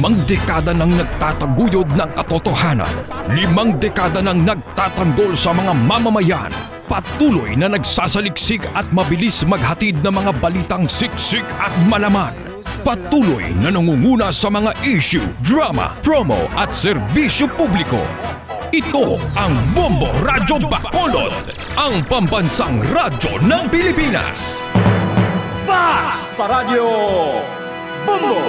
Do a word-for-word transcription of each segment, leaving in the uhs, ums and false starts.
Ang dekada nang nagtataguyod ng katotohanan. Limang dekada nang nagtatanggol sa mga mamamayan. Patuloy na nagsasaliksik at mabilis maghatid ng mga balitang siksik at malaman. Patuloy na nangunguna sa mga issue, drama, promo at serbisyo publiko. Ito ang Bombo Radyo Bacolod, ang pambansang radyo ng Pilipinas. Fast Paradyo Bombo!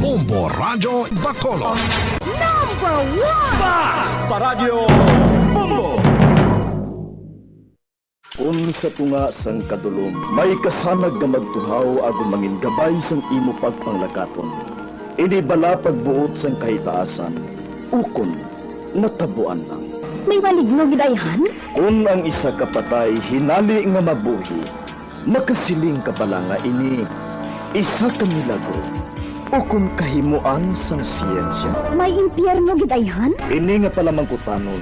Bombo Radyo Bacolod. Number one! Fast Paradyo Bombo! Kon sa tunga sang kadulom may kasanag nga magtuhaw agod mangin gabay sang imo pagpanglakaton, ini bala pagbuot sang kahitaasan, ukon natabuan lang. May maligno gid ayhan? Kon ang isa ka patay hinali nga mabuhi, makasiling ka bala nga ini isa ka milagro, ukon kahimoan sang siyensya? May impyerno gid ayhan? Ini nga palamangkutanon,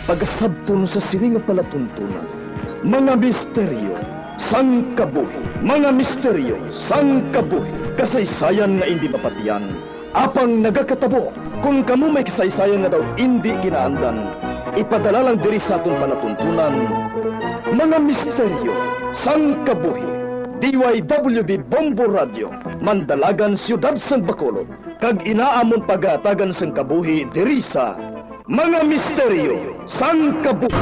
pagasabton sa sini nga palatuntunan. Mga misteryo sang kabuhi. Mga misteryo sang kabuhi. Kasaysayan nga indi mapatian, apang nagakatabo. Kon kamo may kasaysayan nga daw indi ginaandan, ipadala lang diri sa aton palatuntunan. Mga misteryo sang kabuhi. D Y W B Bombo Radio, Mandalagan, Siyudad sang Bacolod, kag ina amon pagahatagan sang kabuhi diri sa Mga Misteryo sang Kabuhi.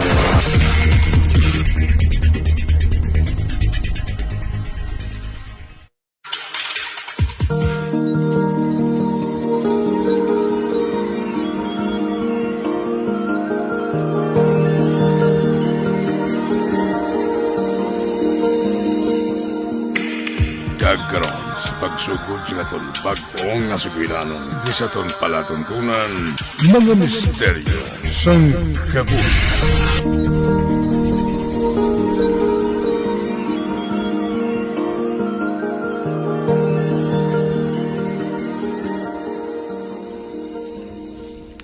Kag karon, sa pagsugod sa aton bag-o nga sugilanon, di sa aton palatuntunan, Mga Misteryo sang Kabuhi.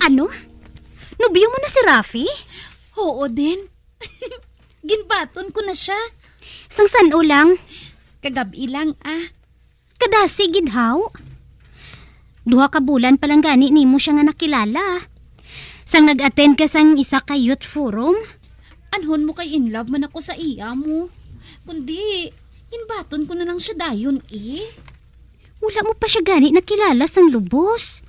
Ano? Nobyo mo na si Rafi? Oo, din. Ginbaton ko na siya. Sang san-o lang? Kagab-i lang, ah. Kadasi gid, haw. Duha ka bulan pa lang gani nimo siya nga nakilala. Sang nag-attend ka sang isa ka youth forum. Anhon mo kay in love man ako sa iya mo. Kundi, ginbaton ko na lang siya dayon, eh. Wala mo pa siya gani nakilala sang lubos.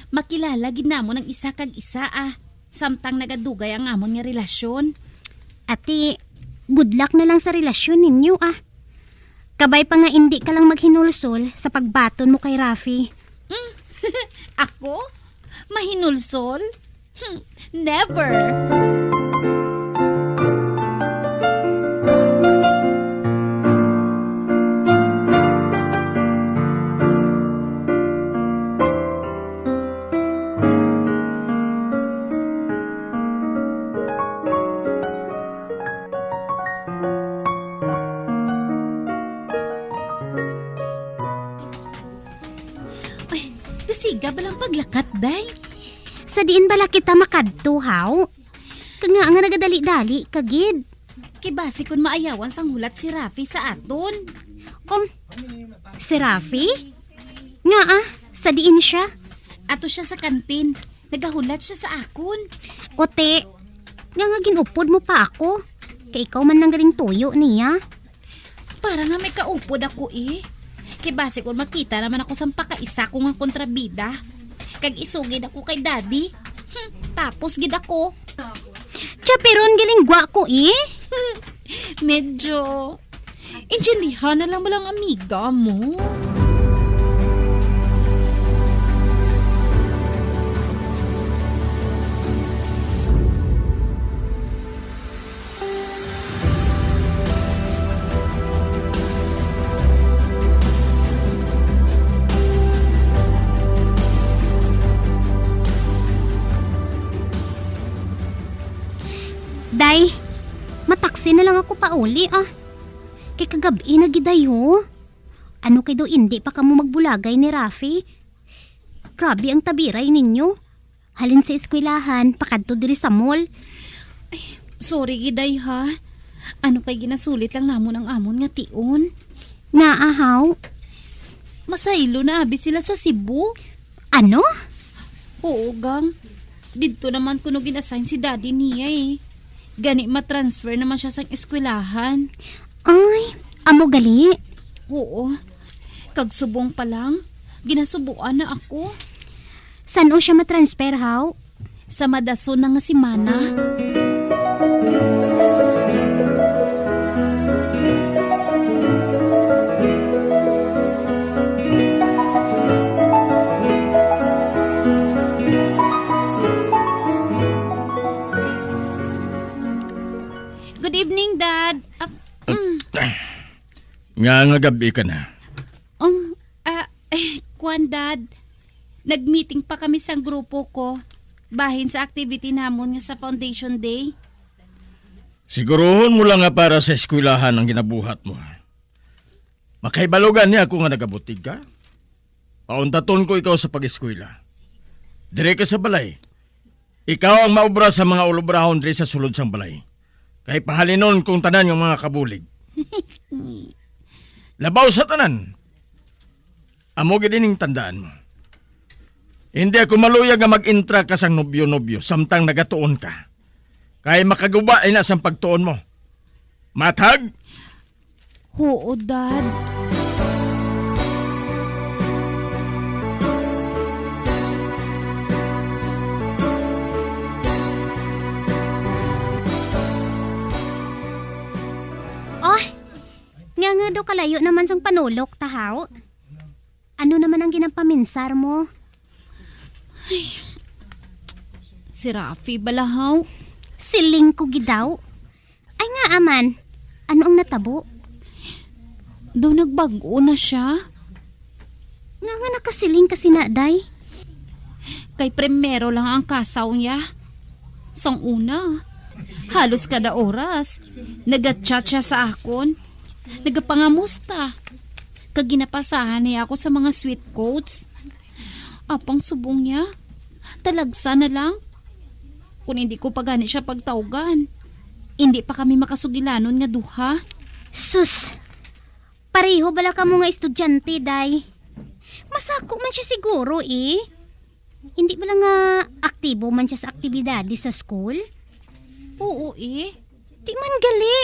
Makilala gid namon ang isa kag isa, ah. Samtang nagadugay ang amon nga relasyon. Ate, good luck na lang sa relasyon ninyo, ah. Kabay pa nga indi ka lang maghinulsol sa pagbaton mo kay Rafi. Mm. Ako? Mahinulsol? Hmm, never! Ay, kasiga ba lang paglakat, day? Sa diin bala kita makadto, haw? Kanga nga nagadali-dali ka gid. Kay basi kun maayawan sang hulat si Rafi sa aton. Um, si Rafi? Ngaa, sa diin siya? Ato siya sa kantin. Nagahulat siya sa akon. Ote, nga nga ginupod mo pa ako. Kay ikaw man lang galing tuyo niya. Para nga may kaupod ako, eh. Kay basi kung makita naman ako sang pakaisa ko nga kontrabida, kag isugid ako kay daddy. Hmm, tapos gid ako. Chaperon galing gwa ko, eh. Medyo. Intindihan na lang mo lang, amiga mo. Day, mataksi na lang ako pauli, ah. Kay kagab-i na gid, day, ho. Ano kay daw indi pa kamo magbulagay ni Rafi? Grabe ang tabiray ninyo. Halin sa eskwelahan, pakadto diri sa mall. Ay, sorry gid, day, ha. Ano kay ginasulit lang namon ang amon nga tion. Ngaa, haw? Masaylo na abi sila sa Cebu. Ano? Oo, gang. Didto naman kuno gin-assign si daddy niya eh. Gani ma-transfer naman siya sang eskwelahan. Ay, amo gali? Oo. Kag subong pa lang, ginasubuan na ako. San-o siya ma-transfer, haw? Sa madason na nga semana. Good evening, Dad. Ah, mm. Nga, nga gab-i ka na? Um, ah, eh, kwan, Dad. Nag-meeting pa kami sang grupo ko bahin sa activity namon nga sa Foundation Day. Siguruhon mo lang nga para sa eskwelahan ang ginabuhat mo, ha? Makahibalo gani ako nga nagabutig ka. Pauntaton ko ikaw sa pag-eskwela. Dire ka sa balay. Ikaw ang maobra sa mga ulobrahon diri sa sulod sang balay. Kay pahalinon kong tanan nga mga kabulig. Labaw sa tanan, amo gid ining tandaan mo. Hindi ako maluyag nga mag-intra ka sang nobyo-nobyo samtang nagatuon ka. Kay makaguba ina sang pagtuon mo. Matag? Oo, Dad. Oh, nga nga daw kalayo naman sang panulok, tahaw. Ano naman ang ginapaminsar mo? Ay, si Rafi bala, haw. Siling ko gid daw. Ay, ngaa man, ano ang natabo? Daw nagbag-o na siya. Nga nga nakasiling ka sina, day? Kay primero lang ang kasaw niya. Sang una, halos kada oras, nagachat siya sa akon. Nagapangamusta. Kag ginapasahan niya ako sa mga sweet quotes. Apang subong niya, talagsa na lang. Kung hindi ko pa gani siya pagtawgan, hindi pa kami makasugilanon nga duha. Sus! Pareho bala kamo nga estudyante, day. Masako man siya siguro, eh. Hindi bala nga aktibo man siya sa aktibidades sa school? Oo, eh. Di man gali.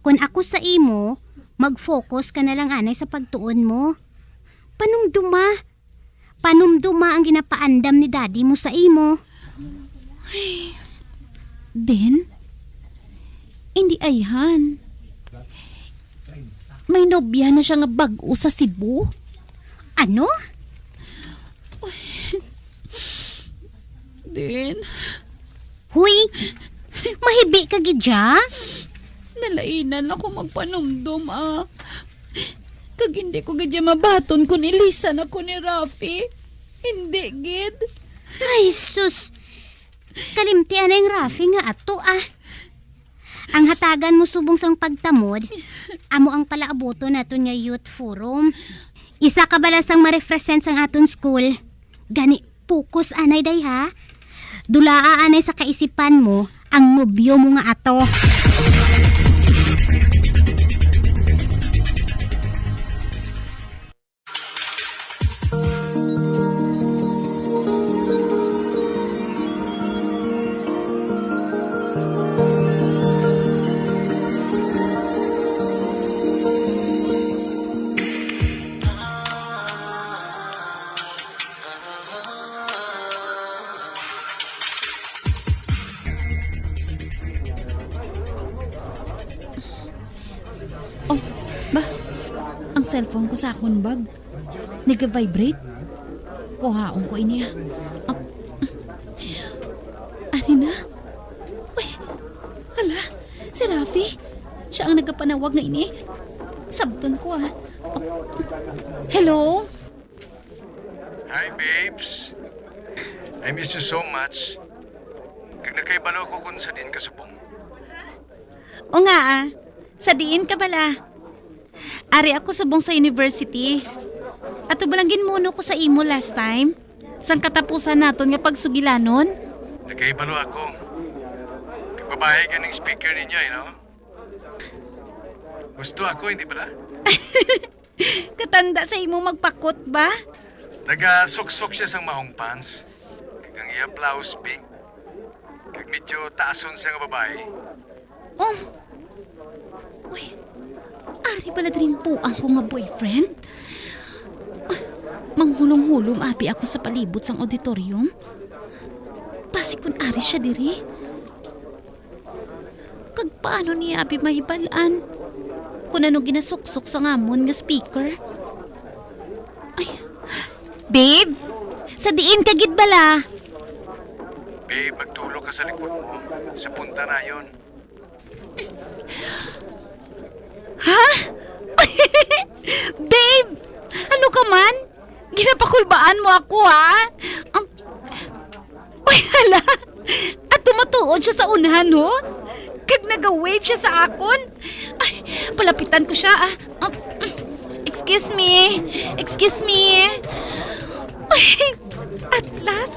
Kun ako sa imo, mag-focus ka na lang anay sa pagtuon mo. Panumduma. Panumduma ang ginapaandam ni daddy mo sa imo. Ay, Din? Hindi ayhan. May nobya na siya nga bag-o sa Cebu. Ano? Din? Huy, mahibi ka gid, ya? Nalainan ako magpanumdom, ah. Kag hindi ko gid ya mabaton kon ilisan ako ni Rafi. Hindi gid. Ay, sus. Kalimti anay ang Rafi nga ato, ah. Ang hatagan mo subong sang pagtamod, amo ang palaabuton naton nga youth forum. Isa ka bala sang ma-represent sang aton school. Gani, focus anay, day, ha? Dulaa anay sa kaisipan mo ang nobyo mo nga ato. Oh, ba? Ang cellphone ko sa akon bag. Nag-vibrate. Kuhaon ko ini, ah. Ah. Ari na? Uy, hala, si Rafi. Siya ang nagapanawag nga ini. Sabton ko, ah. Ah. Hello? Hi, babes. I miss you so much. Kag nakahibalo ko kung sa diin ka subong. O nga, ah. Sa diin ka bala? Ari ako subong sa university. Ato ba lang ginmuno ko sa imo last time? Sang katapusan naton nga pagsugilanon? Nakahibalo ako. Kag babae ganing speaker ninyo, you know? Gusto ako, hindi bala? Katanda sa imo magpakot ba? Nagasuksok siya sang maong pants. Kag ang iya blouse pink. Kag medyo taason siya nga babae. Oh. Uy, ari bala diri ang puang ko nga boyfriend? Ah, manghulom-hulom abi ako sa palibot sang auditorium. Basi kun ari siya diri. Kag paano niya abi mahibal-an kun ano ginasuksok sang amon nga speaker? Ay, babe, sa diin ka gid bala? Babe, magtulok ka sa likod mo. Sa punta na yon. Ha? Babe, ano ka man? Ginapakulbaan mo ako, ha? Ang Uy, hala! At tumatuod siya sa unahan, ho? Kag naga-wave siya sa akon? Ay, palapitan ko siya, ah. Ah, excuse me. Excuse me. Ay, at last,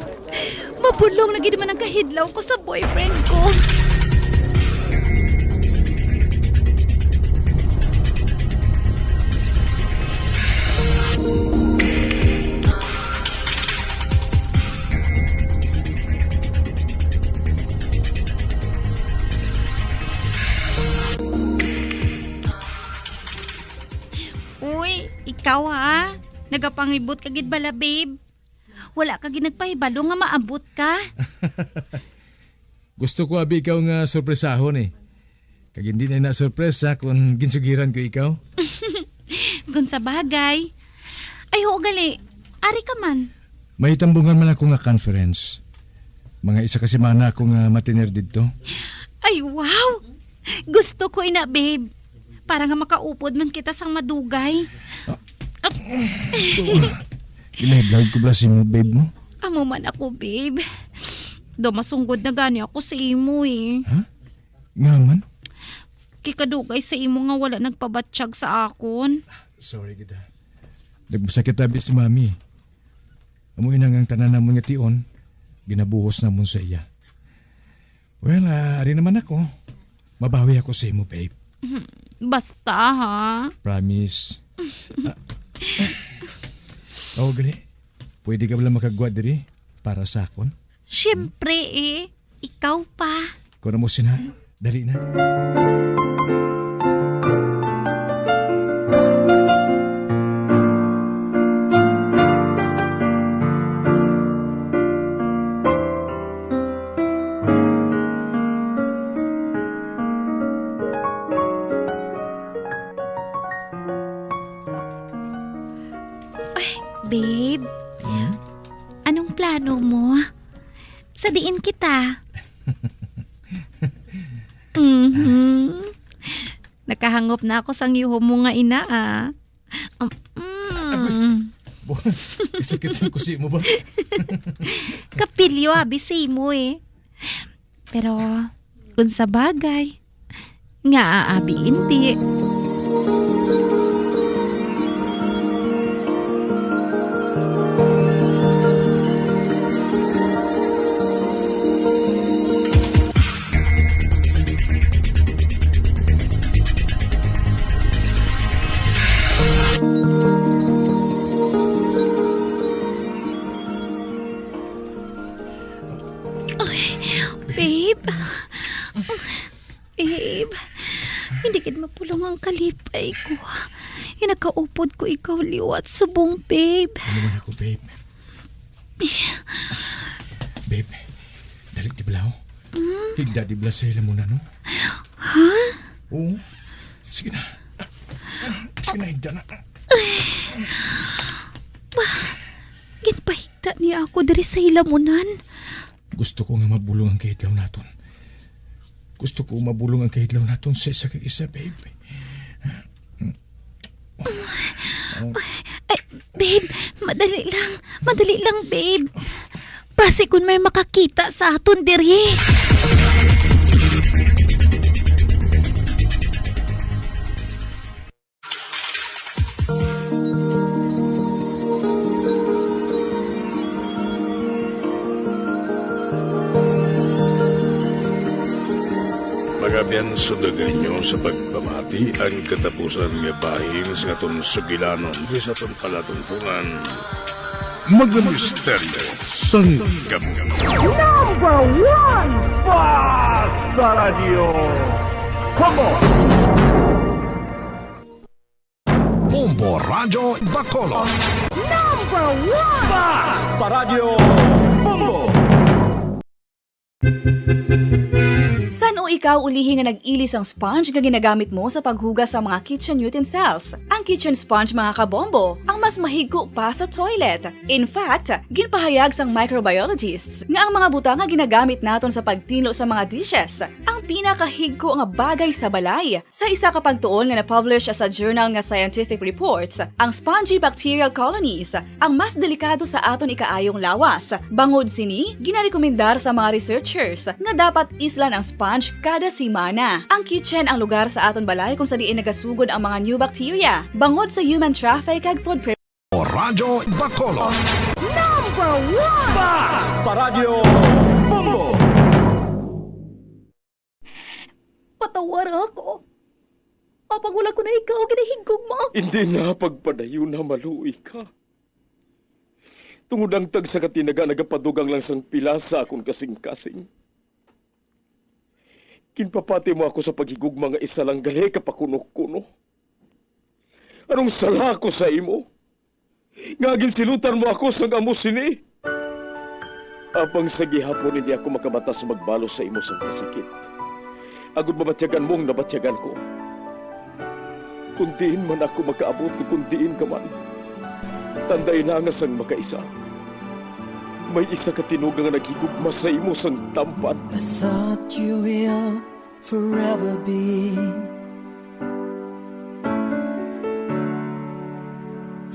mabulong na gid man ang kahidlaw ko sa boyfriend ko. Uy, ikaw ha? Nagapangibot ka gid bala, babe? Wala ka gid nagpahibalo nga maabot ka? Gusto ko abi ikaw nga sorpresahon, eh. Kag hindi na na sorpresa kung ginsugiran ko ikaw. Kung sa bagay. Ay, oo, gali. Ari ka man. May tambungan man ako nga conference. Mga isa ka semana ako nga matiner didto. Ay, wow! Gusto ko ina, babe. Para nga makaupod man kita sang madugay. Ah. Ginahidlaw ko bala sa imo, babe, mo? Amo man ako, babe. Daw masunggod na gani ako sa imo, eh. Ha? Nga man? Kay kadugay sa imo nga wala nagpabatyag sa akon. Sorry gid, ha. Nagmasakit abi si Mami. Amo ina nga ang tanan namon nga tion, ginabuhos namon sa iya. Well, ah, ari naman ako. Mabawi ako sa imo, babe. Basta, ha? Promise. Ah, ah. Oh, gali. Pwede ka bala makagwa diri para sa akon? Siyempre, eh. Ikaw pa. Kuno mo sina, dali na. Ay, babe. Hmm? Anong plano mo? Sa diin kita? Mhm. Nakahangop na ako sang yuhom mo nga ina, ah. Um, mm. Agoy. Bo-, kasakit sa kusi mo ba? Kapilyo, abi, sa imo, eh. Pero, kung sa bagay, nga aabi, hindi. Ay, babe. Babe, hindi gid mapulong ang kalipay ko. Ginakaupod ko ikaw liwat subong, babe. Ano man ako, babe? Babe, dali di bala, oh. Mm. Higda di bala sa lamuna, no? Ha? Oo. Sige na. Sige na, higda na. Ba, ginpahigda niya ako diri sa hilamunan. Gusto ko nga mabulong ang kahidlaw naton. Gusto ko mabulong ang kahidlaw naton sa isa kag isa, babe. Ay, babe, madali lang. Madali lang, babe. Basi kun may makakita sa aton diri. Mga Yan, sundagi ninyo sa pagpamati ang katapusan nga bahin sa aton sugilanon, sa aton palatuntunan. Mga misteryo sang kabuhi. Number one, Basta Radyo. Come on! Bombo Radyo Bacolod. Number one! Basta Radyo Bombo! San-o ikaw ulihi nga nag-ili sang sponge nga ginagamit mo sa paghugas sa mga kitchen utensils? Ang kitchen sponge, mga kabombo, ang mas mahigko pa sa toilet. In fact, ginpahayag sang microbiologists nga ang mga butang nga ginagamit naton sa pagtinlo sa mga dishes ang pinakahigko nga bagay sa balay. Sa isa ka pagtuon nga na-publish sa journal nga Scientific Reports, ang spongy bacterial colonies ang mas delikado sa aton ikaayong lawas. Bangod sini, ginarekomendar sa mga researchers nga dapat islan ang sponge kada semana. Ang kitchen ang lugar sa aton balay kung sa diin nagasugod ang mga new bacteria, bangod sa human traffic kag food pre- Radyo Bacolod. Number one! Basta Radyo Bombo! Patawara ako. Apang wala ko na ikaw ginahigugma. Hindi na pagpadayon na maluoy ka. Tungod ang tagsa ka tinaga nagapadugang lang sang pila sa akon kasing-kasing. Ginpapati mo ako sa paghigugma nga isa lang gali ka pakuno-kuno. Anong sala ko sa imo? Nga ginsilutan mo ako sang amo sini? Apang sa gihapon hindi ako makabatas magbalos sa imo sang kasakit, agod mabatyagan mo ang nabatyagan ko. Kun diin man ako makaabot, kun diin ka man, tandai lang nga sang makaisa, may isa ka tinuga nga naghigugma sa imo sang tampad. I thought you will forever be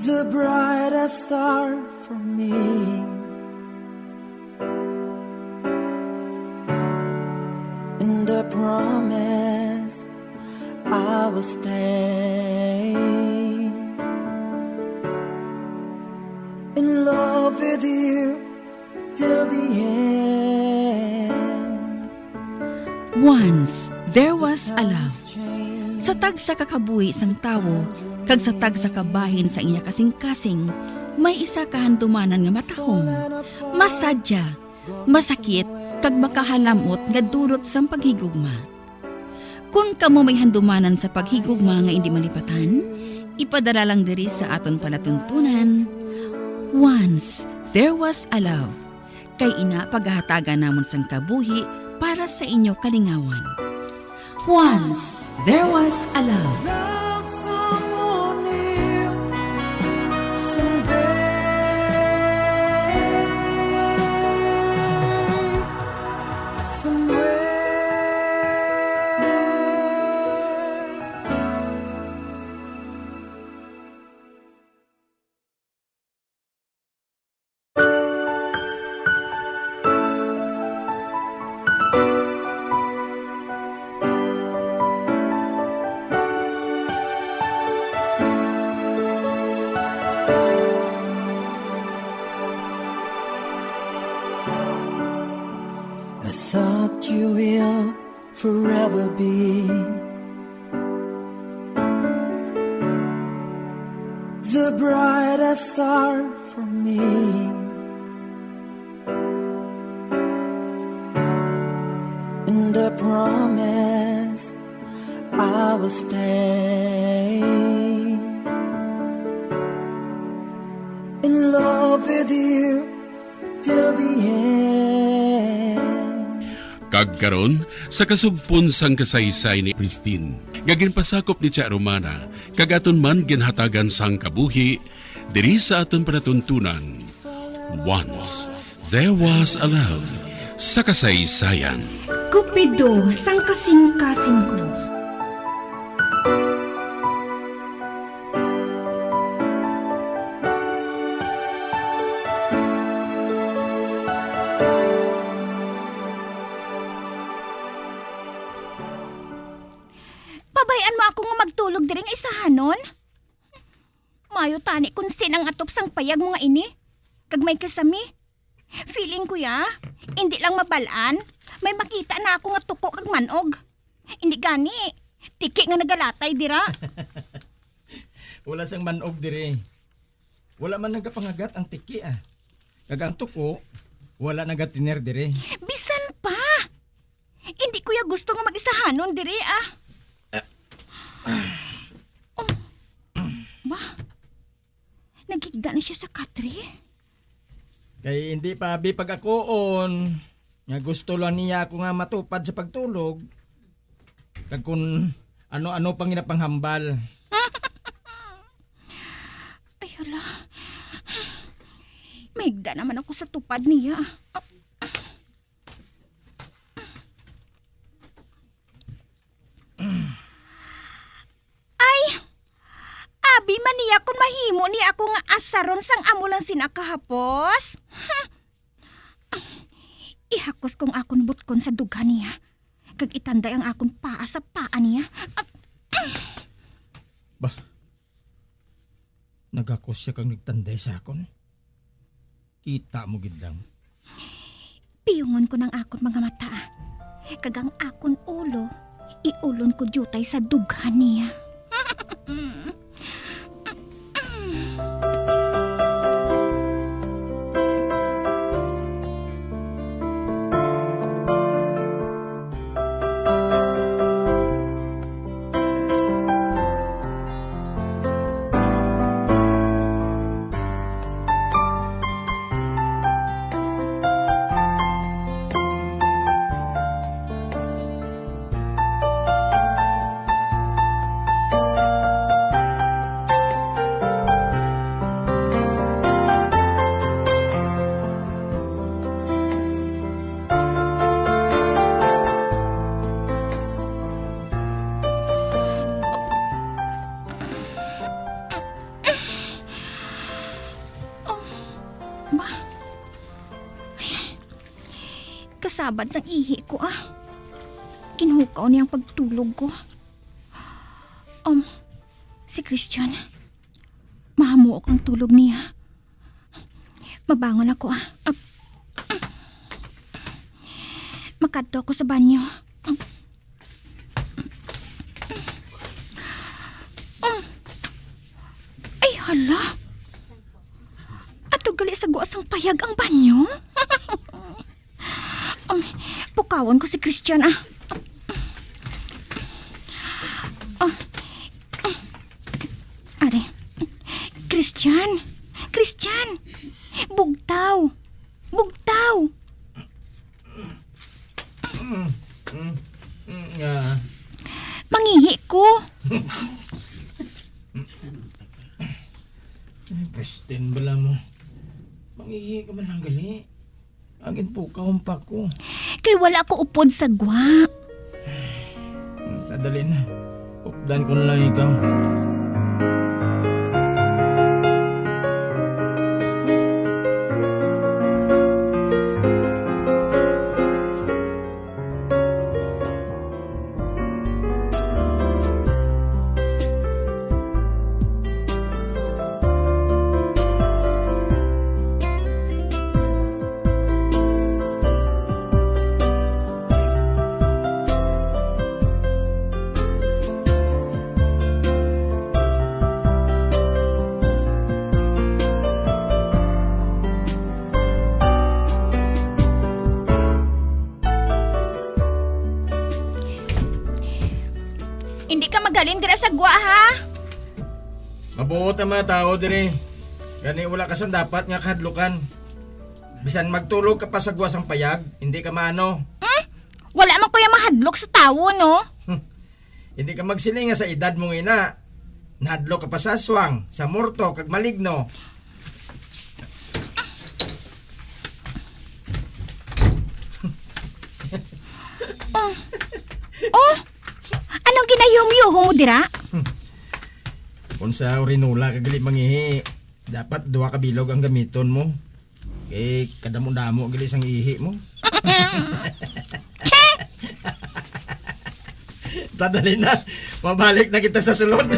the brightest star for me, and I promise I will stay in love with you till the end. Once, there was a love. Sa tagsa ka kabuhi sang tawo, kag sa tagsa ka bahin sang iya kasing-kasing, may isa ka handumanan nga matahom, masadya, masakit, kag makahalam-ot nga dulot sang paghigugma. Kon kamo may handumanan sa paghigugma nga indi malipatan, ipadala lang diri sa aton palatuntunan, Once There Was a Love, kay ina pagahatagan namon sang kabuhi para sa inyo kalingawan. Once There Was a Love. Love someone new someday. Somewhere. I thought you will forever be the brightest star for me. And I promise I will stay in love with you till the end. Kag karon, sa kasugpon sang kasaysay ni Christine, nga ginpasakop ni Tia Romana, kag aton man ginhatagan sang kabuhi, diri sa aton palatuntunan, Once There Was a Love sa kasaysayan. Cupido sang kasing-kasing ko. Pabay-an mo ako nga magtulog diri nga isahanon? Maayo tani kon sin ang atop sang payag mo nga ini, kag may kasami. Feeling ko ya, indi lang mabal-an, may makita na ako nga tuko kag man-og. Hindi gani, tiki nga nagalatay dira. Wala sang man-og diri. Wala man nagapangagat ang tiki, ah. Kag ang tuko, wala nagatiner diri. Bisan pa! Hindi ko ya gusto nga mag-isahanon diri, ah. Oh. Ba? Naghigda na siya sa katre? Kay hindi pa abi pag-akoon nga gusto lang niya ako nga matupad sa pagtulog, kag kun ano-ano pang ginapanghambal. Ay, hala. Mahigda naman ako sa tupad niya. Ay, abi man niya kon mahimo niya ako nga asaron sang amo lang sina kahapos. Hmm. Ihakos ko ang akon butkon sa dughan niya, kag itanday ang akon paa sa paa niya. Bah, naghakos siya kag nagtanday sa akon. Kita mo gid lang. Piyungon ko nang akon mga mata, kag ang akon ulo iulon ko diutay sa dughan niya. Oh, ba? Ay, kasabad sang ihi ko, ah. Ginhukaw niya ang pagtulog ko. Um, si Christian, mahamuok ang tulog niya. Mabangon ako, ah. Makadto ako sa banyo. Um, ay, hala. Ato gali sa guas sang payag ang banyo? Um, pukawon ko si Christian, ah. Ah. Are. Christian! Christian! Bugtaw! Bugtaw! Mm, mm, mm, nga. Mangihi ko. Ay, pwesten bala mo. Mangihi ka man lang gali. Ang ginpukaw ang pako. Kay wala ko upod sa gwa. Hmm, dali na. Updan ko na lang ikaw. Hindi ka maghalin dira sa gwa, ha? Mabuot ang mga tawo diri. Gani wala ka sang dapat nga kahadlukan. Bisan magtulog ka pa sa gwa sang payag, hindi ka maano. Hmm? Wala man ko ya mahadlok sa tawo, no? Hmm. Hindi ka magsiling nga sa edad mo nga ina, nahadlok ka pa sa aswang, sa morto, kag maligno. Oh. Oh. Anong ginayuhom-yuhom mo dira? Kung sa urinola ka gali mangihi, dapat duha ka bilog ang gamiton mo. Kay kadamo-damo gali sang ihi mo. Che! Tadali na. Mabalik na kita sa sulod.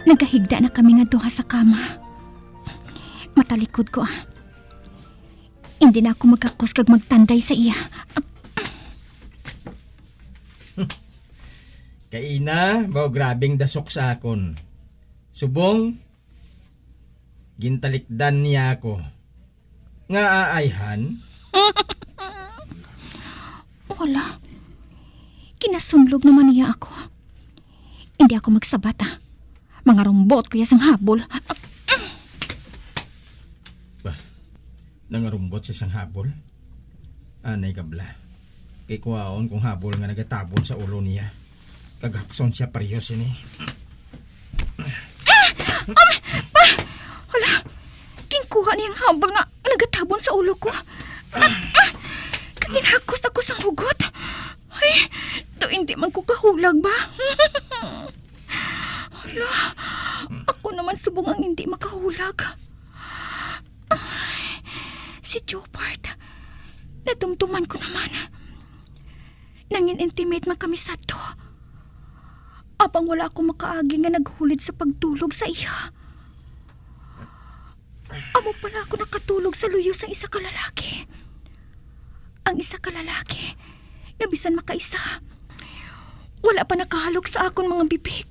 Nagahigda na kami nga duha sa kama. Matalikod ko, ah. Hindi na ako magkakos kag magtanday sa iya. Kaina, mao grabing dasok sa akon. Subong, gintalikdan niya ako. Nga aayhan? Wala. Kinasunlog naman niya ako. Hindi ako magsabat, ah. Mangarumbot ko iya sang habol. Ba, nangarumbot siya sang habol? Anay kabla. Kay kuhaon kong habol nga nagatabon sa ulo niya. Kag hakson siya pareho sini. Ah! Um, pa! Hala! Ginkuha niya ang habol nga nagatabon sa ulo ko. Ah! Ah! Kag ginhakos ako sang hugot. Ay, to hindi man ko kahulag ba? Hala, ako naman subong ang hindi makahulag. Ay, si Jobart. Nadumduman ko naman. Nangin-intimate man kami sadto. Apang wala ako makaagi nga naghulid sa pagtulog sa iya. Amo pala ako nakatulog sa luyo sang isa ka lalaki. Ang isa ka lalaki nga bisan makaisa, wala pa nakahalok sa akon mga bibig.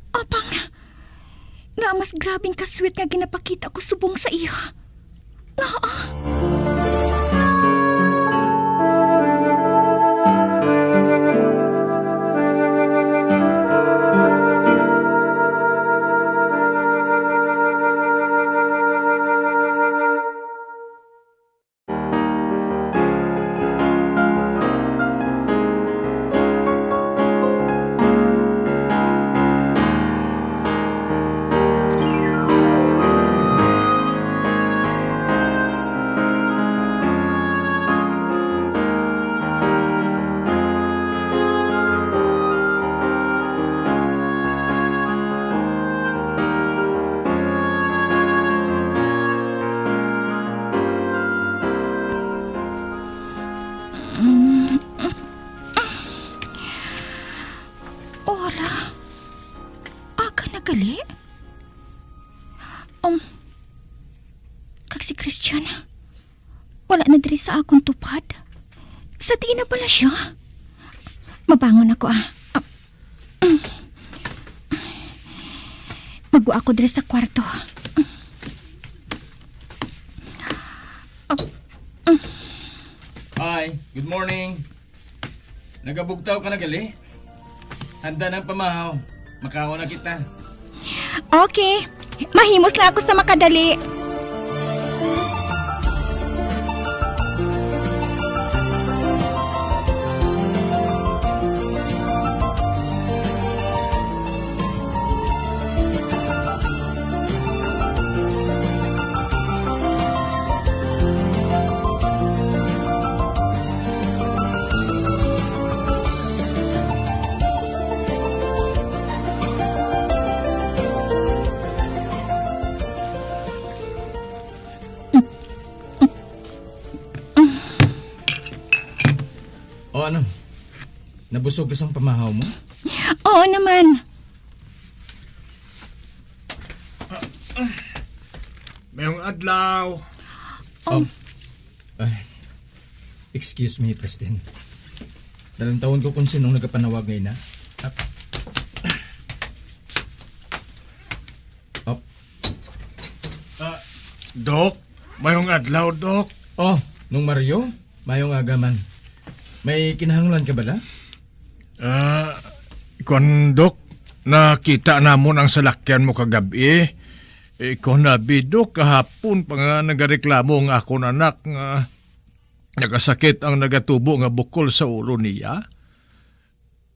Apang nga mas grabing kasweet nga ginapakita ko subong sa iya. Ngaa? Hola. Aga na gali? Um, kag si Christian, wala na diri sa akon tupad. Sa diin na bala siya? Mabangon ako, ah. Ah, mm. Magwa ako diri sa kwarto. Ah, mm. Hi, good morning. Nagabugtaw ka na gali? Handa na ang pamahaw. Makaon na kita. Okay. Mahimos lang ako sa makadali. O ano? Nabusog ka sang pamahaw mo? Oo naman. Mayong adlaw. Oh. Um, ay, excuse me, President. Nalantawon ko kung sinong nagapanawag nga ina. Up. Ah, Doc, mayong adlaw, Doc. Oh, Nung Mario, mayong aga man. May kinahanglan ka bala? Ah, kuwan, Doc, nakita namon ang salakyan mo kagab-i. Eh, kuwan na, bi, Doc, kahapon pa nga nagareklamo ang akon anak nga nagasakit ang nagatubo nga bukol sa ulo niya.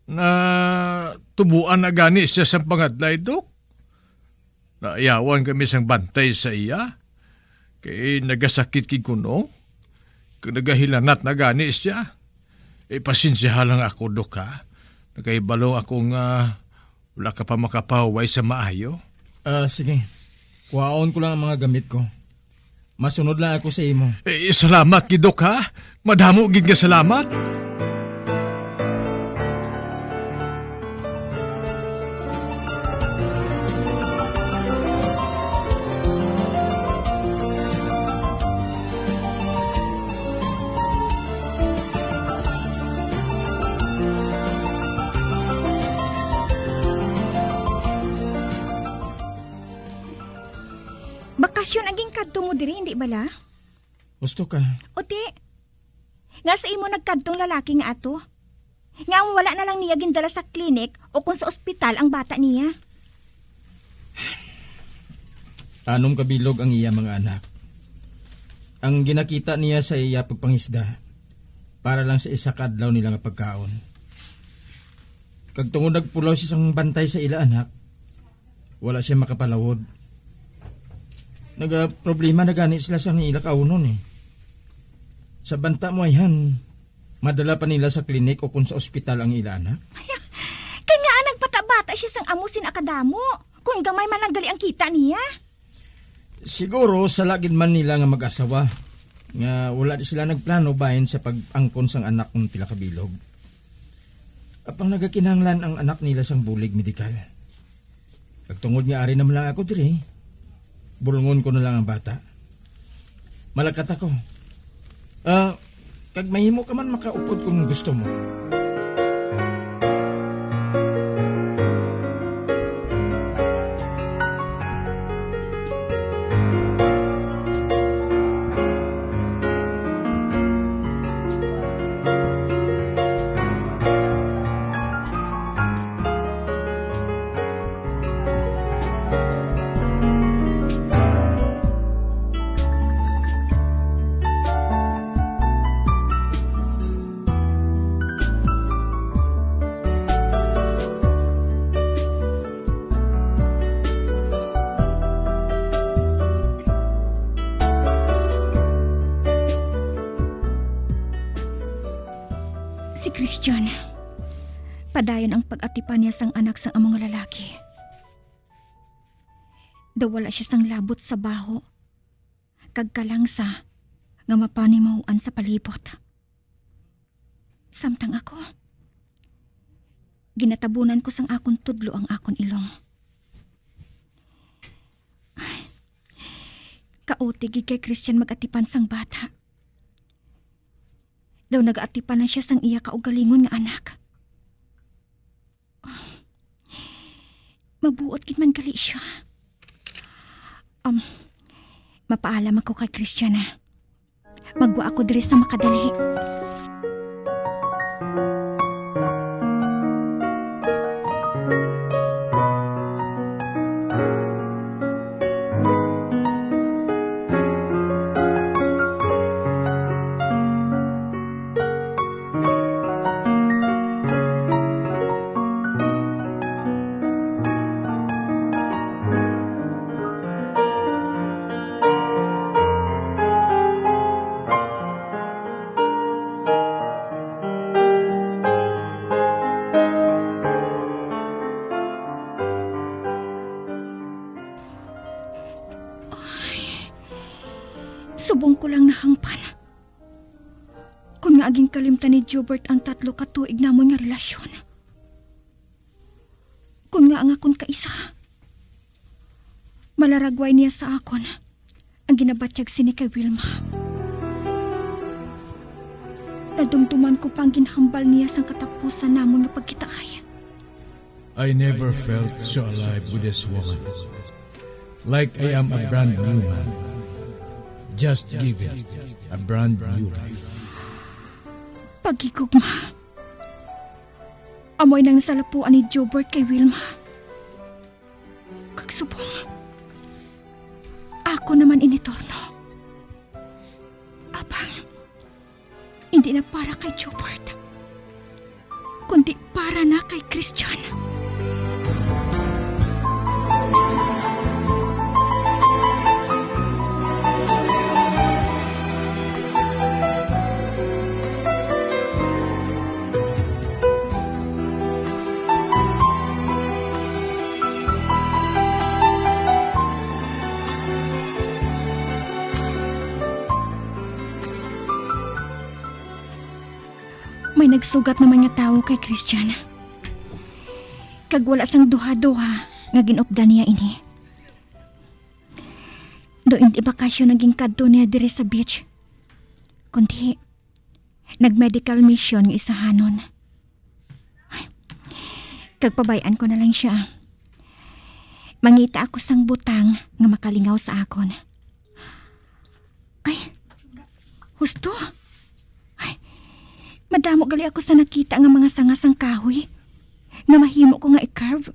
Natubuan na gani siya sang pangadlay, Doc. Naayawan kami sang bantay sa iya, kay nagasakit gid kuno, kag nagahilanat na gani siya. Ipasensyaha lang ako, Doc, ha? Nakahibalo ako nga wala ka pa makapahuway sa maayo. Ah, sige. Kuhaon ko lang ang mga gamit ko. Masunod lang ako sa imo. Eh, salamat gid, Doc, ha? Madamo gid nga salamat. Adto mo diri, hindi bala? Gusto ka? O ti, nga sa imo nagkadtong lalaki nga ato? Nga ang wala na lang niya gindala sa klinik o kung sa ospital ang bata niya? Anom kabilog ang iya mga anak. Ang ginakita niya sa iya pagpangisda para lang sa isa ka adlaw nila nga pagkaon. Kag tungod nagpulaw siya sang bantay sa ila anak, wala siya makapalawod. Nagaproblema na gani sila sa ila kaunon, eh. Sa banta mo, ayhan, madala pa nila sa klinik o kon sa ospital ang ila anak? Ay, kay nga nagbata-bata siya sang amo sin akadamo, kung gamay man lang gali ang kita niya. Siguro sala gid man nila nga mag-asawa nga wala di sila nagplano bahin sa pag-angkon sang anak kon pila ka bilog. Apang nagakinahanglan ang anak nila sang bulig medikal. Kag tungod nga ari naman lang ako diri, bulungon ko na lang ang bata. Malakat ako. Ah, kag mahimo ka man makaupod kung gusto mo. Si Christian, padayon ang pag-atipan niya sang anak sang amo nga lalaki. Daw wala siya sang labot sa baho, kag kalangsa nga mapanimahuan sa palibot. Samtang ako, ginatabunan ko sang akon tudlo ang akon ilong. Ay, kauti gid kay Christian mag-atipan sang bata. Daw nagaatipan na siya sang iya kaugalingon nga anak. Mabuot gid man gali siya. Um, mapaalam ako kay Christian, ah. Magwa ako diri sa makadali. Ay, subong ko lang nahangpan. Kon ngaa ginkalimtan ni Jobert ang tatlo ka tuig namon nga relasyon. Kon ngaa nga kon kaisa, malaragway niya sa akon ang ginabatyag sini kay Wilma. Nadumduman ko pa ang ginhambal niya sang katapusan namon nga pagkitaay. I never felt so alive with this woman. Like I am a brand new man. Just given a brand new life. Paghigugma. Amoy nang salapuan ni Jobert kay Wilma. Kag subong, ako naman ini turno. Apang, hindi na para kay Jobert, kundi para na kay Christian. May nagsugat naman nga tawo kay Christian. Kag wala sang duha-duha nga ginupdan niya ini. Daw indi bakasyon ang ginkadto niya diri sa beach, kundi nag-medical mission nga isahanon. Kag pabay-an ko na lang sia. Mangita ako sang butang nga makalingaw sa akon. Ay, husto. Ay, madamo gali ako sa nakita nga mga sanga sang kahoy nga mahimo ko nga i-carve.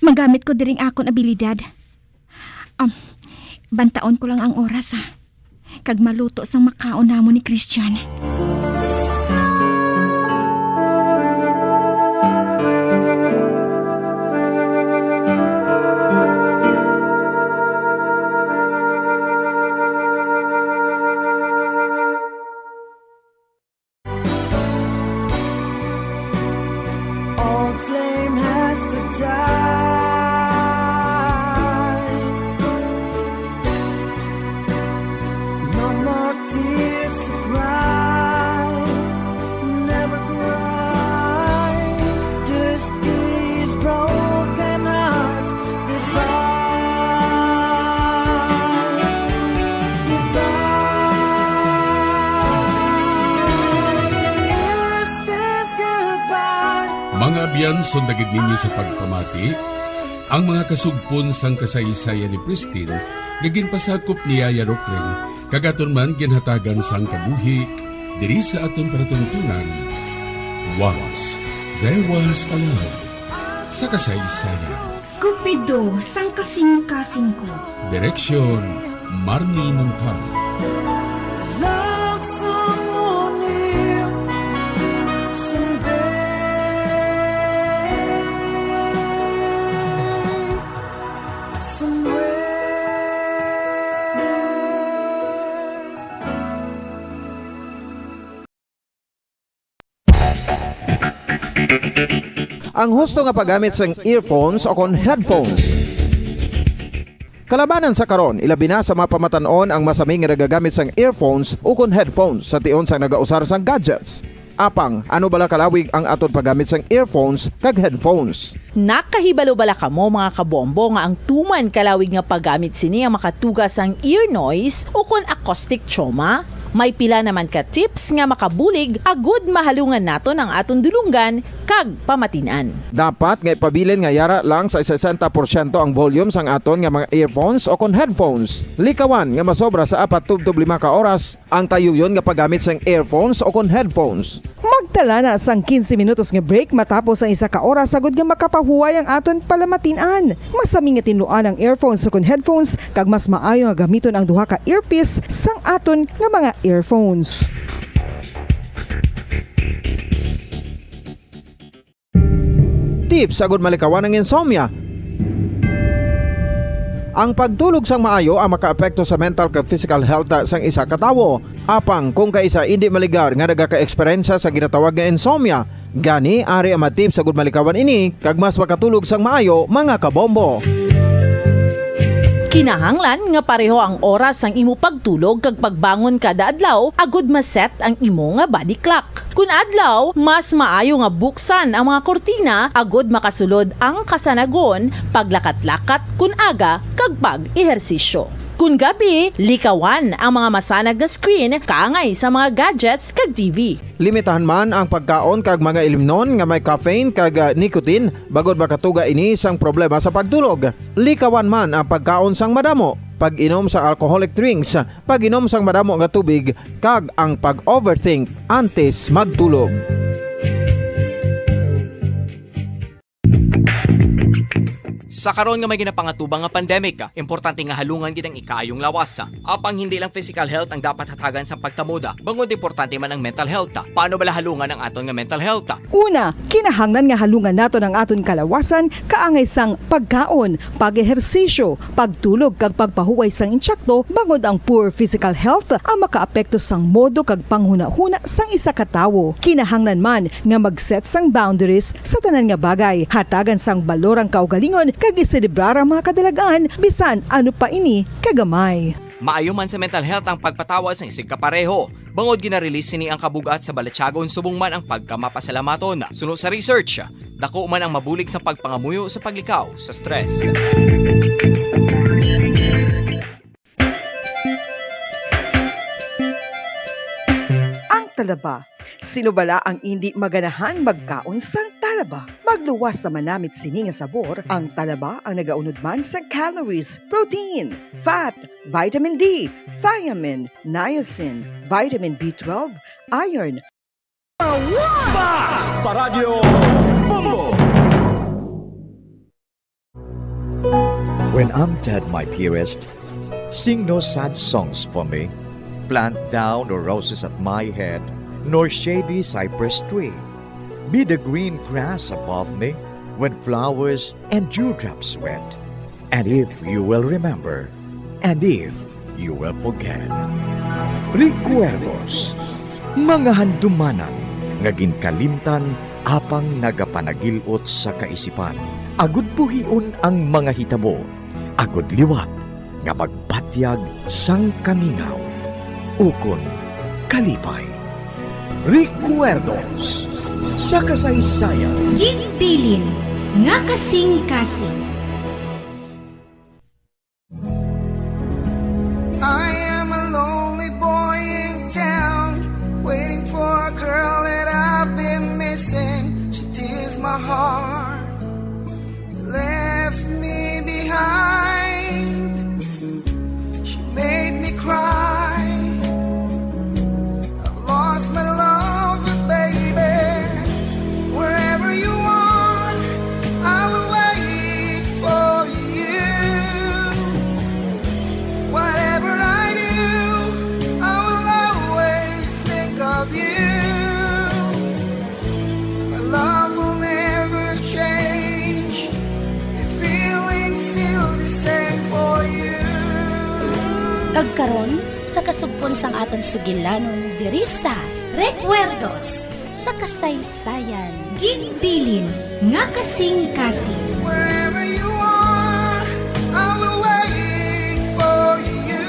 Magamit ko diring akon abilidad. Um, bantaon ko lang ang oras, ha. Kag maluto sang makaon namon ni Christian. Old flame has to die. No more tears to cry. Never cry. Just kiss broken hearts. Goodbye. Goodbye. Is this goodbye? Mga abyan, sundagid ninyo sa pagpamati ang mga kasugpon sang kasaysayan ni Pristine nga ginpasakop ni Yaya Rokring, kag aton man ginhatagan sang kabuhi diri sa aton palatuntunan. Once there was a love sa kasaysayan. Cupido sang kasingkasing ko. Direksyon, Marnie Montal. Love someone new someday. Somewhere. Ang husto nga paggamit sang earphones o kon headphones. Kalabanan sa karon, ilabi na sa mga pamatan-on ang masami nga nagagamit sang earphones o kon headphones sa tion sang nagausar sang gadgets. Apang, ano bala kalawig ang aton paggamit sang earphones kag headphones? Nakahibalo bala kamo, mga kabombo, nga ang tuman kalawig nga paggamit sini ang makatuga sang ear noise o kon acoustic trauma? May pila naman ka tips nga makabulig agud mahalungan naton ang aton dulonggan kag pamatin-an. Dapat nga ipabilin nga yara lang sa sesenta porsyento ang volume sang aton nga mga earphones o kon headphones. Likawan nga masobra sa apat tubtob lima ka oras ang tayuyon nga paggamit sang earphones o kon headphones. Magtala na sang quince minutos nga break matapos ang isa ka oras agud nga makapahuway ang aton palamatin-an. Masami nga tinluan ang earphones o kon headphones, kag mas maayo nga gamiton ang duha ka earpiece sang aton nga mga earphones. Tips agud malikawan ang insomnia. Ang pagtulog sang maayo ang makaapekto sa mental kag physical health sang isa ka tawo. Apang kung kaisa indi maligar nga nagaka-eksperyensya sa ginatawag nga insomnia, gani ari ang mga tips agud malikawan ini kag mas makatulog sang maayo, mga kabombo. Kinahanglan nga pareho ang oras sang imo pagtulog kag pagbangon kada adlaw agud ma-set ang imo nga body clock. Kun adlaw, mas maayo nga buksan ang mga kurtina agud makasulod ang kasanagon, paglakat-lakat kun aga, kag pag-ehersisyo. Kun gabi, likawan ang mga masanag nga screen kaangay sa mga gadgets kag T V. Limitahan man ang pagkaon kag mga ilimnon nga may caffeine kag, ah, nicotine, bangod makatuga ini sang problema sa pagtulog. Likawan man ang pagkaon sang madamo, pag-inom sa alcoholic drinks, pag-inom sang madamo nga tubig, kag ang pag-overthink antes magtulog. Sa karon nga may ginapangatubang nga pandemic, importante nga halungan gid ang ikaayong lawas. Apang hindi lang physical health ang dapat hatagan sa pagkamoda, bangod importante man ang mental health. Paano bala halungan ang aton nga mental health? Una, kinahanglan nga halungan naton ang aton kalawasan kaangay sang pagkaon, pag-ehersisyo, pagtulog kag pagpahuway sang insakto, bangod ang poor physical health ang makaapekto sang modo kag panghunahuna sang isa ka tawo. Kinahanglan man nga mag-set sang boundaries sa tanan nga bagay, hatagan sang balor ang kaugalingon kag iselebrar ang mga kadalag-an bisan ano pa ini kagamay. Maayo man sa mental health ang pagpatawad sang isigkapareho. Bangod gina-release sini ang kabug-at sa balatyagon subong man ang pagkamapasalamaton. Suno sa research, dako man ang mabulig sa pagpangamuyo sa paglikaw sa stress. Ang talaba. Sino bala ang indi maganahan magkaon sang talaba? Ba, magluwas sa manamit sini nga sabor, ang talaba ang nagaunod man sa calories, protein, fat, vitamin D, thiamine, niacin, vitamin B twelve, iron. Bas Paradyo Bombo! When I'm dead, my dearest, sing no sad songs for me. Plant thou no roses at my head, nor shady cypress tree. Be the green grass above me when flowers and dewdrops wet. And if you will remember, and if you will forget. Recuerdos, mga handumanan nga ginkalimtan apang nagapanagil-ot sa kaisipan. Agud buhion ang mga hitabo, agud liwat nga magpatyag sang kamingaw ukon kalipay. Recuerdos sa kasaysayan. Ginbilin nga kasing-kasing. I am a lonely boy in town, waiting for a girl that I've been missing. She tears my heart, left me behind. She made me cry. I've lost my love, but baby, wherever you are, I will wait for you. Whatever I do, I will always think of you. My love will never change. The feeling's still the same for you. Kag karon, sa kasugpon sang aton sugilanon diri sa Recuerdos sa Kasaysayan. Ginbilin nga kasing-kasing. Wherever you are, I will wait for you.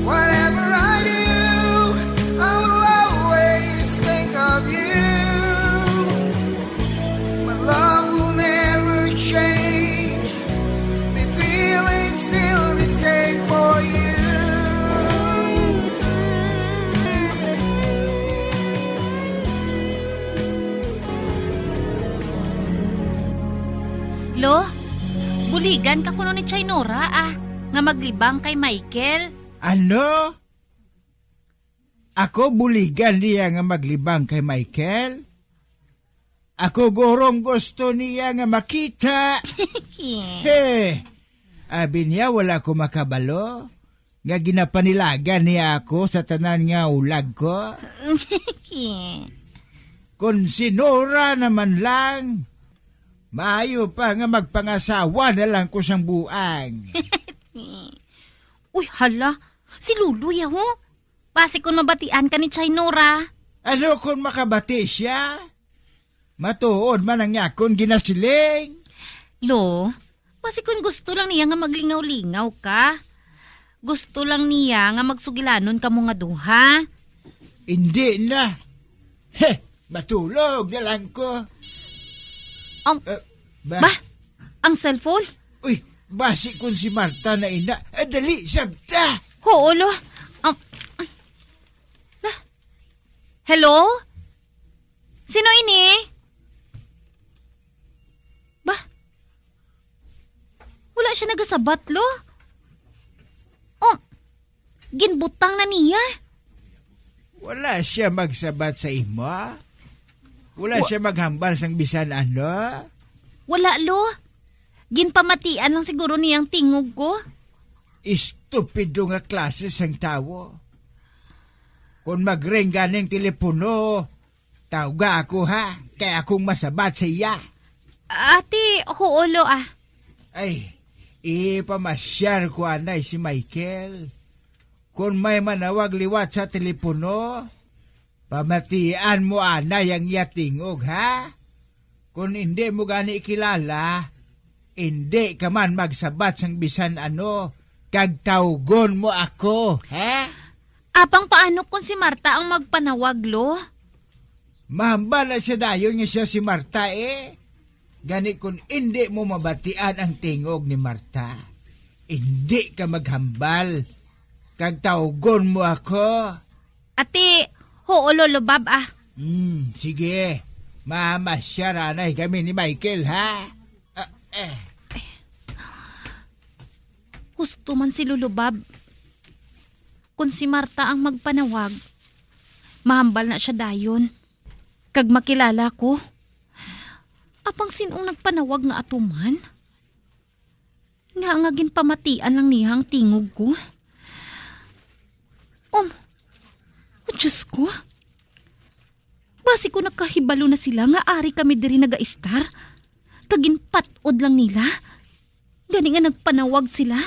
Whatever I do, I will always think of you. My love will never change. The feeling's still the same for you. Lo, buligan ka kuno ni Chay Nora, ah, nga maglibang kay Michael. Ano? Ako buligan niya nga maglibang kay Michael? Ako gurong gusto niya nga makita. He, abi niya wala ko makabalo nga ginapanilagan niya ako sa tanan nga ulag ko. Kon si Nora naman lang, maayo pa nga magpangasawa na lang ko sang buang. Uy, hala, si Luloy, ah, ho? Basi kon mabatian ka ni Chay Nora. Ano kon makabati siya? Matuod man ang akon ginasiling. Lo, basi kon gusto lang niya nga maglingaw-lingaw ka. Gusto lang niya nga magsugilanon kamo nga duha. Indi na. He, matulog na lang ko. Ang, Eh, ba? Ba? Ang cellphone? Uy, basi kung si Marta na ina. Eh, dali, sabta! Oo, lo. Ang, la, hello? Sino ini? Ba? Wala siya nagasabat, lo. Oh, ginbutang na niya. Wala siya magsabat sa imo? Wala Wa- siya maghambal sang bisan ano? Wala, lo. Ginpamatian lang siguro niya ang tingog ko. Estupido nga klase sang tawo. Kon magring ganing telepono, tawga ako, ha, kay akong masabat sa iya. Ati, huulo, ah. Ay, ipamasyar ko anay si Michael. Kon may manawag liwat sa telepono, pamatian mo anay ang iya tingog, ha? Kon indi mo gani kilala, indi ka man magsabat sang bisan ano, kag tawgon mo ako, ha? Apang paano kon si Marta ang magpanawag, lo? Mahambal na siya dayon nga siya si Marta, eh. Gani kon indi mo mabatian ang tingog ni Marta, indi ka maghambal, kag tawgon mo ako. Ati, huulo, lubab, ah. Hmm, sige. Mamasyar anay kami ni Michael, ha? Ah, eh. Husto man si Lolo Bob. Kon si Marta ang magpanawag, mahambal na sia dayon, kag makilala ko. Apang sin-ong nagpanawag nga ato man? Nga nga ginpamatian lang niya ang tingog ko? Um, oh, Diyos ko. Basi ko nakahibalo na sila nga ari kami diri nagaistar, kag ginpat-od lang nila. Gani nga nagpanawag sila.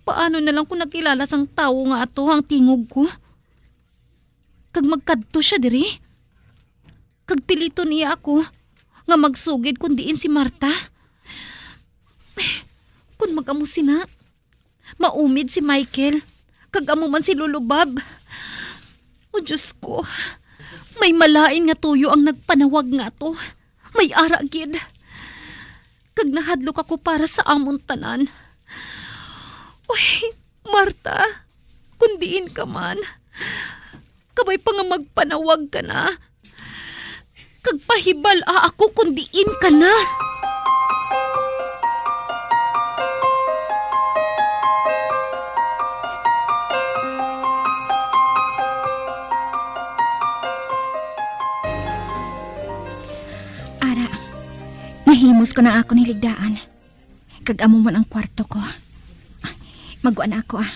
Paano na lang kung nakilala sang tawo nga ato ang tingog ko? Kag magkadto sia diri? Kag piliton niya ako nga magsugid kon diin si Marta? Kon mag-amo sina, maumid si Michael, kag amo man si Lolo Bob. O Diyos ko, may malain nga tuyo ang nagpanawag nga ato. May ara gid. Kag nahadlok ako para sa amon tanan. Uy, Marta, kon diin ka man, kabay pa nga magpanawag ka na. Kag pahibal-a ako kon diin ka na. Ara, nahimos ko na akon hiligdaan. Kag amo man ang kwarto ko. Magwa na ako, ah.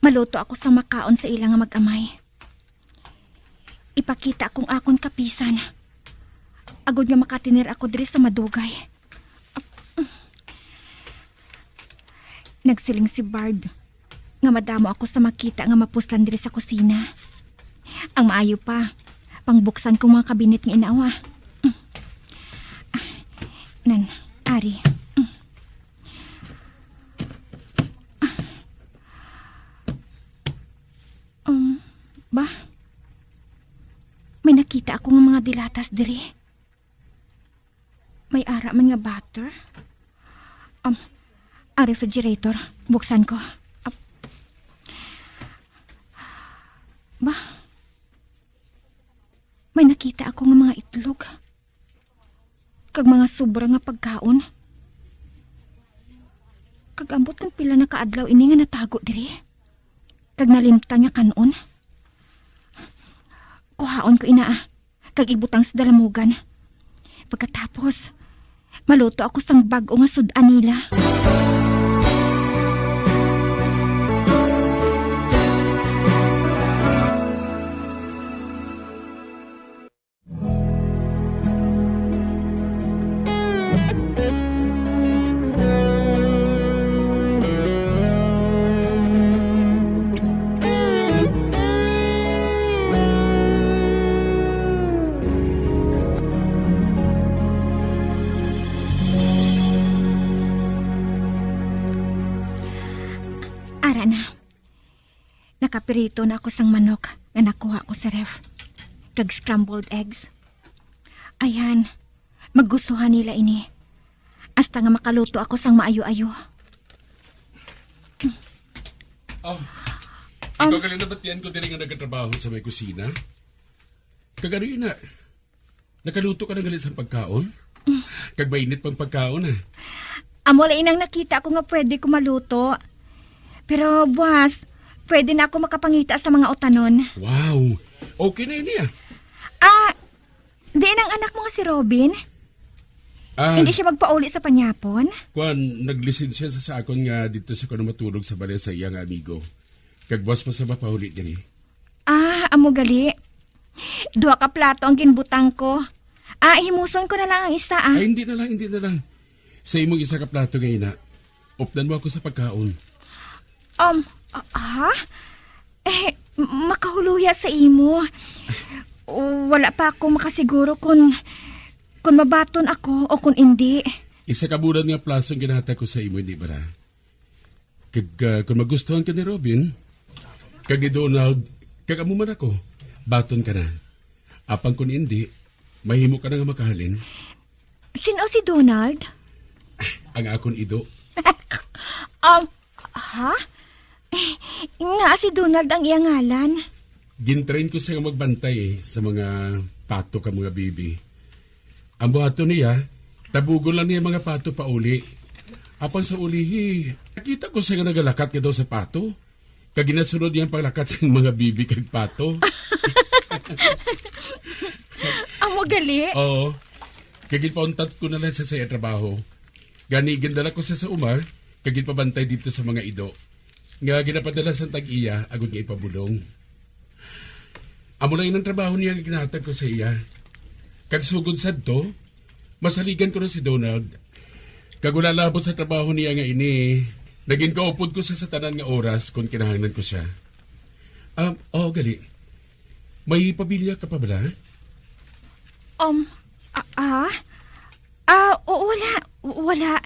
Maluto ako sang makaon sa ila nga mag-amay. Ipakita kong akon kapisan, agod nga makatener ako diri sa madugay. Nagsiling si Bard nga madamo ako sa makita nga mapuslan diri sa kusina. Ang maayo pa, pangbuksan kong mga kabinet nga inawa. Nan, ari. Um, ba? May nakita ako nga mga dilatas diri. May ara man nga butter. Um, ang refrigerator, buksan ko. Ap-, ba? May nakita ako nga mga itlog. Kag mga sobra nga pagkaon. Kag ambot kon pila na ka adlaw ini nga natago diri. Kag nalimtan nga kan-on. Kuhaon ko ina, ah, kag ibutang sa dalamugan. Pagkatapos, maluto ako sang bag-o nga sud-an nila. Ara na. Nakapirito na ako sang manok nga nakuha ko sa ref, kag scrambled eggs. Ayan, magustuhan nila ini. Hasta nga makaluto ako sang maayo-ayo. Ah, Um, ikaw gali nabatian ko diri nga nagatrabaho sa may kusina? Kag ano ina? Nakaluto ka na gali sang pagkaon? Kag mainit pang pagkaon, ah. Amo lang inang nakita ko nga pwede ko maluto. Pero, buwas, pwede na ako makapangita sa mga utanon. Wow! Okay na ini, ah. Ah, di ang anak mo nga si Robin? Ah, hindi siya magpauli sa panyapon? Kuan, naglisensya sa, sa akon nga dito siya kuno matulog sa balay sa iya nga amigo. Kag buwas pa sa mapauli diri. Ah, amo gali. Duha ka plato ang ginbutang ko. Ah, himuson ko na lang ang isa, ah. Ay, hindi na lang, hindi na lang. Sa imong isa ka plato nga ina, updan mo ako sa pagkaon. Um, ah, ha? Eh, m-, makahuluya sa imo. Wala pa ako makasiguro kung, kung mabaton ako o kung hindi. Isa ka bulad nga plaso ang ginhatag ko sa imo, hindi ba na? Kag, ah, kung magustuhan ka ni Robin, kag ni Donald, kag amo man ako, baton ka na. Apang kung hindi, mahimo ka na nga makahalin. Sin-o si Donald? Ang akon ido. Um, ha? Eh, nga si Donald ang iya ngalan? Gintrain ko siya nga magbantay sa mga pato kag mga bibi. Ang buhaton niya, tabugon lang niya mga pato pauli. Apang sa ulihi, nakita ko siya nga nagalakat nga daw sa pato. Kag ginasunod niya ang paglakat sa mga bibi kag pato. Amo gali? Oo. Kag ginpauntat ko na lang sa iya trabaho. Gani, gindala ko siya sa uma, kag ginpabantay didto sa mga ido nga ginapadala sang tag-iya agod nga ipabulong. Amo lang inang trabaho niya nga ginahatag ko sa iya. Kag sugod sadto, masaligan ko na si Donald. Kag wala labot sa trabaho niya nga ini, nagin kaupod ko sa, sa tanan nga oras kon kinahanglan ko siya. Ah, oo, gali. May pamilya ka pa bala? Um, ah, ah? Ah, o, wala. Wala.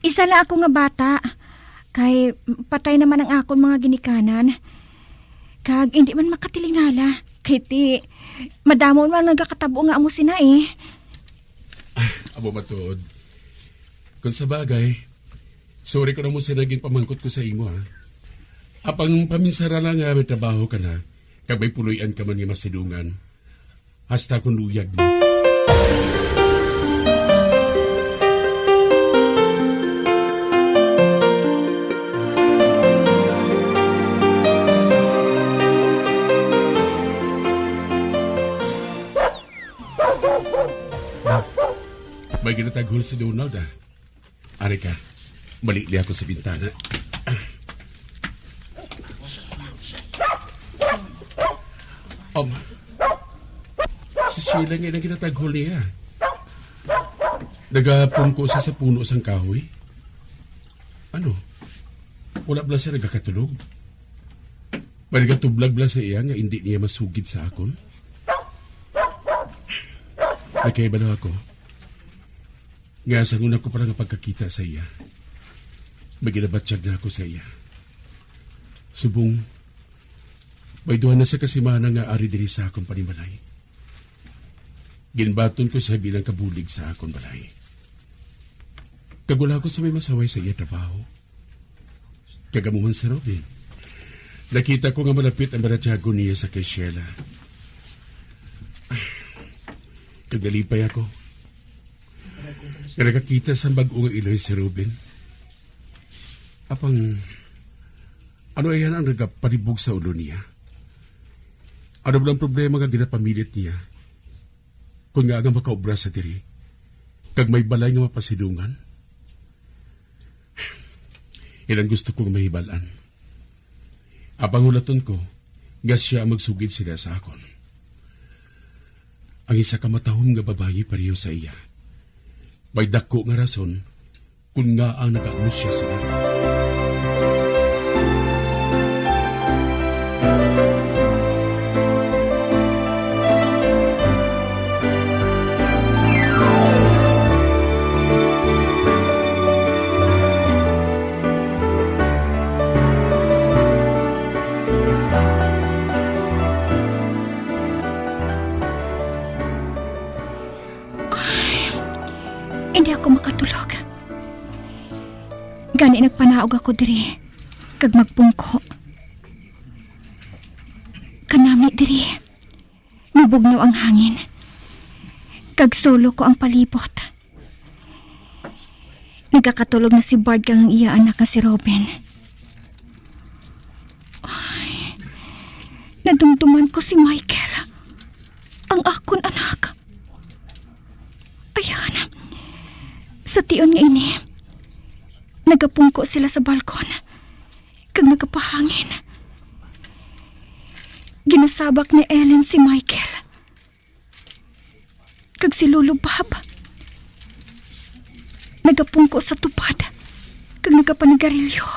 Isa lang ako nga bata. Kay patay naman ang akon mga ginikanan. Kag hindi man makatilingala. Kay ti, madamo man nagakatabo nga amo sina eh. Amo matuod. Kung sa bagay, sorry ko na mo sa naging pamangkot ko sa imo, ha. Apang paminsara lang nga may trabaho ka na, kag may puloy-an ka man nga masidungan. Hasta kung luyag mo. Nak, may ginataghol si Donald, ah. Ari ka, mali-li ako sa bintana. Um, si Sheila nga nang ginataghol niya. Nagapungko siya sa puno sang kahoy. Ano? Wala bala siya nagakatulog? May nagatublag bala sa iya nga hindi niya masugid sa akon? Nagkahibalo ako nga sang una ko pa lang nga pagkakita sa iya, may ginabatyag na ako sa iya. Subong, may duha na sa kasimana nga ari diri sa akon panimalay. Ginbaton ko siya bilang kabulig sa akon balay. Kag wala ko sa may masaway sa iya trabaho. Kag amo man si Robin. Nakita ko nga malapit ang baratyagon niya sa kay Sheila. Kag nalipay ako nga nakakita sa bag-o nga iloy si Robin. Apang, ano ayan ang nagapalibog sa ulo niya? Ano ba ang problema nga ginapamilit niya? Kung nga nga makaobra sa diri, kag may balay nga mapasidungan? Ilang gusto ko nga mahibal-an. Apang hulaton ko nga sia ang magsugid sila sa akon. Ang isa ka matahom nga babayi pareho sa iya. May dako nga rason kung ngaa nagaano sia sila. Hindi ako makatulog. Gani nagpanaog ako diri kag magpungko. Kanami diri, nabugnaw ang hangin, kag solo ko ang palibot. Nagakatulog na si Bart kag ang iya anak nga si Robin. Ay, nadumduman ko si Michael, ang akon anak. Ayan, sa tion nga ini, nagapungko sila sa balkon kag nagapahangin. Ginasabak ni Ellen si Michael kag si Lolo Bob. Nagapungko sa tupad kag nagapanigarilyo.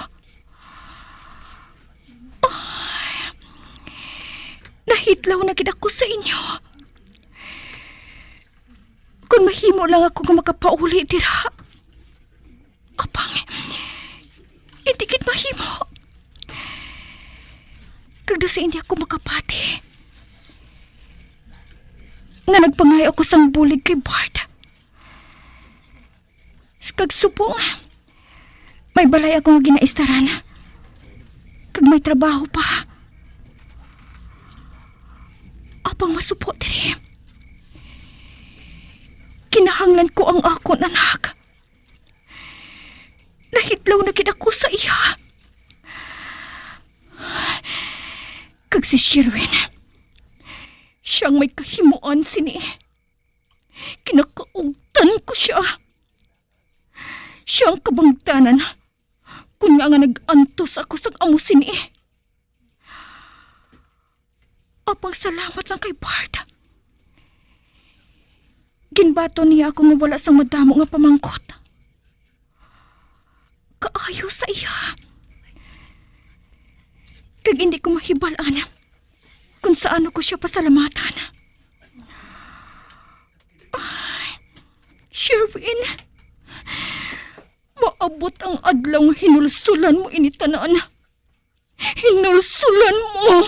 Ay, nahitlaw na gid ako sa inyo. Kung mahimo lang ako nga makapauli dira. Apang, hindi gid mahimo. Kag daw sa hindi ako makapati nga nagpangayo ako sang bulig kay Bart. Kag subong, may balay ako nga ginaistaran. Kag may trabaho pa. pang masubo diri. Kinahanglan ko ang akon anak. Nahidlaw na gid ako sa iya. Kag si Sherwin, siya ang may kahimuan sini. Kinakaugtan ko siya. Siya ang kabangdanan kon ngaa nga nag-antos ako sang amo sini. Apang salamat lang kay Bart. Ginbaton niya ako nga wala sang madamo nga pamangkot. Kaayo sa iya. Kag hindi ko mahibal-an kon sa ano ko siya pasalamatan. Ay, Sherwin, maabot ang adlaw nga hinulsulan mo ini tanan. Hinulsulan mo!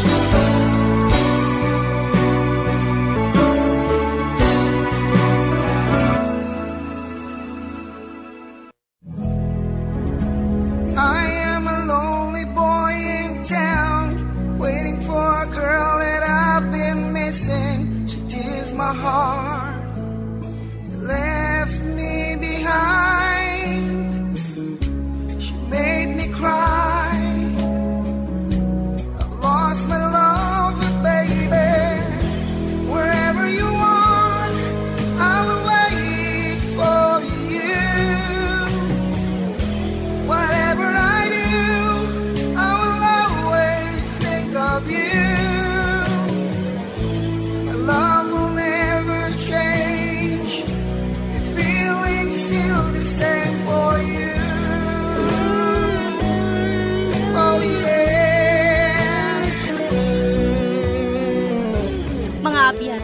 I am a lonely boy in town, waiting for a girl that I've been missing. She tears my heart, left me behind. She made me cry. I've lost my love, baby. Wherever you are, I will wait for you. Whatever I do, I will always think of you. My love will never change. The feeling's still the same for you. Oh, yeah. Mga abyan,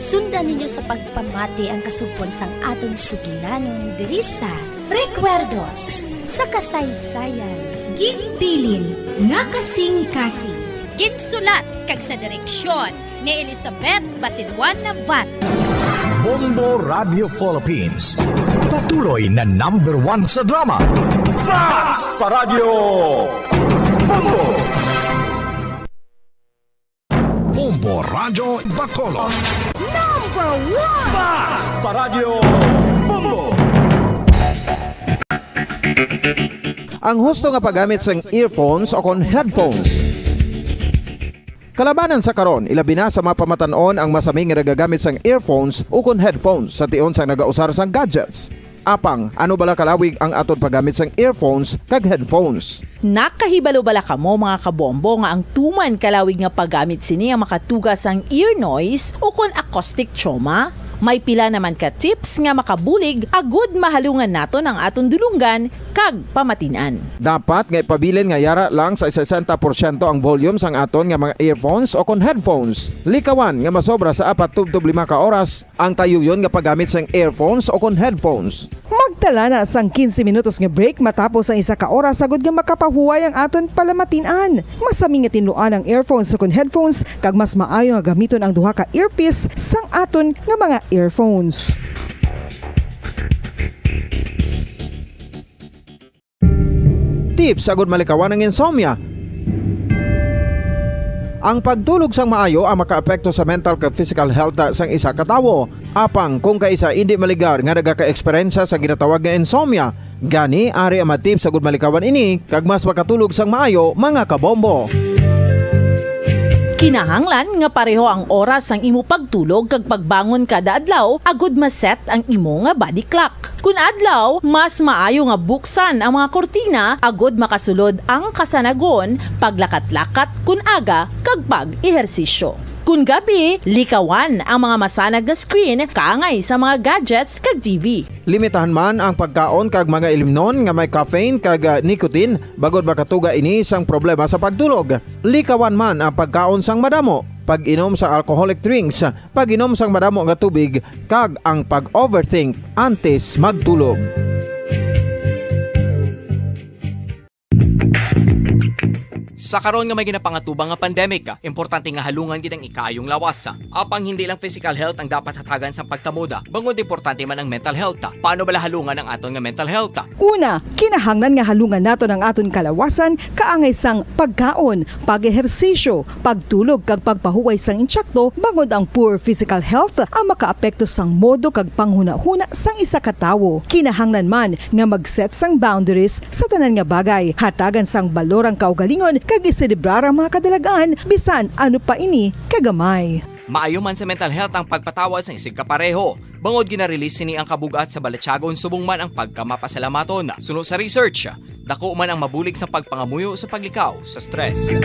sundan ninyo sa pagpamati ang kasugpon sang aton sugilanon diri sa Recuerdos sa Kasaysayan. Ginbilin nga kasing-kasing. Ginsulat kag sa direksyon ni Elizabeth Batilwan Navarro. Bombo Radio Philippines. Patuloy na number one sa drama. Basta Radyo Bombo! Bombo Radyo Bacolod. Number one! Basta Radyo Bombo! Ang husto nga paggamit sang earphones o kon headphones. Kalabanan sa karon, ilabi na sa mga pamatan-on ang masami nga nagagamit sang earphones o kon headphones sa tion sang nagausar sang gadgets. Apang, ano bala kalawig ang aton paggamit sang earphones kag headphones? Nakahibalo bala kamo, mga kabombo, nga ang tuman kalawig nga paggamit sini ang makatuga sang ear noise o kon acoustic trauma? May pila naman ka tips nga makabulig agud mahalungan naton ang aton dulonggan kag pamatin-an. Dapat nga ipabilin nga yara lang sa sesenta porsyento ang volume sang aton nga mga earphones o kon headphones. Likawan nga masobra sa apat tubtob lima ka oras ang tayuyon nga paggamit sang earphones o kon headphones. Magtala na sang quince minutos nga break matapos ang isa ka oras, agud nga makapahuway ang aton palamatin-an. Masami nga tinluan ang earphones o kon headphones, kag mas maayo nga gamiton ang duha ka earpiece sang aton nga mga earphones. Tips agud malikawan ang insomnia. Ang pagtulog sang maayo ang makaapekto sa mental kag physical health sang isa ka tawo. Apang kung kaisa indi maligar nga nagakaeksperyensya sa ginatawag nga insomnia, gani ari ang mga tips agud malikawan ini kag mas makatulog sang maayo, mga kabombo. Kinahanglan nga pareho ang oras sang imo pagtulog kag pagbangon kada adlaw agud ma-set ang imo nga body clock. Kun adlaw, mas maayo nga buksan ang mga kurtina agud makasulod ang kasanagon, paglakat-lakat kun aga, kag pag-ehersisyo. Kun gabi, likawan ang mga masanag nga screen kaangay sa mga gadgets kag T V. Limitahan man ang pagkaon kag mga ilimnon nga may caffeine kag, ah, nicotine, bangod makatuga ini sang problema sa pagtulog. Likawan man ang pagkaon sang madamo, pag-inom sa alcoholic drinks, pag-inom sang madamo nga tubig, kag ang pag-overthink antes magtulog. Sa karon nga may ginapangatubang nga pandemic, importante nga halungan gid ang ikaayong lawas. Apang hindi lang physical health ang dapat hatagan sang pagkamoda, bangod importante man ang mental health. Paano bala halungan ang aton nga mental health? Una, kinahanglan nga halungan naton ang aton kalawasan kaangay sang pagkaon, pag-ehersisyo, pagtulog kag pagpahuway sang intsakto, bangod ang poor physical health ang makaapekto sang modo kag panghunahuna sang isa ka tawo. Kinahanglan man nga mag-set sang boundaries sa tanan nga bagay, hatagan sang balor ang kaugalingon kag iselebrar ang mga kadalag-an, bisan ano pa ini kagamay. Maayo man sa mental health ang pagpatawad sang isigkapareho, bangod gina-release sini ang kabug-at sa balatyagon subong man ang pagkamapasalamaton. Suno sa research, dako man ang mabulig sa pagpangamuyo sa paglikaw sa stress.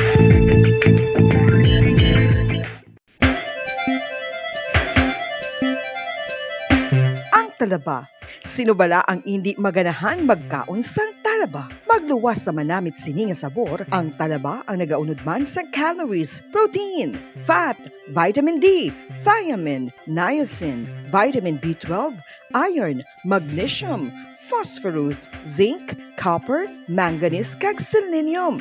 Ang talaba. Sino bala ang indi maganahang magkaon sang talaba? Magluwas sa manamit sini nga sabor, ang talaba ang nagaunod man sang calories, protein, fat, vitamin D, thiamine, niacin, vitamin B twelve, iron, magnesium, phosphorus, zinc, copper, manganese, kag selenium.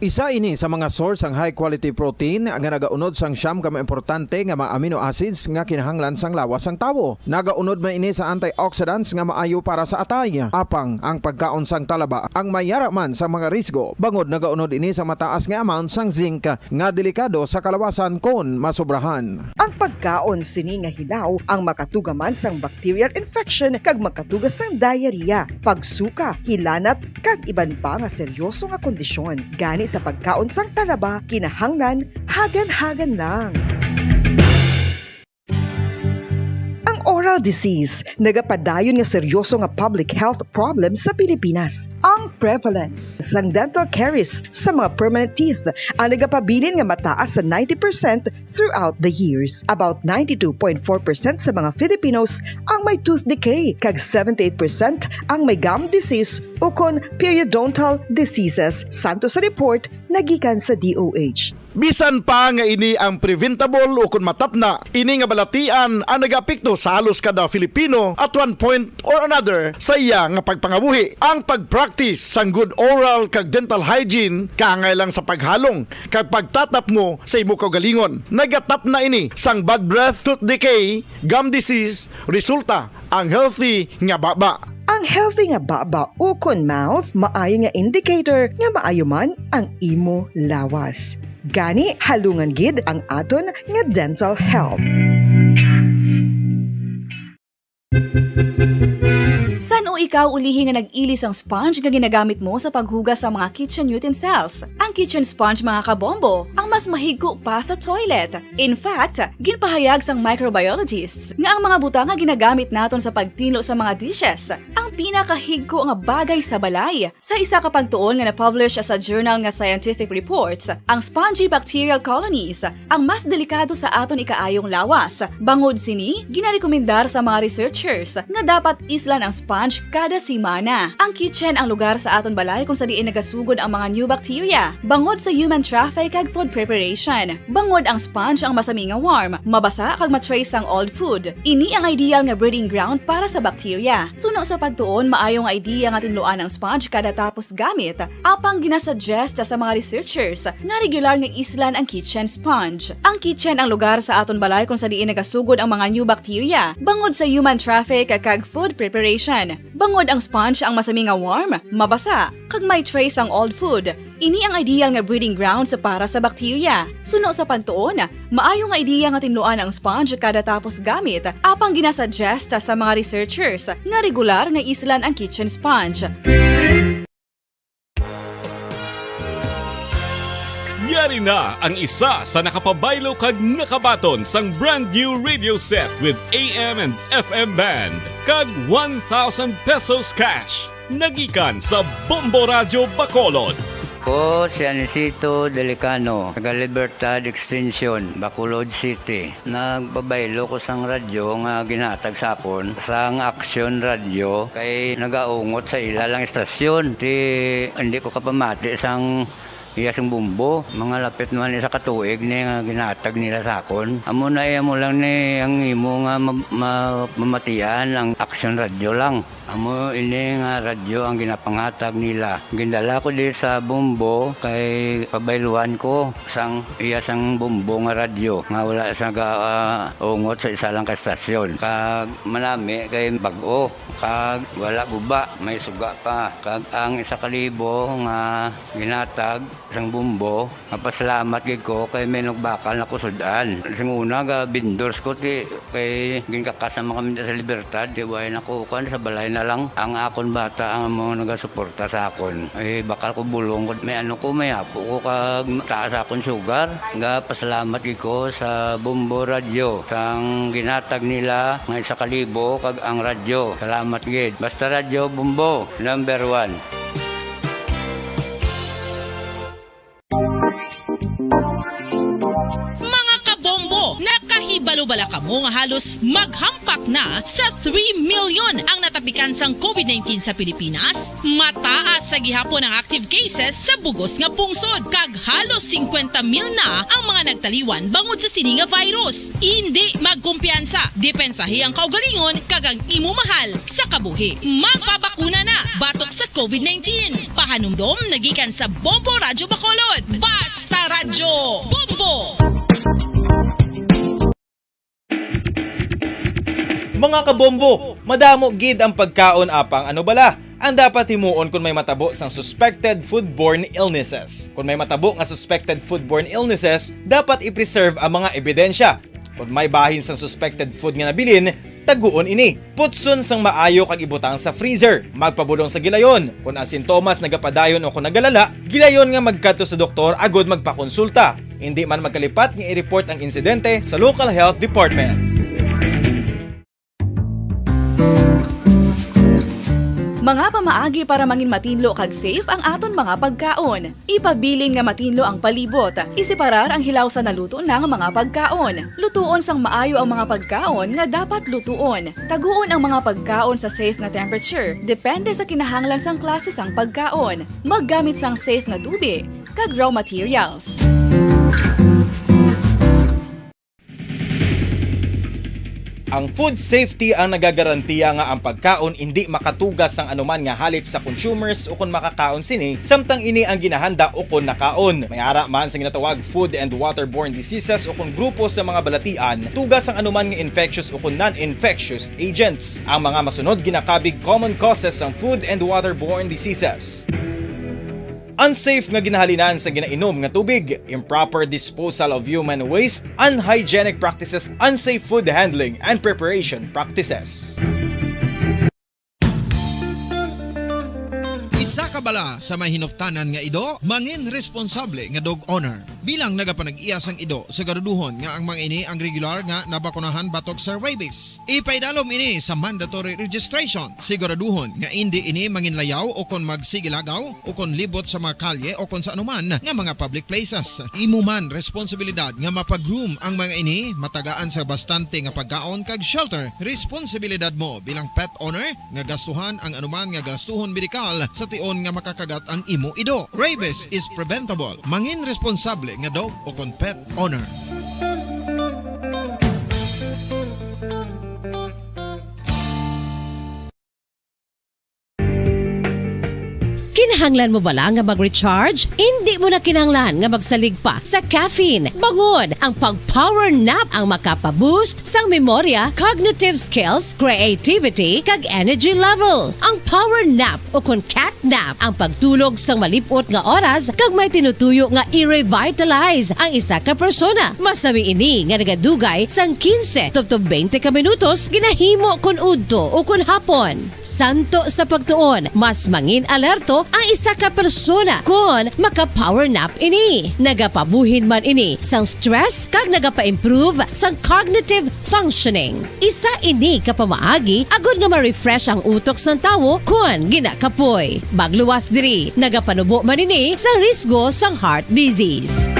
Isa ini sa mga source sang high quality protein nga nagaunod sang siyam ka mga importante nga mga amino acids nga kinahanglan sang lawas sang tawo. Nagaunod man ini sa antioxidants nga maayo para sa atay. Apang ang pagkaon sang talaba ang may yara man sa mga risgo, bangod nagaunod ini sa mataas nga amount sang zinc nga delikado sa kalawasan kon masobrahan. Ang pagkaon sini nga hilaw ang makatuga man sang bacterial infection kag makatuga sang diarrhea, pagsuka, hilanat, kag iban pa nga seryoso nga kondisyon. Gani sa pagkaon sang talaba, kinahanglan hagan-hagan lang. Ang oral disease nagapadayon nga seryoso nga public health problem sa Pilipinas. Ang prevalence sang dental caries sa mga permanent teeth ang nagapabilin nga mataas sa ninety percent throughout the years. About ninety-two point four percent sa mga Filipinos ang may tooth decay, kag seventy-eight percent ang may gum disease ukon periodontal diseases, santo sa report nagikan sa D O H. Bisan pa nga ini ang preventable ukon matapna, ini nga balatian ang nagaapekto sa halos kada Filipino at one point or another sa iya nga pagpangabuhi. Ang pag-practice sang good oral kag dental hygiene kaangay lang sa paghalong kag pagtatapngo sa imo kaugalingon. Nagatapna ini sang bad breath, tooth decay, gum disease, resulta ang healthy nga baba. Ang healthy nga baba ukon mouth maayo nga indicator nga maayo man ang imo lawas. Gani, halungan gid ang aton nga dental health. San-o ikaw ulihi nga nag-ili sang sponge nga ginagamit mo sa paghugas sa mga kitchen utensils? Ang kitchen sponge, mga kabombo, ang mas mahigko pa sa toilet. In fact, ginpahayag sang microbiologists nga ang mga butang nga ginagamit naton sa pagtinlo sa mga dishes ang pinakahigko nga bagay sa balay. Sa isa ka pagtuon nga na-publish sa journal nga Scientific Reports, ang spongy bacterial colonies ang mas delikado sa aton ikaayong lawas. Bangod sini, ginarekomendar sa mga researchers nga dapat islan ang sponge kada semana. Ang kitchen ang lugar sa aton balay kung sa diin nagasugod ang mga new bacteria, bangod sa human traffic kag food preparation. Bangod ang sponge ang masami nga warm, mabasa kag ma-trace sang old food. Ini ang ideal nga breeding ground para sa bacteria. Suno sa pagtuon, maayo nga idea nga tinluan ang sponge kada tapos gamit. Apang ginasuggest sa mga researchers nga regular nga islan ang kitchen sponge. Ang kitchen ang lugar sa aton balay kung sa diin nagasugod ang mga new bacteria, bangod sa human traffic kag food preparation. Bangod ang sponge ang masami nga warm, mabasa, kag may trace ang old food. Ini ang ideal nga breeding grounds para sa bacteria. Suno sa pagtuon, maayo nga ideya nga tinluan ang sponge kada tapos gamit, apang ginasuggest sa mga researchers nga regular nga islan ang kitchen sponge. Yari na ang isa sa nakapabaylo kag nakabaton sang brand new radio set with A M and F M band kag one thousand pesos cash. Nagikan sa Bombo Radyo Bacolod. Ko si Anisito Delicano, taga Libertad Extension, Bacolod City. Nagpabaylo ko sang radyo nga ginhatag sa akon sang Aksyon Radyo kay nagaungot sa ila lang istasyon. Ti, hindi ko kapamati sang Iya sang Bombo, mga lapit naman isa ka tuig ni nga ginatag nila sa akon. Amo na iya mo lang ni ang imo nga ma-, ma-, mamatian ang Aksyon Radyo lang. Amo ini nga radyo ang ginapangatag nila. Gindala ko di sa Bombo kay pabayluhan ko sang iya sang Bombo nga radyo nga wala sa ga-, ah, ungot sa isa lang ka estasyon. Kag manami kay bag-o, kag wala guba, may suga pa. Kag ang isa ka libo nga ginatag sang Bombo, mapasalamat gid ko kay may nagbakal na ko sud-an. Sing una, ga vendors ko, ti, kay ginkakas naman kami sa Libertad, ti, way na ko, kuwan, sa balay na lang. Ang akon bata ang mga nagasuporta sa akon. Eh, bakal ko bulong ko, may ano ko, may apo ko, kag taas akon sugar. Ga pasalamat gid ko sa Bombo Radyo, sang ginatag nila nga isa ka libo, kag ang radyo. Salamat gid. Basta Radyo Bombo, number one. Mga kabombo, nakahibalo bala kamo nga halos maghampak na sa three million ang natapikan sang covid nineteen sa Pilipinas? Mataas sa gihapon ang active cases sa bugos nga pungsod, kag halos singkwenta mil na ang mga nagtaliwan bangod sa sini nga virus. Indi magkumpiyansa, depensahi ang kaugalingon kag ang imo mahal sa kabuhi. Magpabakuna na batok sa covid nineteen. Pahanumdom nagikan sa Bombo Radyo Bacolod. Basta Radyo Bombo! Mga kabombo, madamo gid ang pagkaon apang ano bala ang dapat himuon kon may matabo sang suspected foodborne illnesses. Kon may matabo nga suspected foodborne illnesses, dapat i-preserve ang mga ebidensya. Kon may bahin sang suspected food nga nabilin, taguon ini. Putson sang maayo kag ibutang sa freezer. Magpabulong sa gilayon. Kon ang sintomas nagapadayon o kon nagalala, gilayon nga magkadto sa doktor agud magpakonsulta. Indi man magkalipat nga i-report ang insidente sa local health department. Mga pamaagi para mangin matinlo kag safe ang aton mga pagkaon. Ipabilin nga matinlo ang palibot. Iseparar ang hilaw sa naluto na nga mga pagkaon. Lutuon sang maayo ang mga pagkaon nga dapat lutuon. Taguon ang mga pagkaon sa safe nga temperature, depende sa kinahanglan sang klase sang pagkaon. Maggamit sang safe nga tubig kag raw materials. Ang food safety ang nagagarantiya nga ang pagkaon indi makatugas sang anuman nga halit sa consumers ukon makakaon sini, samtang ini ang ginahanda ukon nakaon. May ara man sa ginatawag food and waterborne diseases ukon grupo sa mga balatian, tugas sang anuman nga infectious ukon non-infectious agents. Ang mga masunod ginakabig common causes sang food and waterborne diseases. Unsafe nga ginahalinan sa ginainom nga tubig, improper disposal of human waste, unhygienic practices, unsafe food handling and preparation practices. Isa ka bala sa may hinuptanan nga ido, mangin responsable nga dog owner. Bilang nagapanag-iya sang ido, siguraduhon nga ang mga ini ang regular nga nabakunahan batok sa rabies. Ipaidalom ini sa mandatory registration. Siguraduhon nga indi ini manginlayaw o kon magsigilagaw o kon libot sa mga kalye o kon sa anuman nga mga public places. Imo man responsibilidad nga mapa-groom ang mga ini, matagaan sa bastante nga pagkaon kag shelter. Responsibilidad mo bilang pet owner nga gastuhan ang anuman nga gastuhon medikal sa tion nga makakagat ang imo ido. Rabies is preventable. Mangin responsable nga dog o kon pet owner. Kinahanglan mo bala nga mag-recharge? Indi mo na kinahanglan nga magsalig pa sa caffeine. Bangon ang pag-power nap ang makapa-boost sang memorya, cognitive skills, creativity, kag energy level. Ang power nap o kon cat nap ang pagtulog sang malip-ot nga oras kag may tinutuyo nga i-revitalize ang isa ka persona. Masami ini nga nagadugay sang quince tubtob twenty ka minutos ginahimo kon udto o kon hapon. Santo sa pagtuon, mas mangin-alerto ang isa ka persona kon maka-power nap ini. Nagapabuhin man ini sang stress kag nagapa-improve sang cognitive functioning. Isa ini ka pamaagi agod nga ma-refresh ang utok sang tawo kon ginakapoy. Magluwas diri, nagapanubo man ini sa risgo sang heart disease.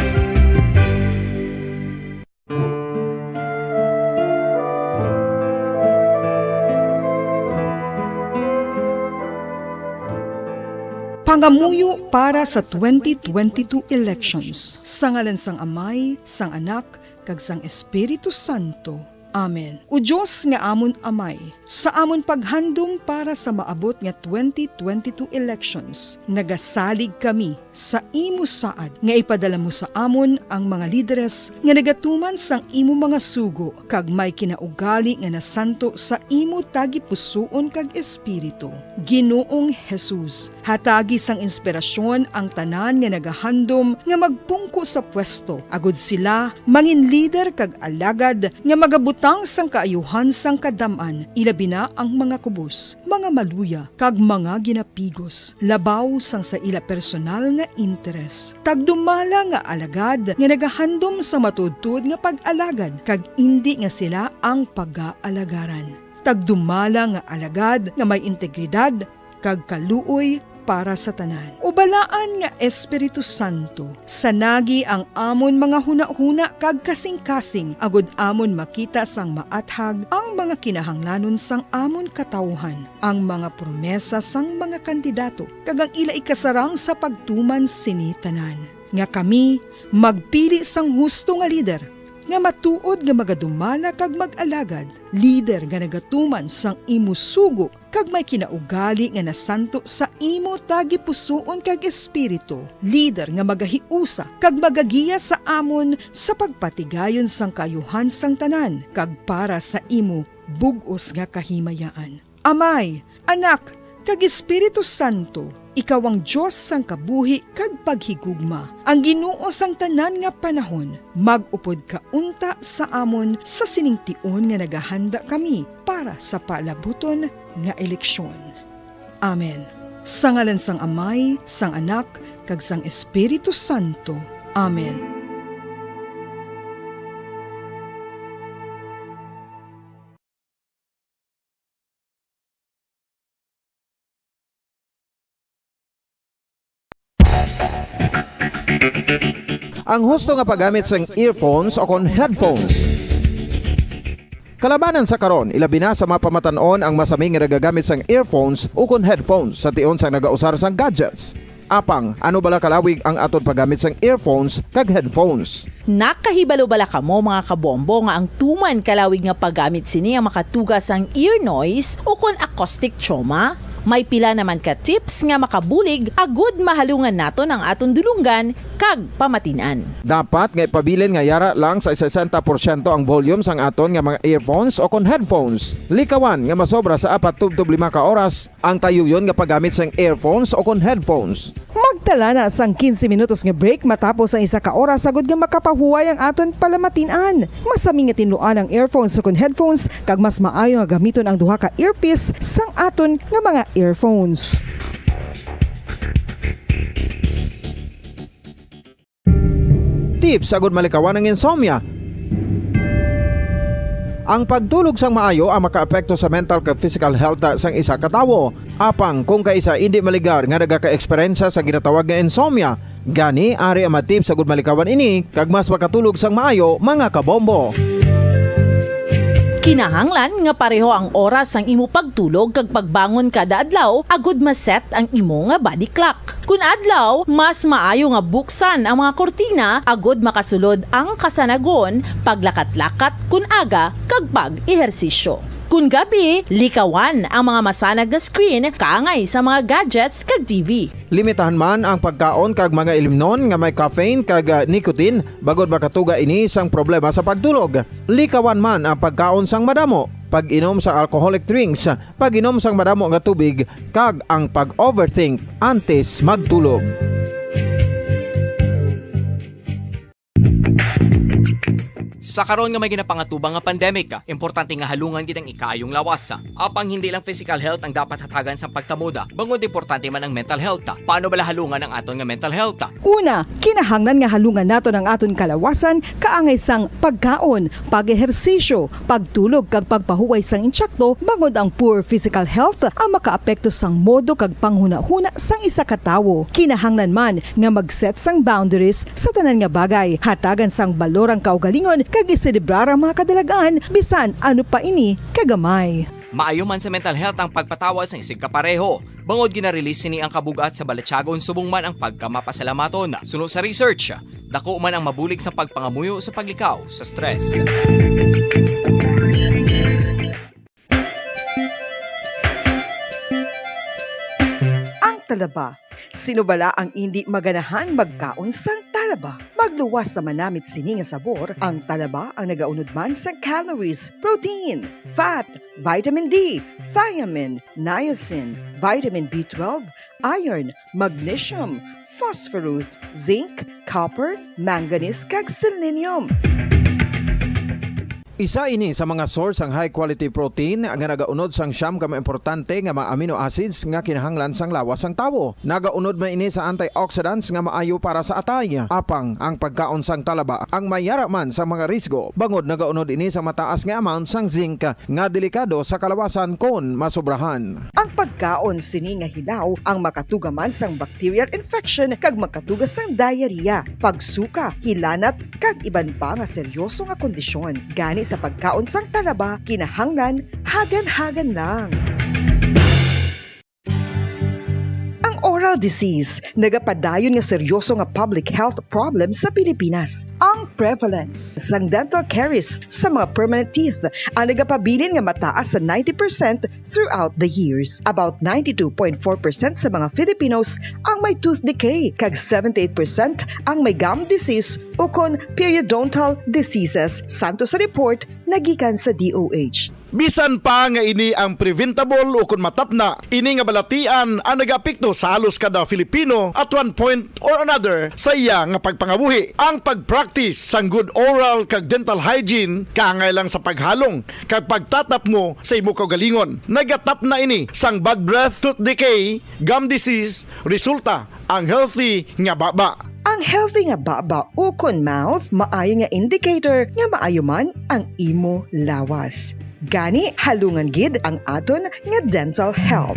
Pangamuyo para sa twenty twenty-two elections. Sa ngalan sang Amay, sang Anak, kag sang Espiritu Santo. Amen. O Dios nga amon Amay, sa amon paghandom para sa maabot nga twenty twenty-two elections, nagasalig kami sa imo saad nga ipadala mo sa amon ang mga lideres nga nagatuman sang imo mga sugo kag may kinaugali nga nasanto sa imo tagipusoon kag espiritu. Ginoong Jesus, hatagi sang inspirasyon ang tanan nga nagahandom nga magpungko sa pwesto, agud sila mangin lider kag alagad nga magabutang sang kaayuhan sang kadam-an, ilabi na ang mga kubos, mga maluya, kag mga ginapigos, labaw sang sa ila personal nga interes. Tagdumala nga alagad nga nagahandom sa matuodtuod nga pag-alagad, kag indi nga sila ang pagaalagaran. Tagdumala nga alagad nga may integridad kag kaluoy para sa tanan. O Balaan nga Espiritu Santo, sanagi ang amon mga hunahuna kag kasingkasing, agud amon makita sang maathag ang mga kinahanglanon sang amon katawuhan, ang mga promesa sang mga kandidato, kag ang ila ikasarang sa pagtuman sini tanan, nga kami magpili sang husto nga lider, nga matuod nga magadumala kag mag-alagad, lider nga nagatuman sang imo sugo kag may kinaugali nga nasanto sa imo tagipusoon kag espiritu, lider nga magahiusa kag magagiya sa amon sa pagpatigayon sang kaayuhan sang tanan kag para sa imo bug-os nga kahimayaan. Amay, Anak, kag Espiritu Santo, ikaw ang Dios sang kabuhi kag paghigugma, ang Ginoo sang tanan nga panahon. Mag-upod ka unta sa amon sa sining tion nga nagahanda kami para sa palabuton nga eleksyon. Amen. Sa ngalan sang Amay, sang Anak, kag sang Espiritu Santo. Amen. Ang husto nga paggamit sang earphones o kon headphones. Kalabanan sa karon, ilabi na sa mga pamatan-on ang masami nga nagagamit sang earphones o kon headphones sa tion sang nagausar sang gadgets. Apang, ano bala kalawig ang aton paggamit sang earphones kag headphones? Nakahibalo bala kamo, mga kabombo, nga ang tuman kalawig nga paggamit sini ang makatuga sang ear noise o kon acoustic trauma? May pila naman ka tips nga makabulig agud mahalungan naton ang aton dulonggan kag pamatin-an. Dapat nga ipabilin nga yara lang sa sesenta porsyento ang volume sang aton nga mga earphones o kon headphones. Likawan nga masobra sa apat tubtob lima ka oras ang tayuyon nga paggamit sang earphones o kon headphones. Magtala na sang quince minutos nga break matapos ang isa ka oras, agud nga makapahuway ang aton palamatin-an. Masami nga tinluan ang earphones o kon headphones, kag mas maayo nga gamiton ang duha ka earpiece sang aton nga mga earphones. Tips agud malikawan ang insomnia. Ang pagtulog sang maayo ang makaapekto sa mental kag physical health sang isa ka tawo. Apang kung kaisa indi maligar nga nagaka-eksperyensya sa ginatawag nga insomnia, gani ari ang mga tips agud malikawan ini kag mas makatulog sang maayo, mga kabombo. Kinahanglan nga pareho ang oras sang imo pagtulog kag pagbangon kada adlaw agud ma-set ang imo nga body clock. Kun adlaw, mas maayo nga buksan ang mga kurtina agud makasulod ang kasanagon, paglakat-lakat kun aga, kag pag-ehersisyo. Kun gabi, likawan ang mga masanag nga screen kaangay sa mga gadgets kag T V. Limitahan man ang pagkaon kag mga ilimnon nga may caffeine kag, ah, nicotine, bangod makatuga ini sang problema sa pagtulog. Likawan man ang pagkaon sang madamo, pag-inom sa alcoholic drinks, pag-inom sang madamo nga tubig, kag ang pag-overthink antes magtulog. Sa karon nga may ginapangatubang nga pandemic, importante nga halungan gid ang ikaayong lawas. Apang hindi lang physical health ang dapat hatagan sa pagkamoda, bangod importante man ang mental health. Paano bala halungan ang aton nga mental health? Una, kinahanglan nga halungan naton ang aton kalawasan kaangay sang pagkaon, pag-ehersisyo, pagtulog kag pagpahuway sang insakto, bangod ang poor physical health ang makaapekto sang modo kag panghunahuna sang isa ka tawo. Kinahanglan man nga mag-set sang boundaries sa tanan nga bagay, hatagan sang balor ang kaugalingon kag iselebrar ang mga kadalag-an, bisan ano pa ini kagamay. Maayo man sa mental health ang pagpatawad sang isigkapareho. Bangod gina-release sini ang kabug-at sa balatyagon subong man ang pagkamapasalamaton. Suno sa research, dako man ang mabulig sa pagpangamuyo sa paglikaw sa stress. Ang talaba. Sino bala ang indi maganahang magkaon sang talaba? Magluwas sa manamit sini nga sabor, ang talaba ang nagaunod man sang calories, protein, fat, vitamin D, thiamine, niacin, vitamin B twelve, iron, magnesium, phosphorus, zinc, copper, manganese, kag selenium. Isa ini sa mga source sang high quality protein nga nagaunod sang siyam ka mga importante nga mga amino acids nga kinahanglan sang lawas sang tawo. Nagaunod man ini sa antioxidants nga maayo para sa atay. Apang ang pagkaon sang talaba ang may yara man sa mga risgo, bangod nagaunod ini sa mataas nga amount sang zinc nga delikado sa kalawasan kon masobrahan. Ang pagkaon sini nga hilaw ang makatuga man sang bacterial infection kag makatuga sang diarrhea, pagsuka, hilanat, kag iban pa nga seryoso nga kondisyon. Gani sa pagkaon sang talaba, kinahanglan hagan-hagan lang. Ang oral disease nagapadayon nga seryoso nga public health problem sa Pilipinas. Ang prevalence sang dental caries sa mga permanent teeth ang nagapabilin nga mataas sa ninety percent throughout the years. About ninety-two point four percent sa mga Filipinos ang may tooth decay, kag seventy-eight percent ang may gum disease ukon periodontal diseases, santo sa report nagikan sa D O H. Bisan pa nga ini ang preventable ukon matapna, ini nga balatian ang nagaapekto sa halos kada Filipino at one point or another sa iya nga pagpangabuhi. Ang pag-practice sang good oral kag dental hygiene kaangay lang sa paghalong kag pagtatapmo sa imo kaugalingon. Nagatapna ini sang bad breath, tooth decay, gum disease, resulta ang healthy nga baba. Ang healthy nga baba ukon mouth maayo nga indicator nga maayo man ang imo lawas. Gani, halungan gid ang aton nga dental health.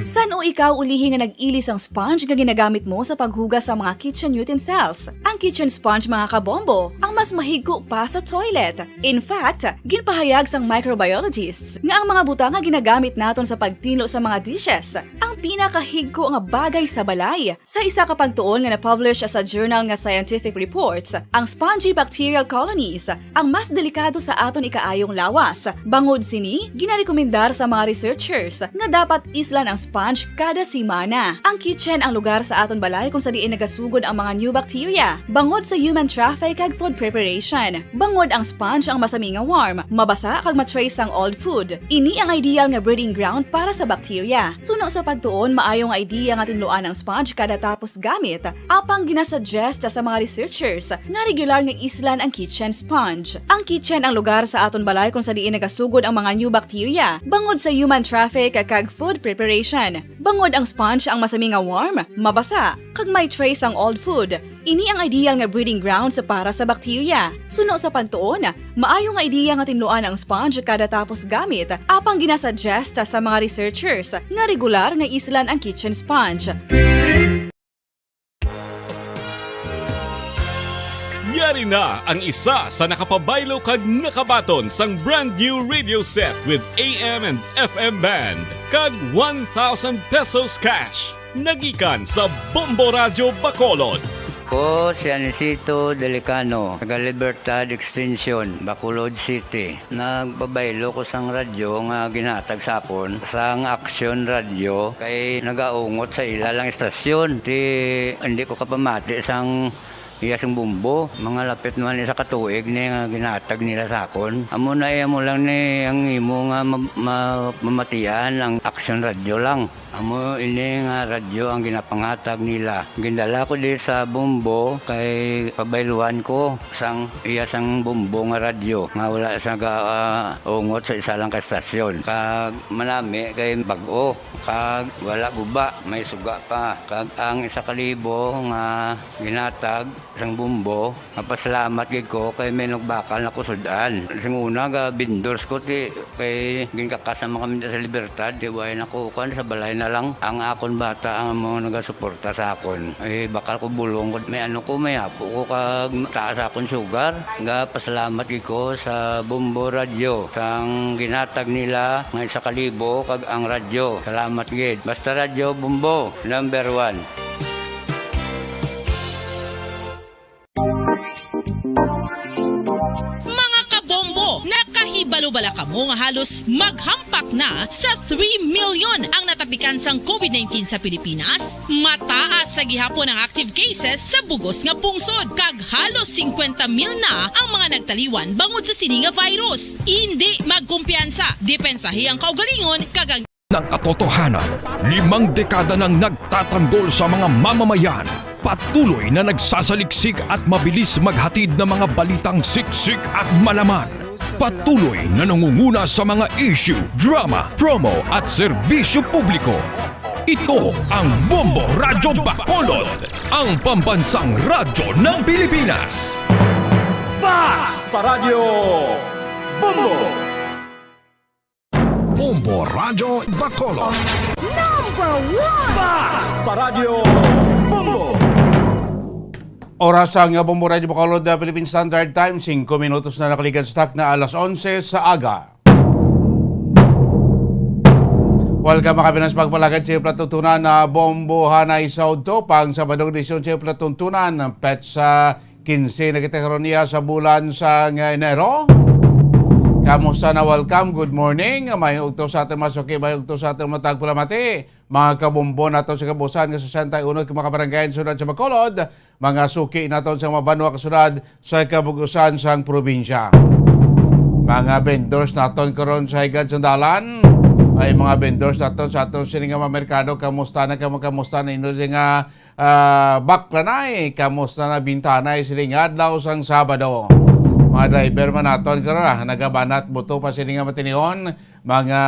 San-o ikaw ulihi nga nag-ili sang sponge nga ginagamit mo sa paghugas sa mga kitchen utensils? Ang kitchen sponge, mga kabombo, ang mas mahigko pa sa toilet. In fact, ginpahayag sang microbiologists nga ang mga butang nga ginagamit naton sa pagtinlo sa mga dishes ang pinakahigko nga bagay sa balay. Sa isa ka pagtuon nga na-publish sa journal nga Scientific Reports, ang spongy bacterial colonies ang mas delikado sa aton ikaayong lawas. Bangod sini, ginarekomendar sa mga researchers nga dapat islan ang sponge kada semana. Ang kitchen ang lugar sa aton balay kung sa diin nagasugod ang mga new bacteria, bangod sa human traffic kag food preparation. Bangod ang sponge ang masami nga warm, mabasa kag ma-trace sang old food. Ini ang ideal nga breeding ground para sa bacteria. Suno sa pagtuon, maayo nga idea nga tinluan ang sponge kada tapos gamit, apang ginasuggest sa mga researchers nga regular nga islan ang kitchen sponge. Ang kitchen ang lugar sa aton balay kung sa diin nagasugod ang mga new bacteria, bangod sa human traffic kag food preparation. Bangod ang sponge ang masami nga warm, mabasa, kag may trace ang old food. Ini ang ideal nga breeding grounds para sa bacteria. Suno sa pagtuon, maayo nga ideya nga tinluan ang sponge kada tapos gamit, apang ginasuggest sa mga researchers nga regular nga islan ang kitchen sponge. Ari na ang isa sa nakapabaylo kag nakabaton sang brand new radio set with A M and F M band kag one thousand pesos cash. Nagikan sa Bombo Radyo Bacolod. Ko si Anisito Delicano, taga Libertad Extension, Bacolod City. Nagpabaylo ko sang radyo nga ginhatag sa akon sang Action Radio kay nagaungot sa ila lang istasyon. Ti, hindi ko kapamati sang iya sang Bombo. Mga lapit naman isa ka tuig ni nga ginhatag nila sa akon. Amo na iya mo lang ni ang imo nga ma-, ma-, mamatian ang Action Radio lang. Amo ini nga radyo ang ginapanghatag nila. Gindala ko di sa Bombo kay pabayluan ko sang iya sang Bombo nga radyo nga wala sa ga, ah, ungot sa isa lang ka estasyon. Kag manami kay bag-o, kag wala guba, may suga pa. Kag ang isa ka libo nga ginhatag sang Bombo, mapasalamat gid ko kay may nagbakal na ko sud-an. Sing una, ga vendors ko, ti, kay ginkakas naman kami sa Libertad, ti, way na ko, kuwan, sa balay na lang. Ang akon bata ang mga nagasuporta sa akon. Eh, bakal ko bulong ko, may ano ko, may apo ko, kag taas akon sugar. Ga pasalamat gid ko sa Bombo Radio, sang ginhatag nila nga isa ka libo, kag ang radyo. Salamat gid. Basta Radyo Bombo, number one. Mga kabombo, nakahibalo bala kamo nga halos maghampak na sa three million ang natapikan sang covid nineteen sa Pilipinas? Mataas sa gihapon ang active cases sa bugos nga pungsod, kag halos singkwenta mil na ang mga nagtaliwan bangod sa sini nga virus. Indi magkumpiyansa, depensahi ang kaugalingon kag ang ng katotohanan, limang dekada nang nagtatanggol sa mga mamamayan. Patuloy na nagsasaliksik at mabilis maghatid ng mga balitang siksik at malaman. Patuloy na nangunguna sa mga issue, drama, promo at serbisyo publiko. Ito ang Bombo Radyo Bacolod, ang pambansang radyo ng Pilipinas. Basta Radyo Bombo! Bombo Radyo Bacolod. Number one! Basta Radyo Bombo! Oras ang Bombo Radyo Bacolod, uh, Philippine Standard Time, singko minutos na nakaligad sa takna alas onse sa aga. Welcome, mga kapinas, pagpalagad sa palatuntunan na Bombo Hanay sa Udto, pang Sabadong edisyon sa palatuntunan, petsa kinse na kita karon niya sa bulan sang Enero. Kamusta na? Welcome. Good morning. May ugto sa aton masuki, may ugto sa aton matag palamati. Mga kabombo naton sa kabuusan nga sesenta y uno ka mga kabarangay sa syudad sa Bacolod, mga suki naton sa mga banwa kag syudad sa kabug-usan sang probinsya. Mga vendors naton karon sa higad sang dalan, ay mga vendors naton sa aton sini nga mga merkado, kamusta na kamo? Kamusta na inyo nga ah, baklanay, kamusta na bintanay sining adlaw sang Sabado? Mga driver man naton karon, ah, nagabanat buto pa sini nga matinihon, mga,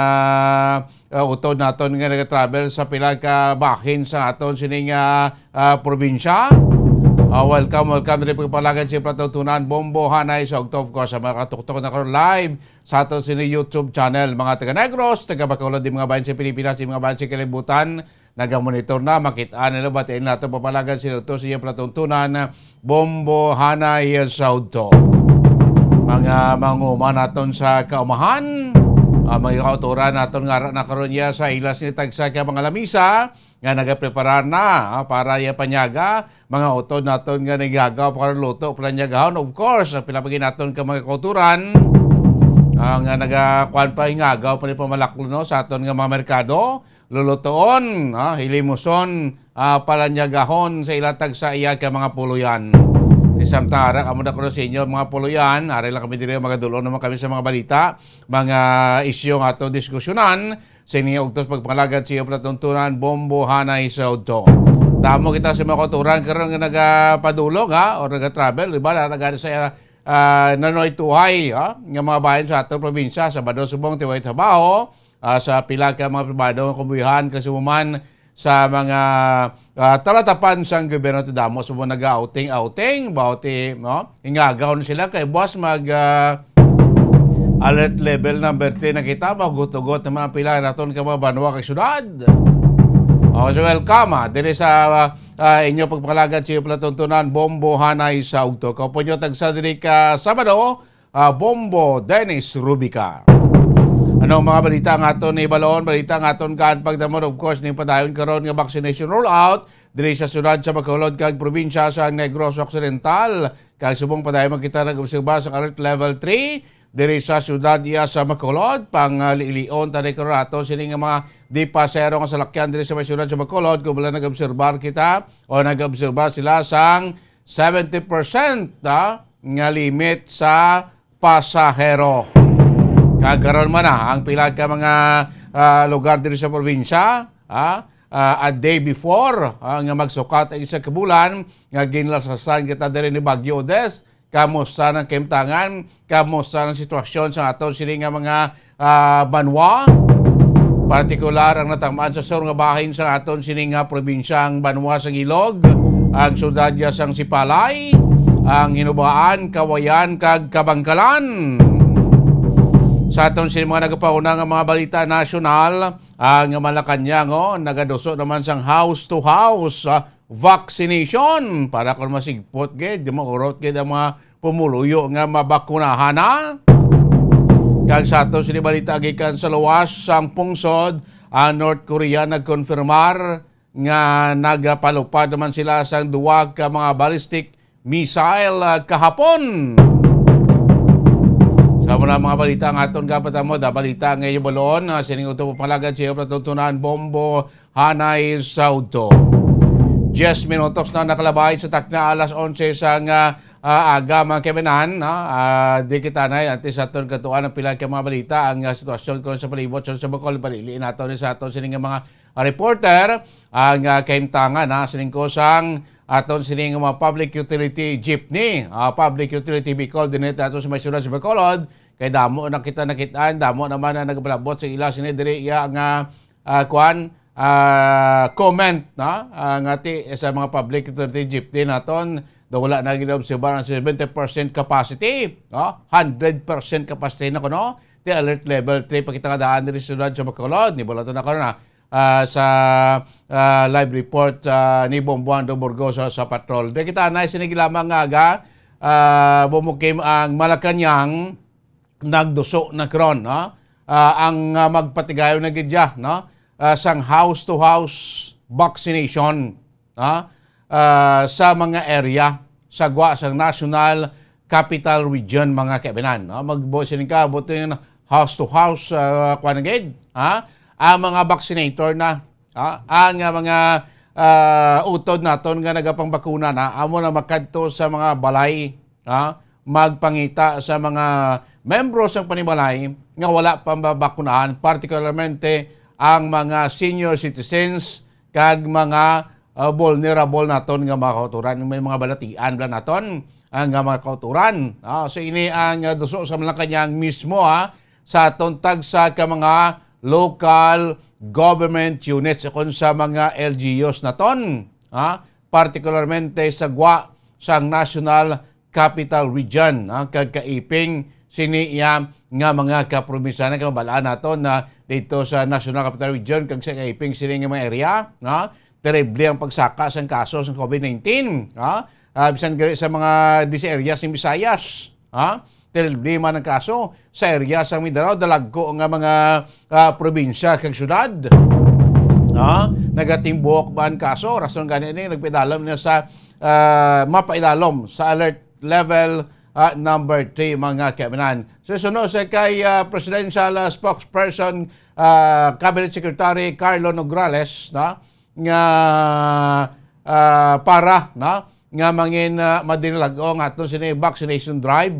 ah, utod naton nga nagatravel sa pila ka bahin sa aton sini nga, ah, probinsya. Ah, welcome, welcome diri pagpalagad sa palatuntunan Bombo Hanay sa Udto, of course, sa mga katuktok na karon live sa aton sini YouTube channel, mga taga Negros, taga Bacolod, di mga bahin sa Pilipinas, di mga bahin sa kalibutan, nagamonitor na, makit-an nila, batiin nato, papalagad sila to sa iyang palatuntunan, Bombo Hanay sa Udto. Mga manguma naton sa kaumahan, ah, mga kauturan naton nga ara na karon niya sa ilas ni tagsa ka mga lamisa nga nagapreparar na, ah, para iya panyaga, mga utod naton nga naghagaw pa karon luto, palanyagahon, of course, ang pila pa gid naton ka mga kauturan, ah, nga nagakuan pa, hingagaw pa ni pamalaklo, no, sa aton nga mga merkado. Lulutoon, ha, hilimuson, ah, palanyagahon sa ila tagsa iya ka mga puloyan. Di samtara, amo na kuno sa inyo, mga puloyan, ari lang kami diri, magadulon naman kami sa mga balita, mga isyu nga ato diskusyonan, sa ining ugtos pagpangalagad sa iyo palatuntunan, Bombo Hanay sa Udto. Damo kita sa mga kauturan karon nga nagapadulong, ha, or nagatravel, di ba, na nagani sa, ah, nanoy tuhay, ha, nga mga bahin sa atong probinsya, sa Bado Subong, Tiway, Tabaho, ah, sa pila ka mga pribado nga kumbuyahan, kasubo man sa mga, ah, talatapan sang gobyerno, ti damo sa mga naga-outing-outing, bawti, no? Ingagaw na sila kay buwas mag, ah, alert level number three na kita, mahugot-hugot naman ang pila naton ka mga banwa kag syudad. Oh, so welcome, ah, diri sa, ah, ah, inyo pagpalagad sa iyo palatuntunan, Bombo Hanay sa Ugto. Kaupo nyo tagsa diri ka Sabado, ah, Bombo Dennis Rubica. Ano ang mga balita nga aton ni Balon? Balita nga aton kan pagdamon, of course, ning padayon karon nga vaccination rollout diri sa siyudad sa Bacolod kag probinsya sa Negros Occidental. Kag subong padayon man kita nag-obserba sa alert level three diri sa siyudad iya sa Bacolod, pang, ah, liilion ta ni karon ato sini nga mga di pasero nga salakyan diri sa may siyudad sa Bacolod, kung wala nag-obserbar kita o nag-obserbar sila sang seventy percent, ah, nga limit sa pasahero. Kag karon man na ang pila ka mga, ah, lugar diri sa probinsya, ah, ah, a day before, ah, nga magsukat ang isa ka bulan nga ginlasasan kita diri ni Bagyo Odette. Kamusta ang kahimtangan? Kamusta ang sitwasyon sa aton sini nga mga, ah, banwa? Partikular ang natamaan sa sur nga bahin sa aton sini nga probinsya, ang banwa sang Ilog, ang siyudad ya sang Sipalay, ang Hinubaan, Kawayan, kag Kabangkalan. Sa aton sini mga nagapauna nga mga balita nasyonal, ang Malacañang, oh, nagaduso naman sang house to house, ah, vaccination para kon masigpot gid, di maurot gid ang mga pumuluyo nga mabakunahan na. Kag sa ato sini balita gikan sa luwas sang pungsod, ang North Korea nagkonfirmar nga nagapalupad naman sila sang duwa ka mga ballistic missile, ah, kahapon. Sa mga, mga balita nga aton gapatamod, ah, balita nga ibalon, ah, sining utop palagad sa iyo palatuntunan, Bombo Hanay sa Udto. Diyes minutos na nakalabay sa takna alas onse sang, ah, ah, aga, mga kaibigan, no? Ah, di kita na, antes sa aton katuan ang pila ka mga balita, ang, ah, sitwasyon ko sa palibot sa, sa Bacol, palili nato ni sa aton sining nga mga reporter, ang, ah, kahimtangan, ha, sining ko sang aton sining mga public utility jeepney, ah, public utility vehicle dinhi ato sa may siyudad sa Bacolod, kay damo na kita nakitaan, damo naman na nagpalabot sa ila sini diri iya nga, ah, kuan, ah, comment, no? Ah, nga ti sa mga public utility jeepney naton, daw wala na ginaobserbar ang seventy percent capacity, no? Hundred percent capacity na kuno. Ti alert level three pa kita nga daan diri sa siyudad sa Bacolod. Ni Bulaton ako na, ah, sa, ah, live report, ah, ni Bombo Ando Burgos sa, sa patrol. Di kita na sini lamang nga aga, ah, bumukim ang Malacañang nagduso na karon, no? Ah, ang, ah, magpatigayon na gid siya, no? Ah, sang house to house vaccination, no? Ah, sa mga area sa gwa sang National Capital Region, mga kaibigan, no? Magbo-, sining ka, buto yung house to house, ah, kuwan na gid, ha? Ang mga vaccinator na, ha? Ang, ah, mga, ah, utod naton nga nagapangbakuna na, amo na makadto sa mga balay, ha? Magpangita sa mga membro sang panimalay nga wala pa mabakunahan, partikularmente ang mga senior citizens kag mga, ah, vulnerable naton nga mga kauturan. May mga balatian bala naton, ah, nga mga kauturan. Ah, so ini ang, ah, duso sa Malacañang mismo, ha, sa aton tagsa ka mga local government units ukon sa mga L G Us naton, ha, partikularmente sa gwa sang National Capital Region, ha, kag kaiping sini iya nga mga kaprobinsyanan. Kay mabalaan naton na dito sa National Capital Region kag sa kaiping sini nga mga area, ha, terrible ang pagsaka sang kaso sang COVID nineteen, ha? Ah, bisan gani sa mga dis area sa Visayas, ha? Terrible man ang kaso sa area sa Mindanao, dalagko nga mga, ah, probinsya kag syudad. Ha? Nagatimbok ba ang kaso? Rason gani ni nagpaidalom na sa, ah, mapaidalom sa alert level, ah, number three, mga kaibigan. So, suno sa kay, ah, Presidential, ah, Spokesperson, ah, Cabinet Secretary Carlo Nograles, no? Nga, ah, para, no, nga mangin, ah, madinalag-on ato sini vaccination drive,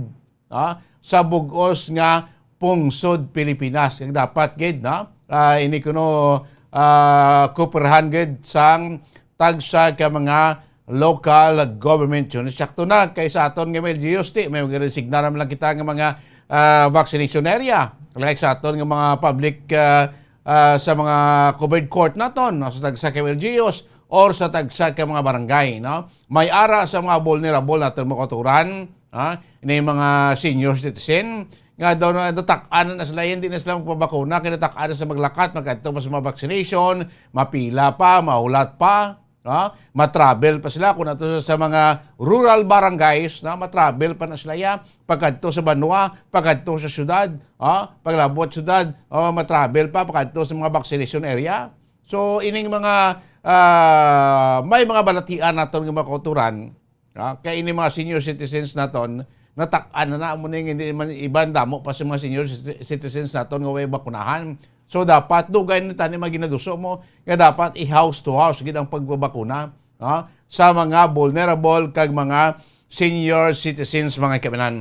no, sa bug-os nga pungsod Pilipinas. Kag dapat gid, no, ah, ini kuno, ah, kooperahan gid sang tagsa ka mga local government unit. Sakto na kay sa aton nga mga L G Us, ti, may magresignar naman lang kita nga mga, ah, vaccination area. Like sa aton nga mga public, ah, ah, sa mga covered court naton, no, sa tagsa ka L G Us or sa tagsa ka mga barangay, no? May ara sa mga vulnerable naton mga kauturan, ha? Ini mga senior citizen nga daw na, natak-an na sila, hindi na sila magpabakuna, kay natak-an na sa maglakat, magkadto pa sa mga vaccination, mapila pa, mahulat pa, Ha? Matravel pa sila kung ato sa, sa mga rural barangays, na matravel pa na sila ya, pagkadto sa banwa, pagkadto sa syudad, ha? Paglabot syudad, o matravel pa pagkadto sa mga vaccination area. So ining mga, ah, may mga balatian naton nga mga kauturan, ha? Kay ini mga senior citizens naton, natak-an na na, amo ning hindi man iban, damo pa sa mga senior citi-, citizens naton nga way bakunahan. So dapat dugay na tani mga ginaduso mo nga dapat i-house to house gid ang pagbabakuna, ha, sa mga vulnerable kag mga senior citizens, mga kaibigan.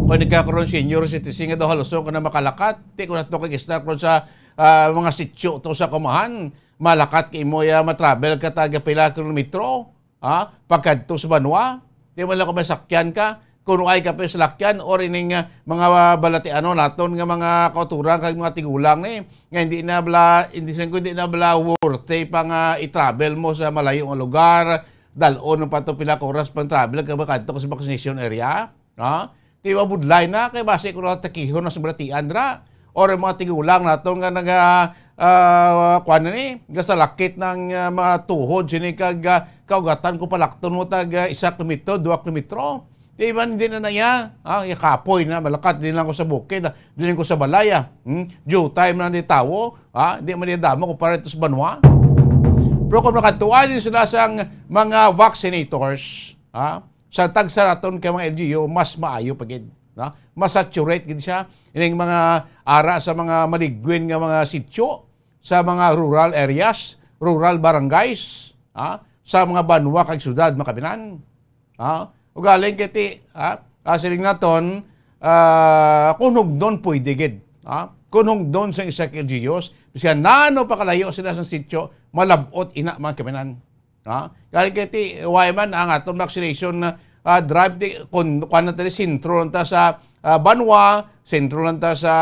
Kung ikaw karon senior citizen nga daw haluson ka na makalakat, di ko na to kag istar karon sa, ah, mga sityo to sa kumahan, malakat ka imo ya, matravel ka taga pila kilometro, ha? Pagkadto sa banwa, di man lang kung may sakyan ka, kung ay ka pa salakyan or ining, ah, mga balatianon naton nga mga kauturan kag mga tigulang ni, nga hindi na bala, hindi sila, hindi na bala worthy pa nga i-travel mo sa malayo nga lugar, dalon mo pa to pila ka oras pang travel kag makadto ka sa vaccination area, ha? Di ba budlay na kay basi ko natakihon na sa balatian dra or ang mga tigulang naton nga naga, ah, kuan na ni, gasalakit ng, ah, mga tuhod sini kag, ah, kaugatan ko palakton mo tag, ah, isa kilometro, dua kilometro. Di ba, hindi na na iya? Ah, ikapoy na, malakat din lang ko sa bukid, ah, din lang ko sa balay, ah. Hmm? Due time na ni tawo, ah, di man niya damo ko para ito sa banwa. Pero kung nakatuan din sila sa mga vaccinators, ah, sa tagsa naton ka mga L G U, mas maayo pa gid, no? Mas saturate gid siya ining mga ara sa mga maligwin nga mga sityo, sa mga rural areas, rural barangays, ha? Sa mga banwa kag syudad, mga kaibigan. Ha? Ugaling kay ti, ha? Ah, siling naton, ah, kung hugdon pwede gid, ha? Kung hugdon sa isa ka L G Us, siya nano pa kalayo sila sa sityo, malabot ina, mga kaibigan. Ha? Kaya kay ti, why man ang atong vaccination, ah, drive, ti, kun, kuwan na tayo, sentro lang ta sa, ah, banwa, sentro lang ta sa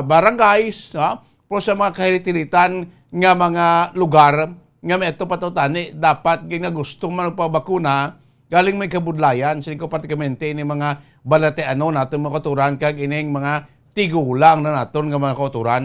barangays, ha? Pero sa mga kahilitilitan nga mga lugar nga may ato pa to tani, dapat gid nga gusto man magpabakuna, galing may kabudlayan, sila ko partikularmente ini mga balatianon naton mga kauturan kag ining mga tigulang na naton nga mga kauturan.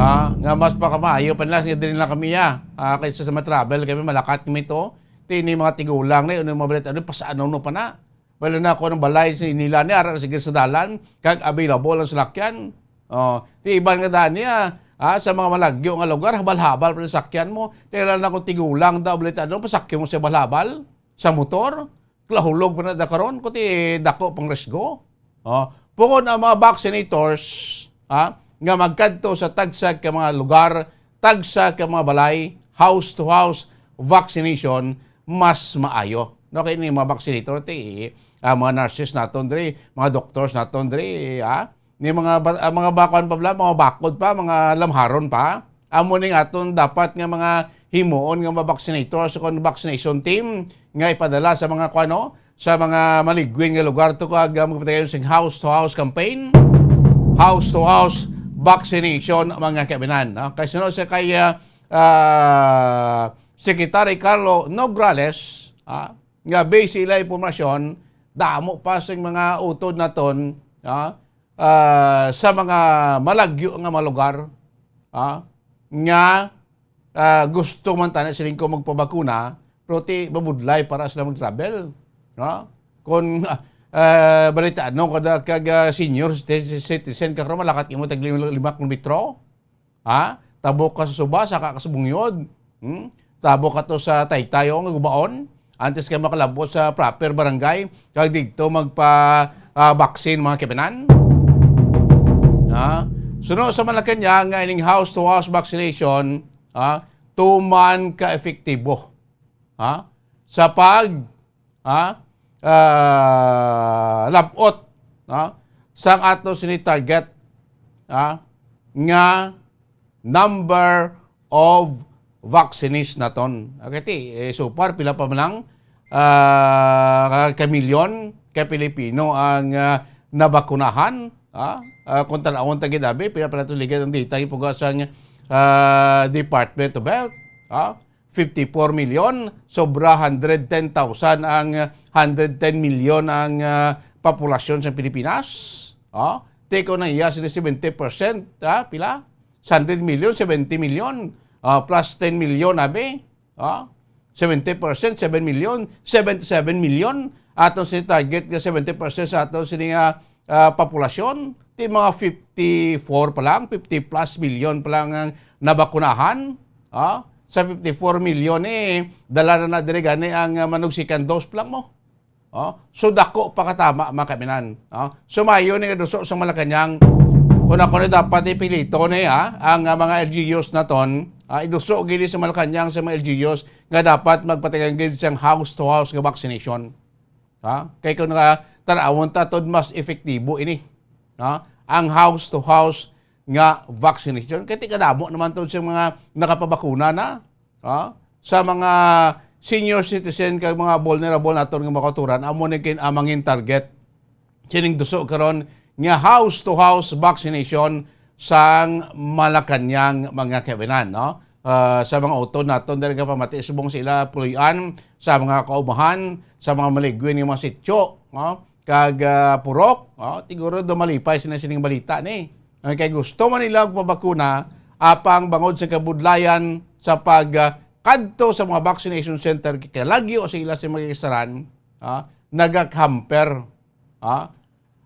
Ah, nga mas pakamaayo pa nila, sige, dili na kami, ah, ah, kaysa sa matravel kami, malakat kami to. Ti ini mga tigulang na, ano, mga balatianon, pasano no pa na. Wala na ako ng balay sa nila ni ara, sige, sa dalan, kag available ang salakyan. Oh, ti iban nga dani, ah, ah, sa mga malagyo nga lugar, habal-habal pa ang sakyan mo. Ti wala na ako tigulang daw, balatianon, pasakyan mo sa habal-habal, sa motor. Kalahulog pa na da karon, kuti dako pang risgo. Oh, puhon ang mga vaccinators, ha, nga magkadto sa tagsa ka mga lugar, tagsa ka mga balay, house to house vaccination, mas maayo. No, kay ni mga vaccinator, ti, ah, mga nurses naton diri, mga doctors naton diri, ha, ni mga ba-, ah, mga bakuan pa bala, mga bakod pa, mga lamharon pa. Amo ning aton dapat nga mga himuon nga mga vaccinator sa kon vaccination team nga ipadala sa mga kuano, sa mga maligwin nga lugar to kag, ah, magpatayon sing house to house campaign, house to house vaccination, mga kaibigan, no? Kay suno sa kay, ah, ah, Secretary Carlo Nograles, ah, nga base ila impormasyon, damo pa sing mga utod naton, ah, ah, sa mga malagyo nga mga lugar, ah, nga, ah, gusto man tani siling ko magpabakuna, pero ti mabudlay para sila mag-travel, no? Kung, ah, ah, balita, ano, kada kag, ah, senior citi-, citizen ka karon, malakat imo tag lima, lima kilometro, ha? Tabok ka sa Suba, saka ka sa Bungayod. Hmm? Tabok ka to sa Taytay, o, nga Gubaon. Antes ka makalabot sa proper barangay, kag didto magpa, ah, vaccine, mga kaibigan. Ha? Suno sa Malacañang nga ining house-to-house vaccination, ha? Tuman ka epektibo. Ha? Sa pag, ha? Ah, labot, ha? Sang ato sini target, ha? Nga number of vaccinees naton. Okay, ti, eh, so far, pila pa man lang, ah, ka milyon ka Pilipino ang, ah, nabakunahan, ha? Ah, kung tan-awon ta gid, abi, pila pa nato ligid ang data, ipuga sang, ah, Department of Health, ha? Fifty-four million, sobra hundred ten thousand ang, hundred ten million ang, ah, populasyon sa Pilipinas. Oh, take on ang iya sila seventy percent, ah, pila? Hundred million, seventy million, ah, plus ten million, abi. Ha? Seventy percent, seven million, seventy-seven million. Aton sini target nga seventy percent sa aton sini nga, ah, populasyon. Ti mga fifty-four pa lang, fifty plus million pa lang ang nabakunahan. Ha? Sa fifty-four million, eh, dala na na diri gani ang, ah, manug second dose pa lang mo. Oh, so dako pa katama, mga kaibinan. Oh, so maayo ni nga duso sa Malacañang. Kung ako na dapat ipilito ni, ha, ang, ah, mga L G Us naton, ah, iduso gini sa Malacañang sa mga L G Us nga dapat magpatigayon gid sang house to house nga vaccination. Ha? Kay kung nga tan-awon ta, tod mas epektibo ini. Ha? Ang house to house nga vaccination. Kay ti kadamo naman to sa mga nakapabakuna na. Ha? Sa mga senior citizen kag mga vulnerable naton nga mga kautoran, amo ni kin-, ang mangin target sining duso karon nga house-to-house vaccination sang Malacañang, mga kaibinan, no? Ah, sa mga utod naton diri nga pamati subong sa ila puloy-an, sa mga kaubahan, sa mga maligwin nga mga sityo, no? Kag, ah, purok, no? Siguro do malipay sila sining balita ni. Ang kay gusto man nila og pabakuna, apang bangod sa kabudlayan sa pag, ah, kadto sa mga vaccination center, kay kalagyo sa ila sa mga kaisaran, ah, nagak-hamper, ah,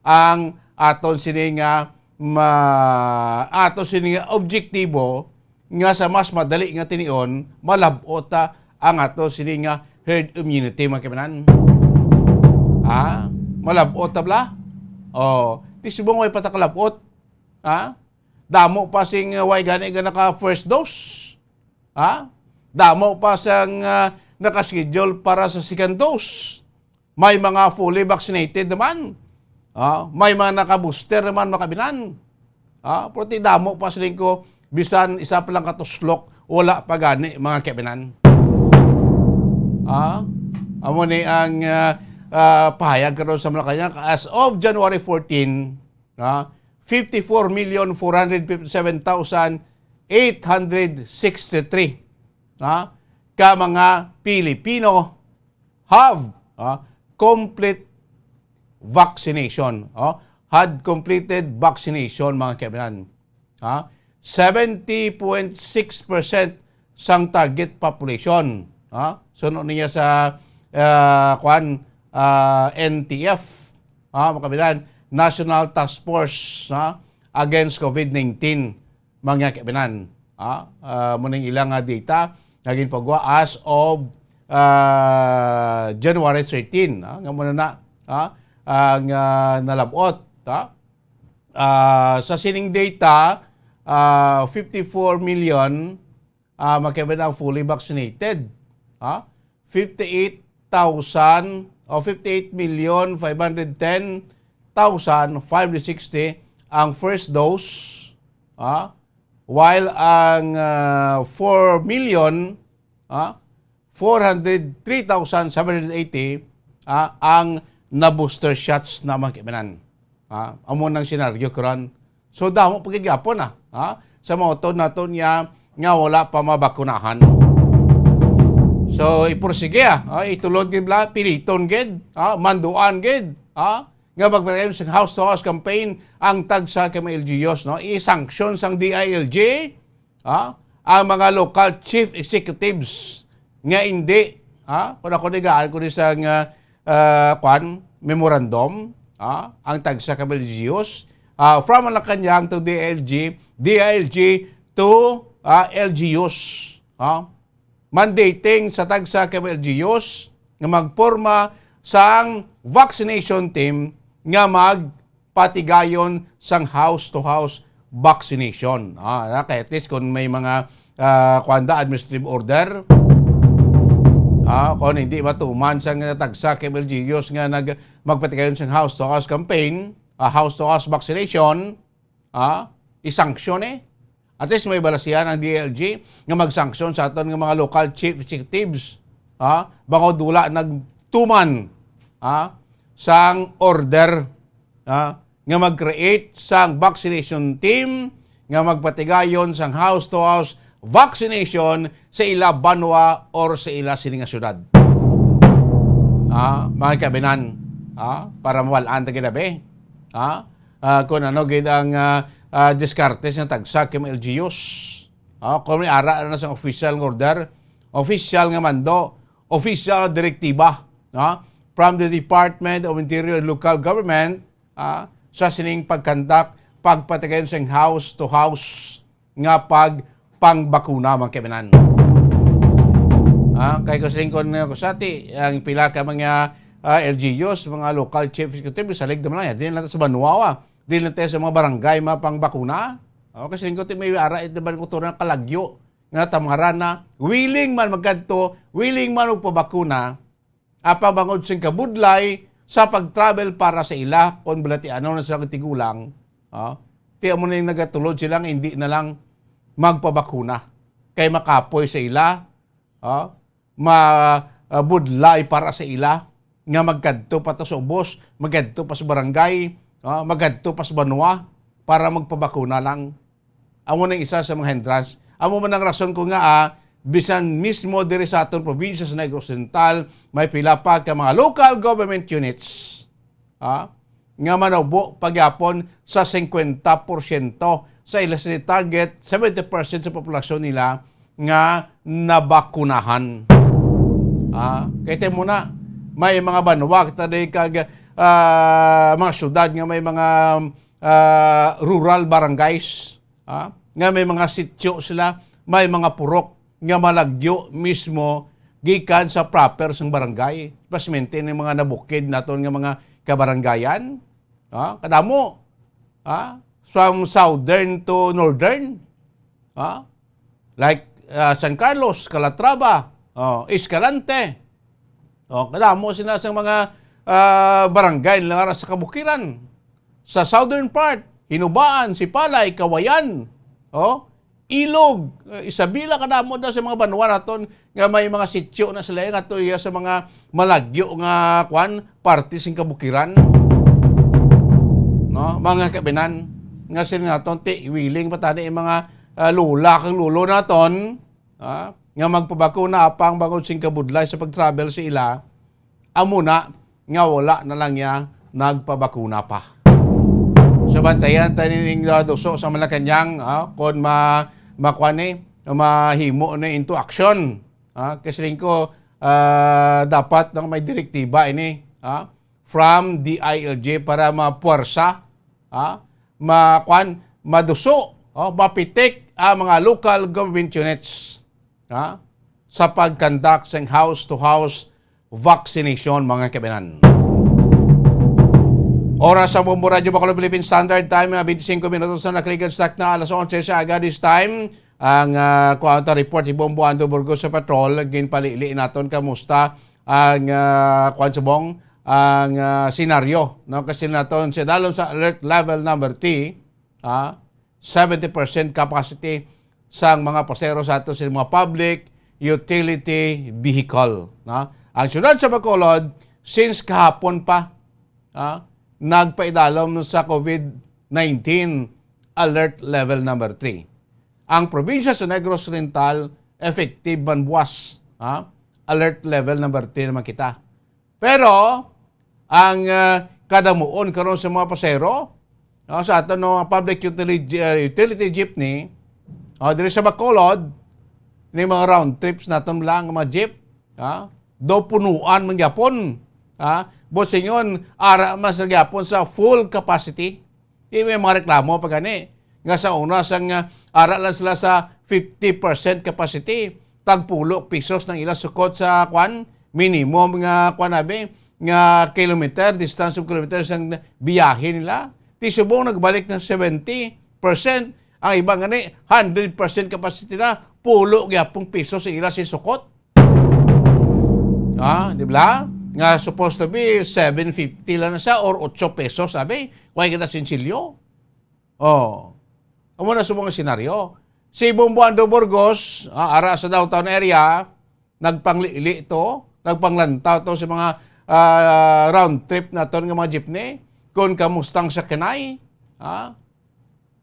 ang aton sini nga ma-, aton sini nga objektibo nga sa mas madali nga tinion, malab-ot ta ang aton sini nga herd immunity, mga kaibinan. Ha? Malab-ot ta bala? Oh, ti subong way pa ta kalab-ot. Ha? Damo pa sing, uh, way gani nga naka first dose. Ha? Damo pa sang, uh, naka-schedule para sa second dose. May mga fully vaccinated naman. Ah, may mga naka-booster naman, mga kaibinan. Ah, pero ti damo pa siling ko, bisan isa pa lang katuslok, wala pa gani, mga kaibinan. Ah, amo ni ang, ah, ah, pahayag karon sa Malacañang. As of January fourteen, ah, fifty-four million four hundred fifty-seven thousand eight hundred sixty-three, ah, ka mga Pilipino have, ah, complete vaccination, oh, had completed vaccination, mga kaibigan. Ah, seventy point six percent sang target population, ah, suno niya sa, ah, kwan, ah, N T F, ah, mga kaibigan, National Task Force, ah, against COVID nineteen, mga kaibigan. Ah, ah, mo ning ilang nga data nga ginpagwa as of, ah, January thirteen, ah, nga mo na na, ah, ang, ah, nalab-ot, ah. Ah, sa sining data, ah, fifty-four million, ah, mga kaibigan, ang fully vaccinated, ah. Fifty-eight thousand o fifty-eight million five hundred ten thousand five hundred sixty ang first dose, ah, while ang, ah, four million, ah, four hundred three thousand seven hundred eighty, ah, ang na-booster shots na, mga kaibigan. Ah, amo nang senaryo karon. So, damo pa gid gihapon, ah, ha? Sa mga utod naton niya nga wala pa mabakunahan. So, ipursige, ah, ah, itulod gid bala, piliton gid, ah, manduan gid, ah, nga magpatayon sa house-to-house campaign ang tagsa ka mga L G Us, no? I-sanction sang D I L G, ah, ang mga local chief executives nga hindi, ah, kung ako nigaan ko ni sa nga, ah, kwan, memorandum, ah, ang tagsa ka mga L G Us, ah, from Malacañang to D I L G, D I L G to, ah, L G Us, ah, mandating sa tagsa ka mga L G Us nga magporma sang vaccination team nga magpatigayon sang house-to-house vaccination. Ah, na, kay at least kung may mga, ah, kuwan da, administrative order, ah, kung hindi matuman sang tagsa ka mga L G Us nga nag-, magpatigayon sang house-to-house campaign, ah, house-to-house vaccination, ah, i-sanction, eh. At least may balasihan ang D I L G nga mag-sanction sa aton nga mga local chief executives, ah, bangod wala nagtuman, ah, sang order, ah, nga mag-create sang vaccination team nga magpatigayon sang house-to-house vaccination sa ila banwa or sa ila sini nga syudad. Ah, mga kabinan, ah, para mawal-an ta gid abi. Ah, ah, kung ano gid ang, ah, ah, diskarte sa tagsa ka mga L G Us. Ah, kung may ara na sa official nga order, Official nga mando, official direktiba, no? From the Department of Interior and Local Government, ah, sa sining pagkandak, pagpatigayon sing house to house nga pagpangbakuna, mga kaibanan. Ah, kay ko siling ko nga ko sa ti, ang pila ka mga, ah, L G Us, mga local chief executive, salig naman lang, di lang sa banwa, ah. Di lang tayo sa mga barangay, mga pangbakuna. Oh, kasi ko ti may ara, ito ba ko to na kalagyo, nga tamaran na, willing man magkadto, willing man magpabakuna, apang bangod sing kabudlay sa pag-travel para sa ila, kung balatianon na sila tigulang, ah, ti amo na yung nagatulod sila nga hindi na lang magpabakuna. Kay makapoy sa ila, ah, ma-, ah, budlay para sa ila, nga magkadto pa to sa ubos, magkadto pa sa barangay, ah, magkadto pa sa banwa para magpabakuna lang. Amo nang isa sa mga hindrance. Amo man ang rason ko nga, ah, bisan mismo diri sa aton probinsya sa Negros Oriental, may pila pa ka mga local government units, ah, nga manubo pagyapon sa singkwenta porsyento sa ila sini target, seventy percent sa populasyon nila nga nabakunahan. Ah, kay tayo muna, may mga banwa kita di kag, ah, mga syudad nga may mga, ah, rural barangays, ah, nga may mga sityo sila, may mga purok nga malagyo mismo gikan sa proper sang barangay, especially ni mga nabukid naton nga mga kabarangayan, ah, kadamo, ah, from southern to northern, ah, like, ah, San Carlos, Calatrava, oh, Escalante, oh, kadamo sila sa mga, ah, barangay nga ara sa kabukiran. Sa southern part, Hinubaan, Sipalay, Kawayan, oh, Ilog, eh, Isabela, kadamo daw sa mga banwa naton nga may mga sityo na sila nga tuya sa mga malagyo nga, kwan, parte sing kabukiran. No, mga kabinan, nga sila naton ti willing pa tani ang mga, ah, lola kag lolo naton, ah, nga magpabakuna apang bangod sing kabudlay sa pag-travel sa ila, amo na nga wala na lang niya nagpabakuna pa. So, bantayan tayo ning, uh, duso sa Malacañang, ah, kung ma-, makuha ni, mahimo ni into action. Ah, kasi rin ko, ah, dapat nang may direktiba ini, ah, from D I L G para mapuwersa, ah, ma-, kwan, maduso, oh, mapitik ang mga local government units, ah, sa pag-conduct sang house-to-house vaccination, mga kabinan. Oras sa Bombo Radyo Bacolod Philippine Standard Time, mga twenty-five minutos na nakalikan sa takna alas onse sa aga this time. Ang, ah, kuwan ta report ni Bombo Ando Burgos sa patrol, ginpalili naton kamusta ang, ah, kuwan sa bong, ang, ah, senaryo, no? Kasi naton sa dalom sa alert level number three, ah, seventy percent capacity sang mga pasahero sa ato sa mga public utility vehicle, no? Ang siyudad sa Bacolod, since kahapon pa, ah, nagpaidalom sa COVID nineteen alert level number three. Ang probinsya sa Negros Oriental, effective man buwas, ah, alert level number three naman kita. Pero, ang, ah, kadamuon karon sa mga pasahero, no, sa aton, no, public utility, ah, utility jeepney, ah, diri sa Bacolod, ni mga round trips naton lang, mga jeep, ah, do punuan man gyapon, ah, busingon, ara man sa gyapon sa full capacity. Di may mga reklamo pa gani nga sa una sang, ah, ara lang sila sa fifty percent capacity, tagpulo pesos nang ila sukot sa, kwan, minimum nga, kwan, abi, nga kilometer, distance of kilometers ang biyahe nila. Ti subong nagbalik ng seventy percent, ang iba gani hundred percent capacity na, pulo gyapong pesos ang ila si sukot. Ah, di ba? Nga supposed to be seven fifty lang na siya or ocho pesos, sabi. Kaya kita sinsilyo. Oh. Amo na sa mga senaryo. Si Bombo Ando Burgos, ah, ara sa downtown area, nagpanglili to, nagpanglantaw to sa mga, ah, round trip naton nga mga jeepney. Kung kamustang sa kanay, ah,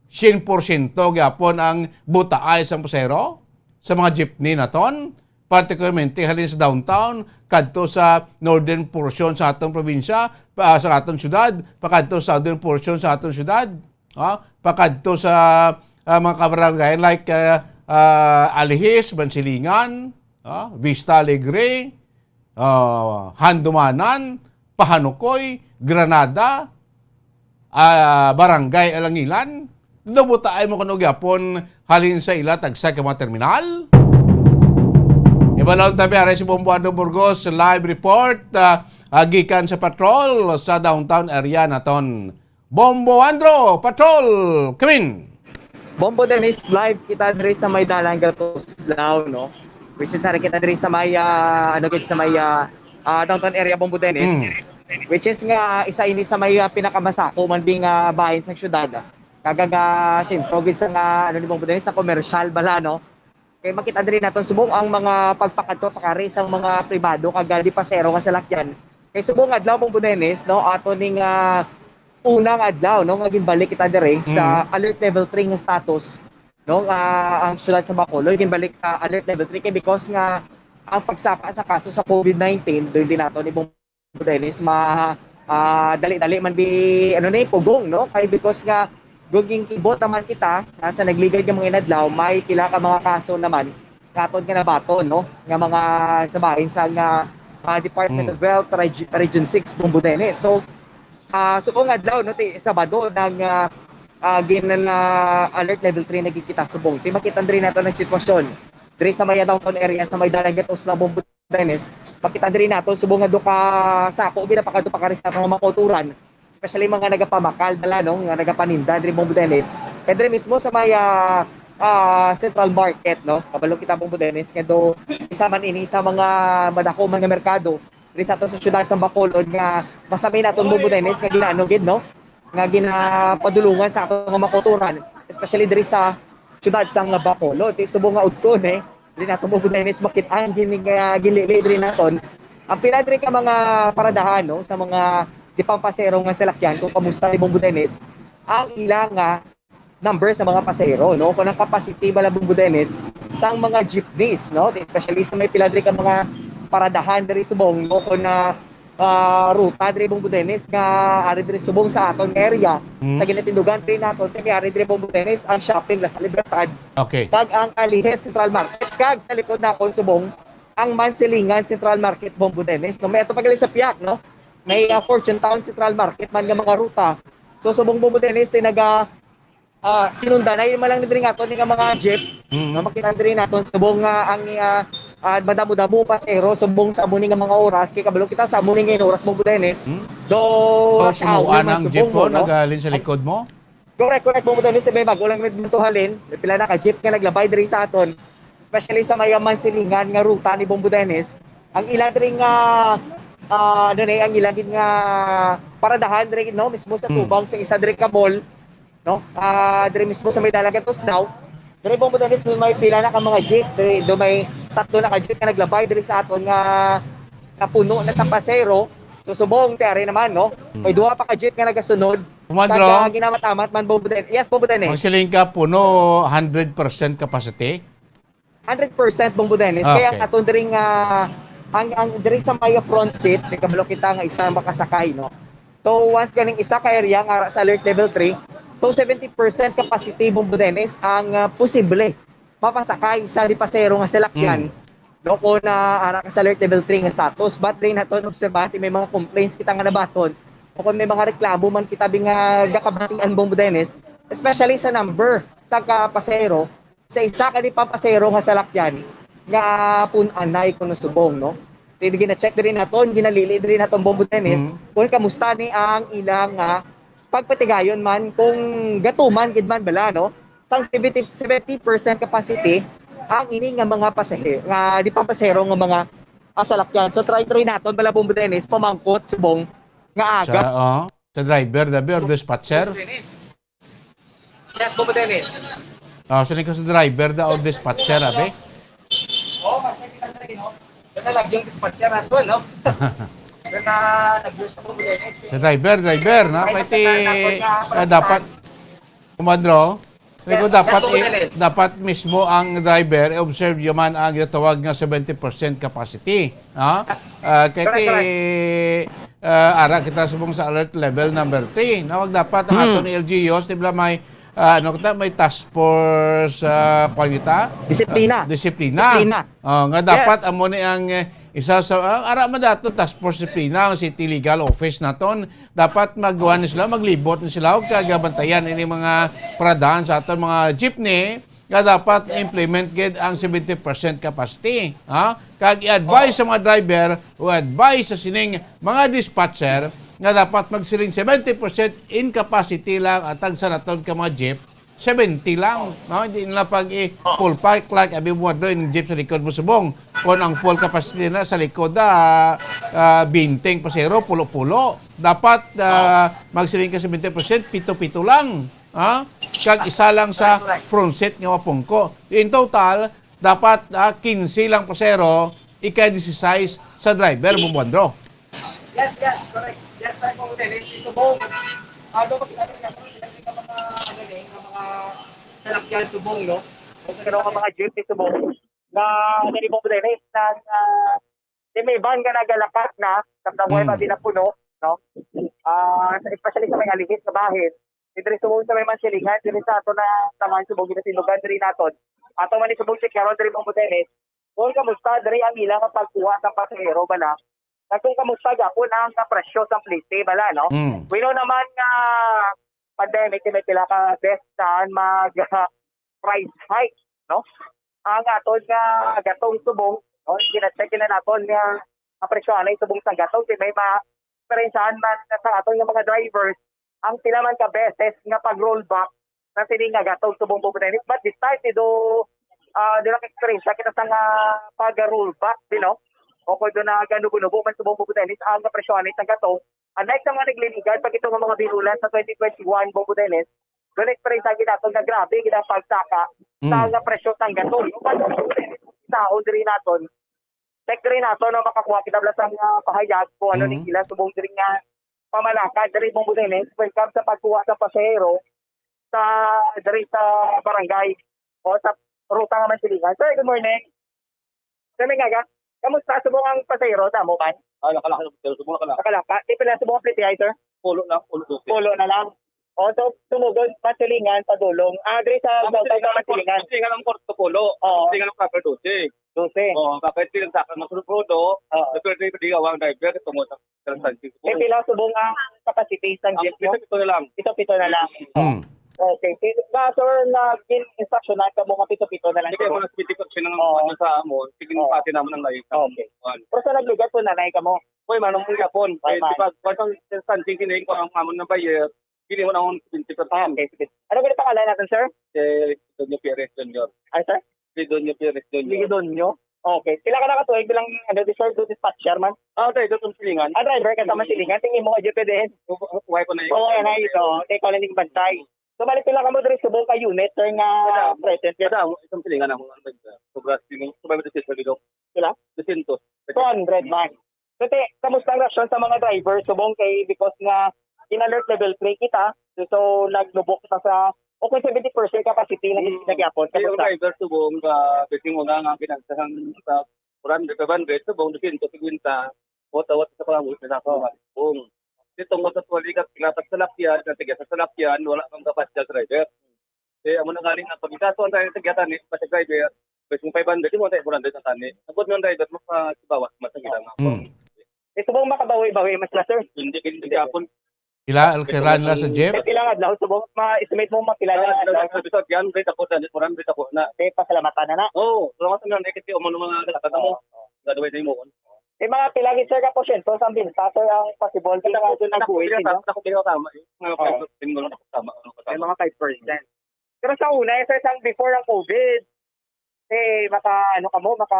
sien porsyento gyapon ang butaay sang pasahero sa mga jeepney naton, particularmente halin sa downtown, kadto sa northern portion sa atong probinsya, pa, sa atong syudad, pakadto sa southern portion sa atong syudad, ah, pakadto sa, ah, mga kabarangayan like, ah, ah, Alihis, Bansilingan, ah, Vista Alegre, ah, Handumanan, Pahanukoy, Granada, ah, Barangay Alangilan. Dubutaay mo kuno gyapon halin sa ila tagsa ka mga terminal. Ibalon tabi aray si Bombo Andrew Burgos, live report, ah, ah, gikan sa patrol sa downtown area naton. Bombo Andro, Patrol, Kevin. Bombo Dennis, live kita diri sa may dalan Gatuslao, no? Which is, ari kita diri sa may, ah, ano gid, sa may, ah, ah, downtown area, Bombo Dennis. Mm. Which is nga, isa ini sa may, ah, pinakamasako man bi nga bahin sa syudad. Kag ang, ah, sentro gid sa nga, ano ni Bombo Dennis, sa komersyal bala, no? Kay makita diri naton subong ang mga pagpakadto pakari sang mga pribado kag, ah, di pasero nga salakyan. Kay subong adlaw, Bombo Dennis, no, ato ning, ah, unang adlaw, no, nga ginbalik kita diri sa Mm. alert level three nga status, no, nga ang siyudad sa Bacolod ginbalik sa alert level three kay because nga ang pagsaka sa kaso sa COVID nineteen, doon din nato ni Bombo Dennis, ma-, ah, dali-dali man bi, ano ni, pugong, no? Kay because nga, gun ginkibot naman kita, ah, sa nagligad nga mga inadlaw, may pila ka mga kaso naman, katod nga nabaton, no? Nga mga sa bahin sa nga, ah, Department Mm. of Health, Reg-, Region six, Bombo Dennis. So, ah, subong adlaw, no, ti, Sabado, nang, ah, ah, gin-, ah, alert level three na gid kita subong. Ti makita diri nato ang sitwasyon. Diri sa may downtown area, sa may Dalan Gatuslao, Bombo Dennis, makita diri nato subong nga duha ka sako, ginapakadto pa kari sa mga kauturan, especially mga nagapamakal bala, no, nga nagapaninda diri, Bombo Dennis. Kay diri mismo sa may, ah, ah, Central Market, no, kabalo kita, Bombo Dennis, nga do isa man ini sa mga madako man nga merkado diri sa ato sa siyudad sa Bacolod nga masami naton, Bombo Dennis, nga ginaano gid, no, nga ginapadulungan sa ato nga mga kauturan, especially diri sa siyudad sang Bacolod. Ti subong nga udto ni, diri nato, Bombo Dennis, makit-an gini nga ginlili diri naton. Ang pila diri ka mga paradahan, no, sa mga di pampasero nga salakyan, kung kamusta ni, Bombo Dennis, ang ila nga number sa mga pasero, no, kung ang capacity bala, Bombo Dennis, sang mga jeepneys, no, especially sa may pila diri ka mga paradahan diri subong, no, kung na ah, ruta diri, Bombo Dennis, nga ari diri subong sa aton nga area. Mm. Sa ginatindugan diri naton, kami ari diri, Bombo Dennis, ang shopping La Sa Libertad. Okay. Kag ang Alijes Central Market, kag sa likod nakon subong ang Mansilingan Central Market, Bombo Dennis. No, may ato pagali sa piyak, no? May, ah, Fortune Town Central Market man nga mga ruta. So, subong, Bombo Dennis, tinaga ah, sinundanay man lang ni diri nga aton nga mga jeep. Mm. Nga makita diri naton subong nga ang, ah, ah, madamo-damo pasahero subong sa amo ni nga mga oras, kay kabalo kita sa amo ni nga oras, Bombo Dennis. Mm. Do Oh, rush hour punuan man ang subong jeep mo, no? Naghalin sa likod mo? Correct, correct, Bombo Dennis. May bago lang may tuhalin. May pila na ka jeep nga naglabay diri sa aton. Especially sa may Mansilingan nga ruta ni, Bombo Dennis. Ang ilang diri nga, ah, ano ni, ang ilang gid nga paradahan diri, no, mismo sa Mm. tubang sa isa diri ka mall. No? Ah, diri mismo sa may Dalan Gatuslao. Diri, Bombo Dennis, may pila na ka mga jeep. Diri, do may tatlo na ka jeep nga naglabay diri sa aton nga napuno na sa pasero. So, subong, ti ari naman, no? Hmm. May duha pa ka jeep nga nagasunod. Commander, kag, ah, oh, ginamat-amat man, Bombo Dennis. Yes, Bombo Dennis. Magsiling ka, puno, hundred percent capacity? Hundred percent, Bombo Dennis. Ah, kaya okay. Ang aton diri nga, ang, ang diri sa may front seat, may kabalo kita nga isa makasakay, no? So, once ganing isa ka area nga sa alert level three, so seventy percent capacity, Bombo Dennis, ang, ah, posible mapasakay sa di pasero nga salakyan. Mm. No, kung, ah, ara ka sa alert level three nga status, but rin naton obserbahan, may mga complaints kita nga nabaton, o kung may mga reklamo man kita bi nga gakabatian, Bombo Dennis, especially sa number sa ka pasero, sa isa ka di pa pasero nga salakyan nga pun-anay kuno subong, no? Ti gina-check diri naton, ginalili diri naton, Bombo Dennis, Mm. kung kamusta ni ang ilang, ah, pagpatigayon man, kung gatuman gid man bala, no? Sang seventy, seventy percent capacity ang ini nga mga pasahe-, nga di pa pasero nga mga, ah, salakyan. So, try, try naton bala, Bombo Dennis, pamangkot subong nga aga. Sa, oh, sa driver, driver, dispatcher? Yes, Bombo Dennis. Ah, sino ka sa driver da o dispatcher, abi? Oo, kasi kita na rin, no? Doon na lang yung dispatcher nato, no? Doon na nag-use sa Bombo Dennis, eh. Sa driver, driver, no? Ay, kaya ti, nakita nato na ah, dapat, kumadro, sabi ko, yes, dapat, yes, Bombo Dennis. Dapat mismo ang driver, i-observe yun man ang ginatawag nga seventy percent capacity. Ha? Ah, kay correct, ti, correct. Ah, ara kita subong sa alert level number three. Nawag dapat ang Hmm. aton L G Us, di ba, may, ah, ano kita, may task force, ah, kwan kita? Disiplina. Ah, disiplina. Disiplina. Oh, nga dapat Yes. amo ni ang, eh, isa sa, ah, ara man dato task force disiplina ang City Legal Office naton. Dapat magkuha ni sila, maglibot ni sila og kagabantayan ini mga paradahan sa aton mga jeepney nga dapat Yes. implement gid ang seventy percent capacity, ha? Kag i-advise Oo. sa mga driver o advise sa sining mga dispatcher nga dapat magsiling seventy percent in capacity lang ang tagsa naton ka mga jeep, seventy lang, no? Hindi na pag i-full pack like abi mo doon yung jeep sa likod mo subong. Kung ang full capacity na sa likod, ah, ah, twenty pasahero, pulo-pulo. Dapat, ah, magsiling ka seventy percent, pito-pito lang, ha? Kag isa lang sa Correct, correct. front seat nga mapungko. In total, dapat, ah, quince lang pasahero, ika dieciséis sa driver, Bumbuandro. Yes, yes, correct. Yes, tayo po, Dennis. Subong. Ano ba pinatay nga mga, mga, ano ni, nga mga salakyan subong, no? Pero ang mga jeep ni subong na, ano ni Bong Dennis, na, na, di may van nga nagalakat na, sa Tanguay Mm. pa din na puno, no? Ah, sa, especially sa may alihis nga bahin, diri subong sa may Mansilingan, diri sa ato na tangan subong ginatindugan diri naton. Ato man ni subong si Carol diri Bong Dennis. Kung kamusta diri ang ila nga pagkuha sa pasahero bala? Kag kung kamusta gyapon ang, ah, presyo sa plete bala, no? Mm. We know naman nga pandemic, may pila ka beses daan mag, ah, price hike, no? Ang aton nga gatong subong, no? Gina-check na naton nga ang presyo anay subong sa gatong, kay may ma-, experiencean man sa aton nga mga drivers ang pila man ka beses nga pag-rollback sa sini nga gatong subong Bong Dennis. But this time, do, ah, di lang experience kita sa nga pag-rollback, you know? O kung doon na ganubo-nubo man subong Bong Dennis, ang presyo anay sa gatong, unlike sa mga nagliligan, pag ito nga mga binulan sa twenty twenty-one, Bong Dennis, doon experience ang ginatong na grabe, gina pagsaka sa Mm. nga presyo sa gatong. Yung pag-, taon diri naton, check diri nato na makakuha kita bala sa nga pahayag kung ano Mm. ni sila subong diri nga pamalakad diri Bong Dennis when it comes sa pagkuha sa pasahero sa diri sa barangay o sa ruta nga Mansilingan. Sir, good morning. Sir, may ngaga, kamusta subong ang pasahero sa mo man? Ah, nakalaka, pero subong nakalaka. Nakalaka. Di pala subong ang plete ay, sir? Pulo na, pulo dosi. Pulo na lang. O, so, sumugod, Mansilingan, padulong. Ah, diri sa Ah, downtown Mansilingan, Mansilingan. Mansilingan ang Porto Polo. Oo. Mansilingan ang proper dosi. Dosi. Oo, kapag silang sa akin, masulog-sulo, Oo. nagpwede di awang driver, tungod sa transaction. May pila subong ang capacity sang Ang jeep, no? pito-pito na lang. Pito-pito na lang. Mm. Okay. Si, ba, sir, naging instruction na ka mo nga pito-pito na lang Sige, siguro. Mga pito-pito na lang Oo. ano sa amo. Sige, Oo. pati naman ang layo. Okay. Kuwan. Pero sa nagligat po, nanay ka mo? Uy, manong mo yapon. Ay, Eh, man. di ba, kuwan ang transaction kini, kung ang amon na buyer, kini mo na akong twenty percent. Ah, okay, sige. Ano gani pangalan natin, sir? Si Sidonio Perez Junior. Ano, sir? Sidonio Perez Junior. Sidonio? Okay. Pila ka na katuig bilang, ano, di, sir, do dispatcher man? Ah, okay, doon sa Silingan. Ah, driver ka sa Mm. Masilingan. Tingin mo ka, J P D N? Wa-, wa-, wa ko na yun. Oo, yan na ito. Kay Colin Bantay. So, bali, pila ka mo diri subong ka unit, sir, nga Madam. present? Madam, itong Silingan ako, ano ba yun? Sobra, sino, sobra mo dito sa Bilog. Pila? Dosyentos. Two hundred man. Kasi, kamusta ang reaksyon sa mga driver? Subong kay, because nga, in alert level three kita, so, naglubok na sa, o kung seventy percent capacity na Mm. nagyapon. Yung Kamusta? driver, subong, ah, kasi mo nga, nga, kinagsahan sa four hundred, five hundred, subong, dosyentos cincuenta, wata-wata sa pangabuhi na sa Oh. mga subong. Itong mo sa tuwaligat, kinatag sa lakyan, natigyan sa lakyan, wala kang kapasidad driver. Eh, amo na galing ang pagkitaso, ang tayo nagyatan ni, pa sa driver, pwede mong five hundred, di mo tayo four hundred ang tani. Abot ng driver, makabawas, mas ang gila nga. Mm. Eh, subong makabawi-bawi, mas na, sir? Hindi, hindi, hindi kapon. Pila, ang kailan na sa jeep? Eh, pila nga adlaw, subong, ma-estimate mo, mga pila Ah, na adlaw? Sabi sa yan, rate ako, dali, four hundred ako na. Eh, pasalamatan na na. Oo, salamat na, nakikita mo ng mga kalakad mo. Oo. Gagawin na mo. Eh, mga pila gid, sir, ka porsyento sa binta, sir, ang possible? Kita nga doon ang buwis, Ako, no? Ako, ako, tama, eh. Mga Oo. five percent mo lang ako, tama, ano, May tama. mga five percent. Pero sa una, eh, sir, sang before ang COVID, eh, maka, ano ka mo, maka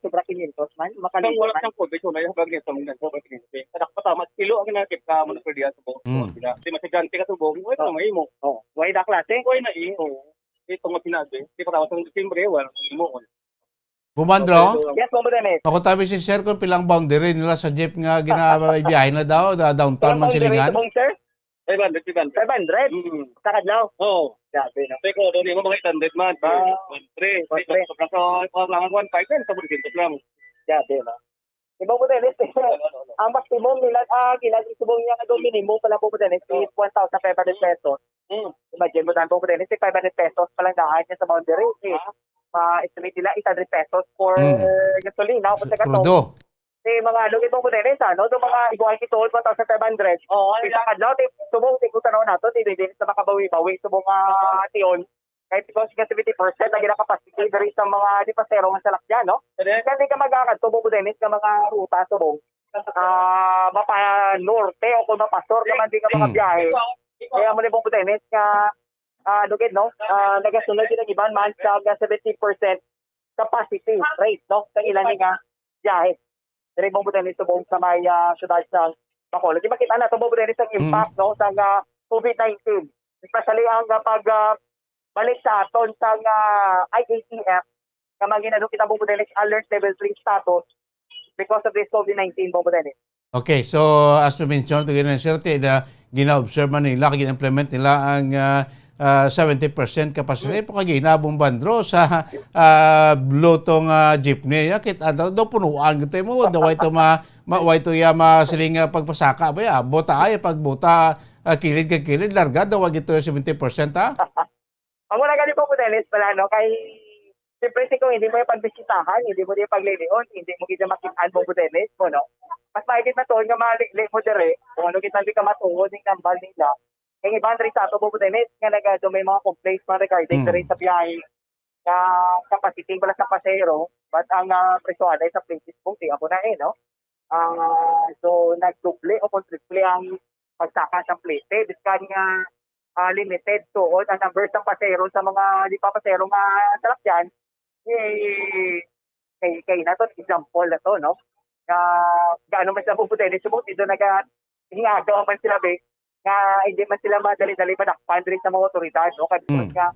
sobra quinientos man, maka Ang wala man. Siyang COVID, wala yung bagay sa mga sobra quinientos. Kada patama, kilo ang nakit ka mo na pwede sa buong Mm. sila. Di masigante ka subong, wala Oo. na mahimo. Oo. Why da klase? Why na eh, oo. Ito nga sinabi, di patama sa Disyembre, wala na mahimo. Bumandro? Okay, so, Yes, Bumbo Dennis. Pakutabi si sir kung pilang boundary nila sa jeep nga ginabiyahe na daw, da-, downtown Pilang boundary Mansilingan? Subong, sir? Five hundred, five hundred. Five hundred? Mm. Sa kadlaw? Oo. Grabe, no? Pero doon yung mga eight hundred man. Ah. One three. One three. Pag, pag, pag, pag, pag, one five yan, sa Buriquentos lang. Grabe, no? Di ba, Bumbo Dennis? Ano, ano, ano? Ang maximum nila, ah, gina-, subong niya nga doon, minimum pala, Bumbo Dennis, is Oo. one thousand five hundred pesos. Mm. Imagine mo, Bongbong Dennis, five hundred pesos pa lang daan niya sa boundary. Eh, ma-estimate nila eight hundred pesos for Mm. gasolina o sa gato. Krudo. Eh, mga ano, Bongbong Dennis, ano, do mga iguan kituon, one thousand five hundred. Oo, Isa kadlaw, ti-, subong, ti-, kung tanaw nato, ti, di, di, sa makabawi-bawi, subong, ah, tion. Kay because nga seventy percent ang ginakapasiti diri sa mga di pasero nga salakyan, no? Kaya di ka mag-agad, Bongbong Dennis, nga mga ruta, subong. Ah, mapa-norte o kung mapa-sur ka man, di nga mga Mm. biyahe. Kaya mo ni Bongbong Dennis nga, ah, ano gid, no? Ah, nagasunod gid ang iban man sa, nga seventy percent capacity rate, no? Sa ilang nga biyahe. Diri, Bongbong Dennis, subong sa may, ah, siyudad sa Bacolod. Di makita na, Bongbong Dennis, ang Mm. impact, no, sa, ah, COVID nineteen. Especially ang, ah, pag, ah, balik sa aton sa, ah, I A T F, nga mga ginano kita, Bongbong Dennis, alert level three status because of this COVID nineteen, Bongbong Dennis. Okay, so as you mentioned, to gina-, sir, ti, da, gina-observe man nila, gina-implement nila ang, ah, ah, seventy percent capacity. Mm. Pagkagina, Bongbong Bandro, sa, ah, blue tong, ah, jeepney. Ya, kit-, ano, daw punuan gito mo, daw way to ma-, ma-, way to ya masiling, ah, pagpasaka. Ba ya, bota ay, pagbuta, ah, kilid kag kilid, larga daw, wag ito yung seventy percent, ha? Amo na gani, Bongbong Dennis, pala, no? Kay, siyempre, si kung hindi mo yung pagbisitahan, hindi mo yung paglilion, hindi mo gid makit-an, Bongbong Dennis, mo, no? Mas maigit na tuon nga mali mo dire, kung ano gid man di ka matuod, yung nambal nila. Kay iban rin sa ato, Bongbong Dennis, nga naga-, do may mga complaints man regarding Mm. dire sa biyahe nga capacity wala sa pasahero, but ang, ah, presyohan ay sa places kung di ako na eh, no? Ah, so, nagdoble o kung triple ang pagsaka sa plete. Biskan nga, ah, limited tuod ang number sa pasahero sa mga di pa pasahero nga salakyan, eh, kay, kay na to, example na to, no? Nga, gaano man sila pupunta, hindi sila dito naga-, hingaga man sila, be, nga hindi man sila madali-dali madakpan diri sa mga otoridad, no? Kaya Mm. nga,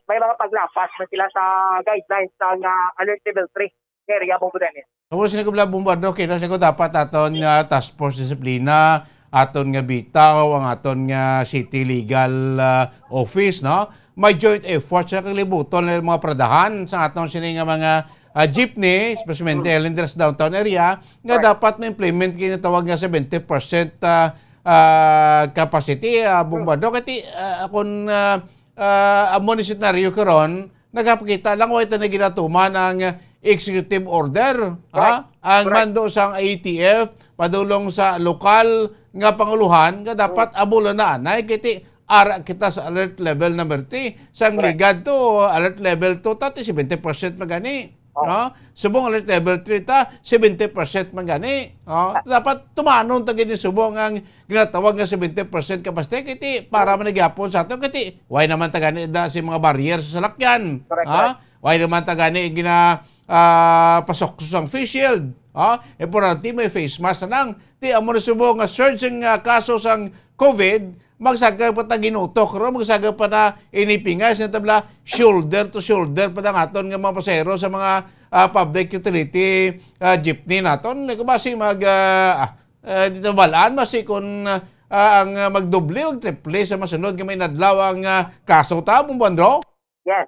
may mga paglapas na sila sa guidelines sa nga alert level three area, Bongbong Dennis. Tapos ni Kubla Bombardo, kita siya ko dapat aton nga task force disiplina, aton nga bitaw, ang aton nga city legal, ah, office, no? May joint effort sa kalibutan ng mga paradahan sa aton sini nga mga, ah, jeepney, especially Mm. L N D R sa downtown area, nga Right. dapat ma-implement kini tawag nga seventy percent, ah, ah, capacity, ah, Bombardo. Kati, ah, kung, ah, ah, amo ni senaryo karon, nagapakita lang, wa ito na ginatuman ang executive order, ha? Correct. Ang Correct. mando sang A T F, padulong sa lokal nga panguluhan, nga dapat Mm. abulan na anay, kiti ara kita sa alert level number three. Sang Correct. ligad to, alert level two, tati seventy percent magani. Oh. No? Subong alert level three ta, seventy percent magani. Oh, Ah. dapat tumanon ta gini subong ang ginatawag nga seventy percent capacity, kiti para man gyapon sa ato, kiti, why naman ta gani da si mga barrier sa salakyan? Correct, Ha? correct. Why naman ta gani gina, ah, pasok sa face shield? Ha? Importante may face mask na lang. Ti, amo na subo nga surge ang, ah, kaso sang COVID, magsagap pa ta ginutok ro, magsagap pa na inipingay sa tabla, shoulder to shoulder pa ang aton nga mga pasahero sa mga, ah, public utility, ah, jeepney naton. Like, basi mag, ah, ah, eh, di ta balaan, basi kung, ah, ah, ang, ah, magdoble o triple sa masunod nga may inadlaw ang, ah, kaso ta, Bongbong Andro? Yes.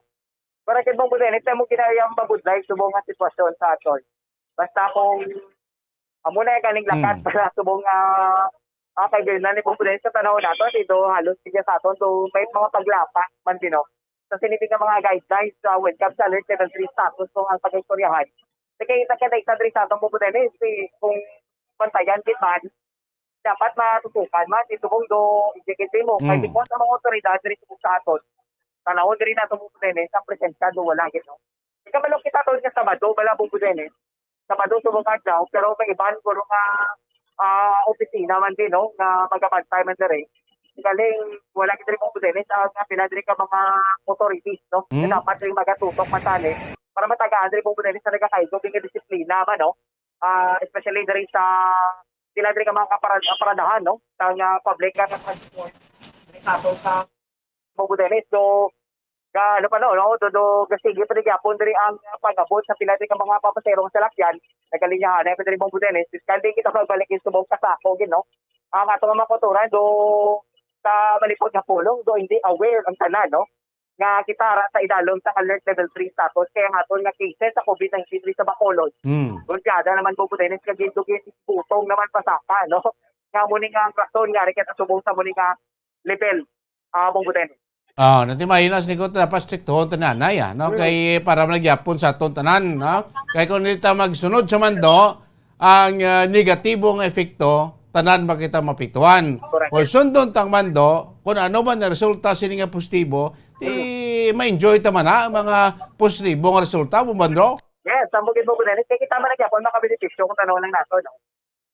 Para kay Bongbong Dennis, mo ginayang mabudlay subong nga sitwasyon sa aton. Basta kung amo na yung kaning lakat Hmm. para subong nga, ah, kay Bernal ni Bongbong Dennis sa tanaw nato, dito halos sige sa aton, so may mga paglapas man din, no? Sa sinipin nga mga guidelines sa when comes sa alert level three status kung ang pag-istoryahan. Sige, ita ka na isa diri sa atong Bongbong Dennis, si, kung pantayan, di man, dapat matutukan man, si Subong do, executive mo. Kay Mm. because ang mga otoridad diri sa aton, tanawon diri na Bongbong Dennis, ang presensya do wala gid, no? Ikamalok kita to nga Sabado, bala Bongbong Dennis. Sabado, subong adlaw, pero may iban ko nga, ah, opisina man din, no, nga magabantay man diri. Galing, wala gid diri Bongbong Dennis, ang nga pila diri ka mga authorities, no? Mm. Na dapat diri magatutok man tani para matagaan diri Bongbong Dennis sa nagakaigo, nga disiplina man, no? Ah, especially diri sa sila diri ka mga kapara-, kaparadahan, no? Sa nga public nga transport diri sa ato sa Bongbong Dennis. So, ga-, ano pa, no, no? Do, do, gasige pa rin gyapon diri ang pag-abot sa pila diri ka mga papaserong salakyan. Nagalinyahan na pa diri Bongbong Dennis. Fiscal din kita magbalik yung subong sa sako, gid, no? Ang ato nga mga kultura, do, sa malipot nga pulong, do, hindi aware ang tanan, no? Nga kita ara sa idalom sa alert level three status, kaya ang aton nga cases sa COVID nineteen diri sa Bacolod. Mm. Gunsyada naman, Bongbong Dennis, nga gindugin, butong naman pasaka, no? Nga mo ni nga ang rason nga rin kita subong sa mo ni nga level, ah, Bongbong Dennis. Ah, natimahinas ni ko, dapat striktohon ta nanay, ah, no? Mm. Kay para man gyapon sa aton tanan, no? Kay kung hindi ta magsunod sa mando, ang, ah, negatibo nga epekto, tanan ba kita mapiktuhan? Correct. Kung sundon tang mando, kung ano man ang resulta sini nga positibo, di Mm. ma-enjoy ta man na ang mga positibo nga resulta, Bumbandro? Yes, ang bukid mo, Kuya Dennis, kay kita man na gyapon makabenepisyo kung tanaw lang nato, no?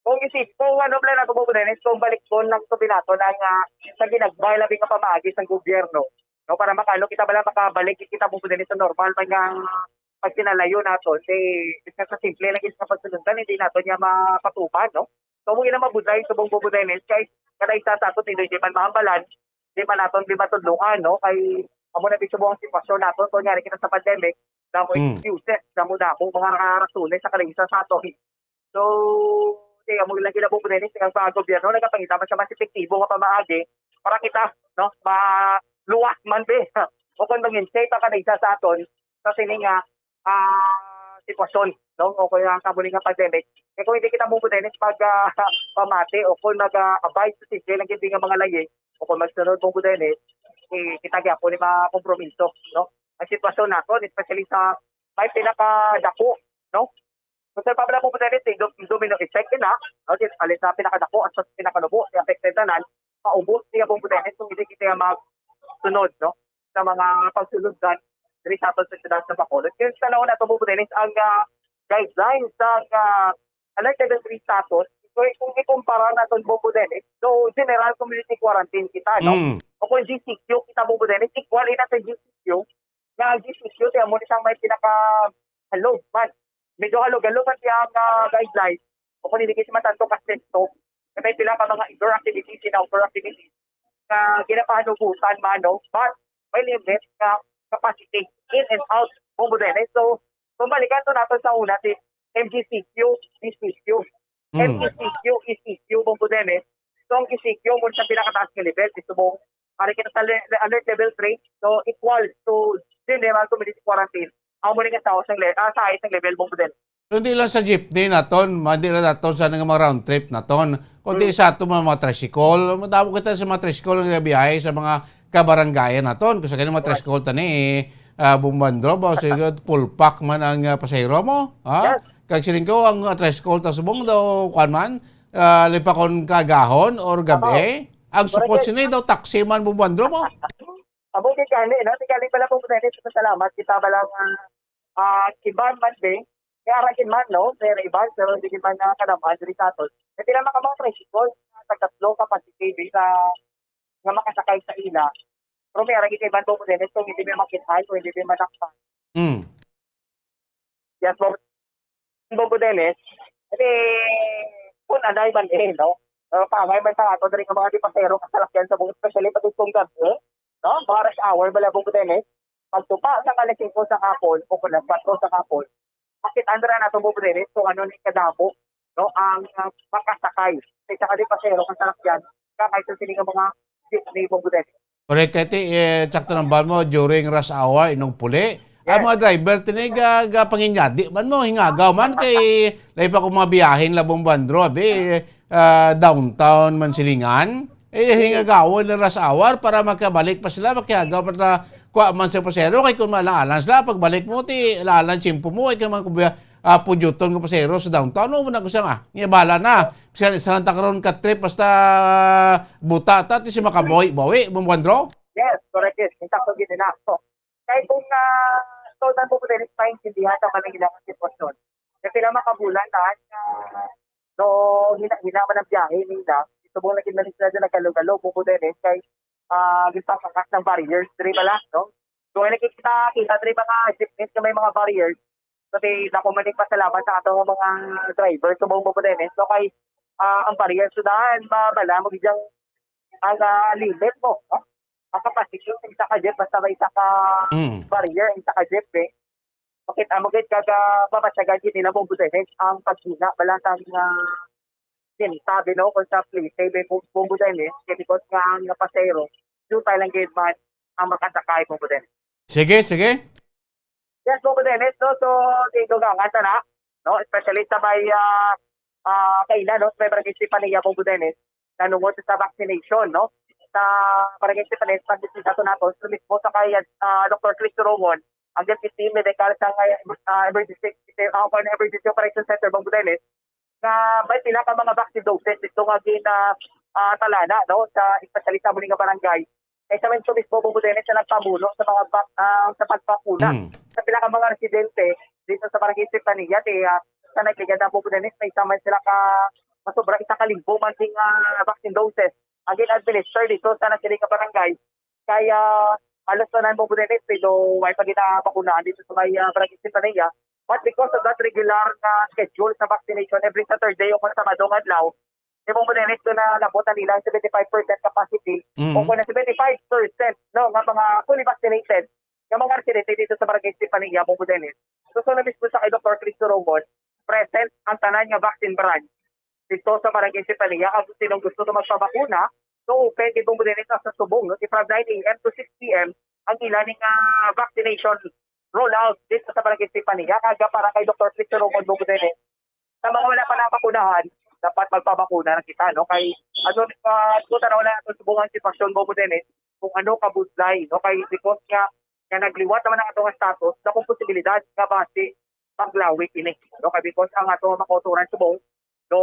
Kung isip, kung ano pala nato, Bumbandro Dennis, kung balikon lang to binato na nga sa ginagbay labi nga pamaagi sang gobyerno, no, para makano kita bala makabalik kita, Bumbandro Dennis, sa normal man nga pagkinalayo nato, si, sa simple lang sa pagsunundan, hindi nato niya mapatuman, no? So, mo ina mabudlay subong, Bumbandro Dennis, kay kada isa sa ato, hindi, hindi man mahambalan, di man naton, di matudloan, no? Kay amo na bisyo ang sitwasyon naton, kung nangyari kita sa pandemic, damo Mm. excuses, damo-damo mga rasones sa kada isa sa aton. So, di amo lang gina, Bumbandro Dennis, ang mga gobyerno nagapangita man sa mas epektibo nga pamaagi para kita, no, maluwas man, be. O kung mangin safe ang kada isa sa aton sa sini nga, ah, sitwasyon, no? O kaya ang kabuling nga pandemic. Eh, kung hindi kita, Bumbandro Dennis, pag, ah, pamati o kung mag, ah, abide sa simple lang gid nga mga layi, o kung magsunod, Bumbandro Dennis, eh, kita gyapon ni mga kompromiso, no? Ang sitwasyon naton, especially sa may pinakadako, no? Kung sa pabala, Bumbandro Dennis, eh, dom-, domino effect na, no? Di, alin sa pinakadako at sa pinakanubo, di affected tanan, maubos niya, Bumbandro Dennis, kung hindi kita magsunod, no? Sa mga pagsulundan diri sa aton sa siyudad sa Bacolod. Kaya sa naon nato, Bumbandro Dennis, ang, ah, guidelines sa, ah, alert level three status, so, kung ikumpara naton, Bumbandro Dennis, so, general community quarantine kita, no? Mm. O kung G C Q kita, Bumbandro Dennis, equal ina sa G C Q, nga ang G C Q, kaya mo na siyang may pinaka halog man. Medyo halog-halog man siya ang, ah, guidelines. O kung hindi kasi matanto ka stricto, na may pila ka mga indoor activities, in outdoor activities, na ginapahanugutan man, no? But may limit nga capacity in and out, Bumbandro Dennis. So, kung balikan to nato sa una, si M G C Q, G C Q. Mm. M G C Q, G C Q, Bumbandro Dennis. So, ang G C Q mo sa pinakataas nga level, di subong, ari kita sa le-, le-, alert level three, so equal to general community quarantine. Amo ni nga sa isang le-, ah, sa isang level, Bumbandro Dennis. So, hindi lang sa jeepney naton, ma-, hindi lang naton sa nga mga round trip naton, kundi Mm. sa ato mga, mga tricycle. Madamo kita sa mga tricycle nga biyahe sa mga kabarangayan naton. Kung sa kanya mga Correct. tricycle tani, ah, Bumbandro, ba, Sige, full pack man ang, ah, pasahero mo, ha? Yes. Kag siling ko, ang, ah, tricycle ta subong daw, kuwan man, ah, lipakon ka gahon or gabi. Tama. Ang sukot Correct. sini daw, taxi man, Bumbandro mo. Amo gid gani, no? Ti gani pala, Bumbandro Dennis, salamat kita pala nga, ah, iban man, be. Kaya ra gid man, no? Pero iban, pero hindi gid man nga kanaman diri sa aton. May pila man ka mga tricycle, tagtatlo ka pa si K B sa, nga makasakay sa ila. Pero may ara gid kay iban, Bumbandro Dennis, kung hindi may makit-an, kung hindi may manakpan. Mm. Yes, Bumbandro Dennis. Kasi, kung anay man, eh, no? Uh, pangay man sa ato, diri nga mga di pasero, kasalakyan sa Bumbandro, especially pag itong gabi, no? Mga rush hour, bala, Bumbandro Dennis. Pagtupa sa alas singko sa hapon, o kung alas kwatro sa hapon, makit-an ra nato, Bumbandro Dennis, kung ano ni kadamo, no? Ang, uh, makasakay. Sa isa ka di pasero, kasalakyan, kakay sa sini nga mga jeepney, Bumbandro Dennis. Correct, kay ti, eh, sakto nang ban mo, during rush hour, inong puli. Ang Yes. mga driver, tini, ga-, ga-, panginyadi man mo, hingagaw man, kay lahi pa kung mga biyahin labong bandro, abi, ah, downtown man silingan. Eh, Yes. hingagaw na rush hour para makabalik pa sila, makihagaw pa na, kuha man sa pasero, kay kung maalang-alang sila, pagbalik mo, ti, alang-alang tiyempo mo, ay ka man kubiya, ah, pudyuton nga pasahero sa downtown, no, muna ko siya nga. Nga bala na. Siya, sa ta karon ka trip, basta buta ta, ti si makabawi-bawi, Bong Juan Dro? Yes, correct, yes. Insakto gid na. So, kay kung, ah, so, nang mo dili maintindihan naman ang ilang sitwasyon. Kasi lang makabulan na, ah, so, hina-, hina man ang biyahe nila. Ito mong naging na sila dyan, nagkalo-kalo, buko din eh, kay, ah, ginpapakas ng barriers, diri pala, no? So, ay nakikita, kita diri mga jeepneys na may mga barriers, kasi dako man yung pasalamat sa atong mga driver sa buong Bubudenes. So, kay, ah, ang barrier sa daan, mabala mo gid ang, ang, ah, limit mo, no? Ang capacity sa isa ka jeep, basta may isa ka Mm. barrier, isa ka jeep, eh. Makita mo gid, kaga mamatyagan gid nila Bubudenes ang paghina, bala sa, ah, sinasabi, no, kung sa plite, may Bu-, Bubudenes, kay because nga ang pasero, yung lang gid man ang makasakay Bubudenes. Sige, sige. Yes, Bubudenes, no? So, di dugangan ta na, no? Especially sa may, ah, ah, kaila, no? Sa may barangay Stefania, Bubudenes, nanungod sa vaccination, no? sa Barangay Estefanía, sa bisita to nato, so mismo sa kay, ah, Doktor Chris Turongon, ang Deputy Medical sa kay, ah, Emergency, ah, kwan, Emergency Operation Center, Bong Budenes, nga may pila ka mga vaccine doses dito nga gin, ah, ah, talana, no, sa espesyalista mo nga barangay. Kay sa mismo, Bong Budenes, sa nagpamuno sa mga bak-, ah, sa pagbakuna Mm. sa pila ka mga residente dito sa Barangay Estefanía, kay, ah, sa nagligad na, Bong Budenes, may isa man sila ka masobra isa ka libo man ding, ah, vaccine doses ang gin-administer dito sa nasiling nga barangay. Kaya halos tanan, Bong Budenes, pero way pa ginabakunahan dito sa may, ah, Barangay Estefanía. But because of that regular nga schedule sa vaccination every Saturday o kung Sabado nga adlaw, si Bong Budenes, doon na nabot na nila ang seventy-five percent capacity Mm. o kung na seventy-five percent, no, nga mga fully vaccinated nga mga residente dito sa Barangay Estefanía, Bong Budenes. So, so na mismo sa kay Doktor Chris Turongon, present ang tanan nga vaccine branch dito sa Barangay Estefanía. Ang sinong gusto na magpabakuna, so open kay Bong Budenes sa subong, no? From nine a m to six p m ang ila ning, ah, vaccination rollout dito sa Barangay Estefanía. Kaya para kay Doktor Chris Turongon, Bong Budenes, sa mga wala pa nabakunahan, dapat magpabakuna na kita, no? Kay ano, ah, kung tanaw na ato subong ang sitwasyon, Bong Budenes, kung ano kabudlay, no? Kay because nga, nga nagliwat naman ang atong status, na kung posibilidad nga basi maglawi ini, no? Kay because ang ato makauturan subong, no,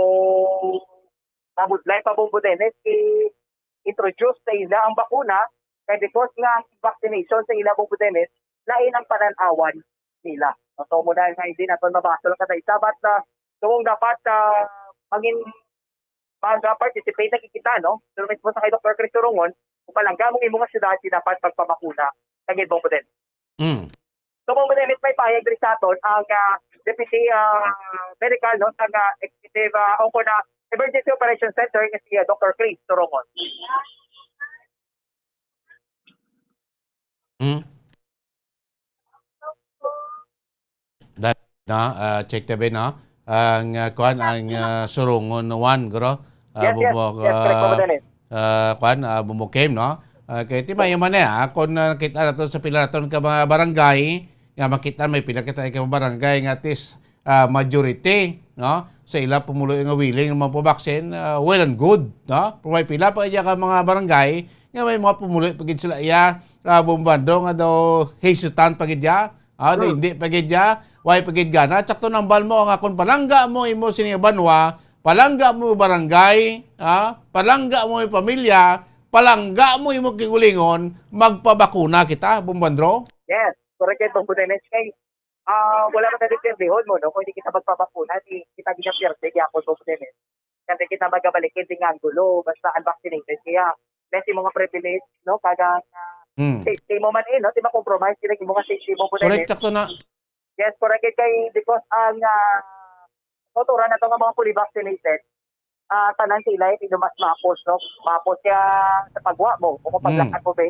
mabudlay pa, Bong Budenes, i-introduce sa ila ang bakuna, kay because nga vaccination sa ila, Bong Budenes, lain ang pananawan nila. So, muna nga hindi naton mabasol ka sa isa, but, ah, kung dapat, ah, maging, mag-participate na kita, no? Pero mismo sa kay Doktor Chris Turongon, kung palangga mo imong syudad, di dapat magpabakuna sa Bong Budenes. Mm. So, Bong Budenes, may pahayag diri sa aton ang, ah, Deputy, ah, Medical, no, sa, ah, Executive, ah, o kung na Emergency Operation Center nga si, ah, Doktor Chris Turongon. Hmm? Da-, na, ah, check tabi, no? Ang, ah, kuan, ang, ah, Surongon one, guro. Ah, Yes, yes. bumok, Yes, correct, ah, Papa Dennis. ah, kuan, ah, bumukim, no? Ah, kay ti mayo man, eh, ah, kung, ah, nakita nato sa pila naton ka mga barangay, nga makita may pila kita ka barangay nga at least, ah, majority, no? Sa ila pumulo nga willing nga magpabaksin, ah, well and good, no? Pero may pila pa iya ka mga barangay nga may mga pumulo pa gid sila iya, ah, bumbando nga daw hesitant pa gid iya, ah, daw Hmm. hindi pa gid iya, way pa gid gana. Tsakto nambal mo nga kung palangga mo imo sini nga banwa, palangga mo barangay, ah, palangga mo yung pamilya, palangga mo imo kigulingon, magpabakuna kita, Bumbandro. Yes, correct kay Bumbo Dennis. Kay, ah, wala man na dependehon mo, no? Kung hindi kita magpabakuna, di kita ginapyerde gyapon, Bumbo Dennis. Kasi kita magabalik, hindi nga ang gulo, basta unvaccinated kaya. Kasi mga privilege, no? Kaga, ah, Hmm. safety mo man, eh, no? Di ma-compromise, sila yung mga safety mo, Bumbo Correct, Dennis. Sakto na. Yes, correct. Kay, because ang, ah, kultura na to nga mga fully vaccinated, ah, tanan sila, eh, mas mapos, no? Mapos siya sa pagwa mo, o kung Mm. paglakat mo, be.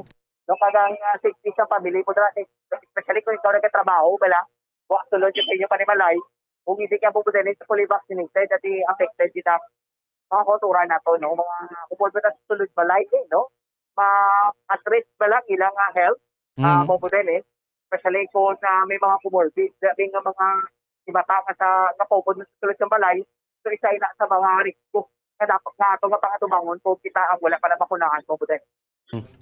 No, kagang, ah, safety sa family mo, dira, especially kung ikaw nagkatrabaho, bala, wa sulod sa inyo panimalay, kung hindi ka mo dili sa fully vaccinated, dati affected kita. Mga kultura na to, no? Mga, kung mo na sulod balay, eh, no? Ma-, at risk ba lang ilang, ah, health? Ah, Mm. mo dili, especially kung, ah, may mga comorbid, grabe nga mga, di ba, ka-, sa, nakupod na sa sulod ng balay, so isa ina sa mga risko na dapat nga ato nga pangatubangon kung kita ang wala pa nabakunahan, mo dili.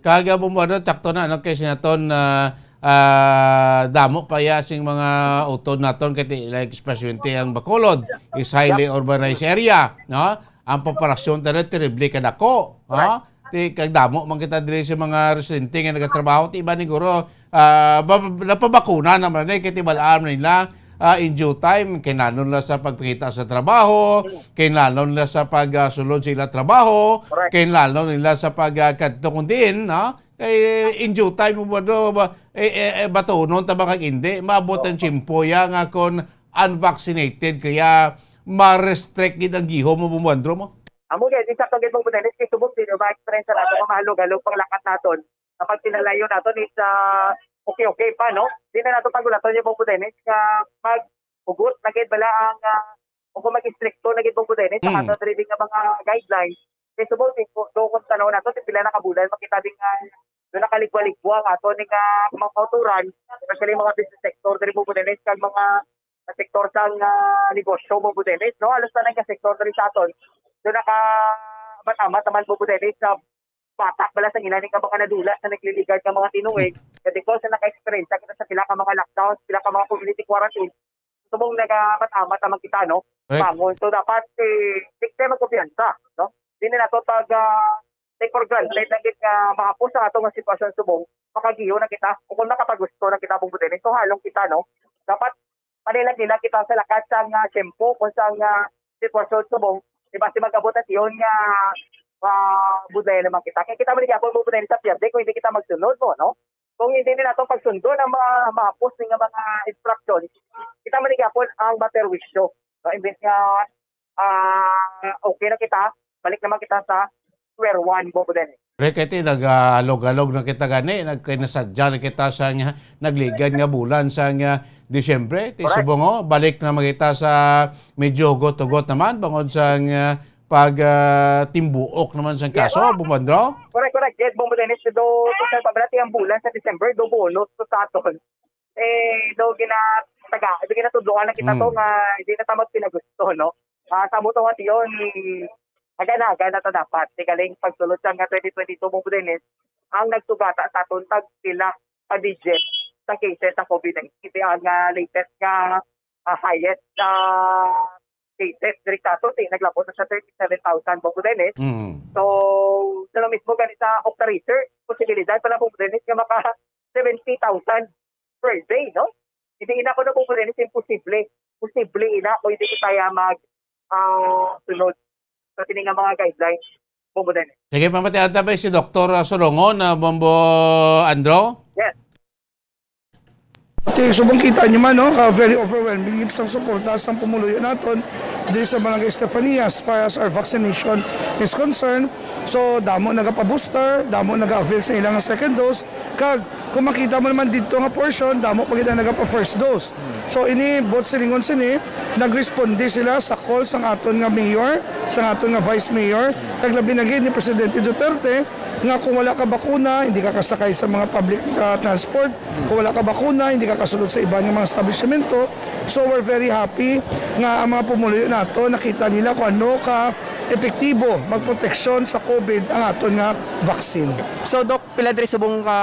Kaga mo mo, ano, tsakto na, ano, kay sinaton, ah, ah, damo pa ya sing mga utod naton, kay ti-, like, especially ang Bacolod, is highly Yep. urbanized area, no? Ang populasyon tayo, terrible kadako, ha? Correct. Ti, kag damo man kita diri sa mga residente nga nagatrabaho, ti iba ni guro, ah, ba-, napabakuna naman, eh, kay ti balaan nila, ah, in due time, kinahanglan nila sa pagpakita sa trabaho, Mm. kinahanglan nila sa pag, ah, sulod sa ila trabaho, Correct. kinahanglan nila sa pag, ah, kadto kun diin, no? Kay in due time mo ba, do, ba, eh, eh, eh, batunon ta ba kag hindi, maabot ang Opo. tiyempo ya nga kon unvaccinated, kaya ma-restrict gid ang gihom mo, Bumbandro mo. Amo gid, isa ka gid mong budanis, kay subok din, ma-experience nato, nga mahalog-halog panglakat naton. Kapag pinalayo naton is, ah, okay-okay pa, no? Di na nato pagulaton yung mong budanis, nga maghugot na gid bala ang, ah, o kung mag-istrikto na gid mong budanis, sa Mm. aton reading nga mga guidelines. Kay subok din po, do kung tanaw nato, si pila na kabulan, makita din nga, do nakaligwa-ligwa ang ato ni nga mga kauturan, especially mga business sector, diri mong budanis, kag mga sektor sang, ah, negosyo, mong budanis, no? Halos tanan nga sektor diri sa aton. Do naka, amat-amat naman mong budanis sa batak bala sa ila ni nga mga nadula sa nagliligad nga mga tinuig. Kay because sa naka-experience kita sa pila ka mga lockdowns, pila ka mga community quarantine, subong nagamat-amat naman kita, no? Correct. Bangon. So, dapat, eh, di tayo magkumpiyansa, no? Di na nato pag, ah, take for granted lang gid nga mahapos ang ato nga sitwasyon subong, makagiyo na kita, o kung makapagusto na kita, Bong Budenes, so halong kita, no? Dapat panilag-nilag kita sa lakat sang, ah, tiyempo, kung sang, ah, sitwasyon subong, di ba, si mag-abot na tiyon nga, ah, budlay naman kita. Kaya kita man gyapon mo budlay sa piyerde kung hindi kita magsunod mo, no? Kung hindi nila itong pagsundo ng mga mahapos nga mga instruction, kita man gyapon ang maperwisyo. No? Imbes nga, ah, okay na kita, balik naman kita sa square one, Bong Budenes. Correct, iti, nag-alog-alog na kita gani, nagkinasadya na kita sa nga, nagligad nga bulan sa nga Disyembre, ti Correct. Subong, oh, balik na man kita sa medyo hugot-hugot naman, bangod sa nga pag, ah, timbuok naman sa Yes. kaso, Bong Andro? Correct, correct. Yes, Bong Budenes, do, do sa pagdati ang bulan sa December, do bonus to sa aton. Eh, do ginataga, do ginatudloan na kita to Hmm. nga hindi na ta magpinagusto, no? Ah, sa mo to nga tiyon, aga-aga na ta dapat. Di galing pagsulod sa nga twenty twenty-two, Bong Budenes, ang nagsugata sa aton tag pila ka digit sa cases sa COVID nineteen. Ito ang, ah, latest nga, ah, highest, ah, cases diri sa aton, eh, naglabot na sa thirty-seven thousand, Bong Budenes. Mm. So, sa mismo gani sa Octa Research, posibilidad pala, Bong Budenes, nga maka seventy thousand per day, no? Hindi ina ko na, Bong Budenes, imposible. Posible ina kung hindi ko kaya mag, ah, sunod sa kini nga mga guidelines, Bong Budenes. Sige, pamatian ta ba si Doktor Solongon, ah, Bombo Andro? Yes. Ti, subong kita nyo man, no, ka very overwhelming gid sang suporta sang pumuluyo naton diri sa Barangay Estefania as far as our vaccination is concerned. So, damo nagapa-booster, damo naga-avail sa ilang second dose, kag kung makita mo naman dito nga portion, damo pa gid ang nagapa-first dose. So, ini, buot silingon sini, nagresponde sila sa call sang aton nga mayor, sang aton nga vice mayor, kag labi na gid ni Presidente Duterte, nga kung wala ka bakuna, hindi ka kasakay sa mga public, ah, transport. Kung wala ka bakuna, hindi ka kasulod sa iban nga mga establishmento. So, we're very happy nga ang mga pumuluyo nato, nakita nila kung ano ka epektibo magproteksyon sa COVID ang aton nga vaccine. So, Doc, pila diri subong ka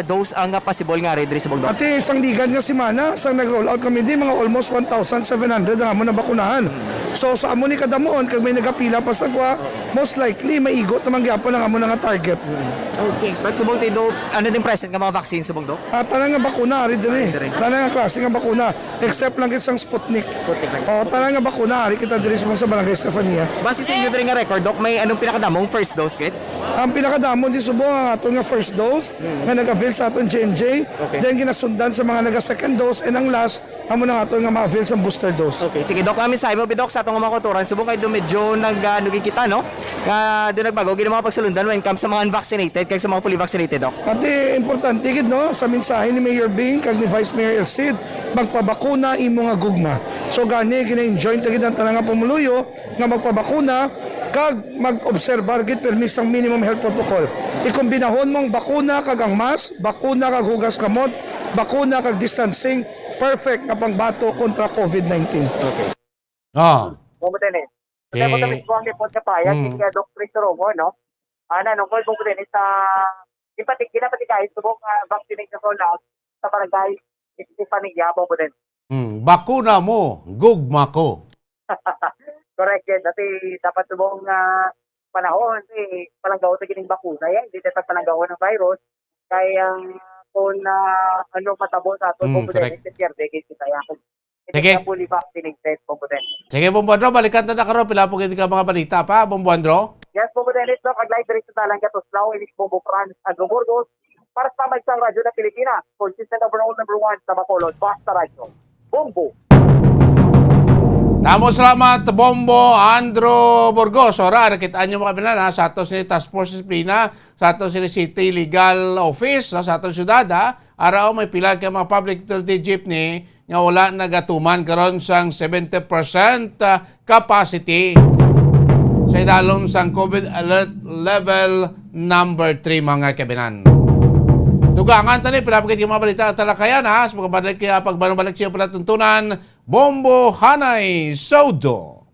dose ang, ah, possible nga ari diri subong, Doc? Ati, sang ligad nga semana, sang nag-roll out kami di, mga almost one thousand seven hundred ang amon nabakunahan. So, sa amon ni kadamuon, kag may nagapila pa sa gwa, most likely, maigo ta man gyapon ang amon nga target. Mm. Okay. But subong ti, Doc, ano din present nga mga vaccine subong, Doc? Ah, tanan nga bakuna, ari diri. Ari diri. Tanan nga klase nga bakuna. Except lang gid sang Sputnik. Sputnik lang. Oh, tanan nga bakuna, ari kita diri sa, sa Barangay Estefania. Base sa inyo diri nga record, Doc, may anong pinakadamong first dose, gid? Ang pinakadamo di subong ang aton nga first dose Mm. nga nag-avail sa aton J and J. Okay. Then ginasundan sa mga naga second dose, and ang last amo na aton nga ma-avail sa booster dose. Okay, sige, Doc, ang mensahe mo, Doc, sa atong mga kautoran, subong kay do medyo nag, ah, ano gid kita, no? Nga do nagbago gid ang mga pagsulundan when it comes sa mga unvaccinated kag sa mga fully vaccinated, Doc. Ati, importante gid, no, sa mensahe ni Mayor Bing kag ni Vice Mayor El Cid, magpabakuna imo nga gugma. So gani, gina-enjoin ta gid ang tanan nga pumuluyo nga magpabakuna kag mag-obserbar gid pirmi sang minimum health protocol. Ikombinahon mo ang bakuna kag ang mask, bakuna kag hugas kamot, bakuna kag distancing, perfect nga pangbato kontra COVID nineteen. Okay. Ah. Bong Budenes. Kaya mo Eh, tamis ko ang report sa payag, mm. Kaya Doc Chris Romo, no? Ana, nungkol, Bong Budenes, sa ipati-, ginapatigayon subong, ah, vaccination rollout sa barangay Estefania, Bong Budenes. Mm, bakuna mo, gugma ko. Correct, yes. Dati dapat subong, ah, panahon, eh, palanggaw sa gining bakuna, yan. Hindi dapat palanggaw ng virus. Kaya, kung, ah, ano matabo sa aton, Mm, Bong Budenes, correct. Si Pierre Begues, si Tayakog. Sige. Hindi ka fully vaccinated, Bong Budenes. Sige, Bong Buandro, balikan ta na karon. Pila po gid ka mga balita pa, Bong Buandro? Yes, Bong Budenes, no? Kag live diri sa Dalan Gatuslaw, inis Bombo Franz Andro Burgos. Para sa Pamagsang Radyo ng Pilipinas, consistent overall number one sa Bacolod, Basta Radyo. Bombo. Damo salamat, Bombo Andro Burgos. Ora, nakita nyo mga kabinan, ha? Sa ato si Task Force Disciplina, sa ato si City Legal Office, no? Sa ato syudad, ha? Araw, may pila ka mga public utility jeepney nga wala nagatuman karon sang seventy percent, ah, capacity sa idalom sang COVID alert level number three, mga kabinan. Tugangan tani, pinapakit yung mga balita at talakayan, ha, sa pagkabalik, ah, pagbanubalik siya pala tuntunan, Bombo Hanay Saudo.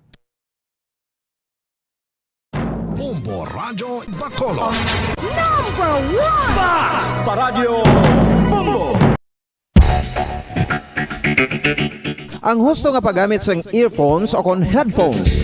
Boom Bombo Radyo Bacolod. Number one! Basta Radyo Bombo! Ang husto nga paggamit sang earphones o kon headphones.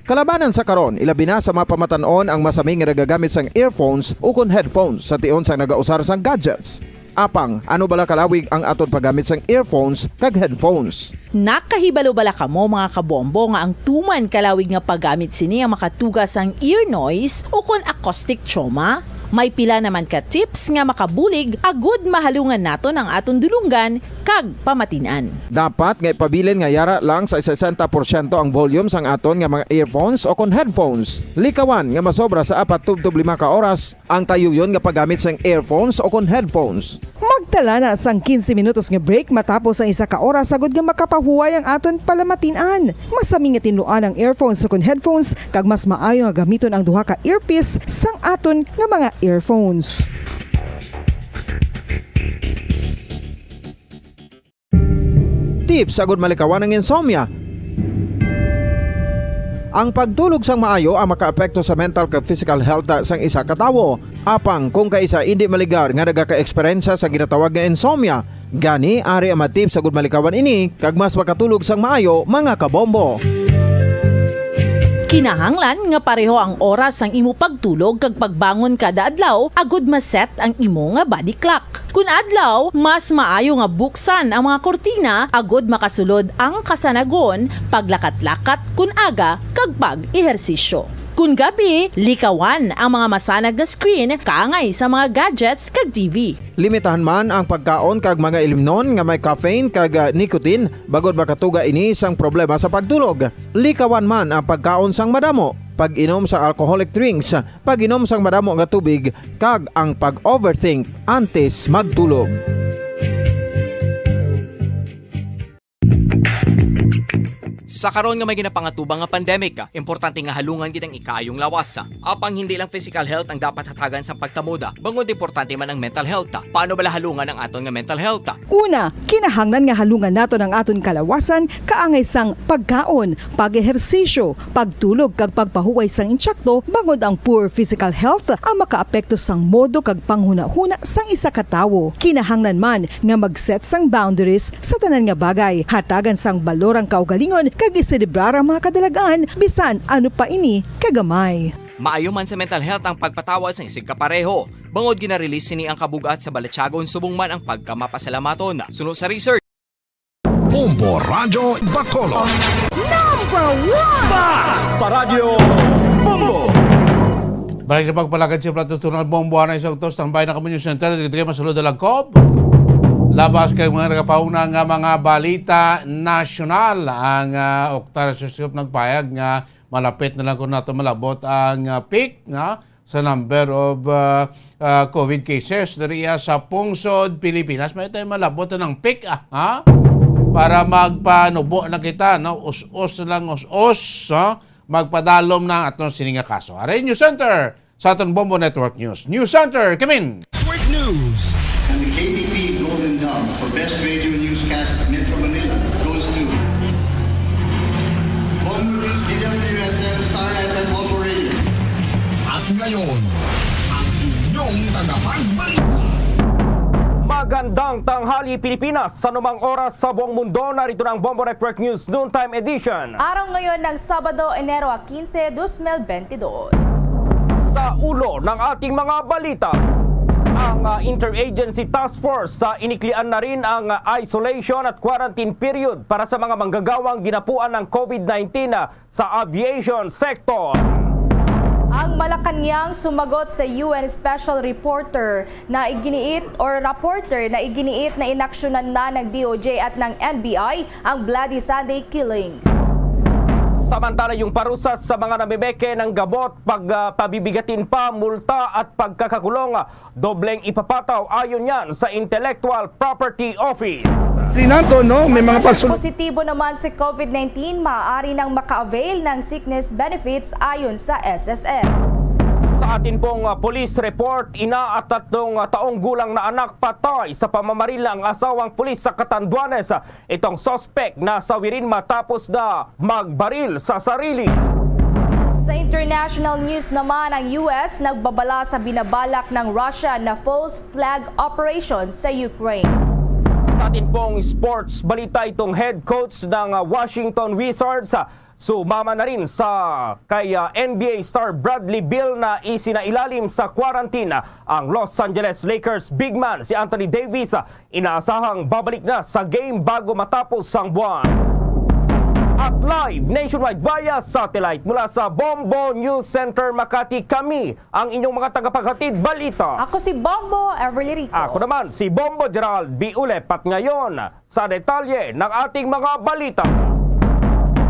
Kalabanan sa karon, ilabi na sa mga pamatan-on ang masami nga nagagamit sang earphones o kon headphones sa tion sang nagausar sang gadgets. Apang, ano bala kalawig ang aton paggamit sang earphones kag headphones? Nakahibalo bala kamo, mga kabombo, nga ang tuman kalawig nga paggamit sini ang makatuga sang ear noise o kon acoustic trauma? May pila naman ka tips nga makabulig agud mahalungan naton ang aton dulonggan kag pamatin-an. Dapat nga ipabilin nga yara lang sa sesenta porsyento ang volume sang aton nga mga earphones o kon headphones. Likawan nga masobra sa apat tubtob lima ka oras ang tayuyon nga paggamit sang earphones o kon headphones. Magtala na sang quince minutos nga break matapos ang isa ka oras agud nga makapahuway ang aton palamatin-an. Masami nga tinluan ang earphones o kon headphones, kag mas maayo nga gamiton ang duha ka earpiece sang aton nga mga earphones. Tips agud malikawan ang insomnia. Ang pagtulog sang maayo ang makaapekto sa mental kag physical health sang isa ka tawo. Apang kung kaisa indi maligar nga nagakaeksperyensya sa ginatawag nga insomnia, gani ari ang mga tips agud malikawan ini kag mas makatulog sang maayo, mga kabombo. Kinahanglan nga pareho ang oras sang imo pagtulog kag pagbangon kada adlaw agud ma-set ang imo nga body clock. Kun adlaw, mas maayo nga buksan ang mga kurtina agud makasulod ang kasanagon, paglakat-lakat kun aga, kag pag-ehersisyo. Kun gabi, likawan ang mga masanag nga screen kaangay sa mga gadgets kag T V. Limitahan man ang pagkaon kag mga ilimnon nga may caffeine kag, ah, nicotine, bangod makatuga ini sang problema sa pagtulog. Likawan man ang pagkaon sang madamo, pag-inom sa alcoholic drinks, pag-inom sang madamo nga tubig, kag ang pag-overthink antes magtulog. Sa karon nga may ginapangatubang nga pandemic, importante nga halungan gid ang ikaayong lawas. Apang hindi lang physical health ang dapat hatagan sa pagtamuda, bangod importante man ang mental health. Paano bala halungan ang aton nga mental health? Una, kinahanglan nga halungan naton ang aton kalawasan kaangay sang pagkaon, pag-ehersisyo, pagtulog kag pagpahuway sang insakto, bangod ang poor physical health ang makaapekto sang modo kag panghunahuna sang isa ka tawo. Kinahanglan man nga mag-set sang boundaries sa tanan nga bagay, hatagan sang balor ang kaugalingon kag iselebrar ang mga kadalag-an, bisan ano pa ini kagamay. Maayo man sa mental health ang pagpatawad sang isigkapareho, bangod gina-release sini ang kabug-at sa balatyagon subong man ang pagkamapasalamaton. Suno sa research. Bombo Radyo Bacolod. Number one! Basta Radyo Bombo! Balik sa pagpalakad sa Plato Tunal Bombo, anay sa utos ng Bayan ng Community Center, dito kayo masulod ang kob. Labas kay mga nagapahuna nga mga balita nasyonal. Ang, ah, Octar Scoop nagpayag nga malapit na lang kung nato malabot ang, ah, peak nga sa number of, ah, ah, COVID cases diriya sa pungsod Pilipinas. May tayo malabot na ng peak, ah, ha? Para magpanubo na kita, no? Us-us na lang, us-us, ha? Magpadalom na ang atong sini nga kaso. Aray, News Center sa aton Bombo Network News. News Center, Kimin! Network News. And the K B P Golden Dove for Best Radio Newscast at Metro Manila goes to Bombo News, D W S N, Star F M, Bombo Radio. At ngayon, ang inyong tagapagbalita. Magandang tanghali, Pilipinas. Sa anumang oras sa buong mundo, narito na ang Bombo Network News Noontime Edition. Araw ngayon ng Sabado, Enero quince, dos mil bente dos. Sa ulo ng ating mga balita, ang, ah, Interagency Task Force, ah, iniklian na rin ang, ah, isolation at quarantine period para sa mga manggagawang ginapuan ng COVID nineteen, ah, sa aviation sector. Ang Malacañang sumagot sa U N Special Reporter na iginiit, or reporter na iginiit na inaksyonan na ng D O J at ng N B I ang Bloody Sunday killings. Samantala, yung parusa sa mga namimeke ng gamot, pag, ah, pabibigatin pa, multa at pagkakakulong, dobleng ipapataw, ayon yan sa Intellectual Property Office. Di nato, no? May mga pasul- Positibo naman si COVID nineteen, maaari nang maka-avail ng sickness benefits ayon sa S S S. Sa atin pong, ah, police report, ina at tatlong, ah, taong gulang na anak patay sa pamamaril ng asawang pulis sa Catanduanes. Itong suspect nasawi rin matapos na magbaril sa sarili. Sa international news naman, ang U S nagbabala sa binabalak ng Russia na false flag operation sa Ukraine. Sa atin pong sports balita, itong head coach ng ah, Washington Wizards ah, sumama na rin sa kay ah, N B A star Bradley Beal na isinailalim sa quarantine ang Los Angeles Lakers big man si Anthony Davis ah, inaasahang babalik na sa game bago matapos ang buwan. At live nationwide via satellite mula sa Bombo News Center Makati, kami ang inyong mga tagapaghatid balita. Ako si Bombo Everly Rico. Ako naman si Bombo Gerald B. Ulep at ngayon sa detalye ng ating mga balita.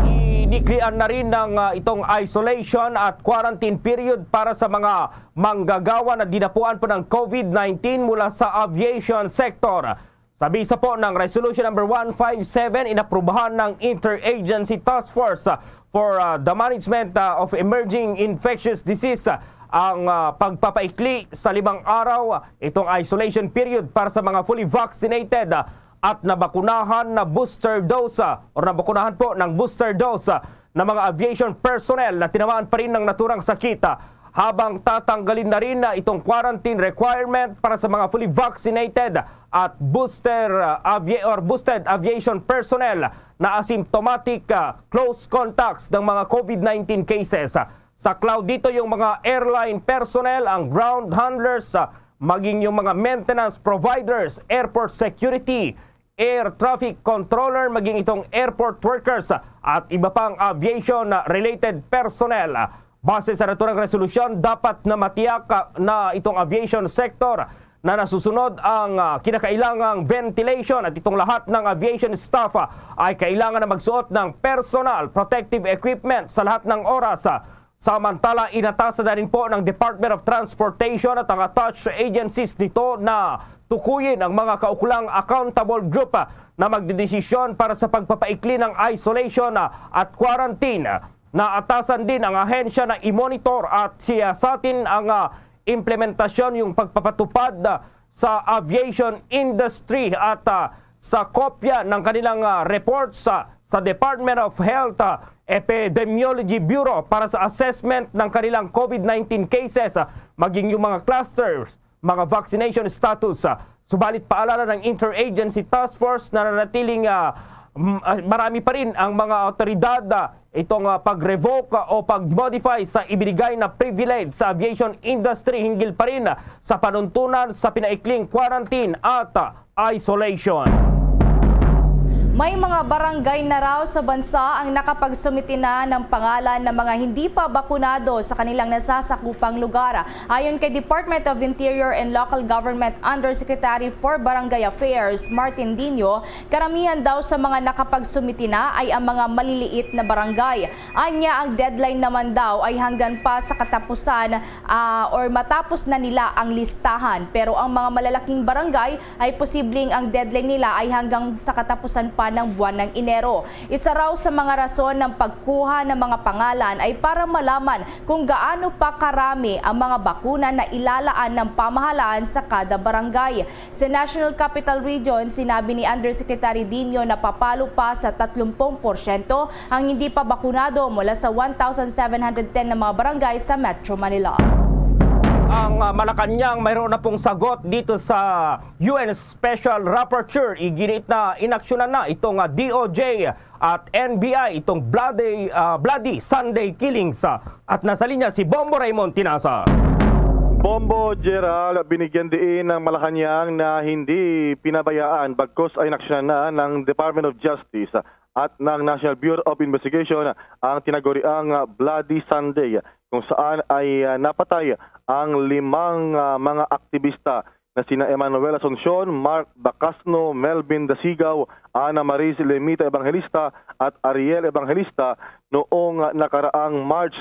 Iniklian na rin ng ah, itong isolation at quarantine period para sa mga manggagawa na dinapuan po ng COVID nineteen mula sa aviation sector. Sa bisa po ng Resolution Number one five seven, inaprubahan ng Interagency Task Force ah, for ah, the Management ah, of Emerging Infectious Disease ah, ang ah, pagpapaikli sa limang araw itong isolation period para sa mga fully vaccinated ah, at nabakunahan na booster dose ah, or nabakunahan po ng booster dose ah, na mga aviation personnel na tinamaan pa rin ng naturang sakit ah, habang tatanggalin na rin na itong quarantine requirement para sa mga fully vaccinated at booster ah, avia- or boosted aviation personnel na asymptomatic ah, close contacts ng mga COVID nineteen cases. Saklaw dito yung mga airline personnel, ang ground handlers, ah, maging yung mga maintenance providers, airport security, air traffic controller, maging itong airport workers, ah, at iba pang aviation ah, related personnel. Base sa naturang resolusyon, dapat na matiyak ah, na itong aviation sector na nasusunod ang ah, kinakailangang ventilation at itong lahat ng aviation staff ah, ay kailangan na magsuot ng personal protective equipment sa lahat ng oras. Ah, samantala, inatasan na rin po ng Department of Transportation at ang attached agencies nito na tukuyin ang mga kaukulang accountable group ah, na magdedesisyon para sa pagpapaikli ng isolation ah, at quarantine. Naatasan din ang ahensya na i-monitor at siyasatin ang ah, implementasyon, yung pagpapatupad ah, sa aviation industry at ah, sa kopya ng kanilang ah, report sa, sa Department of Health ah, Epidemiology Bureau para sa assessment ng kanilang COVID nineteen cases, ah, maging yung mga clusters, mga vaccination status. Ah, subalit, paalala ng Interagency Task Force na nanatiling ah, m- ah, marami pa rin ang mga awtoridad ah, itong ah, pag-revoke ah, o pag-modify sa ibinigay na privilege sa aviation industry hinggil pa rin ah, sa panuntunan sa pinaikling quarantine at ah, isolation. May mga barangay na raw sa bansa ang nakapagsumiti na ng pangalan ng mga hindi pa bakunado sa kanilang nasasakupang lugar. Ayon kay Department of Interior and Local Government Undersecretary for Barangay Affairs, Martin Dino, karamihan daw sa mga nakapagsumiti na ay ang mga maliliit na barangay. Anya, ang deadline naman daw ay hanggang pa sa katapusan ah, or matapos na nila ang listahan. Pero ang mga malalaking barangay ay posibleng ang deadline nila ay hanggang sa katapusan pa ng buwan ng Enero. Isa raw sa mga rason ng pagkuha ng mga pangalan ay para malaman kung gaano pa karami ang mga bakuna na ilalaan ng pamahalaan sa kada barangay. Sa National Capital Region, sinabi ni Undersecretary Dino na papalo pa sa tatlong porsyento ang hindi pa bakunado mula sa one thousand seven hundred ten na mga barangay sa Metro Manila. Ang ah, Malacañang mayroon na pong sagot dito sa U N Special Rapporteur. Iginiit na inaksyonan na itong ah, D O J at N B I itong Bloody, ah, Bloody Sunday killings. Ah, at nasa linya si Bombo Raymond Tinasa. Bombo Gerald, binigyan diin ng Malacañang na hindi pinabayaan bagkos ay inaksyonan na ng Department of Justice at ng National Bureau of Investigation ang tinaguriang Bloody Sunday, kung saan ay ah, napatay ang limang ah, mga aktibista na sina Emmanuel Asuncion, Mark Bacasno, Melvin Dasigaw, Ana Maris Lemita Evangelista at Ariel Evangelista noong nakaraang March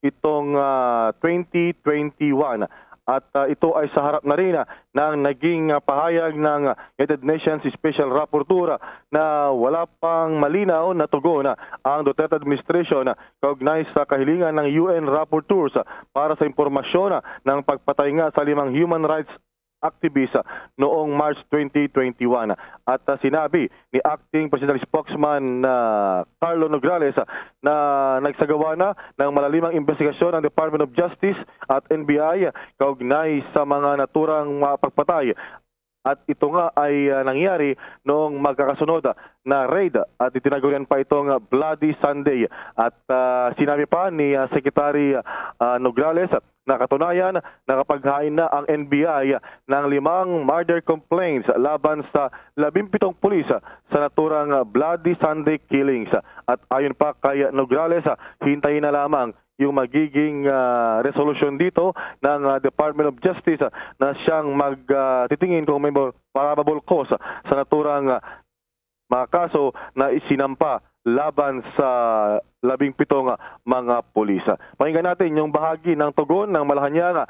itong ah, twenty twenty-one. At ah, ito ay sa harap na rin ah, ng naging ah, pahayag ng United Nations Special Rapporteur na wala pang malinaw na tugon ang Duterte administration kaugnay sa kahilingan ng U N rapporteurs para sa impormasyon ng pagpatay nga sa limang human rights activist, ah, noong March twenty twenty-one. At, ah, sinabi ni Acting Presidential Spokesman na Carlo Nograles, ah, na nagsagawa na ng malalimang investigasyon ang Department of Justice at N B I kaugnay sa mga naturang mga pagpatay. At ito nga ay, ah, nangyari noong magkakasunod, ah, na raid at itinagurian pa itong, ah, Bloody Sunday. At, ah, sinabi pa ni, ah, Secretary, ah, Nograles na katunayan nakapaghain na ang N B I ng limang murder complaints laban sa labing pitong pulis sa naturang Bloody Sunday killings. At ayon pa kay Nograles, hintayin na lamang yung magiging, ah, resolusyon dito ng, ah, Department of Justice, ah, na siyang mag, ah, titingin kung may mo-, probable cause sa naturang, ah, mga kaso na isinampa laban sa labing pitong mga pulis. Pakinggan natin yung bahagi ng tugon ng Malacañang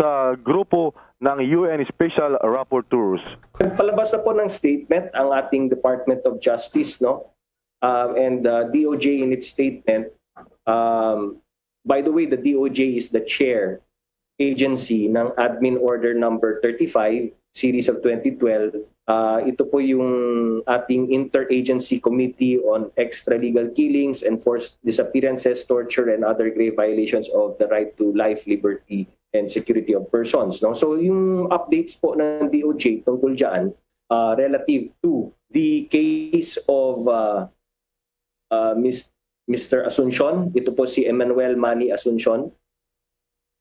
sa grupo ng U N Special Rapporteurs. Nagpalabas na po ng statement ang ating Department of Justice, no? Um, and, uh, D O J in its statement, um, by the way, the D O J is the chair agency ng Admin Order Number thirty-five, Series of twenty twelve. Ah, ito po yung ating Interagency Committee on Extralegal Killings, Enforced Disappearances, Torture, and Other Grave Violations of the Right to Life, Liberty, and Security of Persons, no? So, yung updates po ng D O J tungkol dyan, ah, relative to the case of, ah, ah, Mis-, Mister Asuncion, ito po si Emmanuel Manny Asuncion.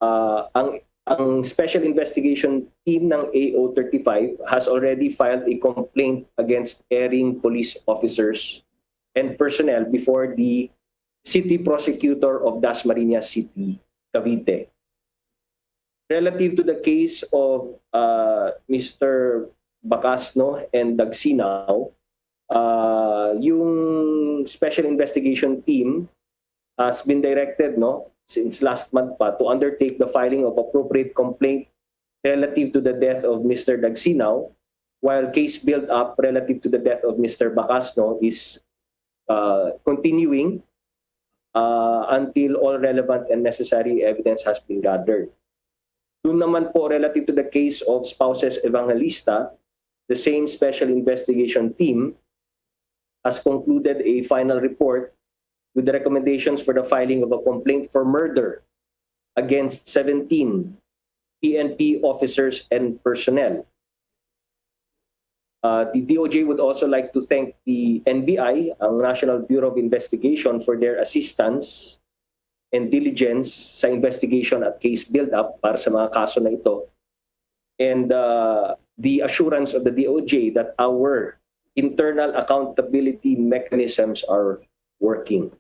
Ah, ang, ang Special Investigation Team ng A O thirty-five has already filed a complaint against erring police officers and personnel before the City Prosecutor of Dasmariñas City, Cavite. Relative to the case of, uh, Mister Bacasno and Dagsinaw, uh, yung Special Investigation Team has been directed, no, since last month pa, to undertake the filing of appropriate complaint relative to the death of Mister Dagsinaw, while case build-up relative to the death of Mister Bacasno is, uh, continuing, uh, until all relevant and necessary evidence has been gathered. Doon naman po, relative to the case of spouses Evangelista, the same special investigation team has concluded a final report with the recommendations for the filing of a complaint for murder against seventeen P N P officers and personnel. Uh, the D O J would also like to thank the N B I, ang National Bureau of Investigation, for their assistance and diligence sa investigation at case build-up para sa mga kaso na ito. And, uh, the assurance of the D O J that our internal accountability mechanisms are working.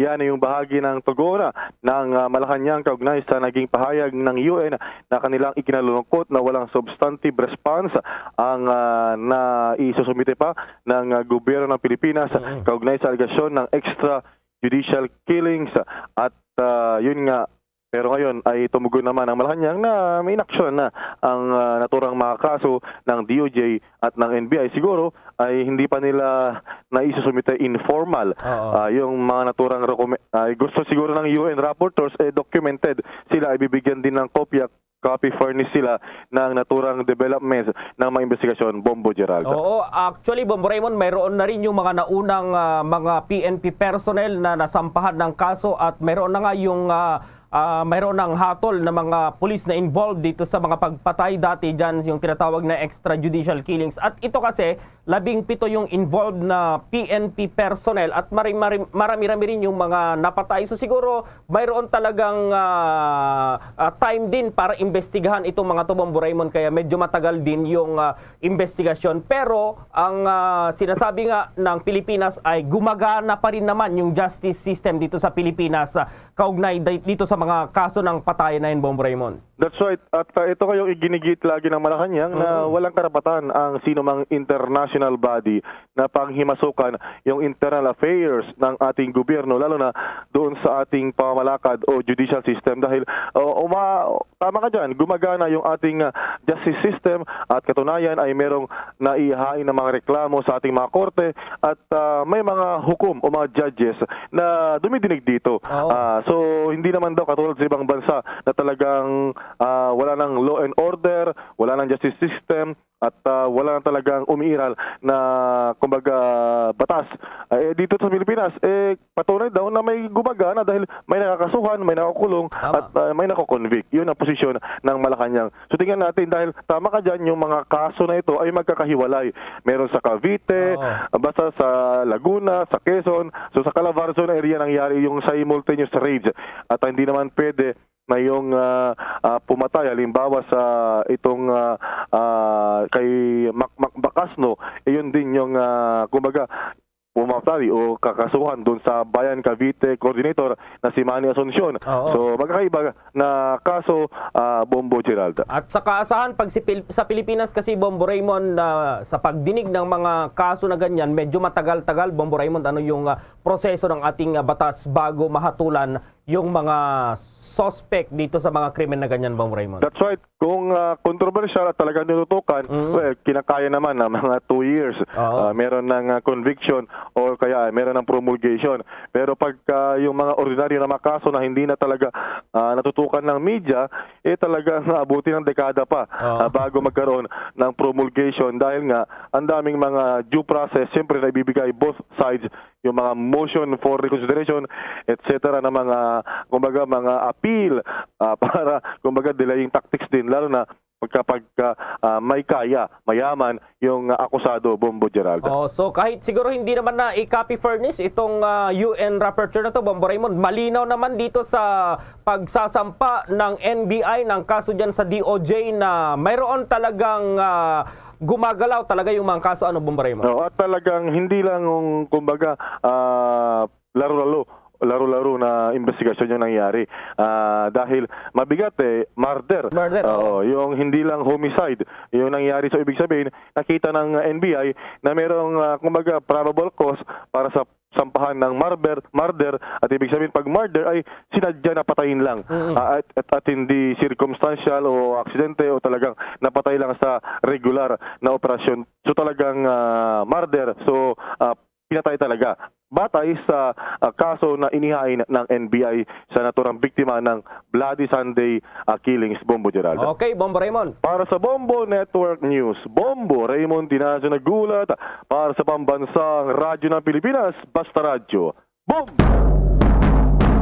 Yan yung bahagi ng tugon ng, ah, Malacañang kaugnay sa naging pahayag ng U N na kanilang ikinalulungkot na walang substantive response ang, ah, naisusumite pa ng, ah, gobyerno ng Pilipinas Mm. kaugnay sa alegasyon ng extrajudicial killings. At, ah, yun nga, pero ngayon ay tumugon naman ang Malacañang na may inaksyon na ang, ah, naturang mga kaso ng D O J at ng N B I. Siguro ay hindi pa nila naisusumite informal, Oo. ah, yung mga naturang dokume-, ay gusto siguro ng U N rapporteurs, eh, documented sila, ay bibigyan din ng kopya, copy furnish sila ng naturang developments ng mga investigasyon, Bombo Gerald. Oo, actually, Bombo Raymond, mayroon na rin yung mga naunang, ah, mga P N P personnel na nasampahan ng kaso at mayroon na nga yung, ah, ah, mayroon ng hatol na mga pulis na involved dito sa mga pagpatay dati dyan, yung tinatawag na extrajudicial killings. At ito kasi, labing pito yung involved na P N P personnel at mari-, mari-, marami-rami rin yung mga napatay. So siguro, mayroon talagang, ah, ah, time din para imbestigahan itong mga to, Bombo Raymond, kaya medyo matagal din yung, ah, investigasyon. Pero ang, ah, sinasabi nga ng Pilipinas ay gumagana pa rin naman yung justice system dito sa Pilipinas, ah, kaugnay di-, dito sa mga kaso ng patayan na yun, Bombo Raymond. That's right. At, ah, ito kayong iginigit lagi ng Malacañang na Mm. walang karapatan ang sinumang international body na panghimasukan yung internal affairs ng ating gobyerno, lalo na doon sa ating pamamalakad o judicial system. Dahil, o, uma-, tama ka dyan, gumagana yung ating, ah, justice system at katunayan ay merong naihain na mga reklamo sa ating mga korte at, ah, may mga hukom o mga judges na dumidinig dito. Oo. Ah, so, hindi naman daw patulad sa ibang bansa na talagang, ah, wala nang law and order, wala nang justice system, at, ah, wala nang talagang umiiral na, kumbaga, batas. Eh, dito sa Pilipinas, eh, patunay daw na may gumagana dahil may nakakasuhan, may nakukulong, Tama. at, ah, may nako-convict. Yun ang posisyon ng Malacañang. So, tingnan natin, dahil tama ka dyan, yung mga kaso na ito ay magkakahiwalay. Meron sa Cavite, Oo. basta sa Laguna, sa Quezon. So, sa Calabarzon area nangyari yung simultaneous raids. At hindi naman pwede na yung, ah, ah, pumatay, halimbawa, sa itong, ah, ah, kay Mac-, Mac-, Bacasno, eh, yun din yung, ah, kumbaga, pumatay o kakasuhan doon sa Bayan Cavite coordinator na si Manny Asuncion. Oo. So, magkakaiba na kaso, ah, Bombo, Gerald. At sa kaasahan, pag si Pil-, sa Pilipinas kasi, Bombo Raymond, ah, sa pagdinig ng mga kaso na ganyan, medyo matagal-tagal, Bombo Raymond, ano yung, ah, proseso ng ating, ah, batas bago mahatulan yung mga suspect dito sa mga krimen na ganyan, Bombo Raymond? That's right. Kung, ah, kontrobersyal at talagang tinututukan, Mm. well, kinakaya naman na mga two years, Oo. ah, meron ng, ah, conviction or kaya meron ng promulgation. Pero pagka yung mga ordinaryo na mga kaso na hindi na talaga, ah, natutukan ng media, eh, talagang aabutin ng dekada pa, Oo. ah, bago magkaroon ng promulgation dahil nga ang daming mga due process, siyempre, na ibibigay both sides, yung mga motion for reconsideration, et cetera, na mga, kumbaga, mga appeal, ah, para, kumbaga, delaying tactics din, lalo na pagka, pagka, ah, may kaya, mayaman yung, ah, akusado, Bombo, Gerald. Oh, so kahit siguro hindi naman na i-copy furnish itong, ah, U N rapporteur na to, Bombo Raymond, malinaw naman dito sa pagsasampa ng N B I ng kaso dyan sa D O J na mayroon talagang, ah, gumagalaw talaga yung mga kaso, ano, Bombo Raymond? Oo, at talagang hindi lang yung, kumbaga, ah, laro-laro, laro-laro na investigasyon yung nangyari. Ah, dahil mabigat, eh, murder. Murder, Oo, oo. yung hindi lang homicide, yung nangyari. So, ibig sabihin, nakita ng N B I na merong, ah, kumbaga, probable cause para sa sampahan ng murder, murder, at ibig sabihin, pag murder ay sinadya na patayin lang. Mm. Ah, at, at, at hindi circumstantial o aksidente o talagang napatay lang sa regular na operasyon. So, talagang, ah, murder. So, ah, pinatay talaga. Batay sa, ah, kaso na inihain ng N B I sa naturang biktima ng Bloody Sunday, ah, killings, Bombo, Gerald. Okay, Bombo Raymond. Para sa Bombo Network News, Bombo Raymond Tinazo naghulat para sa pambansang Radyo ng Pilipinas, Basta Radyo. Bombo!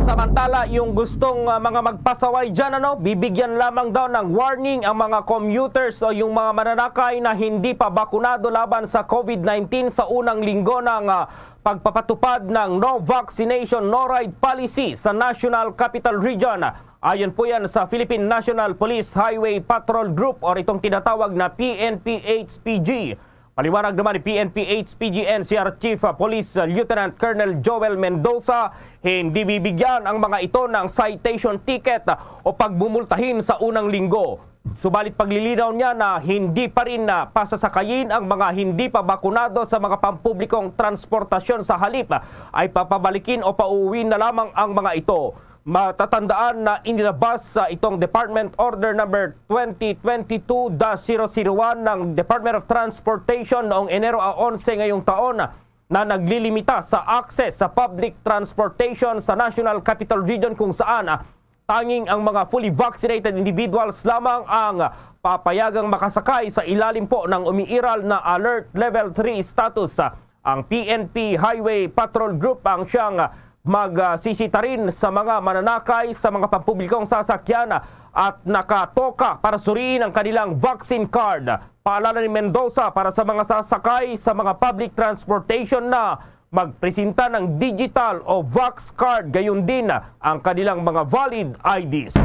Samantala, yung gustong, ah, mga magpasaway dyan, ano, bibigyan lamang daw ng warning ang mga commuters o yung mga mananakay na hindi pa bakunado laban sa COVID nineteen sa unang linggo ng, ah, pagpapatupad ng no vaccination, no ride policy sa National Capital Region. Ayon po yan sa Philippine National Police Highway Patrol Group or itong tinatawag na P N P H P G. Paliwanag naman ni P N P H P G N C R Chief, ah, Police, ah, Lieutenant Colonel Joel Mendoza, hindi bibigyan ang mga ito ng citation ticket, ah, o pagmumultahin sa unang linggo. Subalit paglilinaw niya na hindi pa rin na pasasakayin ang mga hindi pa bakunado sa mga pampublikong transportasyon, sa halip, ah, ay papabalikin o pauwiin na lamang ang mga ito. Matatandaan na inilabas sa itong Department Order Number twenty twenty-two dash zero zero one ng Department of Transportation noong Enero a onse ngayong taon na naglilimita sa access sa public transportation sa National Capital Region, kung saan, ah, tanging ang mga fully vaccinated individuals lamang ang papayagang makasakay sa ilalim po ng umiiral na Alert Level three status. Ang P N P Highway Patrol Group ang siyang magsisita rin sa mga mananakay sa mga pampublikong sasakyan at nakatoka para suriin ang kanilang vaccine card. Paalala ni Mendoza para sa mga sasakay sa mga public transportation na magpresenta ng digital o vax card, gayon din ang kanilang mga valid I Ds.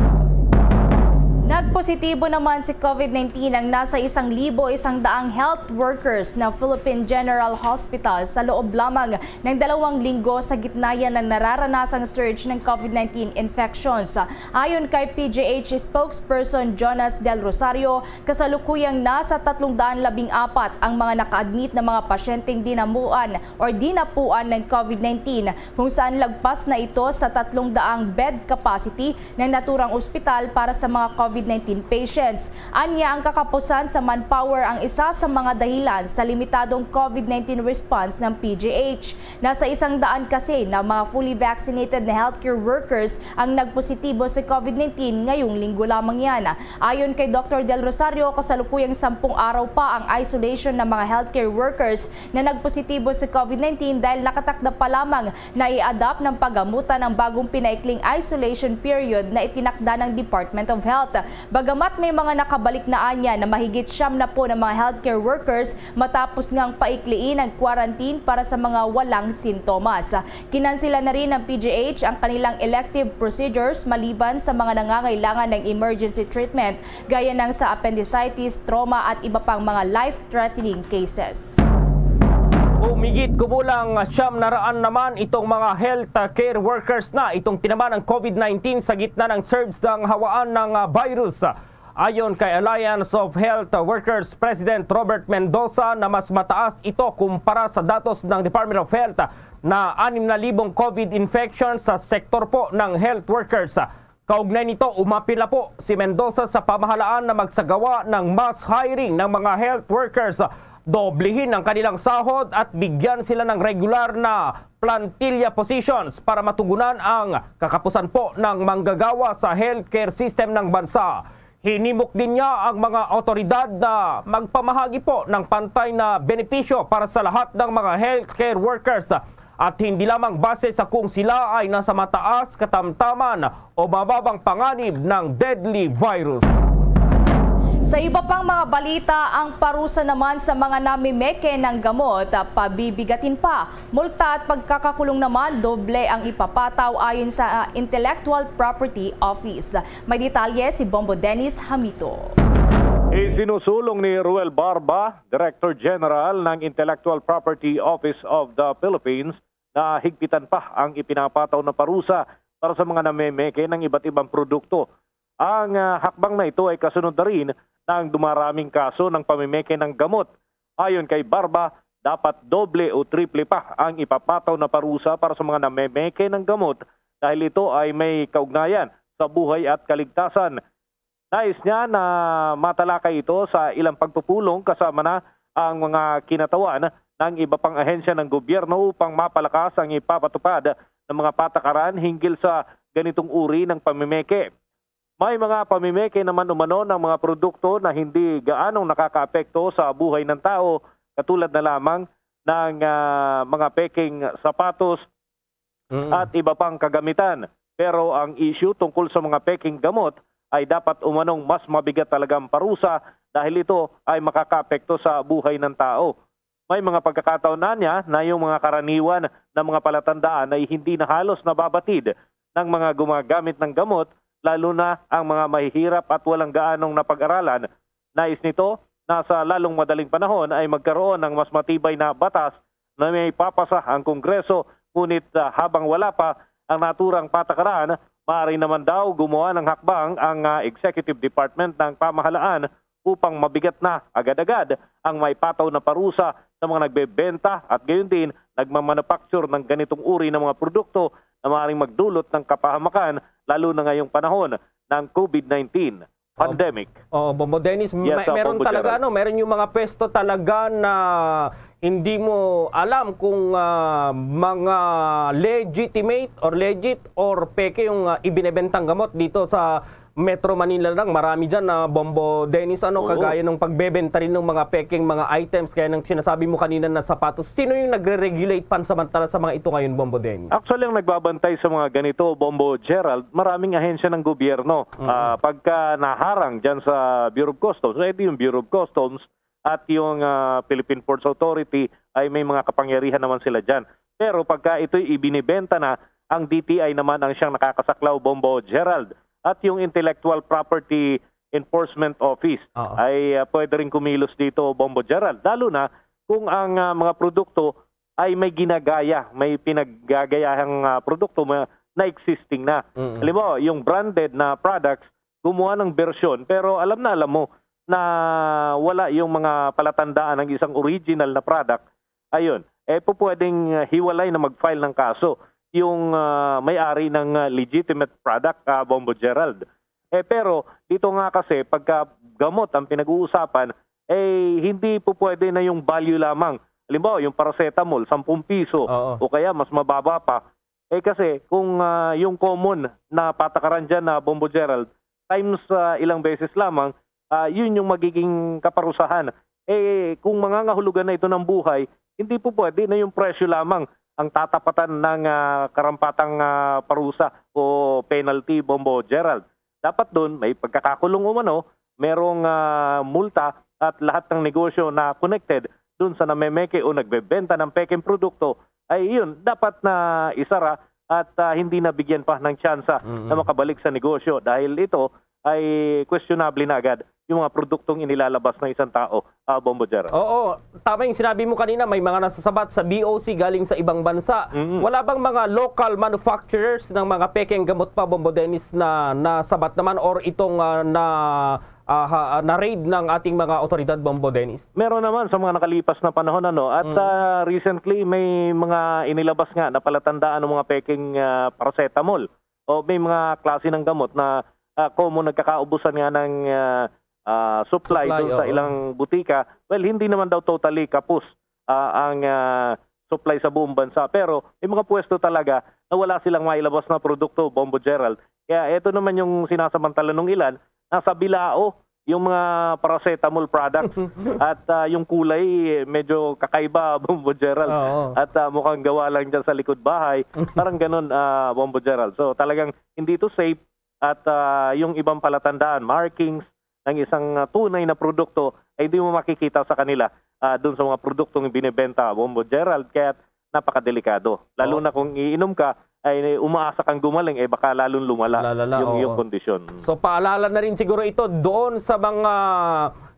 Nagpositibo naman si COVID nineteen ang nasa isang libo isang daang health workers ng Philippine General Hospital sa loob lamang ng dalawang linggo sa gitna yan ng nararanasang surge ng COVID nineteen infections. Ayon kay P G H spokesperson Jonas Del Rosario, kasalukuyang nasa tatlong daan labing apat ang mga naka-admit na mga pasyenteng dinamuan or dinapuan ng COVID nineteen, kung saan lagpas na ito sa tatlong daang bed capacity ng naturang ospital para sa mga COVID COVID nineteen patients. Anya, ang kakapusan sa manpower ang isa sa mga dahilan sa limitadong COVID nineteen response ng P G H. Nasa isang daan kasi na mga fully vaccinated na healthcare workers ang nagpositibo sa COVID nineteen ngayong linggo lamang yan. Ayon kay Doktor Del Rosario, kasalukuyang sampung araw pa ang isolation ng mga healthcare workers na nagpositibo sa COVID nineteen dahil nakatakda pa lamang na i-adapt ng paggamutan ang bagong pinaikling isolation period na itinakda ng Department of Health. Bagamat may mga nakabalik na anya na mahigit siyam na po ng mga healthcare workers matapos ngang paikliin ang quarantine para sa mga walang sintomas. Kinansila na rin ng P G H ang kanilang elective procedures maliban sa mga nangangailangan ng emergency treatment gaya ng sa appendicitis, trauma at iba pang mga life-threatening cases. Humigit kumulang siyam na raan naman itong mga health care workers na itong tinamaan ng COVID nineteen sa gitna ng surge ng hawaan ng, ah, virus. Ayon kay Alliance of Health Workers President Robert Mendoza na mas mataas ito kumpara sa datos ng Department of Health na anim na libong COVID infection sa sektor po ng health workers. Kaugnay nito, umapila po si Mendoza sa pamahalaan na magsagawa ng mass hiring ng mga health workers. Doblihin ang kanilang sahod at bigyan sila ng regular na plantilla positions para matugunan ang kakapusan po ng manggagawa sa healthcare system ng bansa. Hinimok din niya ang mga awtoridad na magpamahagi po ng pantay na benepisyo para sa lahat ng mga healthcare workers at hindi lamang base sa kung sila ay nasa mataas, katamtaman o mababang panganib ng deadly virus. Sa iba pang mga balita, ang parusa naman sa mga namimeke ng gamot, pabibigatin pa. Multa at pagkakakulong naman, doble ang ipapataw ayon sa, ah, Intellectual Property Office. May detalye si Bombo Dennis Hamito. Isinusulong ni Ruel Barba, Director General ng Intellectual Property Office of the Philippines, na higpitan pa ang ipinapataw na parusa para sa mga namemeke ng iba't ibang produkto. Ang, ah, hakbang na ito ay kasunod na rin ng dumaraming kaso ng pamimeke ng gamot. Ayon kay Barba, dapat doble o triple pa ang ipapataw na parusa para sa mga namemeke ng gamot dahil ito ay may kaugnayan sa buhay at kaligtasan. Nais niya na matalakay ito sa ilang pagpupulong kasama na ang mga kinatawan ng iba pang ahensya ng gobyerno upang mapalakas ang ipapatupad ng mga patakaran hinggil sa ganitong uri ng pamimeke. May mga pamimeke naman umano ng mga produkto na hindi gaanong nakakaapekto sa buhay ng tao, katulad na lamang ng, ah, mga peking sapatos Mm. at iba pang kagamitan. Pero ang issue tungkol sa mga peking gamot ay dapat umanong mas mabigat talaga ang parusa dahil ito ay makakaapekto sa buhay ng tao. May mga pagkakataon na niya na yung mga karaniwan na mga palatandaan ay hindi na halos nababatid ng mga gumagamit ng gamot, lalo na ang mga mahihirap at walang gaanong napag-aralan. Nais nito na sa lalong madaling panahon ay magkaroon ng mas matibay na batas na may papasa ang Kongreso, ngunit, ah, habang wala pa ang naturang patakaran, maaari naman daw gumawa ng hakbang ang, ah, Executive Department ng pamahalaan upang mabigat na agad-agad ang maipataw na parusa sa mga nagbebenta at gayon din nagmamanufacture ng ganitong uri ng mga produkto na maaaring magdulot ng kapahamakan, lalo na ngayong panahon ng COVID nineteen pandemic. Oo, Bombo Dennis, Yes, may, ah, meron Bombo talaga, Gerald. ano, meron yung mga pwesto talaga na hindi mo alam kung, ah, mga legitimate or legit or peke yung, ah, ibinebentang gamot dito sa Metro Manila lang. Marami dyan na, Bombo Dennis, ano, Oo. kagaya ng pagbebenta rin ng mga pekeng mga items, kaya nang sinasabi mo kanina na sapatos. Sino yung nagre-regulate pansamantala sa mga ito ngayon, Bombo Dennis? Actually, ang nagbabantay sa mga ganito, Bombo Gerald, maraming ahensya ng gobyerno. Mm. Ah, pagka naharang dyan sa Bureau of Customs, eh, di yung Bureau of Customs at yung, ah, Philippine Ports Authority ay may mga kapangyarihan naman sila dyan. Pero pagka ito'y ibinibenta na, ang D T I naman ang siyang nakakasaklaw, Bombo Gerald. At yung Intellectual Property Enforcement Office Oo. ay, ah, pwede rin kumilos dito, Bombo Gerald. Lalo na kung ang, ah, mga produkto ay may ginagaya, may pinaggagayahang, ah, produkto ma-, na existing na. Mm. Halimbawa, yung branded na products, gumawa ng bersyon, pero alam na alam mo na wala yung mga palatandaan ng isang original na product. Ayun, eh, po pwedeng, ah, hiwalay na mag-file ng kaso yung, ah, may-ari ng, ah, legitimate product, ah, Bombo Gerald. Eh, pero dito nga kasi, pagka gamot ang pinag-uusapan, eh, hindi po pwede na yung value lamang. Halimbawa, yung paracetamol, sampung piso, Oo. o kaya mas mababa pa. Eh, kasi kung, ah, yung common na patakaran dyan na, Bombo Gerald, times, ah, ilang beses lamang, ah, yun yung magiging kaparusahan. Eh, kung mangangahulugan na ito ng buhay, hindi po pwede na yung presyo lamang ang tatapatan ng, ah, karampatang, ah, parusa o penalty, Bombo Gerald. Dapat dun may pagkakakulong umano, merong, ah, multa at lahat ng negosyo na connected dun sa namemeke o nagbebenta ng pekeng produkto ay yun, dapat na isara at, ah, hindi na bigyan pa ng tsansa Mm. na makabalik sa negosyo dahil ito ay questionable na agad yung mga produktong inilalabas ng isang tao, ah, Bombo Gerald. Oo, tama yung sinabi mo kanina, may mga nasasabat sa B O C galing sa ibang bansa. Mm. Wala bang mga local manufacturers ng mga pekeng gamot pa, Bombo Dennis, na nasabat naman or itong, ah, na, ah, ha- ah, na-raid ng ating mga otoridad, Bombo Dennis? Meron naman sa mga nakalipas na panahon, ano, at, Mm. ah, recently may mga inilabas nga na palatandaan ng mga pekeng, ah, paracetamol o may mga klase ng gamot na, ah, common nagkakaubusan nga ng, ah, ah, supply Supply, doon sa oo. ilang butika. Well, hindi naman daw totally kapos, ah, ang, ah, supply sa buong bansa. Pero may mga pwesto talaga na wala silang mailabas na produkto, Bombo Gerald. Kaya ito naman yung sinasamantala nung ilan, nasa bilao yung mga paracetamol products at, ah, yung kulay, eh, medyo kakaiba, Bombo Gerald. Oo. At, ah, mukhang gawa lang dyan sa likod bahay. Parang ganun, ah, Bombo Gerald. So, talagang hindi ito safe at, ah, yung ibang palatandaan, markings ng isang, ah, tunay na produkto ay hindi mo makikita sa kanila, ah, dun sa mga produktong binibenta, Bombo Gerald. Kaya napakadelikado. Lalo Oh. na kung iinom ka, ay umaasa kang gumaling, eh, baka lalong lumala Lalala, yung, oo. yung kondisyon. So, paalala na rin siguro ito doon sa mga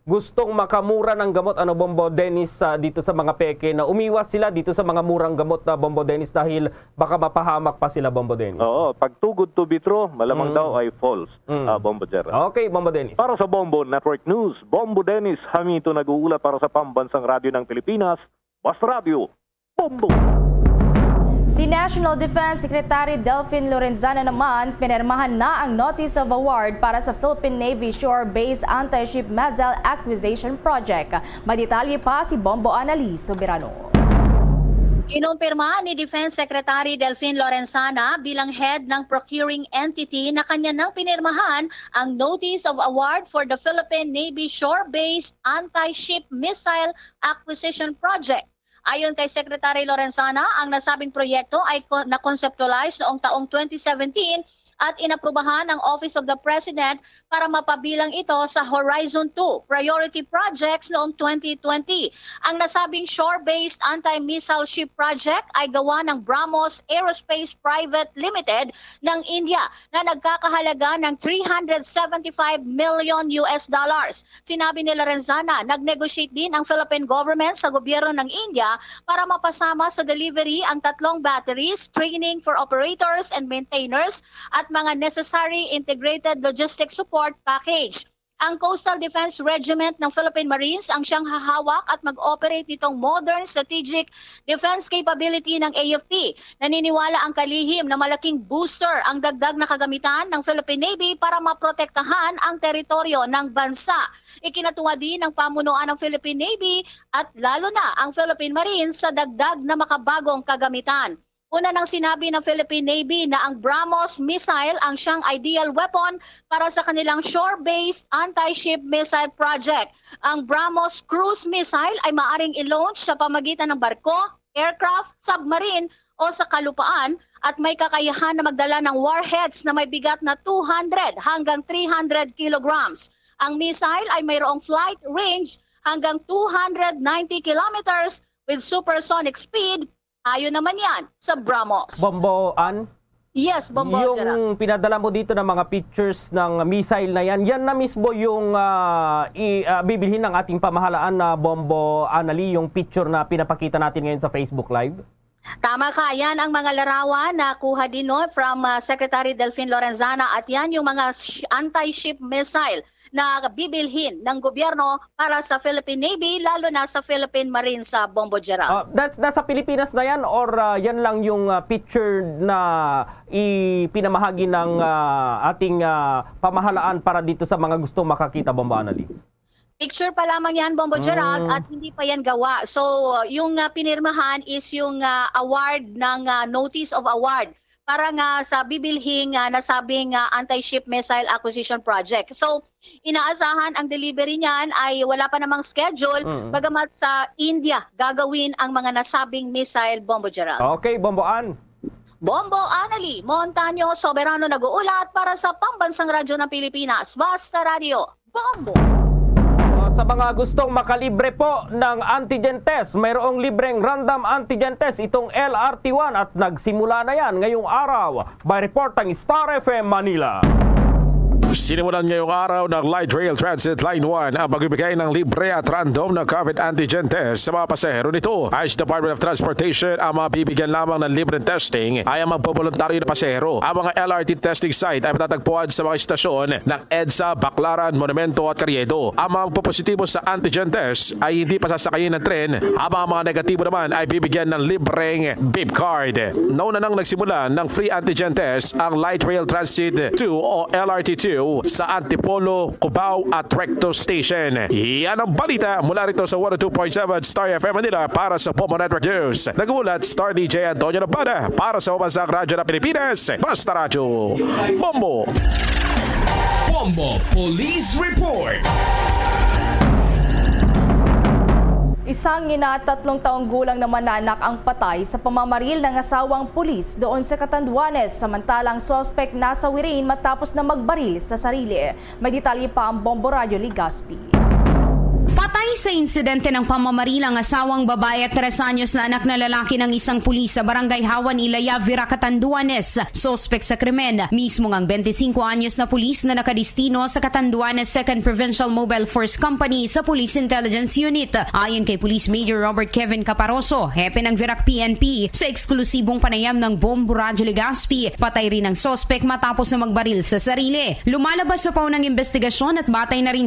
gustong makamura ng gamot, ano, Bombo Dennis, ah, dito sa mga peke na umiwas sila dito sa mga murang gamot na, Bombo Dennis, dahil baka mapahamak pa sila, Bombo Dennis. Oo, pag too good to be true, malamang Mm. daw ay false, Mm. ah, Bombo Gerald. Okay, Bombo Dennis. Para sa Bombo Network News, Bombo Dennis Hamito nag-uulat para sa Pambansang Radyo ng Pilipinas, Basta Radyo, Bombo. Si National Defense Secretary Delfin Lorenzana naman, pinirmahan na ang Notice of Award para sa Philippine Navy Shore-Based Anti-Ship Missile Acquisition Project. May detalye pa si Bombo Annalise Soberano. Kinumpirma ni Defense Secretary Delfin Lorenzana bilang head ng procuring entity na kanya nang pinirmahan ang Notice of Award for the Philippine Navy Shore-Based Anti-Ship Missile Acquisition Project. Ayon kay Secretary Lorenzana, ang nasabing proyekto ay ko- na-conceptualize noong taong twenty seventeen at inaprubahan ng Office of the President para mapabilang ito sa Horizon two Priority Projects noong twenty twenty. Ang nasabing shore-based anti-missile ship project ay gawa ng Brahmos Aerospace Private Limited ng India na nagkakahalaga ng three hundred seventy-five million U S dollars. Sinabi ni Lorenzana, nag-negotiate din ang Philippine government sa gobyerno ng India para mapasama sa delivery ang tatlong batteries, training for operators and maintainers, at mga necessary integrated logistic support package. Ang Coastal Defense Regiment ng Philippine Marines ang siyang hahawak at mag-operate nitong modern strategic defense capability ng A F P. Naniniwala ang kalihim na malaking booster ang dagdag na kagamitan ng Philippine Navy para maprotektahan ang teritoryo ng bansa. Ikinatuwa din ng pamunuan ng Philippine Navy at lalo na ang Philippine Marines sa dagdag na makabagong kagamitan. Una nang sinabi ng Philippine Navy na ang Brahmos missile ang siyang ideal weapon para sa kanilang shore-based anti-ship missile project. Ang Brahmos cruise missile ay maaring i-launch sa pamagitan ng barko, aircraft, submarine, o sa kalupaan at may kakayahan na magdala ng warheads na may bigat na two hundred hanggang three hundred kilograms. Ang missile ay mayroong flight range hanggang two hundred ninety kilometers with supersonic speed. Ayon naman yan sa Brahmos. Bombo, Ann? Yes, Bombo, Gerald. Yung pinadala mo dito ng mga pictures ng missile na yan, yan na mismo yung, ah, i-, ah, bibilhin ng ating pamahalaan na, Bombo Anali, yung picture na pinapakita natin ngayon sa Facebook Live? Tama ka, yan ang mga larawan na kuha din, no, from, ah, Secretary Delfin Lorenzana, at yan yung mga sh-, anti-ship missile na bibilhin ng gobyerno para sa Philippine Navy, lalo na sa Philippine Marines, sa Bombo Gerald. Ah, that's, nasa Pilipinas na yan, or ah, yan lang yung ah, picture na ipinamahagi ng ah, ating ah, pamahalaan para dito sa mga gustong makakita, Bombo Annalie? Picture pa lamang yan, Bombo Gerald, Mm. at hindi pa yan gawa. So, yung ah, pinirmahan is yung ah, award ng ah, notice of award para nga sa bibilhing ah, nasabing ah, anti-ship missile acquisition project. So, inaasahan ang delivery niyan ay wala pa namang schedule, Mm. bagamat sa India gagawin ang mga nasabing missile, Bombo Gerald. Okay, Bombo Ann. Bombo Annalie Montaño Soberano nag-uulat para sa Pambansang Radyo ng Pilipinas, Basta Radyo, Bombo! Uh, Sa mga gustong makalibre po ng antigen test, mayroong libreng random antigen test itong L R T one at nagsimula na yan ngayong araw. May report ang Star F M Manila. Sinimulan ngayong araw ng Light Rail Transit Line one ang pagbibigay ng libre at random na COVID antigen test sa mga pasahero nito. Ayon sa Department of Transportation, ang mga bibigyan lamang ng libreng testing ay ang magboboluntaryo na pasahero. Ang mga L R T testing site ay matatagpuan sa mga istasyon ng EDSA, Baclaran, Monumento at Carriedo. Ang mga magpopositibo sa antigen test ay hindi pasasakayin ng tren, habang ang mga negatibo naman ay bibigyan ng libreng beep card. Nauna nang nagsimula ng free antigen test ang Light Rail Transit two o L R T two sa Antipolo, Cubao at Recto Station. Yan ang balita mula rito sa one oh two point seven Star F M Manila para sa Bombo Network News. Nagmulat Star D J Antonio Labana para sa Pambansang Radyo ng Pilipinas, Basta Radyo, Bombo. Bombo Police Report. Isang ina at tatlong taong gulang naman na anak ang patay sa pamamaril ng asawang pulis doon sa Catanduanes, samantalang suspek nasa wirin matapos na magbaril sa sarili. May detalye pa ang Bombo Radyo Legazpi. Patay sa insidente ng pamamaril ang asawang babae at tres anyos na anak na lalaki ng isang pulis sa Barangay Hawan Ilaya, Virac, Catanduanes. Suspek sa krimen, mismo ngang twenty-cinco anyos na pulis na nakadistino sa Catanduanes Second Provincial Mobile Force Company sa Police Intelligence Unit. Ayon kay Police Major Robert Kevin Caparoso, hepe ng Virac P N P, sa eksklusibong panayam ng Bombo Radyo Legazpi, patay rin ang suspek matapos na magbaril sa sarili. Lumalabas sa paunang investigasyon at batay na rin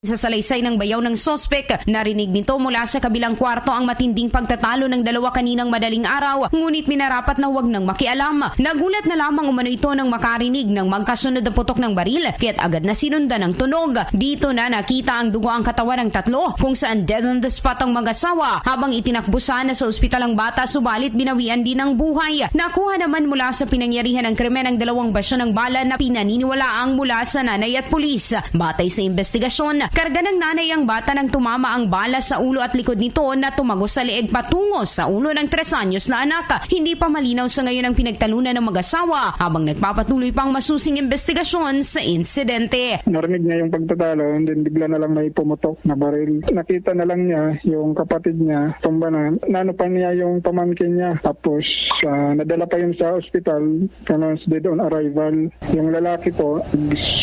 sa salaysay ng bayaw ng suspek, narinig nito mula sa kabilang kwarto ang matinding pagtatalo ng dalawa kaninang madaling araw, ngunit minarapat na huwag nang makialam. Nagulat na lamang umano ito nang makarinig ng magkasunod na putok ng baril, kaya't agad na sinundan ang tunog. Dito na nakita ang dugo ang katawan ng tatlo, kung saan dead on the spot ang mag-asawa, habang itinakbo sana sa ospital ang bata, subalit binawian din ng buhay. Nakuha naman mula sa pinangyarihan ng krimen ang dalawang basyo ng bala na pinaniniwalaang mula sa nanay at pulis. Batay sa investigasyon, karga ng nanay ang bata nang tumama ang bala sa ulo at likod nito na tumagos sa leeg patungo sa ulo ng tres anyos na anak. Hindi pa malinaw sa ngayon ang pinagtalunan ng mag-asawa, habang nagpapatuloy pa ang masusing investigasyon sa insidente. Narinig niya yung pagtatalo, and then bigla na lang may pumutok na baril. Nakita na lang niya yung kapatid niya, tumba na. Nano pa niya yung pamangkin niya. Tapos, ah, nadala pa yun sa ospital, pronounced dead on arrival. Yung lalaki po,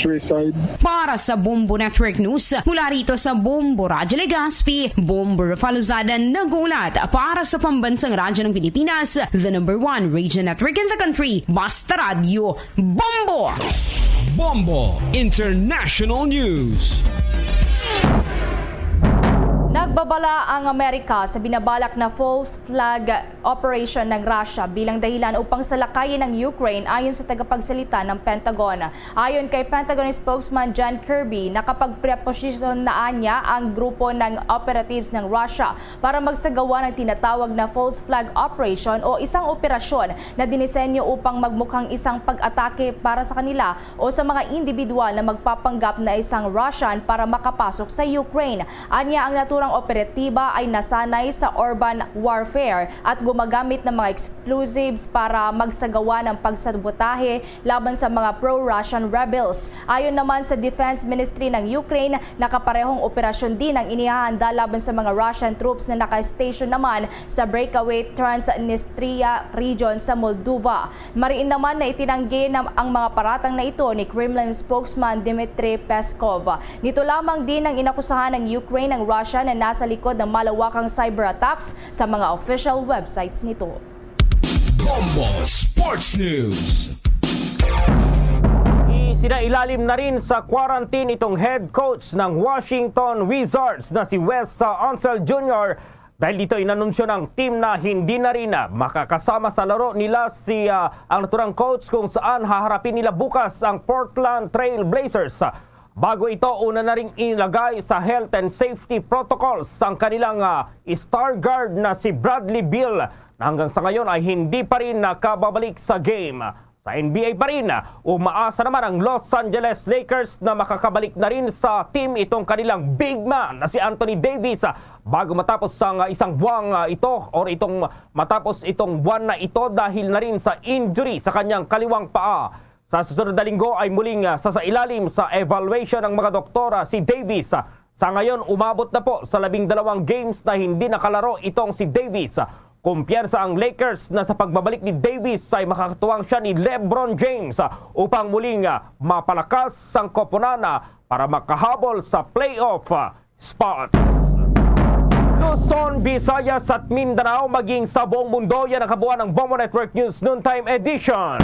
suicide. Para sa Bombo Network News, mula rito sa Bombo Radyo Legazpi, Bombo Rafael Lozada nag-uulat. Para sa Pambansang Radyo ng Pilipinas, the number one radio network in the country, Basta Radyo, Bombo! Bombo International News. Nagbabala ang Amerika sa binabalak na false flag operation ng Russia bilang dahilan upang salakayin ang Ukraine, ayon sa tagapagsalita ng Pentagon. Ayon kay Pentagon spokesman John Kirby, nakapagpreposisyon na anya ang grupo ng operatives ng Russia para magsagawa ng tinatawag na false flag operation o isang operasyon na dinisenyo upang magmukhang isang pag-atake para sa kanila o sa mga individual na magpapanggap na isang Russian para makapasok sa Ukraine. Anya, ang naturang operatiba ay nasanay sa urban warfare at gumagamit ng mga explosives para magsagawa ng pagsabotahe laban sa mga pro-Russian rebels. Ayon naman sa Defense Ministry ng Ukraine, nakaparehong operasyon din ang inihahanda laban sa mga Russian troops na naka-station naman sa breakaway Transnistria region sa Moldova. Mariin naman na itinanggi na ang mga paratang na ito ni Kremlin spokesman Dmitry Peskov. Nito lamang din ang inakusahan ng Ukraine ang Russia na nasa likod ng malawakang cyber attacks sa mga official websites nito. Bombo Sports News. Sinailalim na rin sa quarantine itong head coach ng Washington Wizards na si Wes, uh, Unseld Junior dahil dito inanunsyo ng team na hindi na rin, uh, makakasama sa laro nila si, uh, ang naturang coach kung saan haharapin nila bukas ang Portland Trail Blazers. Bago ito, una na ring inilagay sa health and safety protocols ang kanilang, uh, star guard na si Bradley Beal na hanggang sa ngayon ay hindi pa rin nakababalik sa game. Sa N B A pa rin, umaasa naman ang Los Angeles Lakers na makakabalik na rin sa team itong kanilang big man na si Anthony Davis, ah, bago matapos ang, ah, isang buwang, ah, ito or itong matapos itong buwan na ito dahil na rin sa injury sa kanyang kaliwang paa. Sa susunod na linggo ay muling, ah, sasailalim sa evaluation ng mga doktora si Davis. Sa ngayon, umabot na po sa labing dalawang games na hindi nakalaro itong si Davis. Kumpiyansa ang Lakers na sa pagbabalik ni Davis ay makakatuwang siya ni LeBron James upang muling, ah, mapalakas ang koponan, ah, para makahabol sa playoff, ah, spot. Luzon, Visayas at Mindanao, maging sa buong mundo, yan ang kabuuan ng Bombo Network News Noontime Edition.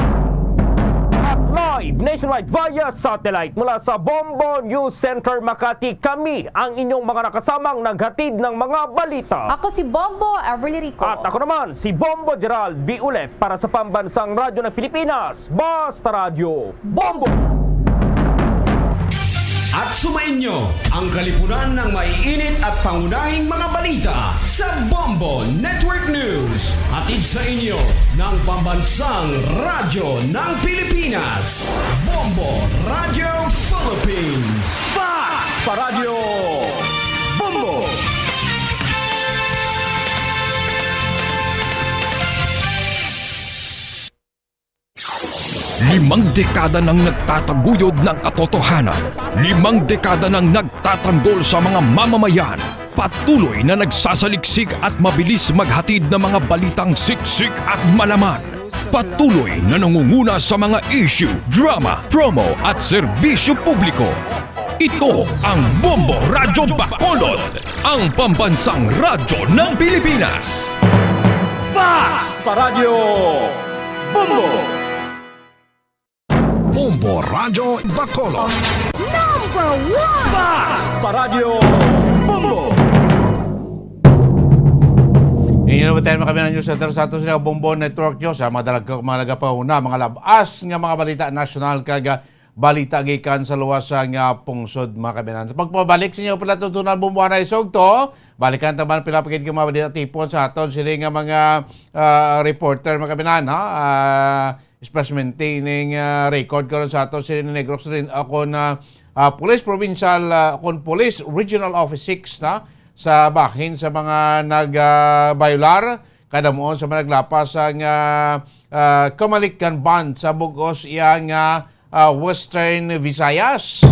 At live nationwide via satellite mula sa Bombo News Center Makati, kami ang inyong mga nakasamang naghatid ng mga balita. Ako si Bombo Everly Rico. At ako naman, si Bombo Gerald B. Ulet para sa Pambansang Radyo ng Pilipinas, Basta Radyo Bombo! At sumainyo ang kalipunan ng maiinit at pangunahing mga balita sa Bombo Network News. Hatid sa inyo ng Pambansang Radyo ng Pilipinas, Bombo Radio Philippines. Fast Paradyo Bombo! Limang dekada nang nagtataguyod ng katotohanan. Limang dekada nang nagtatanggol sa mga mamamayan. Patuloy na nagsasaliksik at mabilis maghatid ng mga balitang siksik at malaman. Patuloy na nangunguna sa mga issue, drama, promo at serbisyo publiko. Ito ang Bombo Radyo Bacolod, ang pambansang radyo ng Pilipinas. Fast Paradyo Bombo! Bombo Radyo Bacolod. Number one! Fast Paradyo Bombo! Inyo na ba tayo, mga kabinan, news center sa ato sa Bombo Network News, sa mga dalag-, mga nagapauna, mga labas nga mga balita nasyonal kag, ah, balita gikan sa luwas nga pungsod, mga kabinan. Sa pagpabalik sa inyo pala, tutunan bumbuanay sugto, balikan ta man pila pa gid ka mga balita tipon sa aton sini nga mga, ah, reporter, mga kabinan, ha? Ah, especially ning, ah, record karon sa aton sini ni Negros Rin-, ah, kon, ah, ah, Police Provincial, ah, kon Police Regional Office six, na, sa bahin sa mga nag, ah, bayular, kadamuon sa mga naglapas sang, ah, ah, Comalec Gun Ban sa bug-os iya nga, ah, Western Visayas.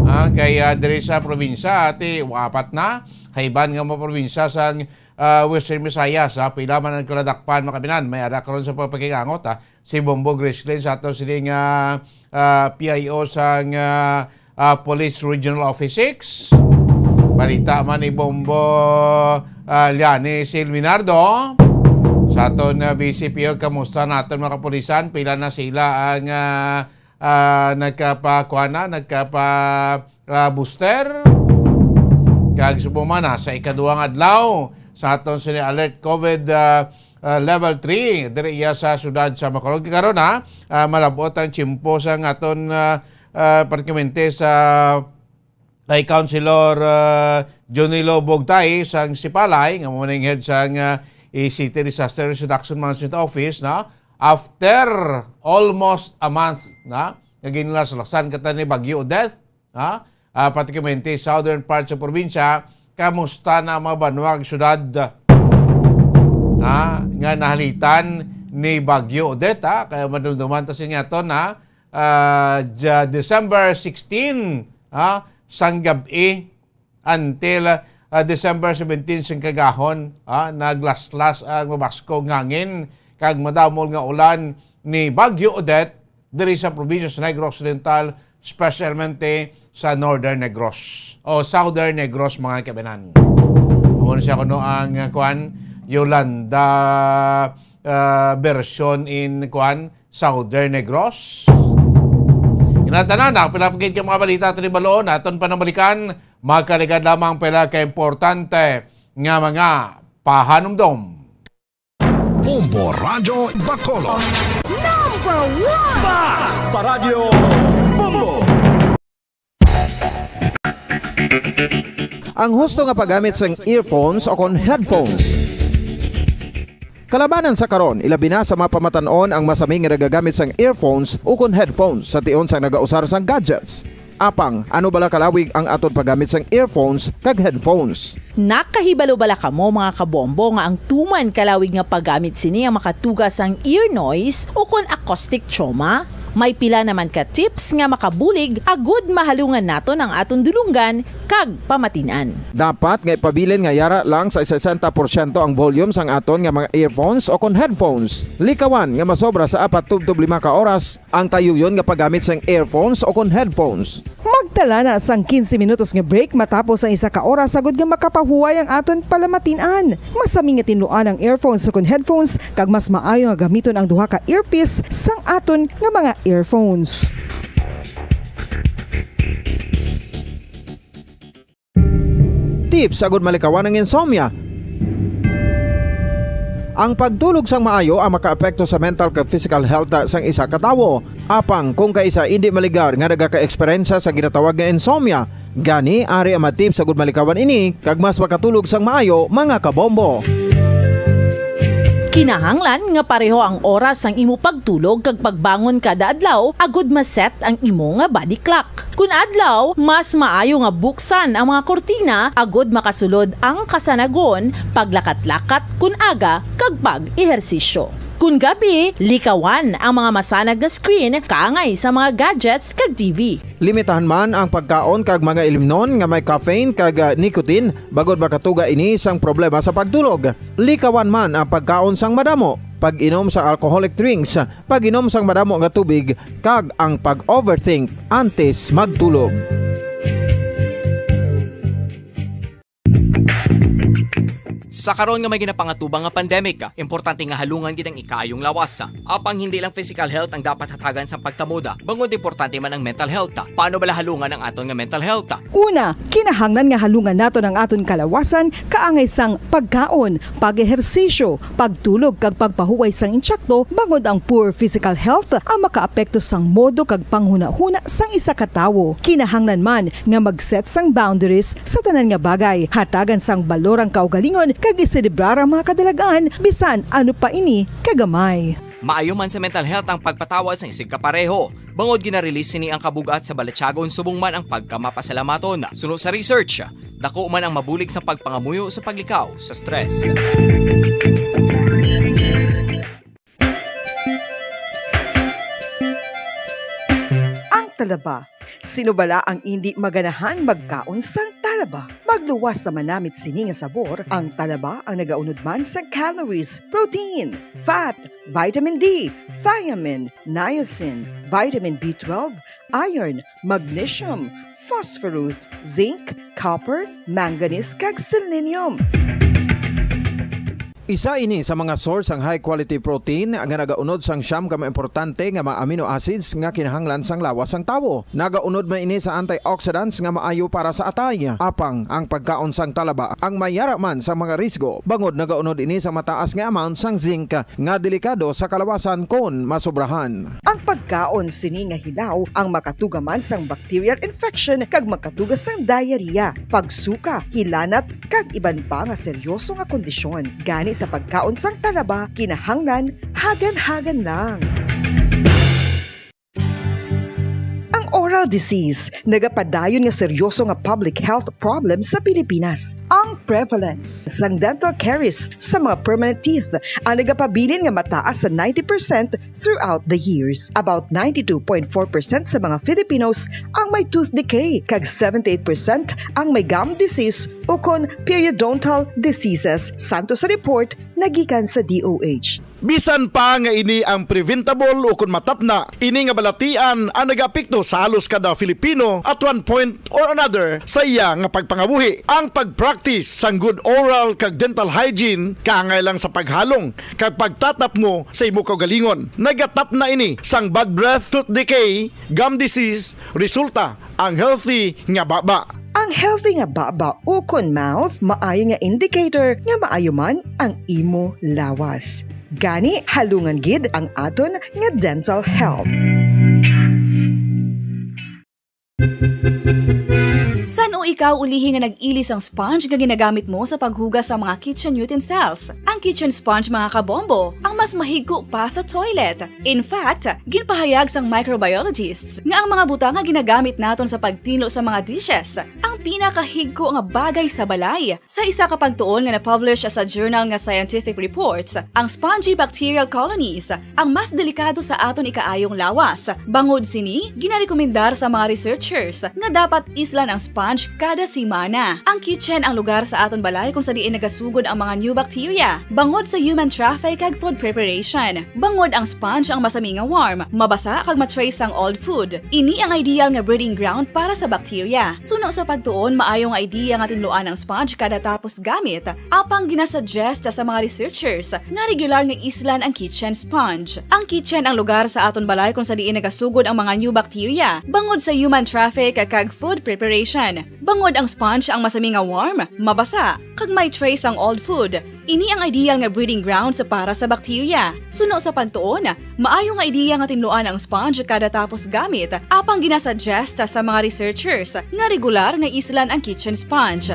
Ah, kay, ah, diri sa probinsya, ati, apat na. Kay iban nga mga probinsya sa, ah, Western Visayas, ah, pila man ang kaladakpan, mga kabinan. May ara karon sa pagpakigangot, ah, si Bombo Grislin sa ato sini nga, ah, P I O sang, ah, ah, Police Regional Office six. Balita man ni Bombo, ah, Liani Silminardo sa aton, ah, B C P O. Kamusta naton mga kapulisan? Pila na sila ang, ah, ah, nagkapakuana, nagkapa, ah, booster? Kag subong man na sa ikaduhang adlaw sa aton sini alert COVID, ah, ah, level three diri iya sa siyudad sa Bacolod. Karon, ha, ah, malab-ot ang tiyempo sa aton, ah, ah, partikularmente sa kay Councilor, ah, Junilo Bugtay sang Sipalay, nga mao ning head sang, ah, E C T Disaster Risk Reduction Management Office, na after almost a month na nga ginlaslasan kita ni Bagyo Odette, ha? Ah, partikularmente southern parts sa probinsya, kamusta na ang mga banwa ug syudad, ha, nga nahalitan ni Bagyo Odette, ha? Kaya madumduman ta sini aton, ha? Ah, ja-, December sixteen, ha, sang gab-i until, ah, December seventeen sang kagahon, ha, naglaslas ang mabaskog nga hangin kag madamol nga ulan ni Bagyo Odette diri sa probinsya sa Negros Occidental, specialmente sa Northern Negros o Southern Negros, mga kabinan. Amo na siya kuno ang, ah, kuan, Yolanda, ah, version in, kuan, Southern Negros. Kinatanan na, pila pa gid ka mga balita aton ibaluon, aton panabalikan, magkaligad lamang pila ka importante nga mga pahanumdom. Bombo Radyo Bacolod. Number one! Bas Paradyo Bombo! Ang husto nga paggamit sang earphones o kon headphones. Kalabanan sa karon, ilabi na sa mga pamatan-on ang masami nga nagagamit sang earphones o kon headphones sa tion sang nagausar sang gadgets. Apang, ano bala kalawig ang aton paggamit sang earphones kag headphones? Nakahibalo bala kamo, mga kabombo, nga ang tuman kalawig nga paggamit sini ang makatuga sang ear noise o kon acoustic trauma? May pila naman ka tips nga makabulig agud mahalungan naton ang aton dulonggan kag pamatin-an. Dapat nga ipabilin nga yara lang sa sesenta porsyento ang volume sang aton nga mga earphones o kon headphones. Likawan nga masobra sa apat tubtob lima ka oras ang tayuyon nga paggamit sang earphones o kon headphones. Magtala na sang quince minutos nga break matapos ang isa ka oras agud nga makapahuway ang aton palamatin-an. Masami nga tinluan ang earphones o kon headphones, kag mas maayo nga gamiton ang duha ka earpiece sang aton nga mga earphones. Tips agud malikawan ang insomnia. Ang pagtulog sang maayo ang makaapekto sa mental kag physical health sang isa ka tawo. Apang kung kaisa indi maligar nga nagaka-eksperyensya sa ginatawag nga insomnia, gani ari ang mga tips agud malikawan ini kag mas makatulog sang maayo, mga kabombo. Kinahanglan nga pareho ang oras sang imo pagtulog kag pagbangon kada adlaw agud ma-set ang imo nga body clock. Kun adlaw, mas maayo nga buksan ang mga kurtina agud makasulod ang kasanagon, paglakat-lakat kun aga, kag pag-ehersisyo. Kun gabi, likawan ang mga masanag nga screen kaangay sa mga gadgets kag T V. Limitahan man ang pagkaon kag mga ilimnon nga may caffeine kag, ah, nicotine, bangod makatuga ini sang problema sa pagtulog. Likawan man ang pagkaon sang madamo, pag-inom sa alcoholic drinks, pag-inom sang madamo nga tubig, kag ang pag-overthink antes magtulog. Sa karon nga may ginapangatubang nga pandemic, importante nga halungan gid ang ikaayong lawas. Apang hindi lang physical health ang dapat hatagan sang pagtamod, bangod importante man ang mental health. Paano bala halungan ang aton nga mental health? Una, kinahanglan nga halungan naton ang aton kalawasan kaangay sang pagkaon, pag-ehersisyo, pagtulog, kag pagpahuway sang insakto, bangod ang poor physical health ang makaapekto sang modo kag panghunahuna sang isa ka tawo. Kinahanglan man nga mag-set sang boundaries sa tanan nga bagay, hatagan sang balor ang kaugalingon, kag iselebrar ang mga kadalag-an, bisan ano pa ini kagamay. Maayo man sa mental health ang pagpatawad sang isigkapareho, bangod gina-release sini ang kabug-at sa balatyagon subong man ang pagkamapasalamaton. Suno sa research, dako man ang mabulig sa pagpangamuyo sa paglikaw sa stress. Ang talaba. Sino bala ang indi maganahang magkaon sang talaba? Magluwas sa manamit sini nga sabor, ang talaba ang nagaunod man sa calories, protein, fat, vitamin D, thiamine, niacin, vitamin B twelve, iron, magnesium, phosphorus, zinc, copper, manganese, kag selenium. Isa ini sa mga source sang high quality protein nga nagaunod sang siyam ka mga importante nga mga amino acids nga kinahanglan sang lawas sang tawo. Nagaunod man ini sa antioxidants nga maayo para sa atay. Apang ang pagkaon sang talaba ang may yara man sa mga risgo, bangod nagaunod ini sa mataas nga amount sang zinc nga delikado sa kalawasan kon masobrahan. Ang pagkaon sini nga hilaw ang makatuga man sang bacterial infection kag makatuga sang diarrhea, pagsuka, hilanat, kag iban pa nga seryoso nga kondisyon. Gani sa pagkaon sang talaba, kinahanglan hagan-hagan lang. Ang oral disease nagapadayon nga seryoso nga public health problem sa Pilipinas. Ang prevalence sang dental caries sa mga permanent teeth ang nagapabilin nga mataas sa ninety percent throughout the years. About ninety-two point four percent sa mga Filipinos ang may tooth decay, kag seventy-eight percent ang may gum disease ukon periodontal diseases, santo sa report nagikan sa D O H. Bisan pa nga ini ang preventable o kon matapna, ini nga balatian ang nagaapekto sa halos kada Filipino at one point or another sa iya nga pagpangabuhi. Ang pag-practice sang good oral kag dental hygiene kaangay lang sa paghalong kag pagtatapngo sa imo kaugalingon. Nagatapna ini sang bad breath, tooth decay, gum disease, resulta ang healthy nga baba. Ang healthy nga baba ukon mouth maayo nga indicator nga maayo man ang imo lawas. Gani, halungan gid ang aton nga dental health. San-o ikaw ulihi nga nag-ili sang sponge nga ginagamit mo sa paghugas sa mga kitchen utensils? Ang kitchen sponge, mga kabombo, ang mas mahigko pa sa toilet. In fact, ginpahayag sang microbiologists nga ang mga butang nga ginagamit naton sa pagtinlo sa mga dishes ang pinakahigko nga bagay sa balay. Sa isa ka pagtuon nga na-publish sa journal nga Scientific Reports, ang spongy bacterial colonies ang mas delikado sa aton ikaayong lawas. Bangod sini, ginarekomendar sa mga researchers nga dapat islan ang sponge kada semana. Ang kitchen ang lugar sa aton balay kung sa diin nagasugod ang mga new bacteria, bangod sa human traffic kag food preparation. Bangod ang sponge ang masami nga warm, mabasa kag ma-trace sang old food. Ini ang ideal nga breeding ground para sa bacteria. Suno sa pagtuon, maayo nga idea nga tinluan ang sponge kada tapos gamit, apang ginasuggest sa mga researchers nga regular nga islan ang kitchen sponge. Ang kitchen ang lugar sa aton balay kung sa diin nagasugod ang mga new bacteria, bangod sa human traffic kag food preparation. Bangod ang sponge ang masami nga warm, mabasa, kag may trace ang old food. Ini ang ideal nga breeding grounds para sa bacteria. Suno sa pagtuon, maayo nga ideya nga tinluan ang sponge kada tapos gamit, apang ginasuggest sa mga researchers nga regular nga islan ang kitchen sponge.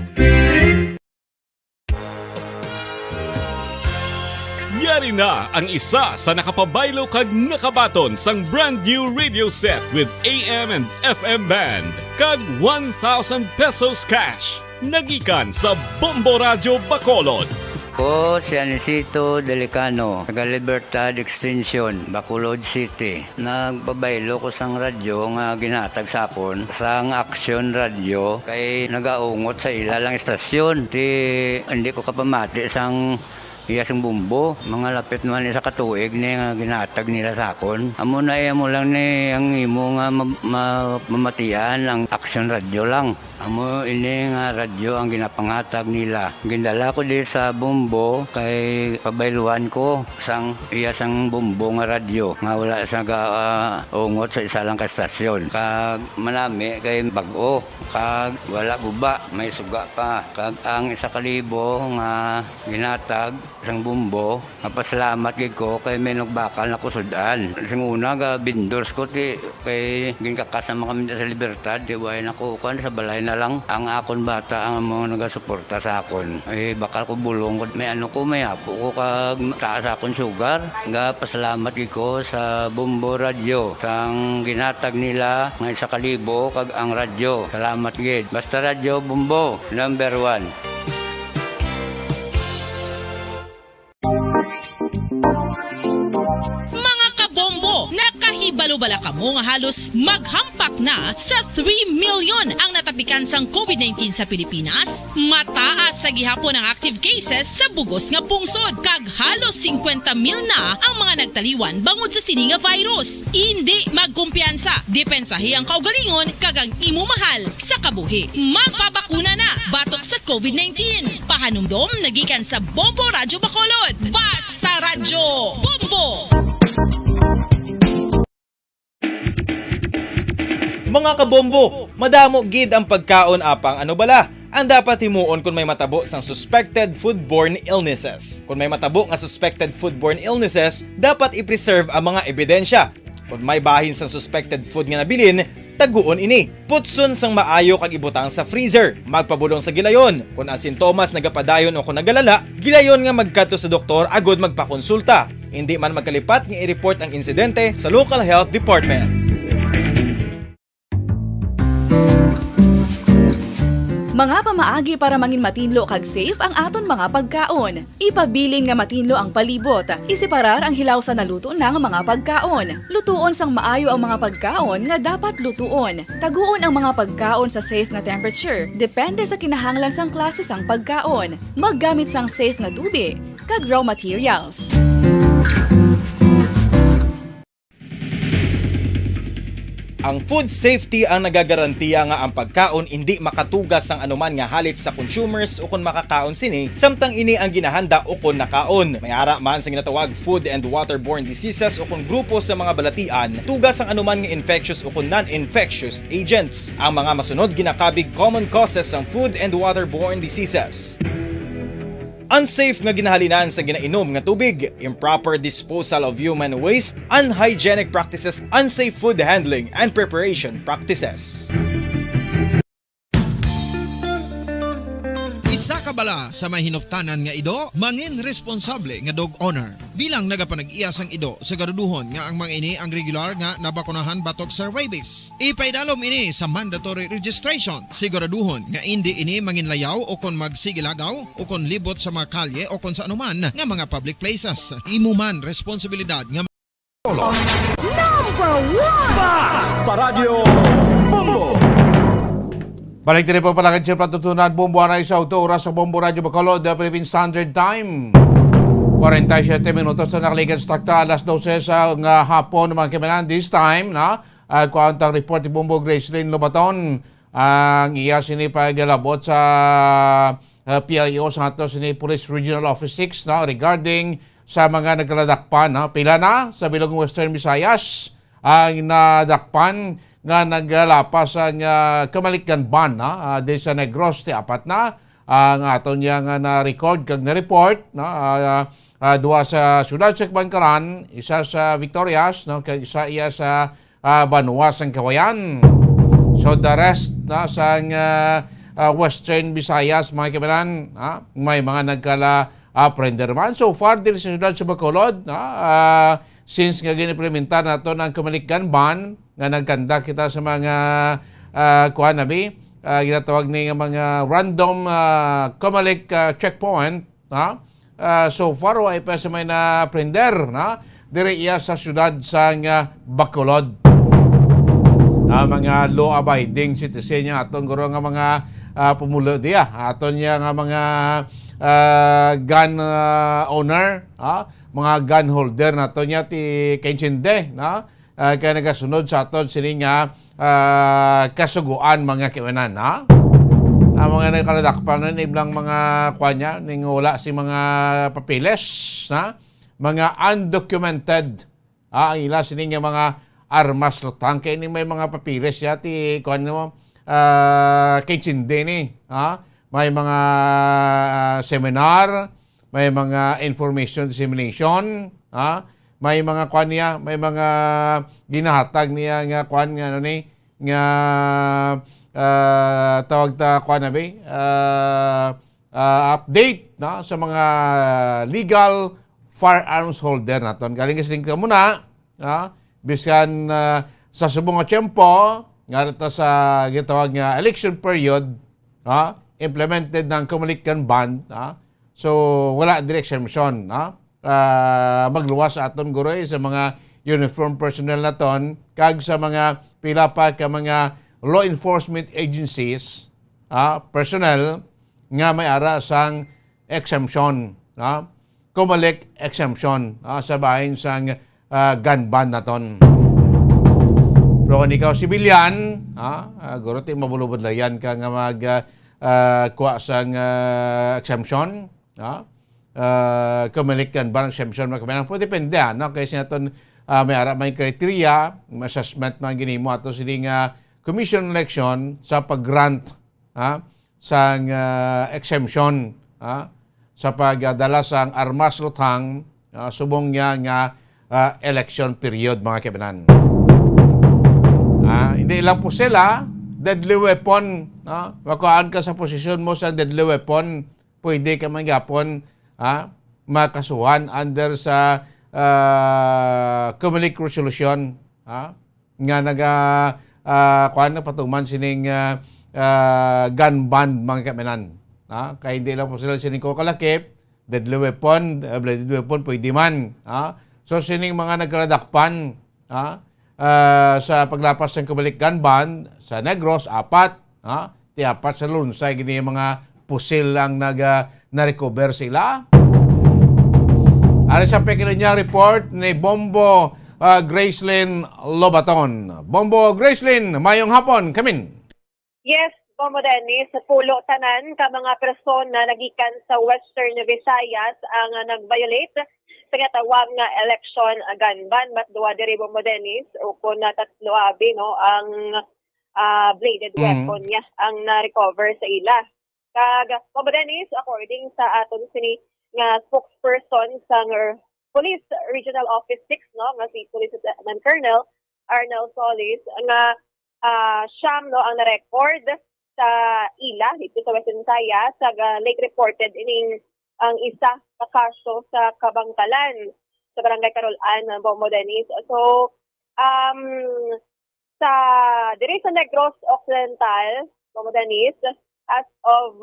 Yari na ang isa sa nakapabaylo kag nakabaton sang brand new radio set with A M and F M band kag one thousand pesos cash. Nagikan sa Bombo Radyo Bacolod. Ko si Anisito Delicano, taga Libertad Extension, Bacolod City. Nagpabaylo ko sang radyo nga ginhatag sa akon sang Action Radio kay nagaungot sa ila lang istasyon. Ti, hindi ko kapamati sang iya sing bombo. Mga lapit man isa ka tuig ni nga ginhatag nila sa akon. Amo na, eh, amo lang ni ang imo nga ma-, ma-, mamatian ang Action Radio lang. Amo ini nga radyo ang ginapangatag nila. Gindala ko di sa bombo kay pabayluan ko sang iya sang bombo nga radyo nga wala sa ga-, ah, ungot sa isa lang ka estasyon. Kag manami kay bag-o, kag wala guba, may suga pa. Kag ang isa ka libo nga ginatag sang bombo, mapasalamat gid ko kay may nagbakal na ko sud-an. Sing una, ga vendors ko, ti, kay ginkakas naman kami sa Libertad, ti, way na ko, kuwan, sa balay na lang. Ang akon bata ang mga nagasuporta sa akon. Eh, bakal ko bulong ko, may ano ko, may apo ko, kag taas akon sugar. Ga pasalamat gid ko sa Bombo Radyo, sang ginatag nila nga isa ka libo, kag ang radyo. Salamat gid. Basta Radyo Bombo, number one. Mga kabombo, nakahibalo bala kamo nga halos maghampak na sa three million ang natapikan sang COVID nineteen sa Pilipinas? Mataas sa gihapon ang active cases sa bugos nga pungsod, kag halos singkwenta mil na ang mga nagtaliwan bangod sa sini nga virus. Indi magkumpiyansa, depensahi ang kaugalingon kag ang imo mahal sa kabuhi. Magpabakuna na batok sa COVID nineteen. Pahanumdom nagikan sa Bombo Radyo Bacolod. Basta Radyo, Bombo! Mga kabombo, madamo gid ang pagkaon, apang ano bala ang dapat himuon kon may matabo sang suspected foodborne illnesses? Kon may matabo nga suspected foodborne illnesses, dapat i-preserve ang mga ebidensya. Kon may bahin sang suspected food nga nabilin, taguon ini. Putson sang maayo kag ibutang sa freezer. Magpabulong sa gilayon. Kon ang sintomas nagapadayon o kon nagalala, gilayon nga magkadto sa doktor agud magpakonsulta. Indi man magkalipat nga i-report ang insidente sa local health department. Mga pamaagi para mangin matinlo kag safe ang aton mga pagkaon. Ipabilin nga matinlo ang palibot. Iseparar ang hilaw sa naluto na nga mga pagkaon. Lutuon sang maayo ang mga pagkaon nga dapat lutuon. Taguon ang mga pagkaon sa safe nga temperature, depende sa kinahanglan sang klase sang pagkaon. Maggamit sang safe nga tubi kag raw materials. Ang food safety ang nagagarantiya nga ang pagkaon indi makatuga sang anuman nga halit sa consumers ukon makakaon sini, samtang ini ang ginahanda ukon nakaon. May ara man sa ginatawag food and waterborne diseases ukon grupo sa mga balatian, tuga sang anuman nga infectious ukon non-infectious agents. Ang mga masunod ginakabig common causes sang food and waterborne diseases. Unsafe nga ginahalinan sa ginainom nga tubig, improper disposal of human waste, unhygienic practices, unsafe food handling and preparation practices. Isa ka bala sa may hinuptanan nga ido, mangin responsable nga dog owner. Bilang nagapanag-iya sang ido, siguraduhon nga ang mga ini ang regular nga nabakunahan batok sa rabies. Ipaidalom ini sa mandatory registration. Siguraduhon nga indi ini manginlayaw o kon magsigilagaw o kon libot sa mga kalye o kon sa anuman nga mga public places. Imo man responsibilidad nga Number one! Basta Radyo Bombo! Balik diri po pala kay Chief Patutunan, Bombo Aray sa Auto, oras sa Bombo Radyo Bacolod, the Philippine Standard Time. Forty-seven minutos na nakalikan sa takta, alas dose sa nga hapon, mga kaibigan, this time, na, uh, kuwang tang report ni Bombo Gracelyn Lobaton, ang iya sini pagalabot sa, uh, P I O sa ato sini Police Regional Office six, no, regarding sa mga nagkaladakpan, no? Pila na sa Bilog Western Visayas ang nadakpan nga naglapas ang, ah, Comelec gun ban, no? Ah, di sa Negros, ti apat na ang aton niya nga na-record kag na-report, no? Ah, ah, duha sa siyudad sa Kabankaran, isa sa Victorias, no? Kag isa iya sa, ah, Banwa sang Kawayan. So the rest, no, sang, ah, ah, Western Visayas, mga kaibigan, ha? May mga nagkala, ah, prender man. So far, diri sa siyudad sa Bacolod, no? Ah, since nga ginimplementar nato ang Comelec gun ban, nga nagkanda kita sa mga, ah, kuan, abi, ah, ginatawag ni nga mga random, ah, Comelec, ah, checkpoint, ha? Ah, so far, wa pa sa may na-prender, na diri iya sa siyudad sang, ah, Bacolod. Ah, mga law-abiding citizen niya, aton guro nga mga, ah, pumulo diya, aton niya nga mga, ah, gun, ah, owner, ah, mga gun holder nato niya ti kaintindi, na, ah, kay nagasunod sa aton sini nga, ah, kasugoan, mga kiwanan, ha? Ang mga nagkaladakpan na iblang mga kuan niya, ning wala si mga papeles, ha? Mga undocumented, ha? Ang ila sini nga mga armas lutang, kay ini may mga papeles siya, ti kuan mo, ah, kay Chinde ni, ha? May mga, ah, seminar, may mga information dissemination, ha? May mga kuan niya, may mga ginahatag niya nga kuan nga ano ni, nga, ah, tawag ta kuan na ba? Ah, ah, update, no, sa mga legal firearms holder naton. Galing kasi din ka muna, no? Bisan, ah, sa subong nga tiyempo, nga ta sa gitawag nga election period, ha, implemented ng Comelec gun ban, ha? So, wala diri exemption, ha? Ah, magluwas sa aton guroy sa mga uniform personnel naton kag sa mga pila pa ka mga law enforcement agencies, ha, personnel nga may ara sang exemption, ha? Comelec exemption, ha, sa bahin sang, ah, gun ban naton. Pero kung ikaw civilian, ha, ah, guro ti mabulubod layan ka nga mag, ah, ah, kuha sang, ah, exemption, ha? Ah, Comelec gun ban exemption, mga kabayan. Pero depende, ha, no? Kay sa aton, ah, may ara may criteria, may assessment man ginimo ato sini nga commission election sa pag-grant, ha, sang, ah, exemption, ha, sa pagdala sang armas lutang, ah, subong niya nga, ah, election period, mga kaibanan. Ah, hindi lang po sila, deadly weapon, no? Makuhaan ka sa posisyon mo sa deadly weapon, pwede ka man gyapon, ah, makasuhan under sa, ah, Comelec resolution, ah, nga naga, ah, kuan, nagpatuman sining, ah, ah, gun ban, mga kaibanan. Ah, kay hindi lang po sila sining kuha kalakip, deadly weapon, ah, deadly weapon, pwede man. Ah, so, sining mga nagkaladakpan, ah, ah, sa paglapas ng Comelec gun ban sa Negros, apat, ah, ti apat sa Lunsay, gini mga pusil ang naga, na-recover sila. Ari sa Pequeña report ni Bombo, ah, Gracelyn Lobaton. Bombo Gracelyn, mayong hapon, kamin. Yes, Bombo Dennis, pulo tanan ka mga persona nagikan sa Western Visayas ang, ah, nag-violate sa ginatawag nga election gun ban. Mas duha diri, Bombo Dennis, ukon na tatlo abi, no, ang, ah, bladed Mm. weapon niya ang na-recover sa ila. Kag, Bombo Dennis, according sa aton sini nga spokesperson sa ng-, Police Regional Office six, no, nga si Police Lieutenant Colonel Arnel Solis, nga, ah, siyam, no, ang na-record sa ila dito sa Western Visayas, sa ga-, late reported ining ang isa ka kaso sa Kabangkalan sa Barangay Carol Ann, Bombo Dennis. So, um, sa, diri sa Negros Occidental, Bombo Dennis, as of,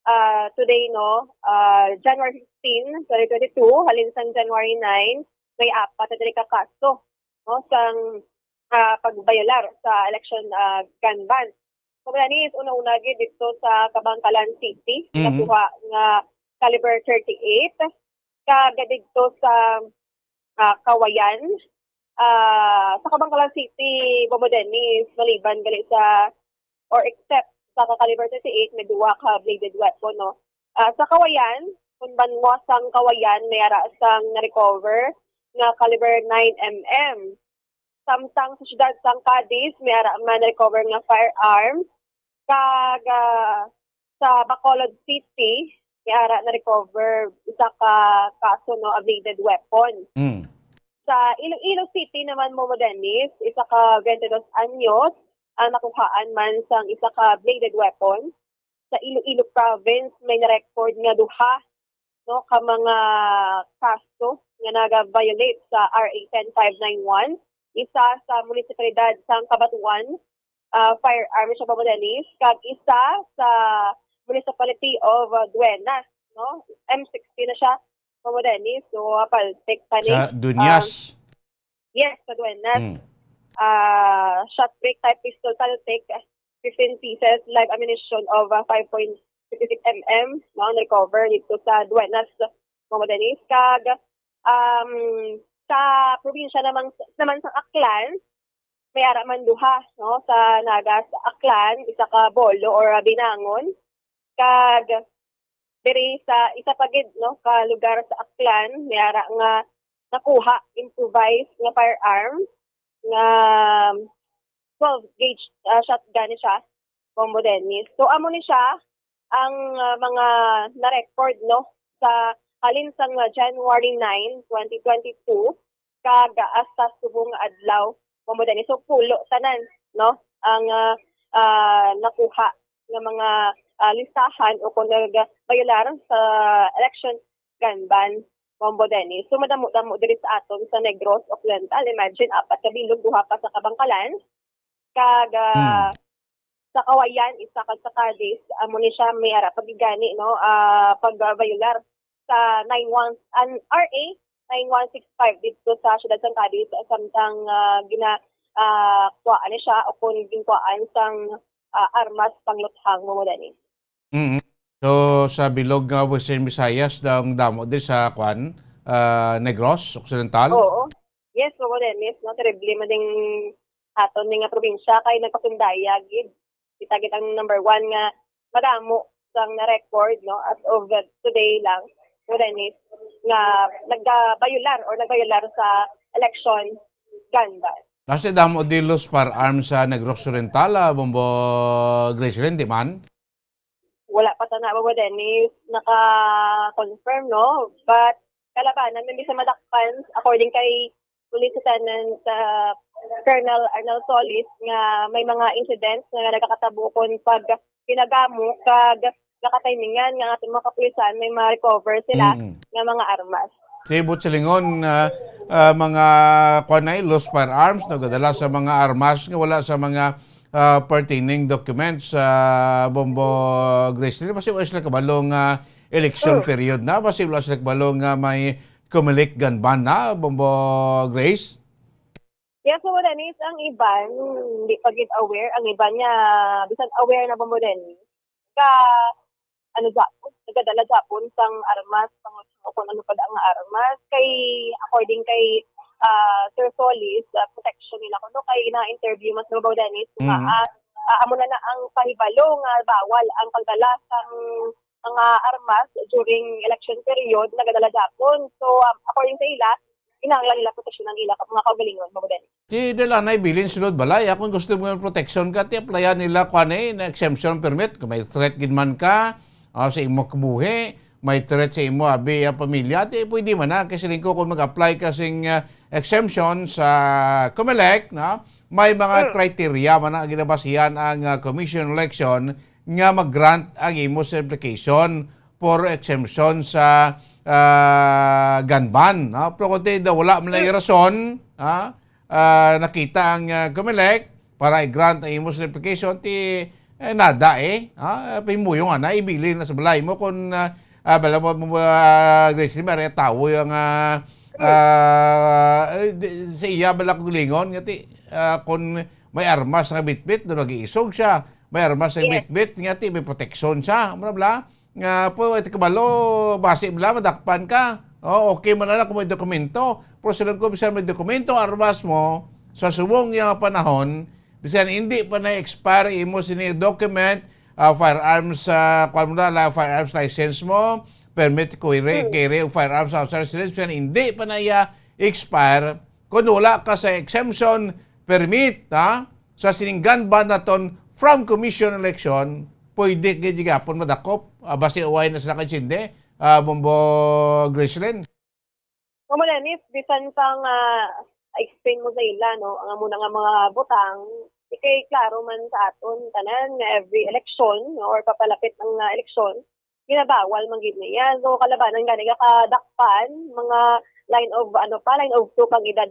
ah, today, no, ah, January sixteen, twenty twenty-two, halin sang January nine, may apat na diri ka kaso, no, sang, ah, pagbayolar sa election, ah, gun ban. Bombo Dennis, una-una gid dito sa Kabangkalan City, Mhm. nakuha nga caliber thirty-eight, kag dito sa, ah, Kawayan, ah, sa Kabangkalan City, Bombo Dennis, maliban gali sa, or except sa ka caliber thirty-eight, may duwa ka bladed weapon, no? Ah, sa Kawayan, kun banwa sang Kawayan, may ara sang na-recover nga caliber nine M M. Samtang sa siyudad sang Cadiz, may ara man na-recover nga firearm. Kag, ah, sa Bacolod City, may ara na-recover isa ka kaso, no, a bladed weapon. Mm. Sa Iloilo City naman, Bombo Dennis, isa ka twenty-dos anyos ang nakuhaan man sang isa ka bladed weapon. Sa Iloilo Province, may na-record nga duha, no, ka mga kaso nga naga-violate sa R A ten five nine one. Isa sa munisipalidad sang Cabatuan, ah, firearm siya, Bombo Dennis, kag isa sa Municipality of, ah, Duenas, no? M sixty na siya, Bombo Dennis. So, ah, paltik pa ni, Sa Dueñas. ah, yes, sa Duenas. Mm. Ah, shot break type pistol, paltik, fifteen pieces, live ammunition of, ah, five point fifty-six M M, no, ang recover dito sa Duenas, Bombo Dennis. Kag, um, sa probinsya naman, naman sa Aklan, may ara man duha, no, sa Naga sa Aklan, isa ka bolo or, ah, binangon. Kag diri sa isa pa gid, no, ka lugar sa Aklan, may ara nga nakuha improvised nga firearm nga twelve gauge, ah, shotgun ni siya, Bombo Dennis. So, amo ni siya ang, ah, mga na-record, no, sa halin sang, ah, January nine, twenty twenty-two, kag hasta subong nga adlaw, Bombo Dennis. So, pulo tanan, no, ang, ah, ah, nakuha nga mga, ah, listahan o kung nagbayular sa election gun ban, Bombo Dennis. So, madamo-damo diri sa aton sa Negros Occidental. Imagine, apat ka bilog, duha pa sa Kabangkalan. Kag, ah, Hmm. sa Kawayan, isa ka sa Cadiz, amo ni siya may ara pagigani, no, ah, pagbayular sa nine one, an R A nine one six five dito sa siyudad sang Cadiz, samtang, ah, gina-, ah, kuwaan ni siya o kung ginkuwaan sang, ah, armas pangluthang, Bombo Dennis. Mm. So, sa bilog nga Western Visayas, daw ang damo di sa, kwan, ah, Negros Occidental? Oo. Yes, Bombo Dennis, no? Terrible man ding aton ni nga probinsya kay nagpasundaya gid. Kita gid ang number one nga madamo sang na-record, no? As of today lang, Bombo Dennis, nga nagbayular or nagbayular sa election gun ban. Kasi damo di los firearms sa Negros Oriental, ah, Bombo Gracelyn, di man? Wala pa ta na, Bombo Dennis, naka-confirm, no? But kalabanan, hindi sa madakpan, according kay Police Lieutenant, ah, Colonel Arnel Solis, nga may mga incidents nga nagakatabo kon pag pinagamo kag nakatimingan nga ang ating mga kapulisan may ma-recover sila Mm. nga mga armas. Tibot silingon, ah, ah, mga, kuwan na, eh, lost firearms, nagadala sa mga armas nga wala sa mga, ah, pertaining documents, ah, Bombo Grace. Di ba, si wala sila kabalo nga election Mm. period na? Ba, si wala sila kabalo nga may Comelec gun ban na, Bombo Grace? Yes, Bombo Dennis, ang iban, hindi pa gid aware. Ang iban nga, bisan aware na, Bombo Dennis, ka, ano, Japon, nagadala Japon sang armas, sang, o kung ano pa ang armas. Kay, according kay, ah, Sir Solis, ah, protection nila kuno kay na-interview man si Babaw Dennis nga, Mm. ah, ah, amo na na ang pahibalo nga bawal ang pagdala sang mga armas during election period, nagadala Japon. So, um, according sa ila, kinahanglan nila proteksyon ang ila mga kaugalingon, Babaw Dennis. Ti dala na ibilin sulod balay. Kung gusto mo ng protection ka, ti applyan nila kwan eh, na exemption permit. Kung may threat gid man ka, ah, sa imo kabuhi, may threat sa imo abi, ah, pamilya, ti pwede man na. Kasi lingko kung mag-apply ka sing, ah, exemption sa Comelec, no? May mga Mm. criteria man na ginabasihan ang, ah, Commission on Election nga mag-grant ang imo sa application for exemption sa, ah, gun ban, no? Pero kung ti daw wala man lang Mm. rason, ha? Ah, nakita ang, ah, Comelec para i-grant ang imo certification, ti, eh, nada, eh. Ah, pahimuyong ana, ibilin na sa balay mo kung, ah, ah, bala mo, mo, ah, Grace, may tawo yung, ah, ah, eh, di, sa iya bala kaugalingon nga ti, ah, kung may armas nga bitbit, doon nag-iisog siya. May armas nga Yes. bitbit, nga ti, may proteksyon siya. Mura bala? Nga po, ito kabalo, basi bala, madakpan ka. Oh, okay man na kung may dokumento. Pero silang ko, bisan may dokumento, armas mo, sa subong nga panahon, bisan hindi pa na-expire imo sini document, ah, firearms, ah, kuwan mo na, la-, firearms license mo, permit to carry, Hmm. carry of firearms outside residence, bisan hindi pa na iya expire, kung wala ka sa exemption permit, ha, sa sining gun ban naton from commission election, pwede gid gihapon madakop. Ah, basi uway na sila kay Chinde, ah, Bombo Grislin. Mamo na ni, bisan pa nga explain mo sa ila, no, ang amo na nga mga butang, ikay klaro man sa aton tanan nga every election, no, or papalapit ang, ah, election, ginabawal man gid niya. So, kalabanan gani nga kadakpan, mga line of, ano pa, line of two pang edad,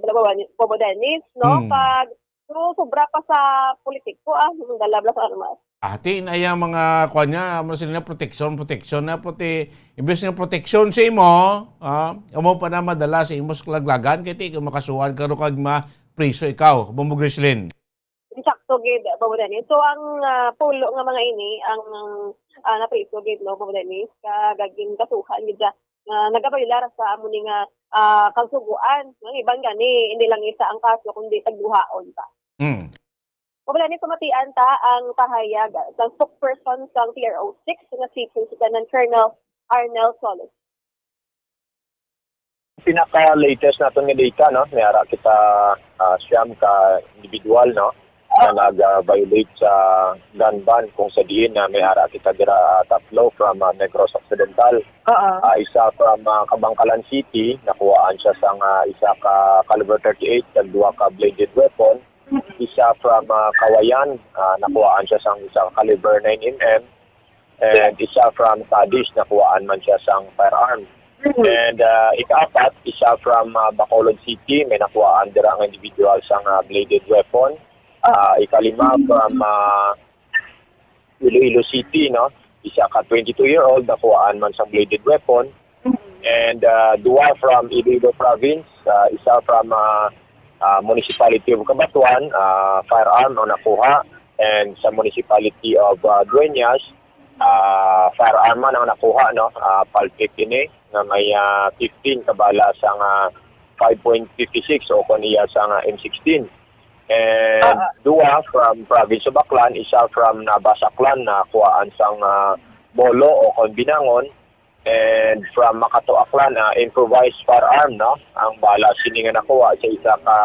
Bobo Dennis, no? Hmm. Pag, so, sobra pa sa politiko, ah, ang dala bala sa armas. Ati na iya mga, kuwan niya, amo sila na proteksyon, proteksyon na puti. Imbes nga proteksyon sa imo, ah, amo pa na madala sa imo sa kalaglagan, kay ti, kung makasuhan ka ro kag mapriso ikaw, Bombo Grislin. Insakto gid, Bobo Dennis. So, ang, ah, pulo nga mga ini, ang, ah, napriso gid, no, Bobo Dennis, kag gin-kasuhan gid siya nga nagabaylar sa amo ni nga, ah, kasugoan. Ang iban gani, hindi lang isa ang kaso, kundi tagduhaon pa. Mm. Bobo Dennis, pamatian ta ang pahayag sa spokesperson sang T R O six nga si Lieutenant Colonel Arnel Solis. Pinaka-latest naton nga data, no, may ara kita, ah, siyam ka individual, no, nga nag-violate sa gun ban, kung sa diin na may ara kita dira, ah, tatlo from, ah, Negros Occidental. Oo. Ah, isa from, ah, Kabankalan City, nakuhaan siya sang, ah, isa ka caliber thirty-eight kag duha ka bladed weapon. Isa from, ah, Cauayan, ah, nakuhaan siya sang isa ka caliber nine M M. And isa from Cadiz, nakuhaan man siya sang firearm. Mhm. And, ah, ikaapat, isa from, ah, Bacolod City, may nakuhaan dira nga individual sang, ah, bladed weapon. Ah. Ah, ikalima from, ah, Iloilo City, no? Isa ka twenty-two-year-old, nakuhaan man sang bladed weapon. Mhm. And, ah, duha from Iloilo Province, ah, isa from, ah, ah, Municipality of Cabatuan, ah, firearm ang nakuha. And sa Municipality of, ah, Dueñas, ah, firearm man ang nakuha, no? Ah, palpik ini nga may, ah, fifteen ka bala sang, ah, five point fifty-six o kon iya sang, ah, M sixteen. And Ah, ah. duha from Province of Aklan, isa from Nabas, Aklan, nakuhaan sang, ah, bolo o kon binangon. And from Makato, Aklan, ah, improvised firearm, no? Ang bala sini nga nakuha sa isa ka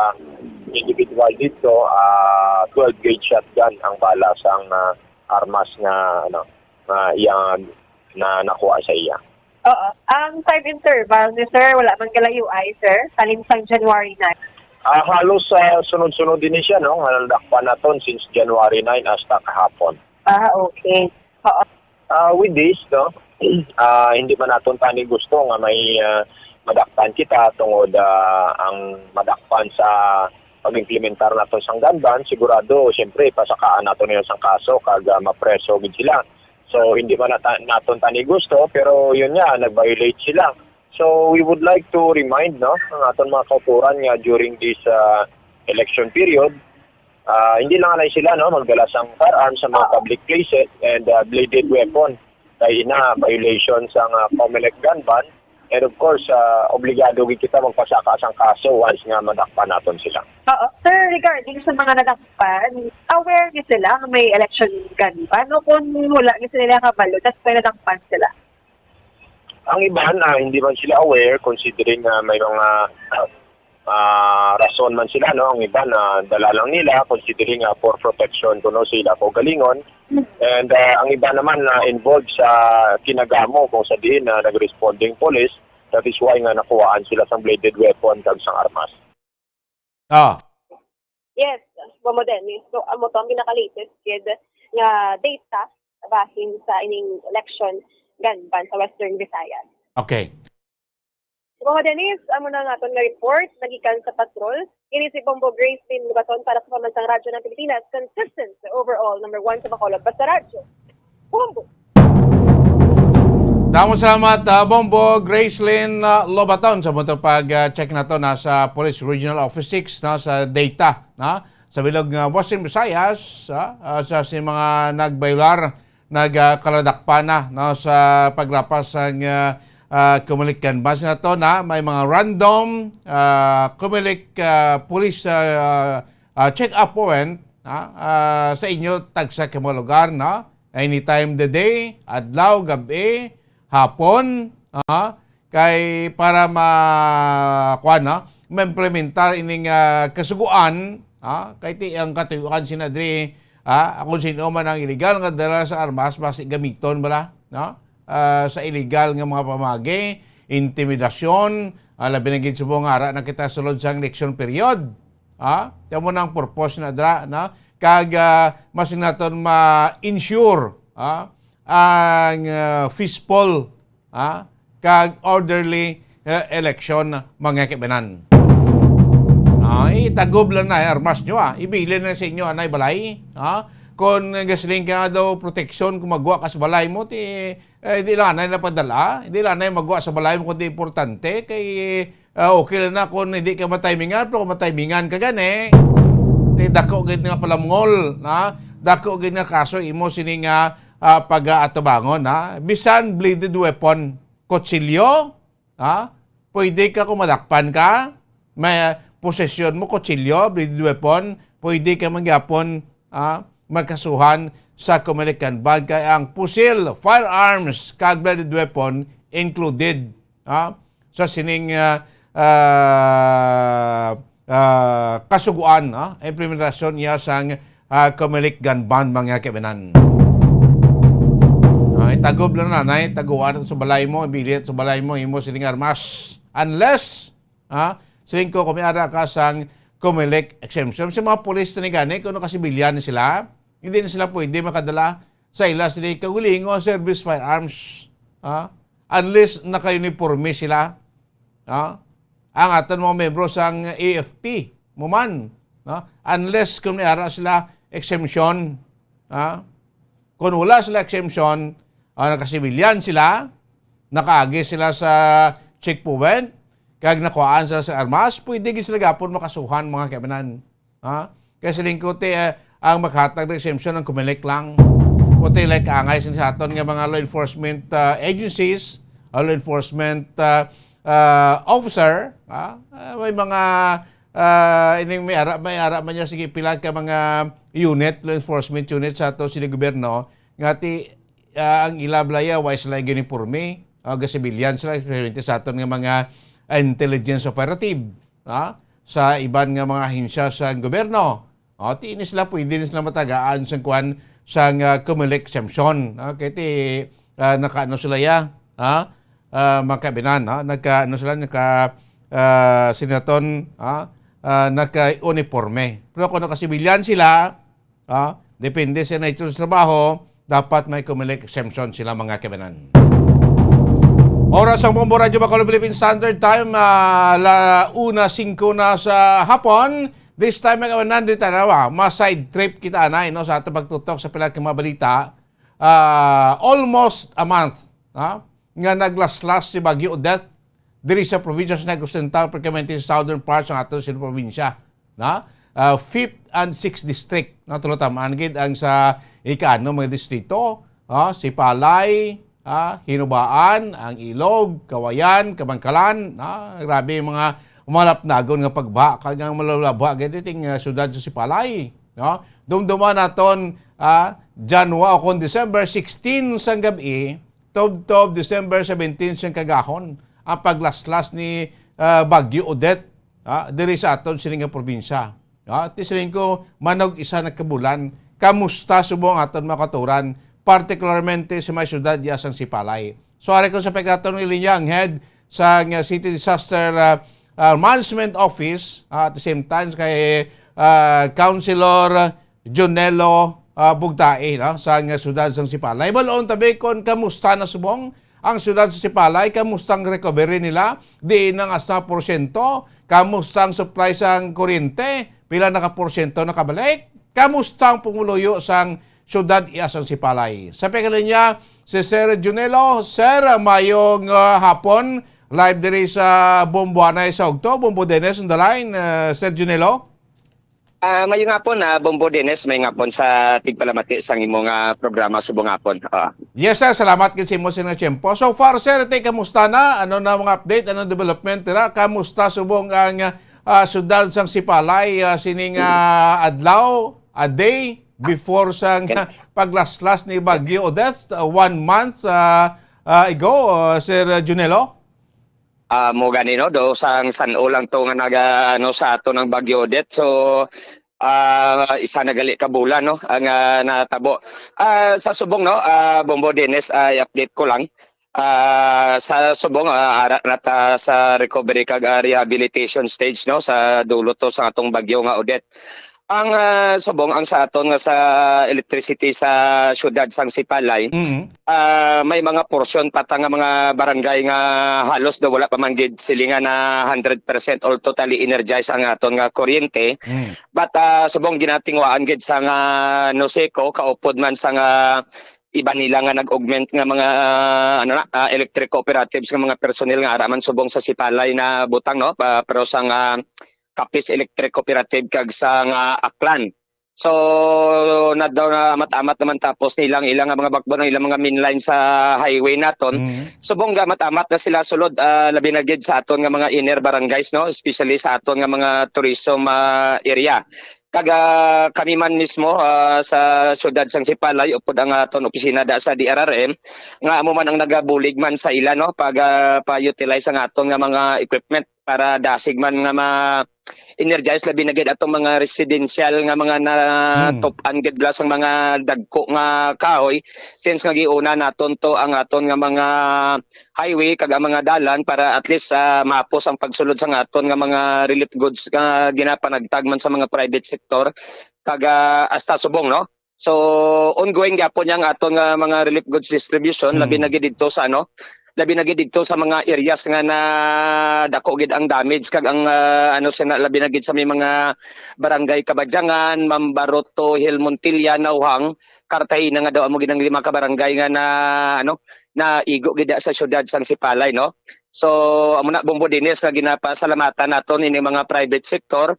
individual dito, ah, twelve gauge shotgun ang bala sang, ah, armas nga, ano, nga iyang na nakuha sa iya. Oo. Ang time interval ni sir, wala man kalayo ay, sir? Halin sang January nine. Ah, halos, ah, sunod-sunod din siya, no? Nga nadakpan naton since January nine hasta kahapon. Ah, okay. Oo. Ah, with this, no? Ah, hindi man naton tani gusto nga may, ah, madakpan kita tungod, ah, ang madakpan sa pag-implementar naton sang gun ban, sigurado, siyempre, pasakaan naton nila sang kaso kag, ah, mapreso gid sila. So, hindi man nata-, naton tani gusto, pero yun nga, nag-violate sila. So, we would like to remind, no, ang aton mga kauturan nga during this, ah, election period, ah, hindi lang anay sila, no, magdala sang firearms sa mga Ah. public places and, ah, bladed weapon. Kay ina, violation sang, ah, Comelec gun ban. And of course, ah, obligado gid kita magpasaka sang kaso once nga madakpan naton sila. Oo. Sir, regarding sa mga nadakpan, aware ni sila nga may election gun ban? O kung wala ni sila kabalo, that's why nadakpan sila? Ang iban, ah, hindi man sila aware considering nga may mga, ah, rason man sila, no? Ang iban, ah, dala lang nila considering, ah, for protection kuno sa ila kaugalingon. And, ah, ang iba naman na involved sa kinagamo kung sa diin na nag-responding police, that is why nga nakuhaan sila sang bladed weapon kag sang armas. Ah. Yes, Bobo Dennis. So, amo to ang pinaka-latest gid nga data bahin sa ining election gun ban sa Western Visayas. Okay. Bobo Dennis, amo na ang aton nga report nagikan sa patrol. Ini si Bombo Grace Lynn Lubaton para sa Pambansang Radyo ng Pilipinas, consistent overall number one sa Bacolod Basta Radyo. Bombo! Damo salamat, ah, Bombo Gracelyn, ah, Lobaton, sa mo to pag, ah, check nato na sa Police Regional Office six, no, sa data, no, sa bilog nga Western Visayas, ah, ah, sa si mga nagbayular, nag, ah, kaladakpan na, no, sa paglapas sang, ah, ah, Comelec gun ban. Base nato na may mga random, ah, Comelec, ah, police, ah, ah, check-up point, ah, ah, sa inyo tagsa ka mga lugar, no? Anytime the day, adlaw, gab-i, hapon, ah, kay para ma-, kuwan, no? Ma-implementar ining, ah, kasugoan, ah, kay ti ang katuyuan sina diri, ah, kung sino man ang illegal nga dala sa armas, basi gamiton bala, no? Ah, sa illegal nga mga pamagi, intimidasyon, ah, labi na gid subong ara na kita sulod sang election period. Ah, amo na ang purpose na dra, no? Kag, ah, mas naton ma-ensure, ah, ang, ah, peaceful, ah, kag orderly, eh, election, mga kaibanan. Ah, itagob lang na, eh, armas nyo, ah. Ibilin na sa inyo, anay balay, ah. Kung gasiling ka daw proteksyon, kung magwa ka sa balay mo, ti, eh, di lang anay napadala, di lang anay magwa sa balay mo, kundi importante, kay, ah, okay lang na kung hindi ka matimingan, pero kung matimingan ka gani, ti dako gid nga palamngol, na dako gid nga kaso imo sini nga, ah, pag-aatubangon, ha? Bisan bladed weapon, kutsilyo, ha? Pwede ka kung madakpan ka, may posesyon mo, kutsilyo, bladed weapon, pwede ka man gyapon, ha, magkasuhan sa Comelec gun ban kay ang pusil, firearms, kag bladed weapon included, ha, sa sining, ah, ah, ah, kasugoan, ha, implementasyon niya sang, ah, Comelec gun ban, mga kaibanan. Ah, itagob lang na, nay, taguan sa balay mo, ibilin sa balay mo, imo sining armas. Unless, ha, siling ko, kung may ara ka sang Comelec exemption. Sa mga pulis na ni gani, kung nakasibilyan sila, hindi na sila pwede makadala sa ila sila kaugalingon service firearms. Ha? Unless naka-uniforme sila. Ha? Ang aton mga membro sang A F P, mo man, no? Unless kung may ara sila exemption, ha? Kung wala sila exemption, ah, nakasibilyan sila, nakaagi sila sa checkpoint, kag nakuhaan sila sa armas, pwede gid sila gapon makasuhan, mga kaibanan. Ha? Kay siling ko, ti, eh, ang maghatag ng exemption ang Comelec lang. Kundi, like, angay sin sa aton nga mga law enforcement, ah, agencies, ah, law enforcement, ah, ah, officer, ha? Ah, may mga, ah, ining may ara, may ara man niya, sige, pila ka mga unit, law enforcement unit sa ato sini gobyerno, nga ti, ah, ang ila balaya, wa sila uniforme, ah, ga-civilian sila, especially sa aton nga mga intelligence operative, ha? Sa iban nga mga ahensya sa gobyerno. O, ti ini sila, pwede na sila matagaan sa kuwan, sa nga Comelec exemption. Okay, ti, ah, nakaano sila ya, ha? Ah, mga kaibanan, ha? Nagka, ano sila, naka, ah, sinaton, ha? Ah, naka-uniforme. Pero kung naka-civilian sila, ha? Depende sa nature sa trabaho, dapat may Comelec exemption sila, mga kaibanan. Oras ang Bombo Radyo Bacolod Philippine Standard Time, ah, la una singko na sa hapon. This time, mga kaibanan, di tanawa, ma-side trip kita anay, no, sa ating pagtutok sa pila ka mga balita. Ah, almost a month, ha, nga naglaslas si Bagyo Odette diri sa probinsya sa Negros Occidental, pertinente sa southern parts ng aton sini probinsya, na, ah, fifth and sixth district, na tulo tamaan gid ang sa ikaano mga distrito, ah, Sipalay, ah, Hinubaan, ang Ilog, Kawayan, Kamankalan, ah, grabe ang mga malapnagon nga pagbaha kag ang malulabha gid iting, ah, siyudad sa Sipalay, no? Dumduma naton, ah, January o kon December sixteen sang gab-i, tubtob December seventeen sang kagahon ang paglaslas ni, ah, Bagyo Odette, ah, diri sa aton sini nga probinsya. Ah, ti siling ko, manog isa na ka bulan. Kamusta subong aton mga kautoran, partikularmente sa may siyudad ya sang Sipalay? So, ari ko sa pagkataon ng linya ang head sa, nga City Disaster, ah, ah, Management Office, ah, at the same time kay, ah, Councilor Junelo, ah, Bugtae, no, sa nga siyudad sang Sipalay. Balon tabi kon kamusta na subong ang siyudad sa Sipalay, kamusta ang recovery nila? Diin ang asa porsyento? Kamusta ang supply sang kuryente? Pila na ka porsyento nakabalik? Kamusta ang pumuluyo sang siyudad iya sang Sipalay? Sa pagkalinya, si Sir Junelo. Sir, mayong, ah, hapon. Live diri sa Bombo anay sa Ugto. Bombo Dennis on the line, ah, Sir Junelo. Ah, mayong hapon, ah, Bombo Dennis, mayong hapon sa tigpalamati sang imo nga programa subong hapon. Ah. Yes, sir. Salamat gid sa imo sa nga tiyempo. So far, sir, iti, kamusta na? Ano na mga update? Anong development dira? Kamusta subong ang, ah, siyudad sang Sipalay, ah, sining, ah, adlaw, a day before sang paglaslas ni Bagyo Odette, ah, one month, ah, ah, ago, ah, Sir Junelo? Ah, mo gani, no, do sang san-o lang to nga naga, ano, sa ato ng Bagyo Odette. So, ah, isa na gali ka bulan, no, ang, ah, natabo. Ah, sa subong, no, ah, Bombo Dennis, ah, i-update ko lang. Ah, sa subong, ah, ara na ta sa recovery kag, ah, rehabilitation stage, no, sa dulo to sa atong bagyo nga Odette. Ang, ah, subong, ang sa aton nga sa electricity sa siyudad sang Sipalay, Mhm. ah, may mga porsyon pa ta nga mga barangay nga halos daw wala pa man gid silingan na hundred percent or totally energized ang aton nga kuryente. Mm. But, ah, subong ginatingwaan gid sa nga NOSECO, kaupod man sa nga iba nila nga nag-augment nga mga, ano na, ah, electric cooperatives nga mga personnel nga ara man subong sa Sipalay na butang, no? Pa, pero sa nga Capiz Electric Cooperative kag sa nga Aklan. So, na daw na amat-amat naman tapos nilang ilang nga mga backbone, ang ilang mga main line sa highway naton. Mhm. Subong ga amat-amat na sila sulod, ah, labi na gid sa aton nga mga inner barangays, no? Especially sa aton nga mga tourism, ah, area. Kag, ah, kami man mismo, ah, sa siyudad sang Sipalay, upod ang aton opisina da sa D R R M, nga amo man ang nagabulig man sa ila, no? Pag, ah, pa-utilize ang aton nga mga equipment para dasig man nga ma-energize labi na gid atong mga residential nga mga Hmm. natup-an gid la sang mga dagko nga kahoy, since nga giuna naton to ang aton nga mga highway kag ang mga dalan para at least, ah, mapos ang pagsulod sa nga aton nga mga relief goods nga ginapanagtag man sa mga private sector kag, ah, hasta subong, no? So, ongoing gyapon yang aton nga mga relief goods distribution, Mm. labi na gid didto sa, ano, labi na gid didto sa mga areas nga na dako gid ang damage kag ang, ah, ano, sina, labi na gid sa may mga barangay Kabadyangan, Mambaroto, Hill Montilla, Nauhang, Cartagena nga daw amo gid ang lima ka barangay nga na, ano, naigo gid sa siyudad sang Sipalay, no? So, amo na, Bombo Dennis, nga ginapasalamatan naton ining mga private sector,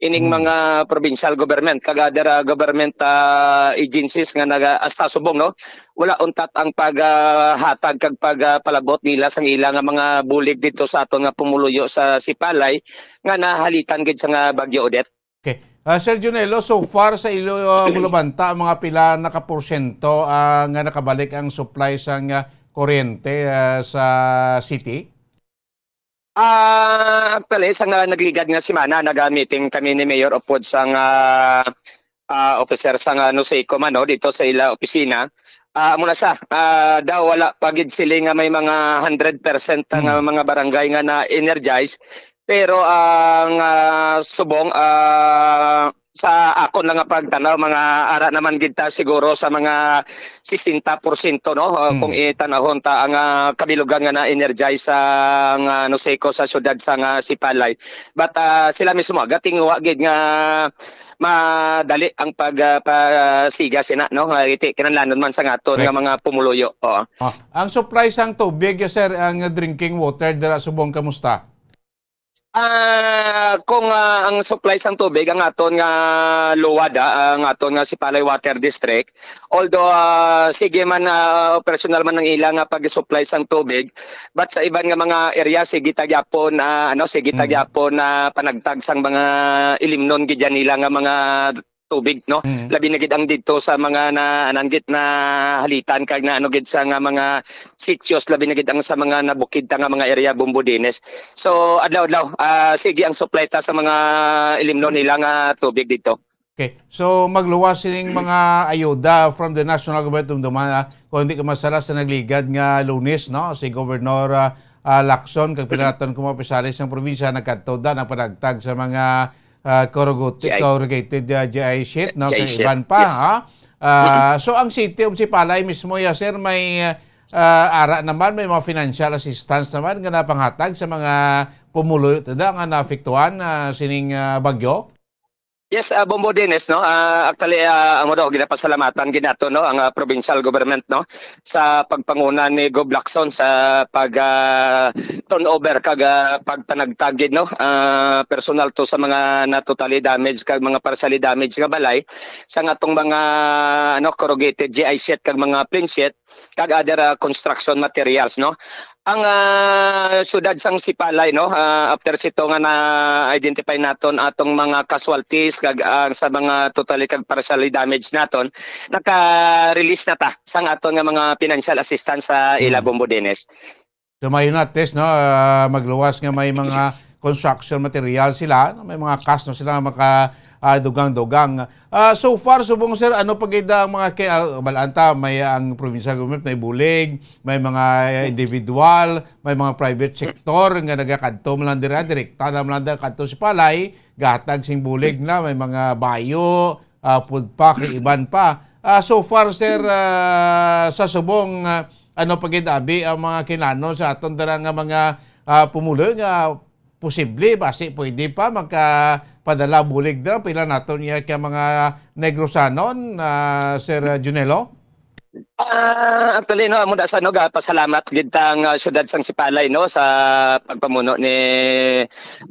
ining Hmm. mga provincial government, kag other, ah, government, ah, agencies nga naga-, hasta subong, no? Wala untat ang pag, ah, hatag kag pag, ah, palabot nila sang ila nga mga bulig dito sa aton nga pumuluyo sa Sipalay nga nahalitan gid sa nga Bagyo Odette. Okay. Ah, Sir Junelo, so far sa ilo, ah, bulabanta, mga pila na ka porsyento, ah, nga nakabalik ang supply sang, ah, kuryente, ah, sa city? Ah, actually, sa nga nagligad nga semana, naga-meeting kami ni Mayor upod sang, ah, ah, officer sang, ah, NOSECO man, no, dito sa ila opisina. Ah, amo na sa, ah, daw wala pa gid sila nga may mga hundred percent nga Hmm. mga barangay nga na-energize. Pero ang, ah, subong, ah, sa akon lang nga pagtanaw, mga ara naman gid ta siguro sa mga sesenta porsyento, no? Ah, Hmm. kung itanahon ta ang, ah, kabilugan nga na-energize sa nga NOSECO sa siyudad sa nga Sipalay. But, ah, sila mismo, gating wa gid nga madali ang pag, ah, pasiga sina, no? Nga iti, kinahanglanon man sa nga aton Correct. nga mga pumuluyo. Oo. Ah, ang supply sang tubig, sir, ang drinking water dira subong, kamusta? Ah, kung, ah, ang supply sang tubig ang aton nga luwad, ah, ang aton nga Sipalay Water District, although, ah, sige man, ah, operational man ang ila nga pag-supply sang tubig, but sa iban nga mga area, sige ta gyapon, ah, ano, sige ta Mm. gyapon na panagtag sang mga ilimnon gid yan nila nga mga tubig, no? Mm. Labi na gid ang didto sa mga na, anang gid na halitan kag na ano gid sa nga mga sitios, labi na gid ang sa mga nabukid ta nga mga area, Bombo Dennis. So, adlaw-adlaw, ah, sige ang supply ta sa mga ilimnon nila nga tubig didto. Okay. So, magluwas sining mga ayuda from the national government, dumduman, ah, kung hindi ko masala sa nagligad nga Lunes, no? Si Governor, ah, ah, Lacson, kag pila naton kung mga opisyales ng probinsya, nagkadto da, nagpanagtag sa mga, ah, corrugated, G I. corrugated, ah, G I sheet, no? G I Kay sheet, iban pa, yes. ha? Ah, Mm-mm. So, ang City of Sipalay mismo, ya, sir, may, ah, ara naman, may mga financial assistance naman nga napanghatag sa mga pumuluyo, tada nga naapektuhan, ah, sining, ah, bagyo? Yes, ah, Bombo Dennis, no? Ah, actually, ah, amo daw, ginapasalamatan gid nato, no, ang, ah, provincial government, no, sa pagpanguna ni Gov Lacson sa pag, ah, turnover kag, ah, pagpanagtag gid, no, ah, personal to sa mga na totally damaged kag mga partially damaged nga balay sang atong mga, ano, corrugated G I sheet kag mga plain sheet kag other, ah, construction materials, no. Ang, ah, siyudad sang Sipalay, no, ah, after sito nga na-identify naton atong mga casualties kag, ah, sa mga totally kag partially damaged naton, naka-release na ta sang aton nga mga financial assistance sa ila, Mm. Bombo Dennis. So, maayo na, at least, no, ah, magluwas nga may mga construction material sila, may mga cash na sila maka, ah, dugang-dugang. Ah, so far, subong, sir, ano pa gid ang mga ki-, ah, balaan ta, may ang provincial government, may bulig, may mga, eh, individual, may mga private sector nga nagakadto man lang dira, direkta na man lang dira kadto Sipalay, gahatag sing bulig na, may mga bayo, ah, food pack, iban pa. Ah, so far, sir, ah, sa subong, ah, ano pa gid abi ang mga kinahanglan sa aton dira nga mga, ah, pumuluyo nga posible, basi pwede pa magkapadala bulig dira, pila naton niya ka mga Negrosanon, ah, Sir Junelo? Ah, actually, no, amo na sa, no, gapasalamat gid ta ang, ah, siyudad sang Sipalay, no, sa pagpamuno ni,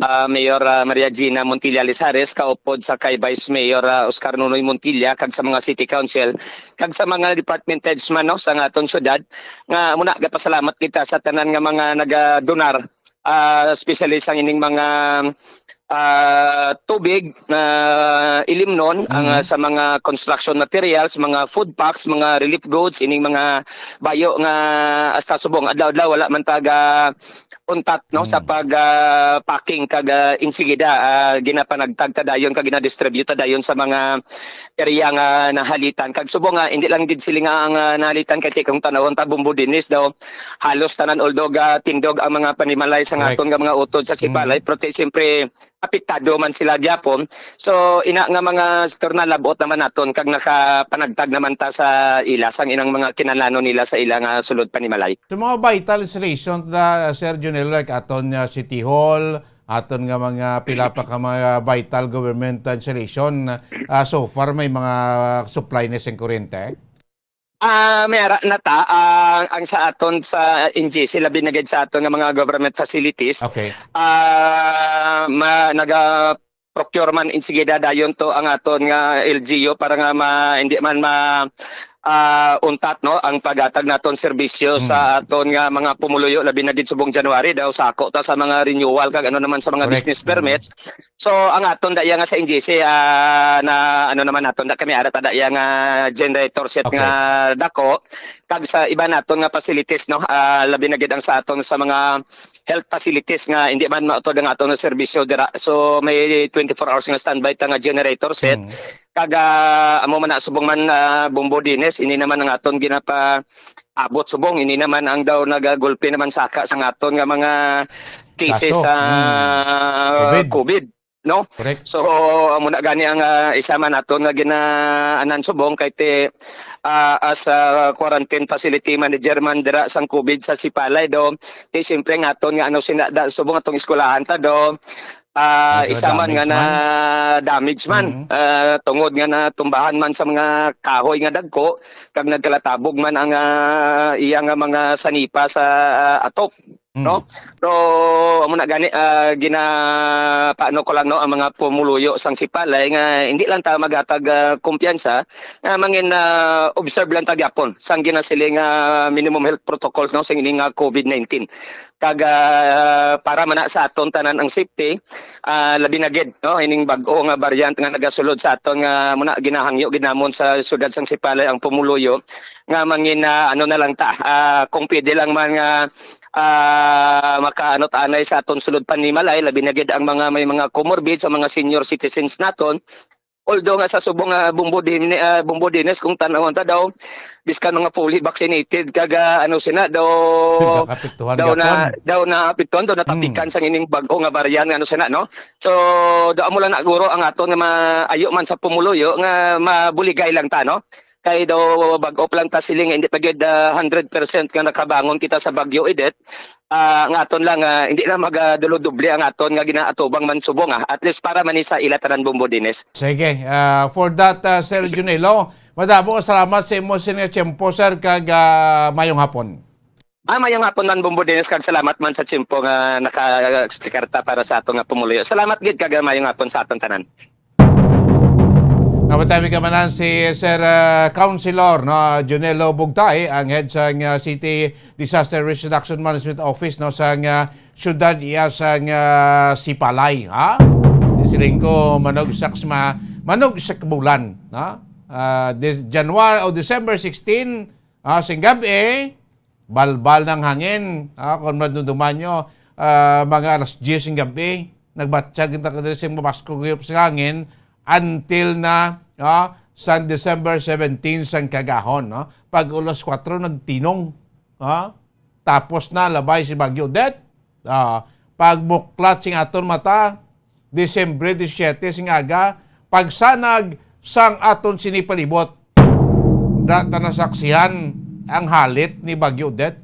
ah, Mayor, ah, Maria Gina Montilla Lizares, kaupod sa kay Vice Mayor, ah, Oscar Nonoy Montilla, kag sa mga City Council, kag sa mga department heads man, no, sa aton siyudad, nga amo na, gapasalamat gid ta sa tanan nga mga nagadonar, ah, especially sa ining mga, ah, tubig nga ilimnon, ang, Mm. ah, sa mga construction materials, mga food packs, mga relief goods, ining mga bayo nga hasta subong adlaw-adlaw wala man taga untat, no, sa Mm. pag, ah, packing kag, ah, insigida, ah, ginapanagtag ta dayon kag ginadistribute ta dayon sa mga area nga nahalitan. Kag subong nga, hindi lang gid sila nga ang, ah, nahalitan, kay kung tanawon ta, Bombo Dennis, daw halos tanan, although gatindog ang mga panimalay sa Correct. aton nga mga utod sa Sipalay, Mm. pero ti, siyempre, apektado man sila gyapon. So, ina nga mga sektor na labot naman naton kag nakapanagtag naman ta sa ila sang inang mga kinahanglanon nila sa ila nga sulod panimalay. So, mga vital installation na, Sir Junel, like aton nga City Hall, aton nga mga pila pa ka mga vital government installation, ah, so far may mga supply na sing kuryente? Ah, may ara na ta, ah, ang sa aton sa N G C, labi na gid sa aton nga mga government facilities. Okay. Ah, ma-, naga-procure man insigida dayon to ang aton nga L G U para nga ma-, hindi man ma-, ah, untat, no, ang paghatag naton serbisyo sa Mm. aton nga mga pumuluyo, labi na gid subong January daw, sako ta sa mga renewal kag ano naman sa mga Correct. business Mm. permits. So, ang aton daya nga sa N G C, ah, na ano naman naton, da kami ara ta daya nga generator set Okay. nga dako, kag sa iba naton nga facilities, no, ah, labi na gid ang sa aton sa mga health facilities nga hindi man mautod ang aton nga serbisyo dira. So, may twenty-four hours nga standby ta nga generator set. Mm. Kag, ah, amo man na subong man, ah, Bombo Dennis, ini naman ang aton ginapaabot subong, ini naman ang daw nagagulpi naman saka sa aton nga mga cases Kaso. sa Mm. COVID. COVID, no? Correct. So, amo na gani ang, ah, isa man aton nga ginaanan subong kay ti, ah, as a quarantine facility manager man dira sang COVID sa Sipalay do. Ti siyempre nga aton nga ano sina da, subong atong eskwelahan ta do. Ah, Medyo isa man nga damage na man. damage man. Mhm. Ah, tungod nga natumbahan man sa mga kahoy nga dagko, kag nagkalatabog man ang, ah, iya nga mga sanipa sa, ah, atop. Mm. No? So, amo na gani, ah, gina-, paano ko lang, no, ang mga pumuluyo sang Sipalay nga hindi lang ta maghatag, ah, kumpiyansa, nga mangin, ah, observe lang ta gyapon sang ginasiling nga minimum health protocols, no, sing ining, ah, COVID nineteen. Kag, ah, para man na sa aton tanan ang safety, ah, labi na gid, no, ining bag-o nga variant nga nagasulod sa aton nga muna ginahangyo gid namon sa siyudad sang Sipalay ang pumuluyo nga mangin, ah, ano na lang ta, ah, kung pwede lang man nga, ah, makaano ta anay sa aton sulod panimalay, labi na gid ang mga may mga comorbid sa mga senior citizens naton. Although nga sa subong nga Bombo Dine-, ah, Bombo Dines, kung tan-awon ta daw, biskan mga fully vaccinated, kag, ah, ano sina, daw, Nagkakapektuhan daw na, gapon. daw naapektuhan, daw natapikan Hmm. sang ining bag-o nga variant, ano sina, no? So, daw amo lang na guro ang aton nga maayo man sa pumuluyo nga mabuligay lang ta, no? Kay daw bag-o pa lang ta siling nga hindi pa gid, ah, hundred percent nga nakabangon kita sa Bagyo Odette. Ah, ang aton lang, ah, hindi na magadulo-doble ang aton nga ginaatubang man subong, ah. At least para man ni sa ila tanan, Bombo Dines. Sige, ah, for that, ah, Sir Junelo, madamo nga salamat sa imo sin nga tiyempo, sir, kag, ah, mayong hapon. Ah, mayong hapon man, Bombo Dines, kag salamat man sa tiyempo nga naka-, ah, eksplikarta para sa aton nga pumuluyo. Salamat gid kag, ah, mayong hapon sa aton tanan. Nabatay mi kamanan si Sir, ah, Councilor, no, Junelo Bugtay, ang head sang, ah, City Disaster Risk Reduction Management Office, no, sang, ah, siyudad iya sang, ah, Sipalay, ha? Siling ko, manugsak sa ma-, manugsak bulan, no? Ah, Dec-, January o December sixteen, ah, sing gab-i, balbal ng hangin. Ah, kung madumduman nyo, ah, mga alas diyes ng gabi, nagbatyag kita kadiri sa mabaskog gayop sa hangin until na, ah, sa December seventeen sang kagahon, no? Pag alas kuwatro, nagtinong. Ah, tapos na, labay si Bagyo Odette. Ah, pagbuklat sing aton mata, Disyembre disisyete sing aga, pagsanag sang aton sini palibot. Da ta nasaksihan ang halit ni Bagyo Odette,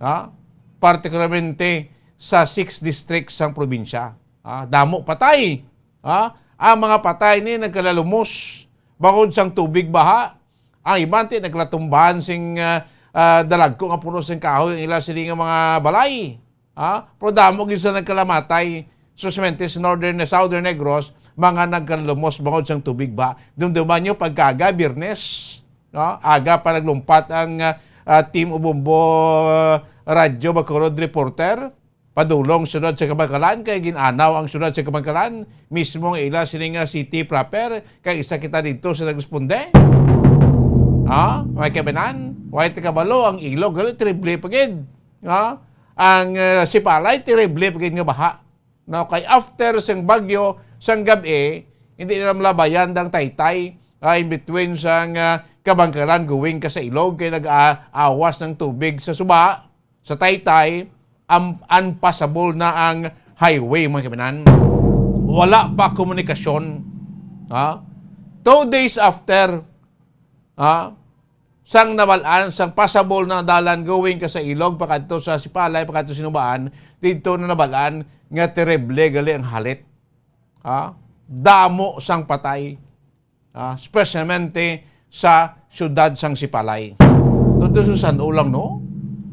ha? Partikularmente sa six districts sang probinsya. Ha? Damo patay. Ha? Ang mga patay ni nagkalalumos bangod sang tubig baha. Ang iban ti naglatumbahan sing, ah, ah, dalagko nga puno sing kahoy ang ila sini nga mga balay. Ha? Pero damo gid sa nagkalamatay, especially sa northern, southern Negros, mga nagkalumos bangod sang tubig ba. Dumduman nyo, pagkaga, Biyernes, no? Aga pa naglumpat ang, ah, ah, team Ubombo, ah, Radyo Bacolod Reporter, padulong siyudad sa Kabankalan, kay gin-anaw ang siyudad sa Kabankalan, mismo nga ila sini nga city proper, kay isa kita didto sa nagresponde. Ha? May kabanan? Way ta kabalo, ang ilog, gali, terrible pa gid. Ha? Ang, ah, Sipalay, terrible pa gid nga baha. No, kay after sang bagyo, sang gab-i, hindi na malabayan dang Taytay, ah, in between sang, ah, Kabankalan going ka sa ilog, kay nag-aawas ng tubig sa suba, sa Taytay, am-, unpassable na ang highway, mga kabanan. Wala pa komunikasyon. Ha? Two days after, ha? Sang nabal-an, sang passable na dalan going ka sa ilog, pakadto sa Sipalay, pakadto sa Sinubaan, didto na nabal-an nga terrible gali ang halit. Ha? Damo sang patay. Ha? Especialmente sa siyudad sang Sipalay. Tuto sa san-o lang, no?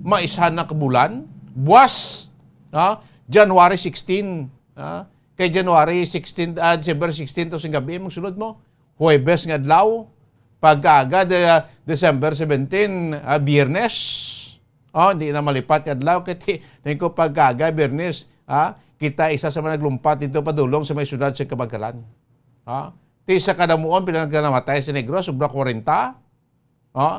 Maisa na ka bulan. Buwas, ha? January sixteen. Ha? Kay January sixteen, ah, December sixteen to sing gab-i, magsulod mo. Huwebes nga adlaw, pagkaaga, de-, December seventeen, ah, Biyernes. Oh, di na malipat nga adlaw, kay ti-, tingin ko pagkaaga, Biyernes, ha? Kita isa sa mga naglumpat dito padulong sa may siyudad sa Kabankalan. Ha? Ti sa kadamuon, pila nagkanamatay sa Negros, sobra kwarenta. Ha?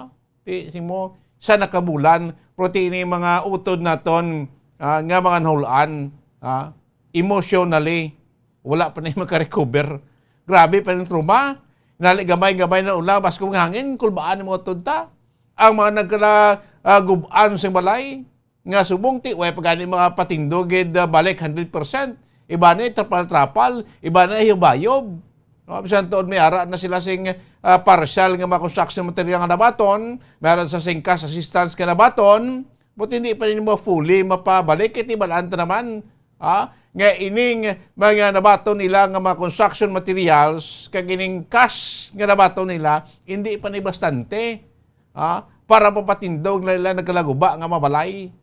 Ti, sing mo, sa nakabulan, pero ti ini mga utod naton, ah, nga mga nahulaan, ha? Emotionally, wala pa na makarecover. Grabe pa ning trauma. Nali gamay-gamay na ulan, bas kung hangin, kulbaan ang mga utod ta. Ang mga nagkala, ah, gub-an sa balay, nga subong ti, way pa gani mga patindog gid, ah, balik hundred percent. Iba na trapal-trapal, iba na hibayob. No, bisan tuod may ara na sila sing, ah, partial nga mga construction material nga nabaton, meron sa singkas assistance nga nabaton, but hindi pa nimo fully mapabalik, kay tibalaan ta naman, ah, nga ining mga nabaton nila nga mga construction materials, kag ining cash nga nabaton nila, hindi pa ni bastante, ah, para mapatindog na nila nagkalaguba nga mabalay.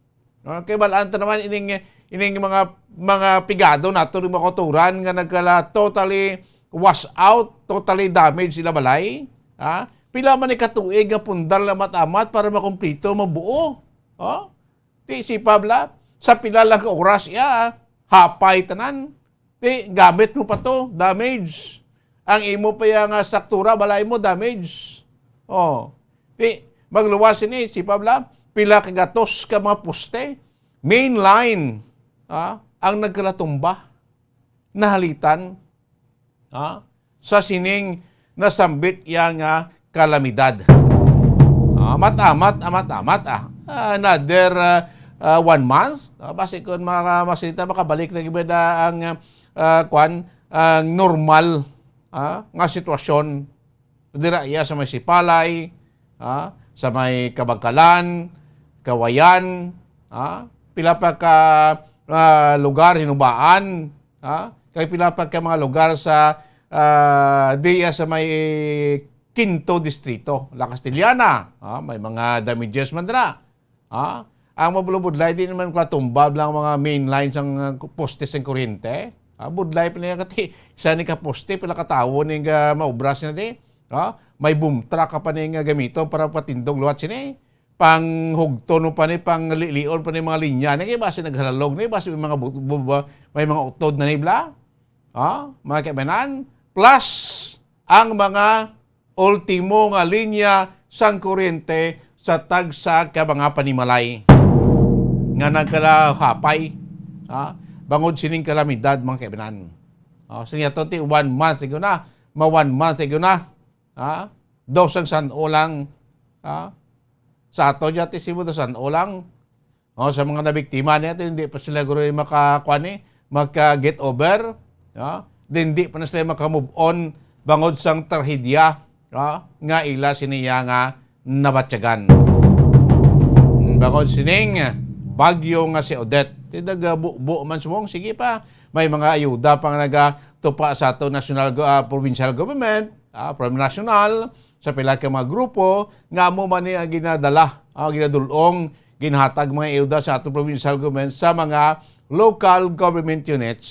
No? Kay balaan ta naman ining, ining mga, mga pigado nato, mga kautoran nga nagkala totally wash out, totally damaged sila balay. Ha? Pila man ni katuig nga pundar lang amat-amat para makumplito, mabuo? Oh? Ti si Pabla, sa pila lang ka oras iya, hapay tanan. Ti gamit mo pa to, damage. Ang imo pa iya nga struktura, balay mo, damage. Oh. Ti magluwas ini si Pabla, pila ka gatos ka mga poste, main line, ah, ang nagkalatumba, nahalitan, ah, sa sining nasambit iya nga kalamidad. Ah, amat-amat, amat-amat, ah. Ah, another, ah, ah, one month, ah, basi kon maka-, masinita, makabalik na gid ang, ah, ah, kwan, ang normal, ah, nga sitwasyon. Dira iya sa may Sipalay, ah, sa may Kabangkalan, Kawayan, ah, pila pa ka, ah, lugar, Hinubaan, ah, kay pila pa ka mga lugar sa, ah, diya sa may Quinto Distrito, La Castellana, ah, may mga damages man dira. Ah, ang mabulubudlay, di naman kalatumba lang mga main lines ang, ah, poste sang kuryente. Ah, budlay pa niya kati, isa ni ka poste, pila ka tawo ni nga maubra sina di. Ah, may boom truck ka pa ni nga gamiton para patindog liwat sini. Panghugton mo pa ni, panglilion pa ni mga linya ni, kay basi naghalalog ni, basi may mga bu-, bu-, bu-, may mga utod na ni bla. Ah, mga kaibanan. Plus, ang mga ultimo nga linya sang kuryente sa tagsa ka mga panimalay nga nagkalahapay, ah, bangod sining kalamidad, mga kaibanan. Ah, sa niya to, ti one month, sigo na, ma one month, sigo na. Ah, daw sang san-o lang, ah, sa ato dyan, ti sibo daw san-o lang. Oh, sa mga nabiktima niya, ti hindi pa sila guro maka-, kuwan ni, maka-get over, ah, di, hindi pa na sila maka-move on bangod sang trahedya, ah, nga ila siniya nga nabatyagan. Bangod sining bagyo nga si Odette, ti nagabubo man subong, sige pa, may mga ayuda pa nga nagatupa sa ato national go-, ah, provincial government, ah, from national, sa pila ka mga grupo nga amo man ni ang ginadala, ah, ginadul-ong, ginhatag mga ayuda sa ato provincial government sa mga local government units,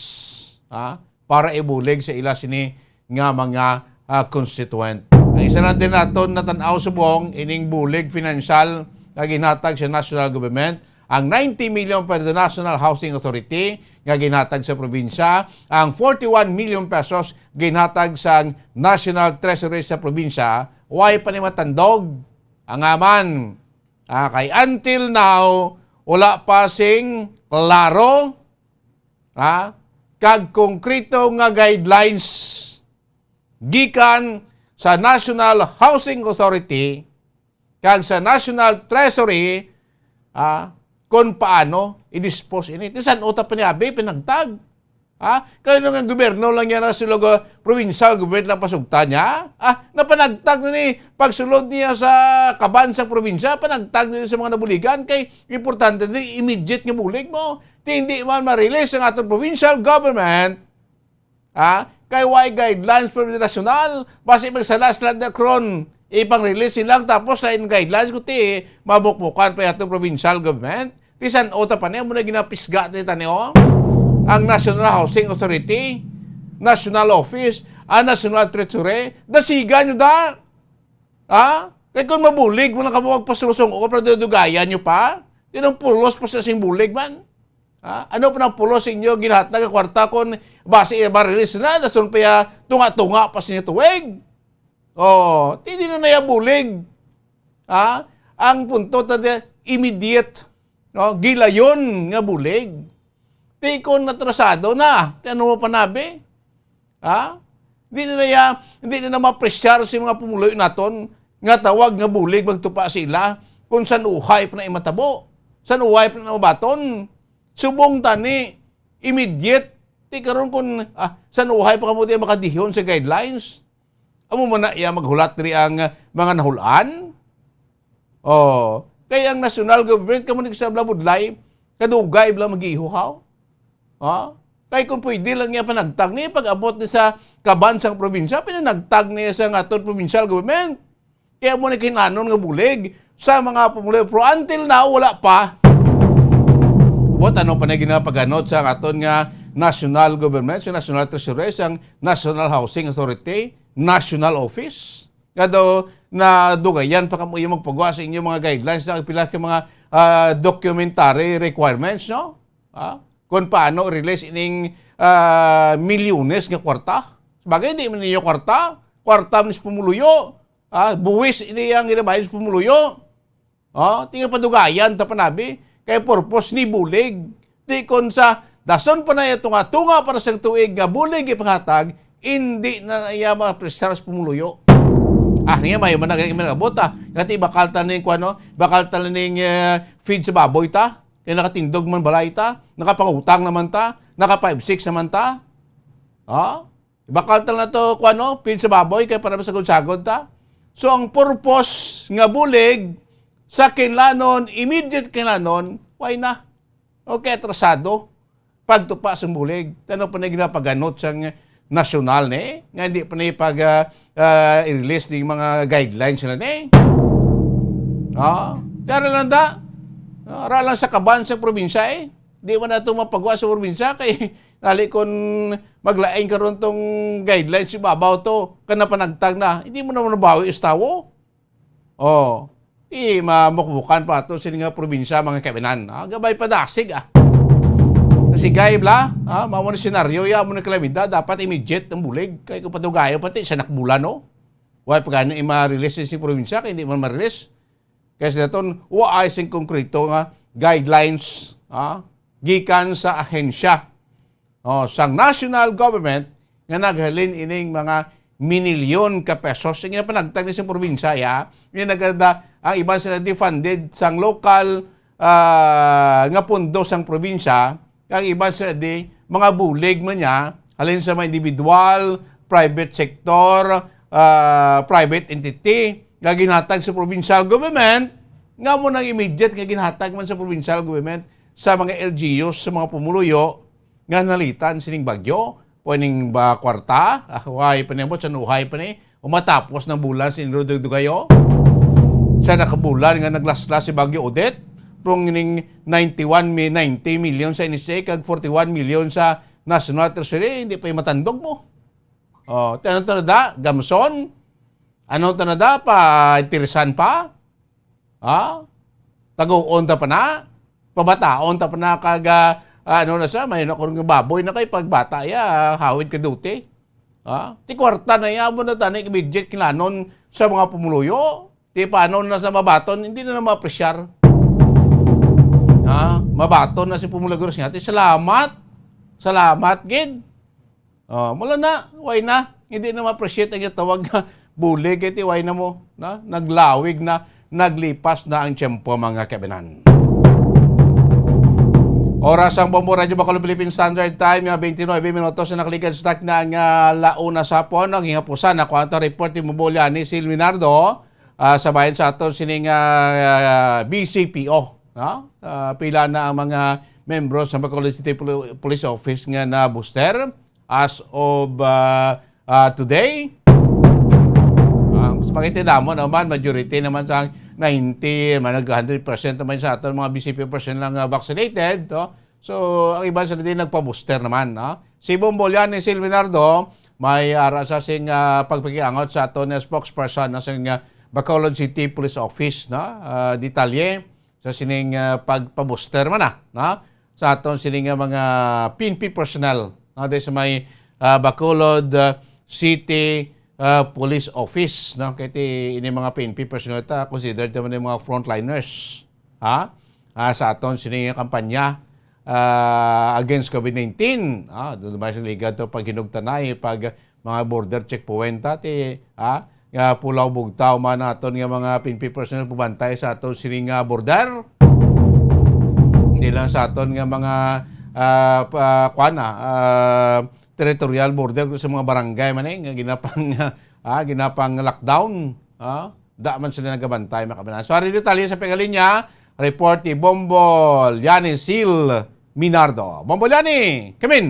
ah, para ibulig sa ila sini nga mga, ah, constituent. Ang isa na din naton natan-aw subong ining bulig financial nga ginhatag sa national government, ang ninety million para the National Housing Authority nga ginhatag sa probinsya, ang forty-one million pesos ginhatag sa National Treasury sa probinsya, way pa ni matandog. Ang aman, ah, kay until now, wala pa sing klaro, ah, kag konkreto nga guidelines gikan sa National Housing Authority kag sa National Treasury, ah, kung paano i-dispose ini. Ti san-o ta pa ni abi pinagtag? Ha? Kay no nga gobyerno lang yan, na sila ga-, provincial government lang pasugta niya? Ah, napanagtag na ni pagsulod niya sa kaban sa probinsya, panagtag na ni sa mga nabuligan, kay importante din immediate nga bulig mo. Ti hindi man ma-release ang atong provincial government, ha? Kay way guidelines from the national, basi magsala sila na kron, ipang-release sila, tapos lain guidelines, kuti mabukbukan pa yung atong provincial government. Ti san-o ta pa niya, muna ginapisga ni tani, oh. Ang National Housing Authority, National Office, ang National Treasury, dasigan nyo da. Ha? Kay kung mabulig mo lang kamo magpasurusong o, pero dudugayan nyo pa, tinong pulos pa sa sing bulig man. Ha? Ano pa nang pulos sa inyo, ginhatag ang kwarta kung basi i-release na, dason pa ya tunga-tunga pa sa inyo tuwig? Oh, ti di na naya bulig. Ha? Ang punto ta di, immediate, no? Gilayon nga bulig. Ti kon atrasado na, ti ano mo panabi? Ha? Di na naya, di na na ma-pressure si mga pumuluyo naton nga tawag nga bulig magtupa sila kung san uhay pa na imatabo, san uhay pa na mabaton. Subong tani, immediate. Ti karon kung, ah, san uhay pa kamo di makadihon sa guidelines? Amo man na iya maghulat diri ang, ah, mga nahulan? Oh, kay ang national government, kamo ni sa bla budlay, kadugay bla mag-ihuhaw. Ha? Kay kung pwede lang niya panagtag ni, pag-abot ni sa kaban sang probinsya, pinanagtag niya sa aton provincial government. Kaya mo ni kinanon nga bulig sa mga pumuluyo. Pero until now, wala pa. What, ano pa na ginapaganot sa aton nga national government, sa National Treasury, sa National Housing Authority, National Office? Nga daw nadugayan pa kamo yung magpagawa sa inyong mga guidelines na pila ka mga, ah, documentary requirements, no? Ah, kung paano release ining, ah, milyones nga kwarta. Sabagay, di man ninyo kwarta. Kwarta man sa pumuluyo. Ah, buwis ini ang ginabayad sa pumuluyo. Oh, tingin padugayan ta panabi. Kay purpose ni bulig. Di kon sa dason pa na iya tunga-tunga para sa tuig nga bulig ipanghatag, hindi na iya ma-pressure sa pumuluyo. Ah, niya may man nag-, nag-abot, ah. Ngati bakal ta ning kuwan, no? Bakal ta ning, eh, feed sa baboy ta. Kay nakatindog man balay ta, nakapangutang naman ta, naka five six naman ta. Ah? Bakal ta na to, kuwan, no? Feed sa baboy, kay para masagod-sagod ta. So, ang purpose nga bulig sa kinlanon, immediate kinlanon, why na? Okay, atrasado. Pagtupa sa bulig. Ano pa na ginapaganot sang nasyonal, ne? Nga hindi pa na ipag, ah, ah, i-release ng mga guidelines nila, ne? Ah, kaya lang da. Ah, ra lang sa kaban sa probinsya, eh. Di man nato mapagwa sa probinsya kay nali kon maglain karon tong guidelines, ibabaw to, kana panagtag na. Hindi mo naman nabawi sa tawo. Oh, di mamukbukan pa to sini nga probinsya, mga kaibinan. Ah, gabay padasig, ah. Kasi gay bla, ah, mao na senaryo, ya mo na kalamidad, dapat immediate ang bulig. Kay kung padugayo pati sa nakbulan, no? Why pa gani i-ma-release sa probinsya, kay hindi man ma-release. Kaya sila ton, wa ay sing konkreto nga guidelines, ah, gikan sa ahensya, oh, sang national government nga naghalin ining mga minilyon ka pesos. Ang ginapanagtag ni sa probinsya, ya, nga nagada, ang iban sila defunded sang lokal, ah, nga pondo sang probinsya, kag iban sila di mga bulig man niya, halin sa mga individual, private sector, ah, private entity, nga ginhatag sa provincial government, nga mo nang immediate nga ginhatag man sa provincial government sa mga L G Us, sa mga pumuluyo nga nalitan sining bagyo, pwedeng ba kwarta, ah, uhay pa ni, ambot sa uhay pa ni, o matapos ng bulan sa inyo dugdugayo. Sa nakabulan nga naglaslas si Bagyo Odette, kung ning ninety-one mi-, ninety million sa N H A kag forty-one million sa National Treasury, hindi pa yung matandog mo. Oh, ti ano to na da? Gamson? Ano to na da? Pa, interesan pa? Ha? Taguon ta pa na? Pabataon ta pa na kag, ah, ano na sa, may na kurang baboy na kay pagbata ya, hawid ka duty. Ha? Ti kwarta na ya mo na tani, budget kilanon sa mga pumuluyo. Ti paano na sa mabaton, hindi na na ma-appreciate. Ha? Mabaton na si pumuluyo nga, ti salamat. Salamat gid. Oh, mula na, why na? Hindi na ma-appreciate ang tawag nga bulig, kay ti why na mo, na? Naglawig na, naglipas na ang tiyempo, mga kabinan. Oras ang Bombo Radyo Bacolod Philippine Standard Time, nga twenty-nine minutos na nakaligad sa takna nga launa sa hapon. Ang hingapusan, nakuha ang report ni Mumbo Liani Silminardo, ah, sa bayan sa aton sining, ah, B C P O, no? Ah, pila na ang mga membro sa Bacolod City Poli-, Police Office nga na-booster as of, ah, ah, today. Ah, sa pagkita mo naman, majority naman sa ninety, man, nag hundred percent naman sa aton mga B C P O personnel nga vaccinated, no? So, ang iba sila din nagpa-booster naman, no? Si Bombo Liani Silvinardo, may ara sa sing, ah, pagpakiangot sa aton nga spokesperson, no, sa, ah, Bacolod City Police Office, no? Ah, detalye sa sining, ah, pagpa-booster man, ah, no? Sa aton sining, ah, mga P N P personnel, no? Di sa may, ah, Bacolod, ah, City, ah, Police Office, no? Kay ti, ini mga P N P personnel ta, considered naman yung mga frontliners, ha? Ah, sa aton sini nga kampanya, ah, against COVID nineteen. Ah, doon naman sa ligad to paghinugtanay, pag mga border checkpoint, ah, ti, ah, nga pulaw bugtaw man aton nga mga P N P personnel pabantay sa aton sini nga border. Hindi lang sa aton nga mga, ah, pa, kuwan na, ah, territorial border, sa mga barangay man, eh, nga ginapang, ah, ginapang lockdown, ah, da man sila nagabantay, mga kabanan. So, ari detalye sa pagkalinya, report ni Bombo Liani Sil Minardo. Bombo Liani, come in.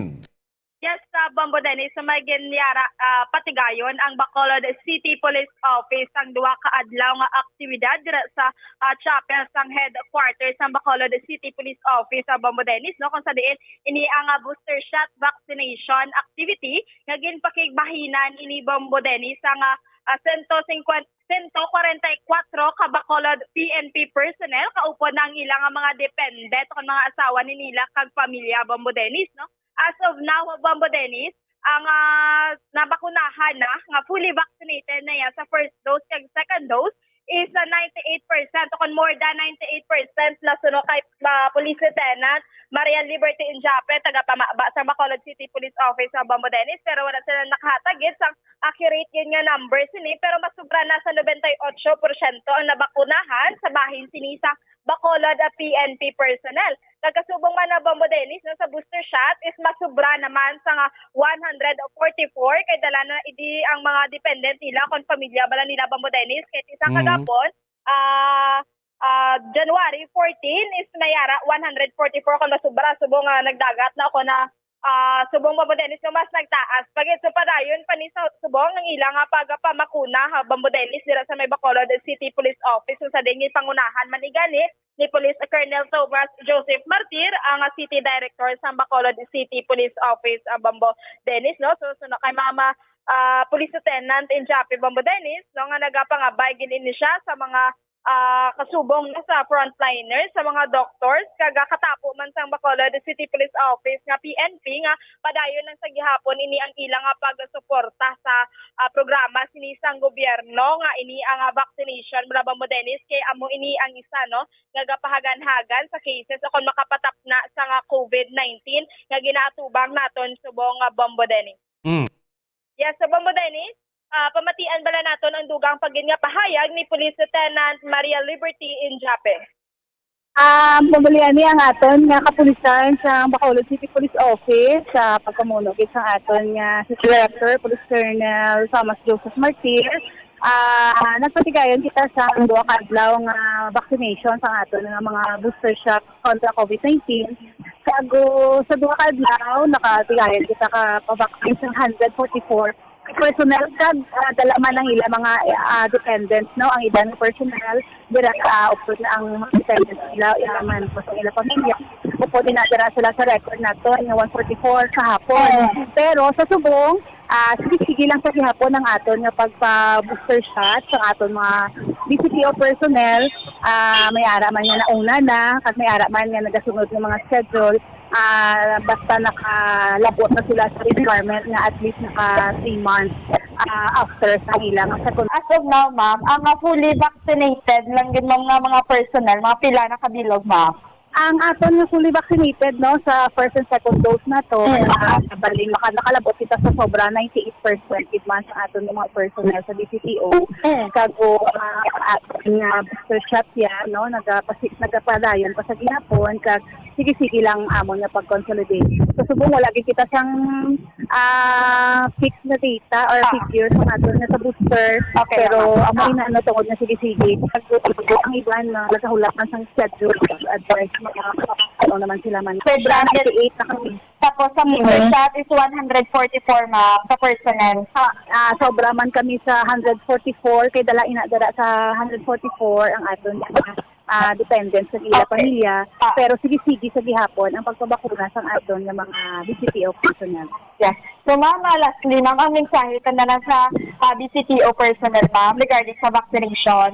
Yes, uh, Bombo Dennis, sa may ginyara, ah, patigayon ang Bacolod City Police Office ang duha ka adlaw nga aktibidad dira sa, ah, chapel sang headquarters sang Bacolod City Police Office sa Bombo Dennis, no, kung sa diin ini ang, ah, booster shot vaccination activity nga ginpakigbahinan ini Bombo Dennis sang, ah, ah, sento singkwenta, sento kwarenta y kwatro ka Bacolod P N P personnel, kaupod na ang ilang mga dependent o mga asawa ni nila kag pamilya, Bombo Dennis, no? As of now, Bombo Dennis, ang, ah, nabakunahan na, nga fully vaccinated na yan sa first dose kag second dose is, ah, ninety-eight percent o kon more than ninety-eight percent na suno kay, ah, Police Lieutenant Marian Liberty Injape, taga pamaba sa Bacolod City Police Office sa Bombo Dennis, pero wala sila nakahatag gid sang accurate gid nga number sini, pero masubra na sa nobenta y otso porsyento ang nabakunahan sa bahin sini sa Bacolod, ah, P N P personnel. Kag kasubong man na Bombo Dennis, no, sa booster shot is masubra naman sa nga one hundred forty-four kay dala na idi ang mga dependent nila kon pamilya bala nila Bombo Dennis kay isa Mm. kagapon, ah, ah, January fourteen is may ara one hundred forty-four kon masubra subong nga nagdagat na o kon na, ah, subong Bombo Dennis nga mas nagtaas pa gid. So padayon pa ni sa subong ang ilang nga pagpamakuna ha Bombo Dennis dira sa may Bacolod City Police Office kung sa diin ginpangunahan man ni gani ni Police Colonel Thomas Joseph Martir, ang City Director sa Bacolod City Police Office, ah, Bombo Dennis, no? So, so na kay Mama, ah, Police Lieutenant Injapi Bombo Dennis, no, nga nagapangabay gid ini siya sa mga, ah, kasubong na sa frontliners, sa mga doctors, kag, ah, katapo man sang Bacolod City Police Office nga P N P nga padayon lang sa gihapon ini ang ilang, ah, pagsuporta sa, ah, programa sini sang gobyerno nga ini ang, ah, vaccination, bala Bombo Dennis, kay amo ini ang isa, no, nga gapahaganhagan sa cases o kon makapatapna sa nga COVID nineteen nga ginaatubang naton subong nga Bombo Dennis. Mm. Yes, sa Bombo Dennis, ah, pamatian bala naton ang dugang pa gid nga pahayag ni Police Lieutenant Maria Liberty Injape. Ah, mabulian ni ang aton nga kapulisan sa Bacolod City Police Office sa pagpamuno gid sang aton nga si Director Police Colonel Thomas Joseph Martir. Ah, nagpatigayon kita sa duha ka adlaw nga vaccination sa aton nga mga booster shot kontra COVID nineteen. Kag sa duha ka adlaw, nakatigayon kita ka pa-vaccine sa hundred forty-four personnel kag, ah, dala man ang ila mga, ah, dependents, no? Ang iban nga personnel, dira, ah, upod na ang mga dependents nila, ila man po sa ila pamilya. Upod na dira sila sa record nato nga one forty-four sa hapon. Oo. Pero sa subong, ah, sige, sige lang sa gihapon ang aton nga pagpa-booster shot sa aton mga B C P O personnel. Ah, may ara man nga nauna na, kag may ara man nga nagasunod ng mga schedule. Ah, basta nakalabot na sila sa requirement nga at least naka three months, ah, after sa ilang second. As of now, ma'am, ang, ah, fully vaccinated lang gid, ma'am, nga mga personnel, mga pila na kabilog, ma'am? Ang aton nga fully vaccinated, no, sa first and second dose na to, Mm. ah, bali, maka-, nakalabot kita sa sobra ninety-eight percent gid man sa aton nga mga personnel sa B C P O. Mm. Kag, ah, aton nga booster shot yan, no, nagapasi-, nagapadayon pa sa gihapon, kag sige-sige lang amon nga pag-consolidate. So, subong wala gid kita sang, ah, fixed na data or Ah. figure sa aton nga sa booster. Okay, Pero ma'am. amo ina, ano, tungod nga sige-sige. Ang iban, no, nagahulat man sang schedule, advice, mga, ano naman sila man. Sobra Ninety-eight na kami. Tapos sa Mhm. booster shot is one hundred forty-four, ma'am, sa personnel. Ah, ah, sobra man kami sa hundred forty-four, kay dala ina dala sa hundred forty-four ang aton, ah, dependents sa ila Okay. pamilya. Ah. Pero sige-sige sa gihapon ang pagpabakuna sang aton nga mga B C P O personnel. Yes. So, ma'am, ah, lastly, ma'am, ang mensahe ka na lang sa, ah, B C P O personnel, ma'am, regarding sa vaccination?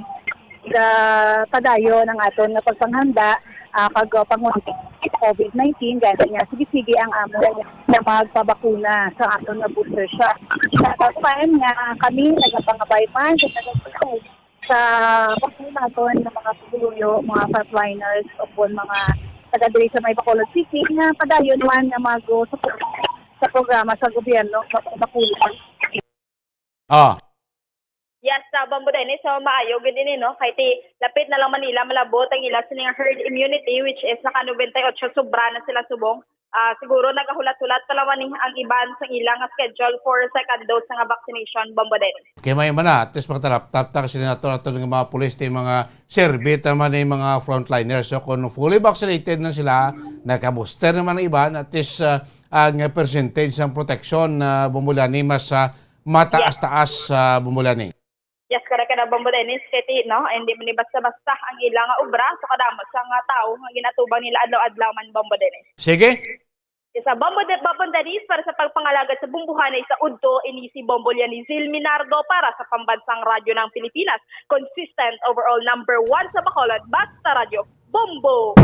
Ga-, padayon ang aton nga pagpanghanda, ah, kag, ah, pangulit COVID nineteen, gani nga, sige-sige ang amo nga magpabakuna sa aton nga booster shot. Sa time nga kami nagapangabay man, sa sa pagkain naton nga mga pagluyo, mga frontliners, o po mga taga diri sa may Bacolod City, nga padayon man nga mag-support sa programa sa gobyerno sa pagpabakuna. Ah. Yes, sa Bombo Dennis, so maayo gid ini, no? Kay ti, lapit na lang Manila, malabot ang ila sining herd immunity, which is naka nobenta y otso, sobra na sila subong. Ah, siguro nagahulat-hulat pa lang ni ang iban sa ilang schedule for second dose nga vaccination, Bombo Dennis. Kay may man na, at least makatalaptap ta kasi nato, nato ng mga pulis, ti mga serbi, ta man ni mga frontliners. So, kung fully vaccinated na sila, naka-booster naman ang iban, at least, ah, ang percentage sang proteksyon, ah, Bombo Liani, mas, ah, mataas-taas, ah, Bombo Liani. Yes, correct ka na, Bombo Dennis. Kay ti-, no, hindi man ni basta-basta ang ila nga obra, so kadamo sa nga tawo nga ginatubang nila adlaw-adlaw man, Bombo Dennis. Sige. Isa, Bombo De-, Bombo Dennis, para sa pagpangalagad sa bumbuhanay sa udto, ini si Bombo Lianizil Minardo para sa Pambansang Radyo ng Pilipinas. Consistent, overall number one sa Bacolod, Basta Radyo, Bombo!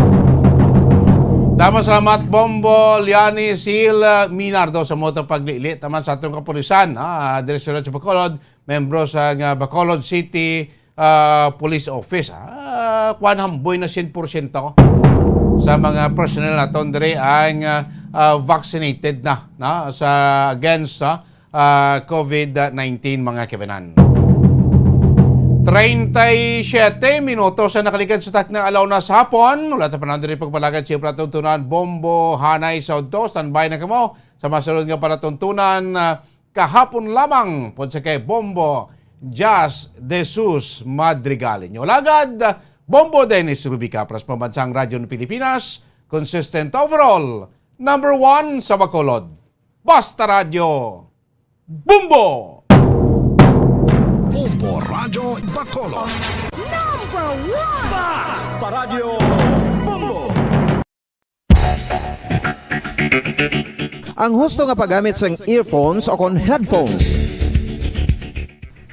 Damo salamat, Bombo Lianizil, ah, Minardo, sa moto paglili naman sa atong kapulisan, ah, diri sa Bacolod, membro sa nga Bacolod City, ah, Police Office. Ah, kwan, hamboy na sien porsyento sa mga personnel naton diri ang, ah, ah, vaccinated na, na sa against sa, ah, COVID nineteen, mga kabanan. Treinta y siete minutos ang nakaligad sa takna alaw na sa hapon. Wala ta pa na diri pagpalagad sa palatuntunan, Bombo Hanay sa udto. Standby na kamo sa masunod nga palatuntunan, ah, kahapon lamang pod sa kay Bombo Jazz de Sus Madrigal. Inyo lagad, Bombo Dennis Rubica, para sa Pambansang Radyo ng Pilipinas, consistent overall, number one sa Bacolod. Basta Radyo, Bombo! Bombo Radyo Bacolod. Number one! Basta Radyo, Bombo! Ang husto nga paggamit sang earphones o kon headphones.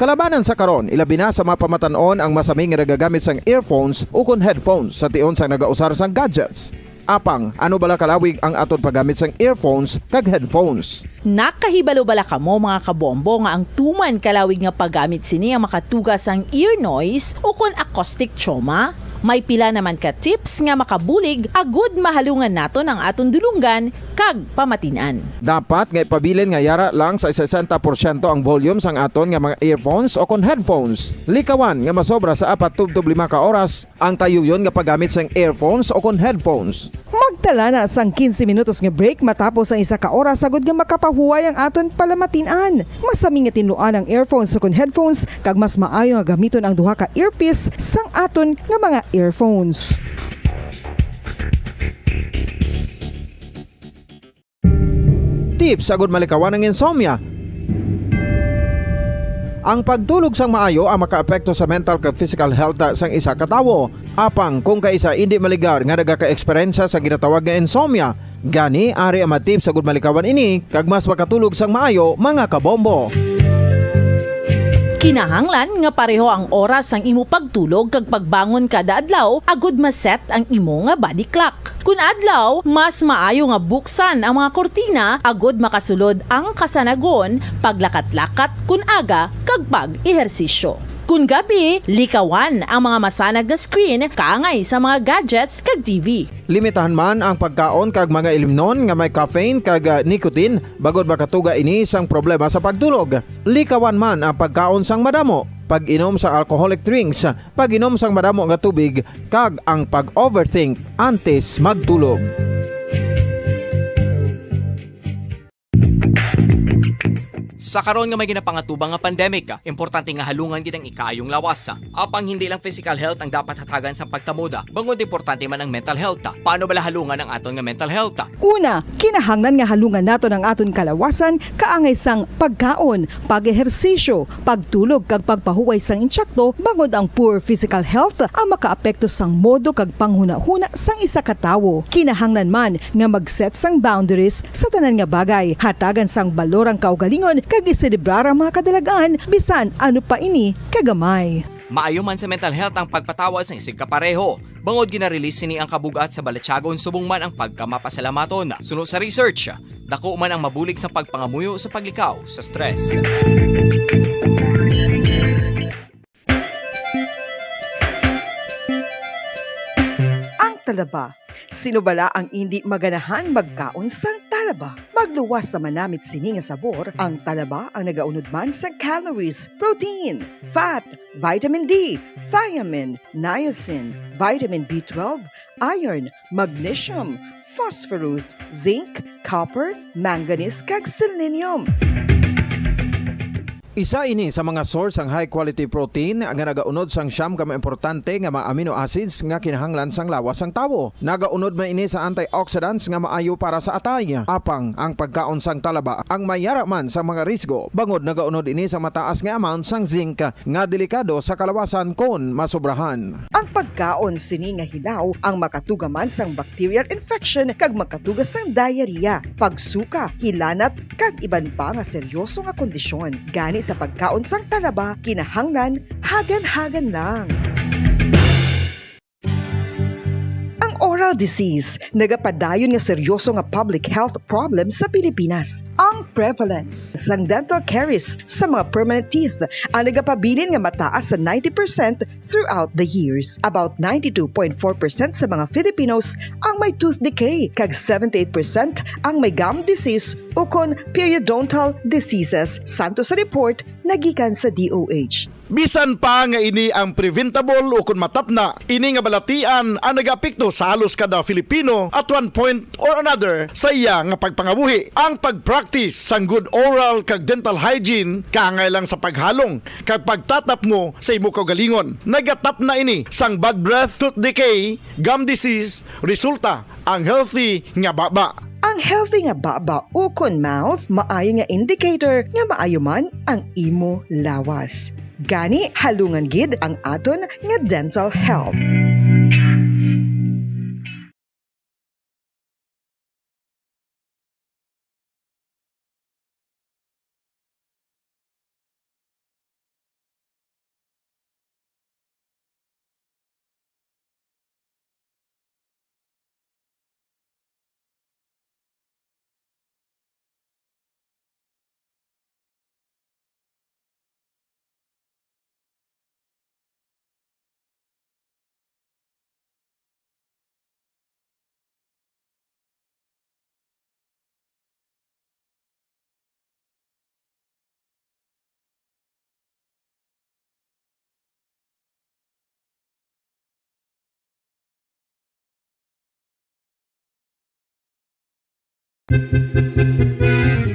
Kalabanan sa karon, ilabi na sa mga pamatan-on ang masami nga nagagamit sang earphones o kon headphones sa tion sang nagausar sang gadgets. Apang, ano bala kalawig ang aton paggamit sang earphones kag headphones? Nakahibalo bala kamo, mga kabombo, nga ang tuman kalawig nga paggamit sini ang makatuga sang ear noise o kon acoustic trauma? May pila naman ka tips nga makabulig agud mahalungan naton ang aton dulonggan kag pamatin-an. Dapat nga ipabilin nga yara lang sa sesenta porsyento ang volume sang aton nga mga earphones o kon headphones. Likawan nga masobra sa apat tubtob lima ka oras ang tayuyon nga paggamit sang earphones o kon headphones. Magtala na sang quince minutos nga break matapos ang isa ka oras agud nga makapahuway ang aton palamatin-an. Masami nga tinluan ang earphones ukon headphones, kag mas maayo nga gamiton ang duha ka earpiece sang aton nga mga earphones. Tips agud malikawan ang insomnia. Ang pagtulog sang maayo ang makaapekto sa mental kag physical health sang isa ka tawo. Apang kung kaisa indi maligar nga nagaka-eksperyensya sa ginatawag nga insomnia, gani ari ang mga tips agud malikawan ini kag mas makatulog sang maayo, mga kabombo. Kinahanglan nga pareho ang oras sang imo pagtulog kag pagbangon kada adlaw agud ma-set ang imo nga body clock. Kun adlaw, mas maayo nga buksan ang mga kurtina agud makasulod ang kasanagon, paglakat-lakat kun aga, kag pag-ehersisyo. Kun gabi, likawan ang mga masanag nga screen kaangay sa mga gadgets kag T V. Limitahan man ang pagkaon kag mga ilimnon nga may caffeine kag, ah, nicotine, bangod makatuga ini sang problema sa pagtulog. Likawan man ang pagkaon sang madamo, pag-inom sa alcoholic drinks, pag-inom sang madamo nga tubig, kag ang pag-overthink antes magtulog. Sa karon nga may ginapangatubang nga pandemic, importante nga halungan gid ang ikaayong lawas. Apang hindi lang physical health ang dapat hatagan sa pagkamoda, bangod importante man ang mental health. Paano bala halungan ang aton nga mental health? Una, kinahanglan nga halungan naton ang aton kalawasan kaangay sang pagkaon, pag-ehersisyo, pagtulog kag pagpahuway sang insakto, bangod ang poor physical health ang makaapekto sang modo kag panghunahuna sang isa ka tawo. Kinahanglan man nga mag-set sang boundaries sa tanan nga bagay, hatagan sang balor ang kaugalingon kag iselebrar ang mga kadalag-an, bisan ano pa ini kagamay. Maayo man sa mental health ang pagpatawad sang isigkapareho, bangod gina-release sini ang kabug-at sa balatyagon subong man ang pagkamapasalamaton. Suno sa research, dako man ang mabulig sa pagpangamuyo sa paglikaw sa stress. Ang talaba. Sino bala ang indi maganahan magkaon sang talaba? Magluwas sa manamit sini nga sabor, ang talaba ang nagaunod man sa calories, protein, fat, vitamin D, thiamine, niacin, vitamin B twelve, iron, magnesium, phosphorus, zinc, copper, manganese, kag selenium. Isa ini sa mga source sang high-quality protein nga nagaunod sang siyam ka mga importante nga mga amino acids nga kinahanglan sang lawas sang tawo. Nagaunod man ini sa antioxidants nga maayo para sa atay. Apang ang pagkaon sang talaba ang may yara man sa mga risgo, bangod nagaunod ini sa mataas nga amount sang zinc nga delikado sa kalawasan kon masobrahan. Ang pagkaon sini nga hilaw ang makatuga man sang bacterial infection kag makatuga sang diarrhea, pagsuka, hilanat, kag iban pa nga seryoso nga kondisyon. Gani sa pagkaon sang talaba, kinahanglan hagan-hagan lang. Ang oral disease nagapadayon nga seryoso nga public health problem sa Pilipinas. Ang prevalence sang dental caries sa mga permanent teeth ang nagapabilin nga mataas sa ninety percent throughout the years. About ninety-two point four percent sa mga Filipinos ang may tooth decay, kag seventy-eight percent ang may gum disease ukon periodontal diseases, santo sa report nagikan sa D O H. Bisan pa nga ini ang preventable ukon matapna, ini nga balatian ang nagaapekto sa halos kada Filipino at one point or another sa iya nga pagpangabuhi. Ang pag-practice sang good oral kag dental hygiene kaangay lang sa paghalong kag pagtatapngo sa imo kaugalingon. Nagatapna ini sang bad breath, tooth decay, gum disease, resulta ang healthy nga baba. Ang healthy nga baba ukon mouth maayo nga indicator nga maayo man ang imo lawas. Gani, halungan gid ang aton nga dental health.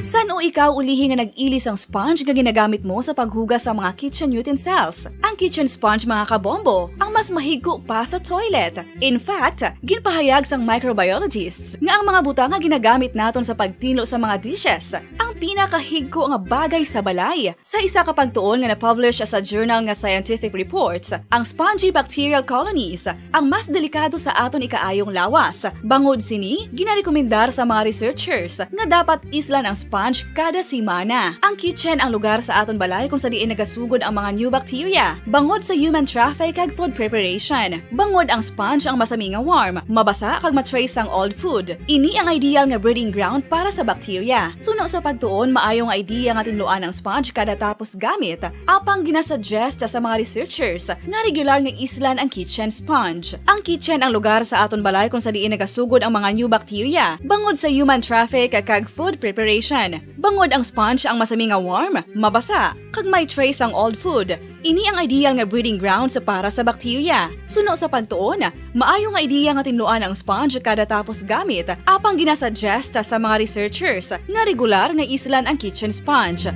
San-o ikaw ulihi nga nag-ili sang sponge nga ginagamit mo sa paghugas sa mga kitchen utensils? Ang kitchen sponge, mga kabombo, ang mas mahigko pa sa toilet. In fact, ginpahayag sang microbiologists nga ang mga butang nga ginagamit naton sa pagtinlo sa mga dishes ang pinakahigko nga bagay sa balay. Sa isa ka pagtuon nga na-publish sa journal nga Scientific Reports, ang spongy bacterial colonies ang mas delikado sa aton ikaayong lawas. Bangod sini, ginarekomendar sa mga researchers nga dapat islan ang sponge kada semana. Ang kitchen ang lugar sa aton balay kung sa diin nagasugod ang mga new bacteria, bangod sa human traffic kag food preparation. Bangod ang sponge ang masami nga warm, mabasa kag ma-trace sang old food. Ini ang ideal nga breeding ground para sa bacteria. Suno sa pagtuon, maayo nga idea nga tinluan ang sponge kada tapos gamit, apang ginasuggest sa mga researchers nga regular nga islan ang kitchen sponge. Ang kitchen ang lugar sa aton balay kung sa diin nagasugod ang mga new bacteria, bangod sa human traffic kag food preparation. Bangod ang sponge ang masami nga warm, mabasa, kag may trace ang old food. Ini ang ideal nga breeding grounds para sa bacteria. Suno sa pagtuon, maayo nga ideya nga tinluan ang sponge kada tapos gamit, apang ginasuggest sa mga researchers nga regular nga islan ang kitchen sponge.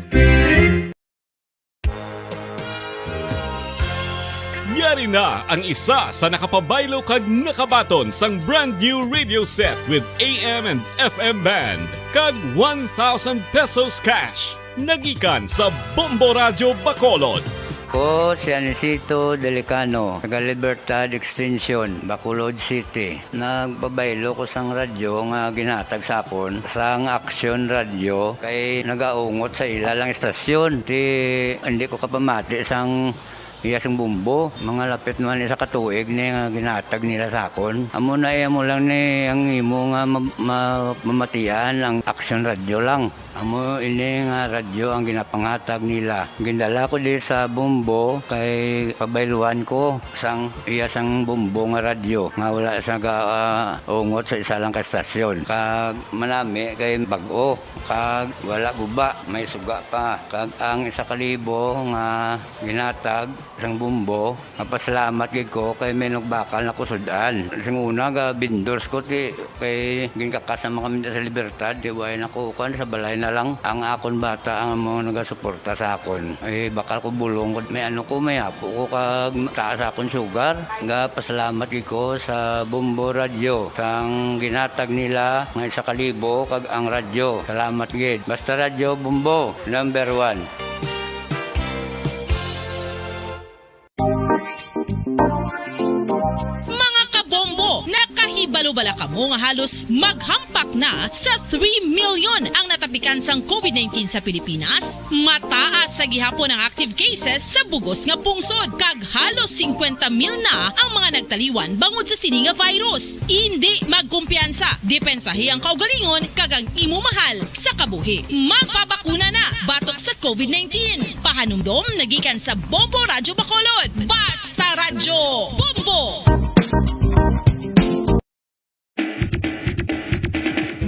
Yari na ang isa sa nakapabaylo kag nakabaton sang brand new radio set with A M and F M band kag one thousand pesos cash. Nagikan sa Bombo Radyo Bacolod. Ko si Anisito Delicano, taga Libertad Extension, Bacolod City. Nagpabaylo ko sang radyo nga ginhatag sa akon sang Action Radio kay nagaungot sa ila lang istasyon. Ti, hindi ko kapamati sang iya sing bombo. Mga lapit naman isa ka tuig ni nga ginhatag nila sa akon. Amo na, eh, amo lang ni ang imo nga ma-, ma-, mamatian ang Action Radio lang. Amo ini nga radyo ang ginapangatag nila. Gindala ko di sa bombo kay pabayluan ko sang iya sang bombo nga radyo nga wala sa ga-, ah, ungot sa isa lang ka estasyon. Kag manami kay bag-o, kag wala guba, may suga pa. Kag ang isa ka libo nga ginatag, Sang Bombo, mapasalamat gid ko kay may nagbakal na kusud-an. Sing una, ga vendors ko, ti, kay ginkakas naman kami sa Libertad, ti, way na ko, kuwan, sa balay na lang. Ang akon bata ang mga nagasuporta sa akon. Eh, bakal ko bulong ko, may ano ko, may apo ko, kag taas akon sugar. Ga pasalamat gid ko sa Bombo Radyo, sang ginhatag nila nga isa ka libo, kag ang radyo. Salamat gid. Basta Radyo Bombo, number one. Mga kabombo, nakahibalo bala kamo nga halos maghampak na sa three million ang natapikan sang covid nineteen sa Pilipinas? Mataas sa gihapon ang active cases sa bugos nga pungsod, kag halos singkwenta mil na ang mga nagtaliwan bangod sa sini nga virus. Indi magkumpiyansa, depensahi ang kaugalingon kag ang imo mahal sa kabuhi. Magpabakuna na batok sa covid nineteen. Pahanumdom nagikan sa Bombo Radyo Bacolod. Basta Radyo Bombo!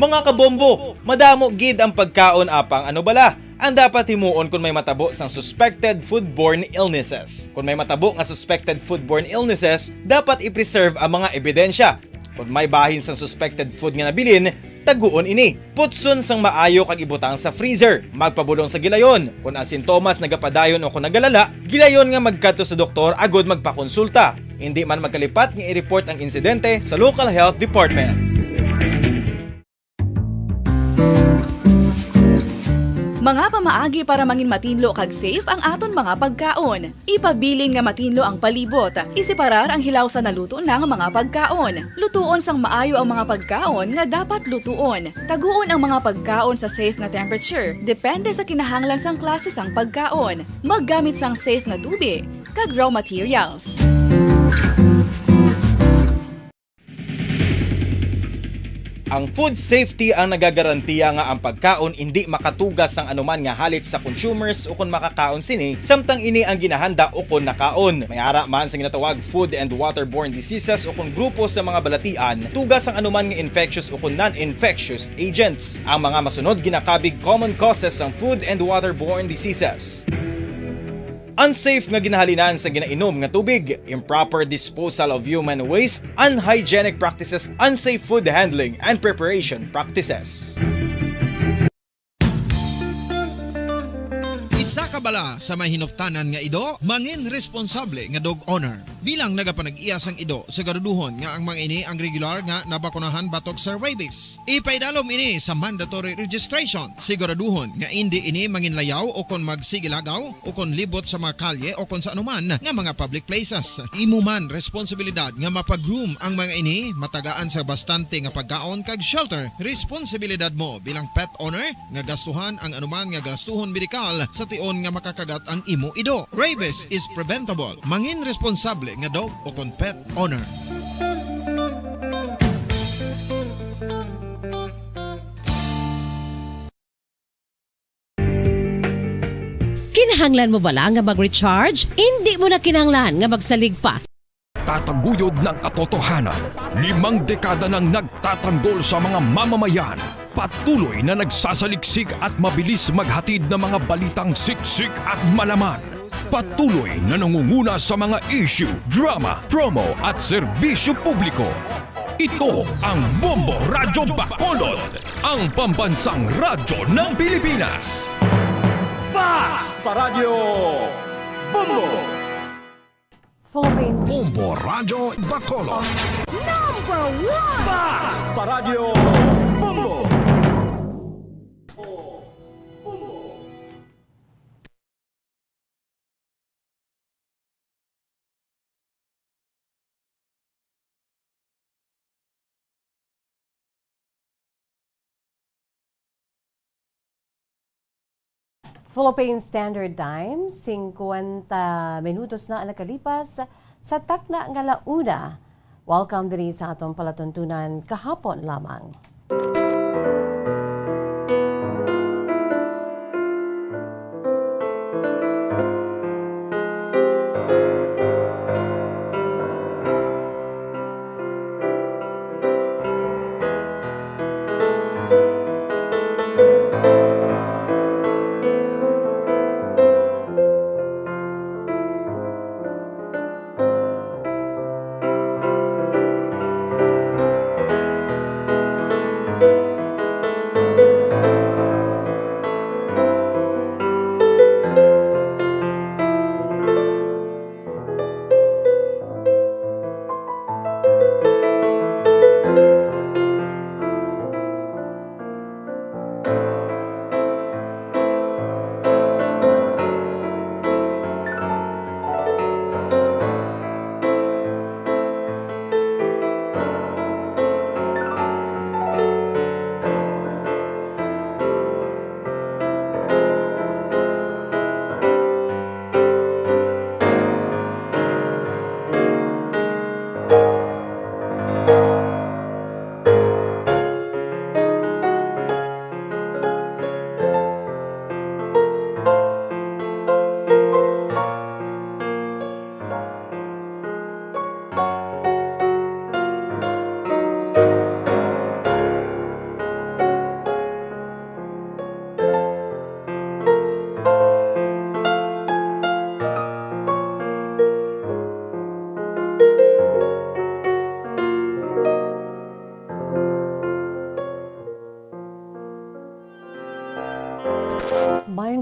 Mga kabombo, madamo gid ang pagkaon apang ano bala ang dapat himuon kon may matabo sang suspected foodborne illnesses. Kon may matabo nga suspected foodborne illnesses, dapat i-preserve ang mga ebidensya. Kon may bahin sang suspected food nga nabilin, taguon ini. Putson sang maayo kag ibutang sa freezer. Magpabulong sa gilayon. Kon ang sintomas nagapadayon o kon nagalala, gilayon nga magkadto sa doktor agud magpakonsulta. Indi man magkalipat nga i-report ang insidente sa local health department. Mga pamaagi para mangin matinlo kag safe ang aton mga pagkaon. Ipabilin nga matinlo ang palibot. Iseparar ang hilaw sa naluto na nga mga pagkaon. Lutuon sang maayo ang mga pagkaon nga dapat lutuon. Taguon ang mga pagkaon sa safe nga temperature, depende sa kinahanglan sang klase sang pagkaon. Maggamit sang safe nga tubig kag raw materials. Ang food safety ang nagagarantiya nga ang pagkaon indi makatuga sang anuman nga halit sa consumers ukon makakaon sini, samtang ini ang ginahanda ukon nakaon. May ara man sa ginatawag food and waterborne diseases ukon grupo sa mga balatian, tuga sang anuman nga infectious ukon non-infectious agents. Ang mga masunod ginakabig common causes sang food and waterborne diseases. Unsafe nga ginahalinan sa ginainom nga tubig, improper disposal of human waste, unhygienic practices, unsafe food handling and preparation practices. Isa ka bala sa mahinuptanan nga ido, mangin responsable nga dog owner. Bilang nagapanag-iya sang ido, siguraduhon nga ang mga ini ang regular nga nabakunahan batok sa rabies. Ipaidalom ini sa mandatory registration. Siguraduhon nga indi ini manginlayaw o kon magsigilagaw o kon libot sa mga kalye o kon sa anuman nga mga public places. Imo man responsibilidad nga mapa-groom ang mga ini, matagaan sa bastante nga pagkaon kag shelter. Responsibilidad mo bilang pet owner nga gastuhan ang anuman nga gastuhon medikal sa tion nga makakagat ang imo ido. Rabies is preventable. Mangin responsable nga dog o kon pet owner. Kinahanglan mo bala nga mag-recharge? Indi mo na kinahanglan nga magsalig pa. Tataguyod ng katotohanan. Limang dekada nang nagtatanggol sa mga mamamayan. Patuloy na nagsasaliksik at mabilis maghatid ng mga balitang siksik at malaman. Patuloy na nangunguna sa mga issue, drama, promo at serbisyo publiko. Ito ang Bombo Radyo Bacolod, ang pambansang radyo ng Pilipinas. Basta Radyo Bombo! Philippine Bombo Radyo Bacolod. Number one! Basta Radyo Bombo! Philippine Standard Time, singkwenta minutos na ang nakalipas sa takna nga la una. Welcome diri sa atong palatuntunan kahapon lamang.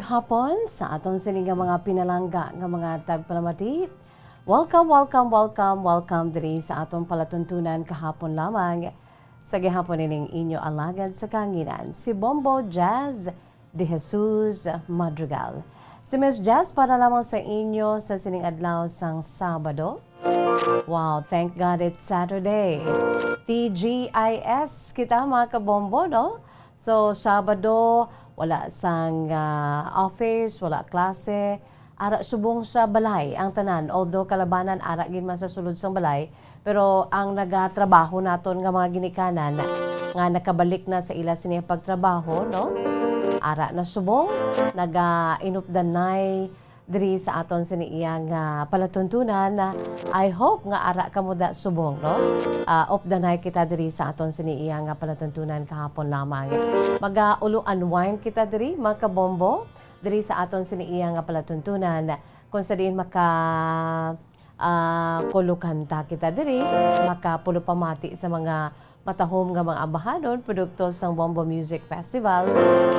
Hapon sa aton sini nga mga pinalangga nga mga tagpalamati. Welcome, welcome, welcome, welcome diri sa aton palatuntunan kahapon lamang. Sa gihapon ining inyo alagad sa kahanginan, si Bombo Jazz de Jesus Madrigal. Si Miss Jazz para lamang sa inyo sa sining adlaw sang Sabado. Wow, thank God it's Saturday. T G I S kita, mga kabombo, no? So, Sabado, wala sang, ah, office, wala klase. Ara subong sa balay ang tanan, although kalabanan ara gid man sa sulod sang balay, pero ang nagatrabaho naton nga mga ginikanan nga nakabalik na sa ila sini pagtrabaho, no? Ara na subong, naga-inupdanay diri sa aton sini iya nga palatuntunan. I hope nga ara kamo da subong, no? Ah, updanay kita diri sa aton sini iya nga palatuntunan kahapon lamang. Maga-ulo unwind kita diri, mga kabombo, diri sa aton sini iya nga palatuntunan. Kung sa diin maka, ah, kulukanta kita diri, makapulupamati sa mga matahom nga mga ambahanon produkto sang Bombo Music Festival,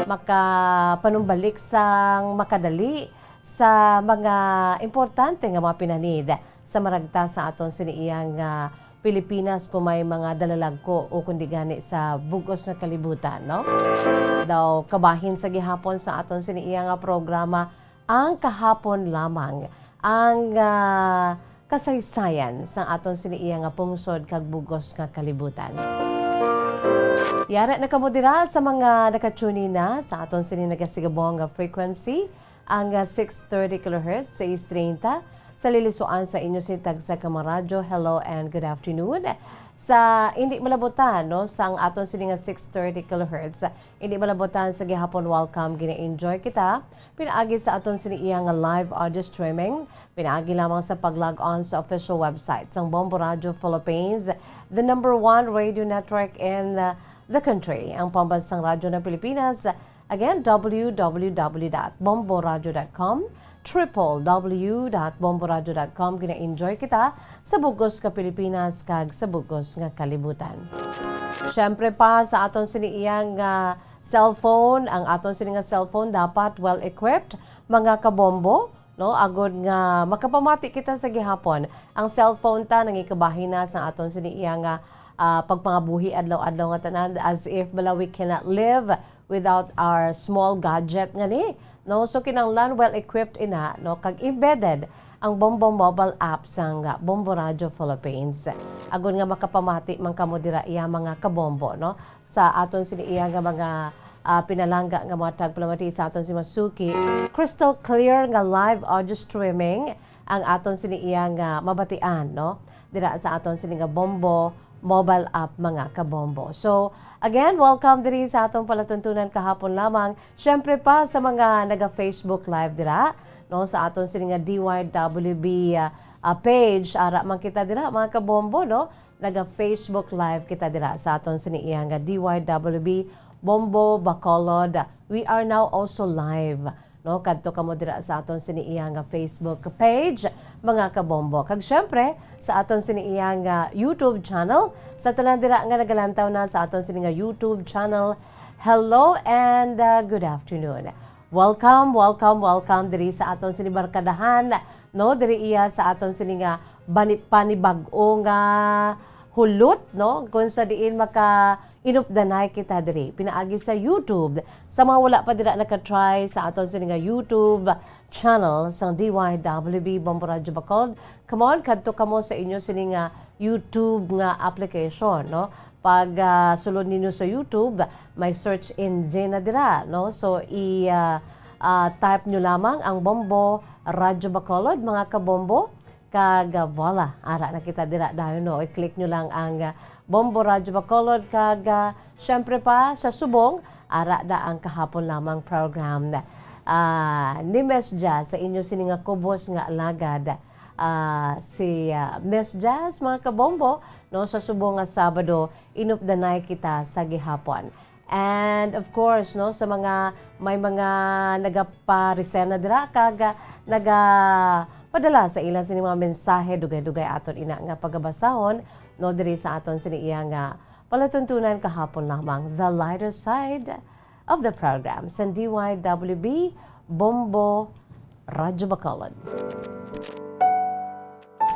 makapanumbalik sang makadali sa mga importante nga mga pinanid sa maragta sa aton sini iya nga Pilipinas, kung may mga dalalagko o kundi gani sa bug-os nga kalibutan, no? Daw kabahin sa gihapon sa aton sini iya nga programa, ang kahapon lamang, ang, ah, kasaysayan sang aton sini iya nga pungsod kag bug-os nga kalibutan. Yara na kamo dira sa mga naka-tune in na sa aton sini nagasigabong nga frequency, ang, ah, six thirty kilohertz, sais treinta, sa lilisuan sa inyo sini tagsa ka mga radyo. Hello and good afternoon. Sa hindi malabutan, no, sang aton sini nga six thirty kilohertz, hindi malabutan sa gihapon, welcome, gina-enjoy kita pinaagi sa aton sini iya nga live audio streaming, pinaagi lamang sa pag-log on sa official website sang Bombo Radio Philippines, the number one radio network in, uh, the country, ang pambansang radyo ng Pilipinas. Again, w w w dot bomboradio dot com, triple w dot bomboradio dot com. Gina-enjoy kita sa bug-os nga Pilipinas kag sa bug-os nga kalibutan. Siyempre pa, sa aton sini iya nga cellphone, ang aton sini nga cellphone dapat well-equipped, mga kabombo, no? Agod nga makapamati kita sa gihapon. Ang cellphone ta nangikabahin na sa aton sini iya nga, ah, pagpangabuhi adlaw-adlaw nga tanan, as if bala we cannot live without our small gadget nga ni, no? So, kinahanglan well-equipped ina, no? Kag embedded ang Bombo mobile app sang Bombo Radio Philippines. Agod nga makapamati man kamo dira iya mga kabombo, no? Sa aton sini iya nga mga, ah, pinalangga nga mga tagpalamati sa aton si Masuki, crystal clear nga live audio streaming ang aton sini iya nga mabatian, no? Dira sa aton sini nga Bombo mobile app, mga kabombo. So, again, welcome diri sa atong palatuntunan kahapon lamang. Siyempre pa sa mga naga-Facebook Live dira, no, sa aton sini nga D Y W B, ah, ah, page, ara man kita dira, mga kabombo, no? Naga-Facebook Live kita dira sa aton sini iya nga D Y W B Bombo Bacolod. We are now also live, no? Kadto kamo dira sa aton sini iya nga Facebook page, mga kabombo. Kag syempre, sa aton sini iya nga YouTube channel, sa tanan dira nga nagalantaw na sa aton sini nga YouTube channel, hello and, uh, good afternoon. Welcome, welcome, welcome diri sa aton sini barkadahan, no? Diri iya sa aton sini nga bani-, panibag-o nga hulot, no? Kung sa diin maka inupdanay kita diri pinaagi sa YouTube. Sa mga wala pa dira naka-try sa aton sini nga YouTube channel sang D Y W B Bombo Radyo Bacolod, come on, kadto kamo sa inyo sini nga YouTube nga application, no? Pag, ah, sulod ninyo sa YouTube, may search engine na dira, no? So, i, ah, ah, type nyo lamang ang Bombo Radyo Bacolod, mga kabombo. Kag, ah, voila, ara na kita dira dayon, no? I-click nyo lang ang, ah, Bombo Radyo Bacolod kag, ah, syempre pa sa subong, ara da ang kahapon lamang program, ah, ni Miss Jazz sa inyo sini nga kubos nga alagad, ah, si, ah, Miss Jazz, mga kabombo, no? Sa subong nga Sabado, inupdanay kita sa gihapon. And of course, no, sa mga, may mga nagaparesena dira kag, ah, nagapadala sa ila sini mga mensahe, dugay-dugay aton ina nga pagabasahon, no, diri sa aton sini iya nga palatuntunan kahapon lamang, The Lighter Side of the Program, sa D Y W B Bombo Radyo Bacolod.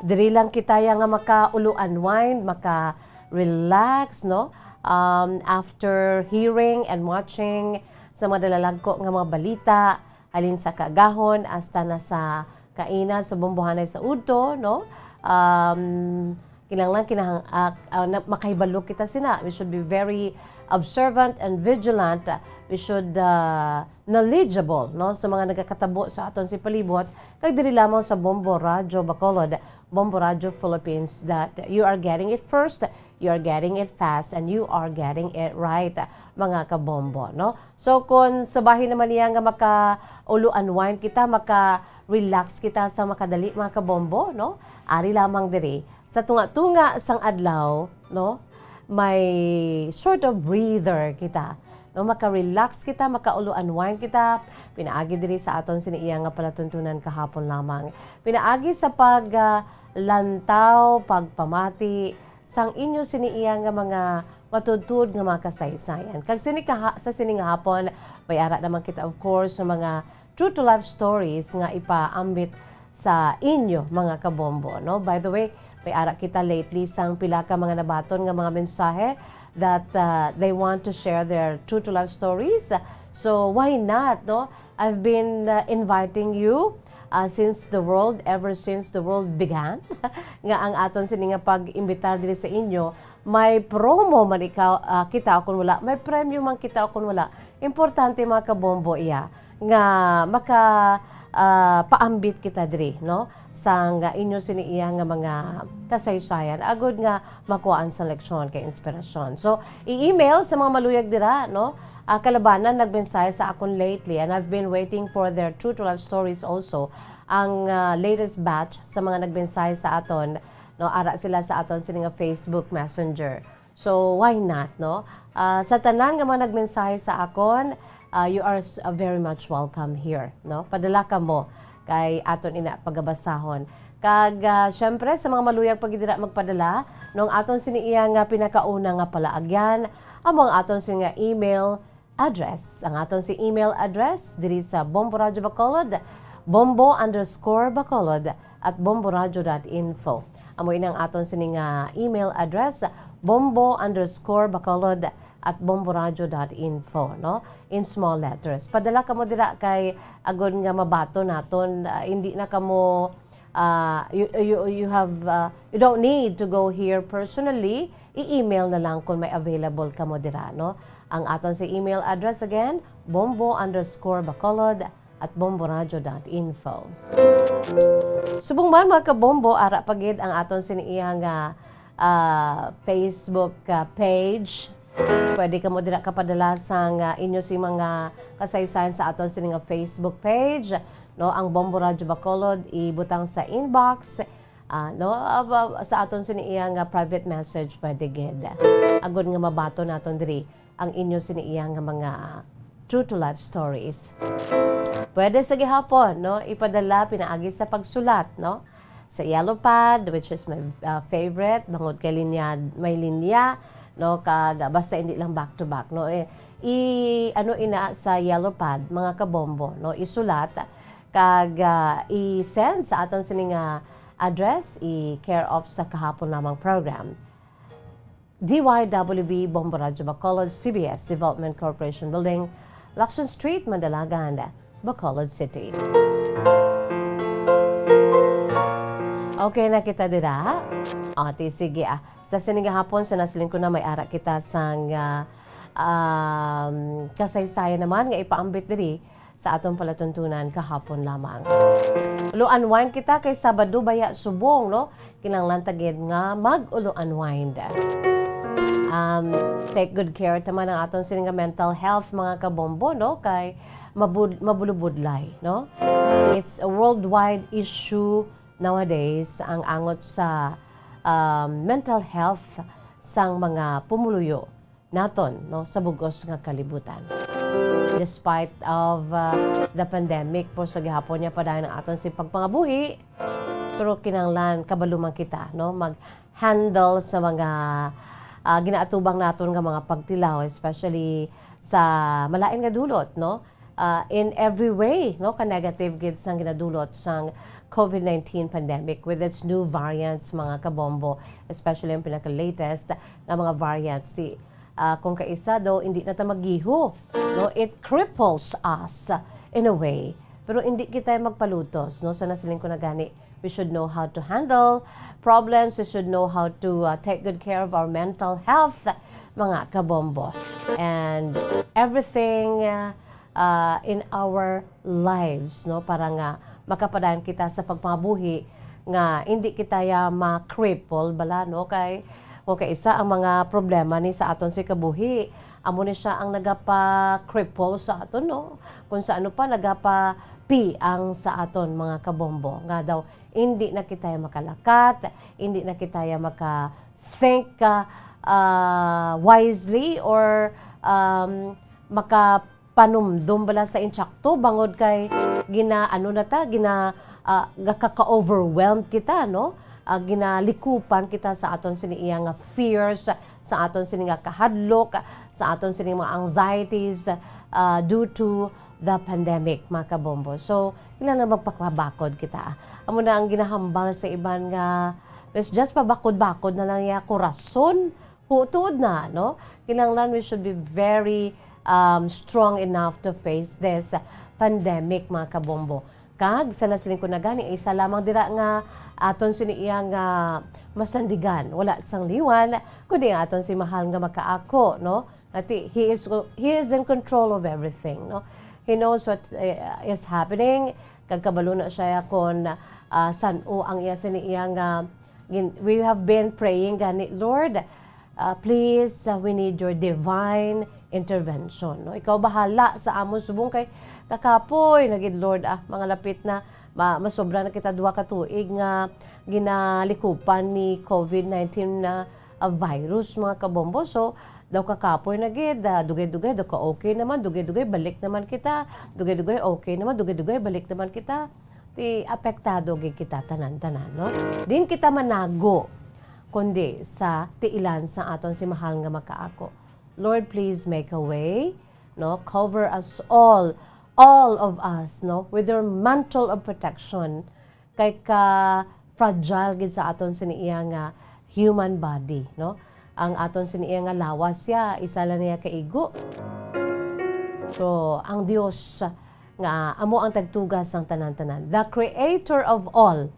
Diri lang kita ya nga maka-ulo unwind, maka-relax, no? Um, after hearing and watching sa mga dalalagko nga mga balita, halin sa kaagahon hasta na sa kainan sa bombohanay sa udto, no? Um, kinahanglan kinahang-, ah, ah, na, makahibalo kita sina. We should be very observant and vigilant. We should, ah, knowledgeable, no, sa mga nagakatabo sa aton si palibot, kag diri lamang sa Bombo Radyo Bacolod, Bombo Radyo Philippines, that you are getting it first, you are getting it fast, and you are getting it right, mga kabombo, no? So, kung sa bahin naman niya nga maka-ulo unwind kita, maka-relax kita sa makadali, mga kabombo, no? Ari lamang diri, sa tunga-tunga sang adlaw, no? May sort of breather kita, no? Maka-relax kita, maka-ulo unwind kita, pinaagi diri sa aton sini iya nga palatuntunan kahapon lamang. Pinaagi sa pag, ah, lantaw, pagpamati, sang inyo sini iya nga mga matudtod nga mga kasaysayan. Kag sini kaha-, sa sini nga hapon, may ara naman kita, of course, sa mga true to life stories nga ipaambit sa inyo, mga kabombo, no? By the way, may ara kita lately sang pila ka mga nabaton nga mga mensahe that, uh, they want to share their true to life stories. So, why not, no? I've been, uh, inviting you, uh, since the world, ever since the world began, nga ang aton sini nga pag-imbitar diri sa inyo, may promo man ikaw, ah, kita o kun wala, may premyo man kita o kun wala. Importante, mga kabombo, iya nga maka, ah, paambit kita diri, no? Sang inyo sini iya nga mga kasaysayan, agud nga makuhaan sa leksyon kay inspirasyon. So, i-email sa mga maluyag dira, no? Ah, kalabanan nagmensahe sa akon lately, and I've been waiting for their true to life stories also. Ang, ah, latest batch sa mga nagmensahe sa aton, no, ara sila sa aton sini nga Facebook Messenger. So, why not, no? Ah, sa tanan nga mga nagmensahe sa akon, ah, you are s-, ah, very much welcome here, no? Padala kamo kay aton ina pagabasahon. Kag, ah, syempre, sa mga maluyag pa gid dira magpadala, no, ang aton sini iya nga pinakauna nga palaagyan, amo ang aton sini nga email address. Ang aton si email address diri sa Bombo Radyo Bacolod, bombo underscore bacolod at bomboradyo dot info. Amo ini ang aton sini nga email address, bombo underscore bacolod at bomboradyo dot info, no? In small letters. Padala kamo dira kay agod nga mabaton naton, ah, hindi na kamo, ah, you, you, you have, ah, you don't need to go here personally. I-email na lang kung may available kamo dira, no? Ang aton si email address again, bombo underscore bacolod at bomboradyo dot info. Subong man, mga kabombo, ara pa gid ang aton sini iya nga, ah, Facebook, ah, page. Pwede kamo dira kapadala sang, ah, inyo si mga kasaysayan sa aton sini nga Facebook page, no? Ang Bombo Radyo Bacolod, ibutang sa inbox, ah, no? Ah, ba-, sa aton sini iya nga private message, pwede gid. Agod nga mabaton naton diri ang inyo sini iya nga mga true to life stories. Pwede sa gihapon, no, ipadala pinaagi sa pagsulat, no, sa Yellow Pad, which is my, uh, favorite, bangod kay linya, may linya, no, kag basta hindi lang back to back, no, eh, i-, ano ina sa Yellow Pad, mga kabombo, no, isulat, kag, ah, i-send sa aton sini nga address, i-care of sa kahapon lamang program. D Y W B Bombo Radyo Bacolod, C B S Development Corporation Building, Lacson Street, Mandalagan, Bacolod City. Okay na kita dira? O, ti, sige, ah. Sa sini nga hapon, sa nasiling ko na, may ara kita sang, ah, um, kasaysayan naman nga ipaambit diri sa aton palatuntunan kahapon lamang. Lo, unwind kita kay Sabado baya subong, no? Kinahanglan ta gid nga mag-ulo unwind. Um, take good care ta man ang aton sini nga mental health, mga kabombo, no? Kay mabud-, mabulubudlay, no? It's a worldwide issue nowadays ang angot sa, um, mental health sang mga pumuluyo naton, no, sa bug-os nga kalibutan. Despite of, uh, the pandemic, pero sa gihapon niya padayon ang aton si pagpangabuhi, pero kinahanglan kabalo man kita, no, mag-handle sa mga, uh, ginaatubang naton nga mga pagtilaw, especially sa malain nga dulot, no? ah, in every way, no, ka-negative gid sang ginadulot sang COVID nineteen pandemic with its new variants, mga kabombo, especially ang pinaka-latest nga mga variants. Ti, ah, kung kaisa daw, hindi na ta magiho, no, it cripples us in a way. Pero hindi kita magpalutos, no, sa nasiling ko na gani, we should know how to handle problems. We should know how to, uh, take good care of our mental health, mga kabombo. And everything, uh, uh, in our lives, no, para nga makapadayon kita sa pagpangabuhi nga hindi kita ya ma-cripple bala, no, kay kung kaisa ang mga problema ni sa aton si kabuhi, amo ni siya ang nagapa-cripple sa aton, no, kung sa ano pa nagapa-piang sa aton, mga kabombo, nga daw hindi na kita ya makalakat, hindi na kita ya maka-think, ah, ah, wisely, or, um, makapanumdom bala sa insakto, bangod kay gina-, ano na ta, gina-, ah, gakaka-overwhelmed kita, no? Ah, ginalikupan kita sa aton sini iya nga fears, sa aton sini nga kahadlok, sa aton sini mga anxieties, ah, due to the pandemic, mga kabombo. So, kinahanglan magpakabakod kita. Amo na ang ginahambal sa iban nga, "Miss Jess, pabakod-bakod na lang ya kurason." Hu-, tuod na, no? Kinahanglan we should be very, um, strong enough to face this pandemic, mga kabombo. Kag sa nasiling ko na gani, isa lamang dira nga aton sini iya nga masandigan, wala sang liwan, kundi ang aton si mahal nga makaako, no? Ati, he is, he is in control of everything, no? He knows what, eh, is happening. Kag kabalo na siya kon, ah, san-o ang iya sini iya nga gin-, we have been praying gani, "Lord, ah, please, ah, we need your divine intervention," no? Ikaw bahala sa amon subong kay kakapoy na gid, Lord, ah, mga lapit na ma-, masobra na kita duha ka tuig nga ginalikupan ni COVID nineteen na, ah, virus, mga kabombo. So, daw kakapoy na gid, ah, dugay-dugay, daw ka-okay naman, dugay-dugay, balik naman kita, dugay-dugay, okay naman, dugay-dugay, balik naman kita. Ti apektado gid kita tanan-tanan, no? Din kita manago, kundi sa tiilan sa aton si mahal nga makaako. Lord, please make a way, no? Cover us all, all of us, no, with your mantle of protection. Kay ka-fragile gid sa aton sini iya nga human body, no? Ang aton sini iya nga lawas, ya, isa lang niya ka igo. So, ang Dios nga amo ang tagtuga sang tanan-tanan, the creator of all,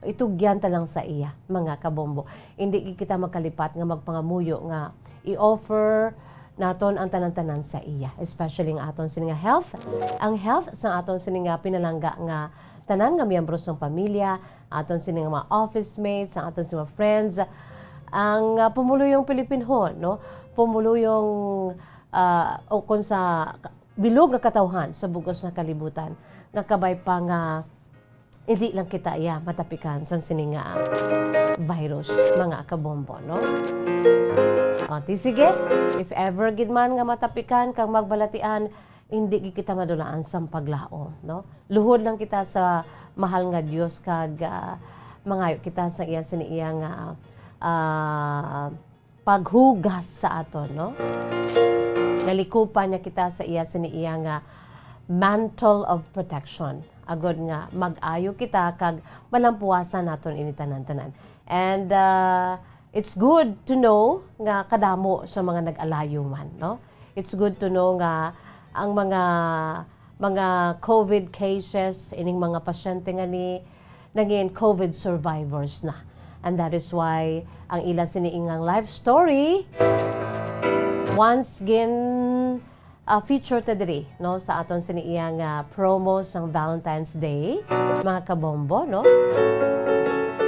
itugyan ta lang sa iya, mga kabombo. Hindi gid kita magkalipat nga magpangamuyo nga i-offer naton ang tanan-tanan sa iya, especially ang aton sini nga health, ang health sa aton sini nga pinalangga nga tanan nga miyembro sang pamilya, aton sini nga mga office mates, ang aton sini nga friends, ang, ah, pumuluyong Pilipinhon, no? Pumuluyong, ah, o kung sa ka-, bilog nga katawhan sa bug-os nga kalibutan, nga kabay pa nga hindi lang kita iya matapikan sang sini nga virus, mga kabombo, no? O, ti sige, if ever gid man nga matapikan kag magbalatian, hindi gid kita madulaan sang paglaom, no? Luhod lang kita sa mahal nga Dios kag, ah, mangayo kita sa iya sini iya nga, ah, paghugas sa aton, no? Nalikupan niya kita sa iya sini iya nga mantle of protection, agod nga mag-ayo kita kag malampuasan naton ini tanan-tanan. And, ah, it's good to know nga kadamo sa mga nag-alayo man, no? It's good to know nga ang mga, mga COVID cases, ining mga pasyente nga ni nangin COVID survivors na. And that is why ang ila sini ingang life story once gin, ah, feature ta diri, no, sa aton sini iya nga promo sang Valentine's Day, mga kabombo, no?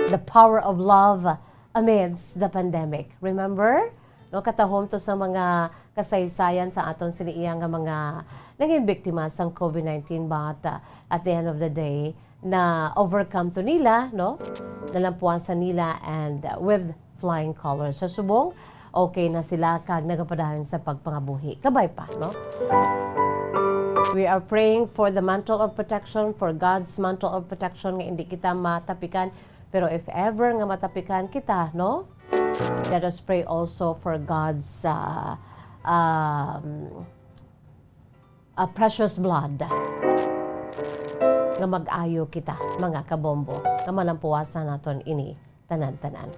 The power of love amidst the pandemic. Remember? No, katahom to sa mga kasaysayan sa aton sini iya nga mga naging biktima sang COVID nineteen, but, uh, at the end of the day, na overcome to nila, no? Nalampuan sa nila and, uh, with flying colors. Sa subong, okay na sila kag nagapadayon sa pagpangabuhi. Kabay pa, no? We are praying for the mantle of protection, for God's mantle of protection, nga hindi kita matapikan. Pero if ever nga matapikan kita, no? Let us pray also for God's, uh, um, ah, precious blood. Nga mag-ayo kita, mga kabombo, nga malampuwasan naton ini tanan-tanan.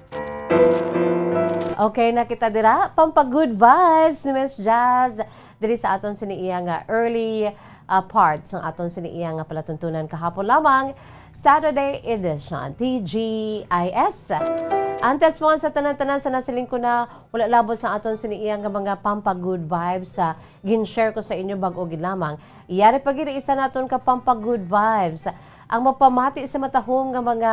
Okay na kita dira, pampa-good vibes ni Miss Jazz diri sa aton sini iya nga early, ah, part sang aton sini iya nga palatuntunan kahapon lamang, Saturday edition, T G I S. Antes mo sa tanan-tanan, sa nasiling ko na, wala labot sa aton sini iya nga mga pampa-good vibes sa gin-share ko sa inyo bag-o gid lamang. Yari pa gid isa naton ka pampa-good vibes, ang mapamati sa matahom nga mga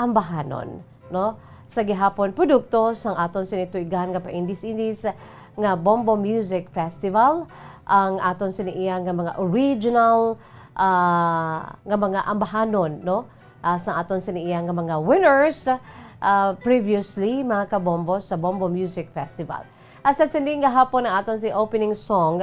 ambahanon, no? Sa gihapon, produkto sang aton sini tuigan nga paindis-indis nga Bombo Music Festival, ang aton sini iya nga mga original, ah, nga mga ambahanon, no? Ah, sa aton sini iya nga mga winners, ah, previously, mga kabombo, sa Bombo Music Festival. Asa sini nga hapon ang aton si opening song,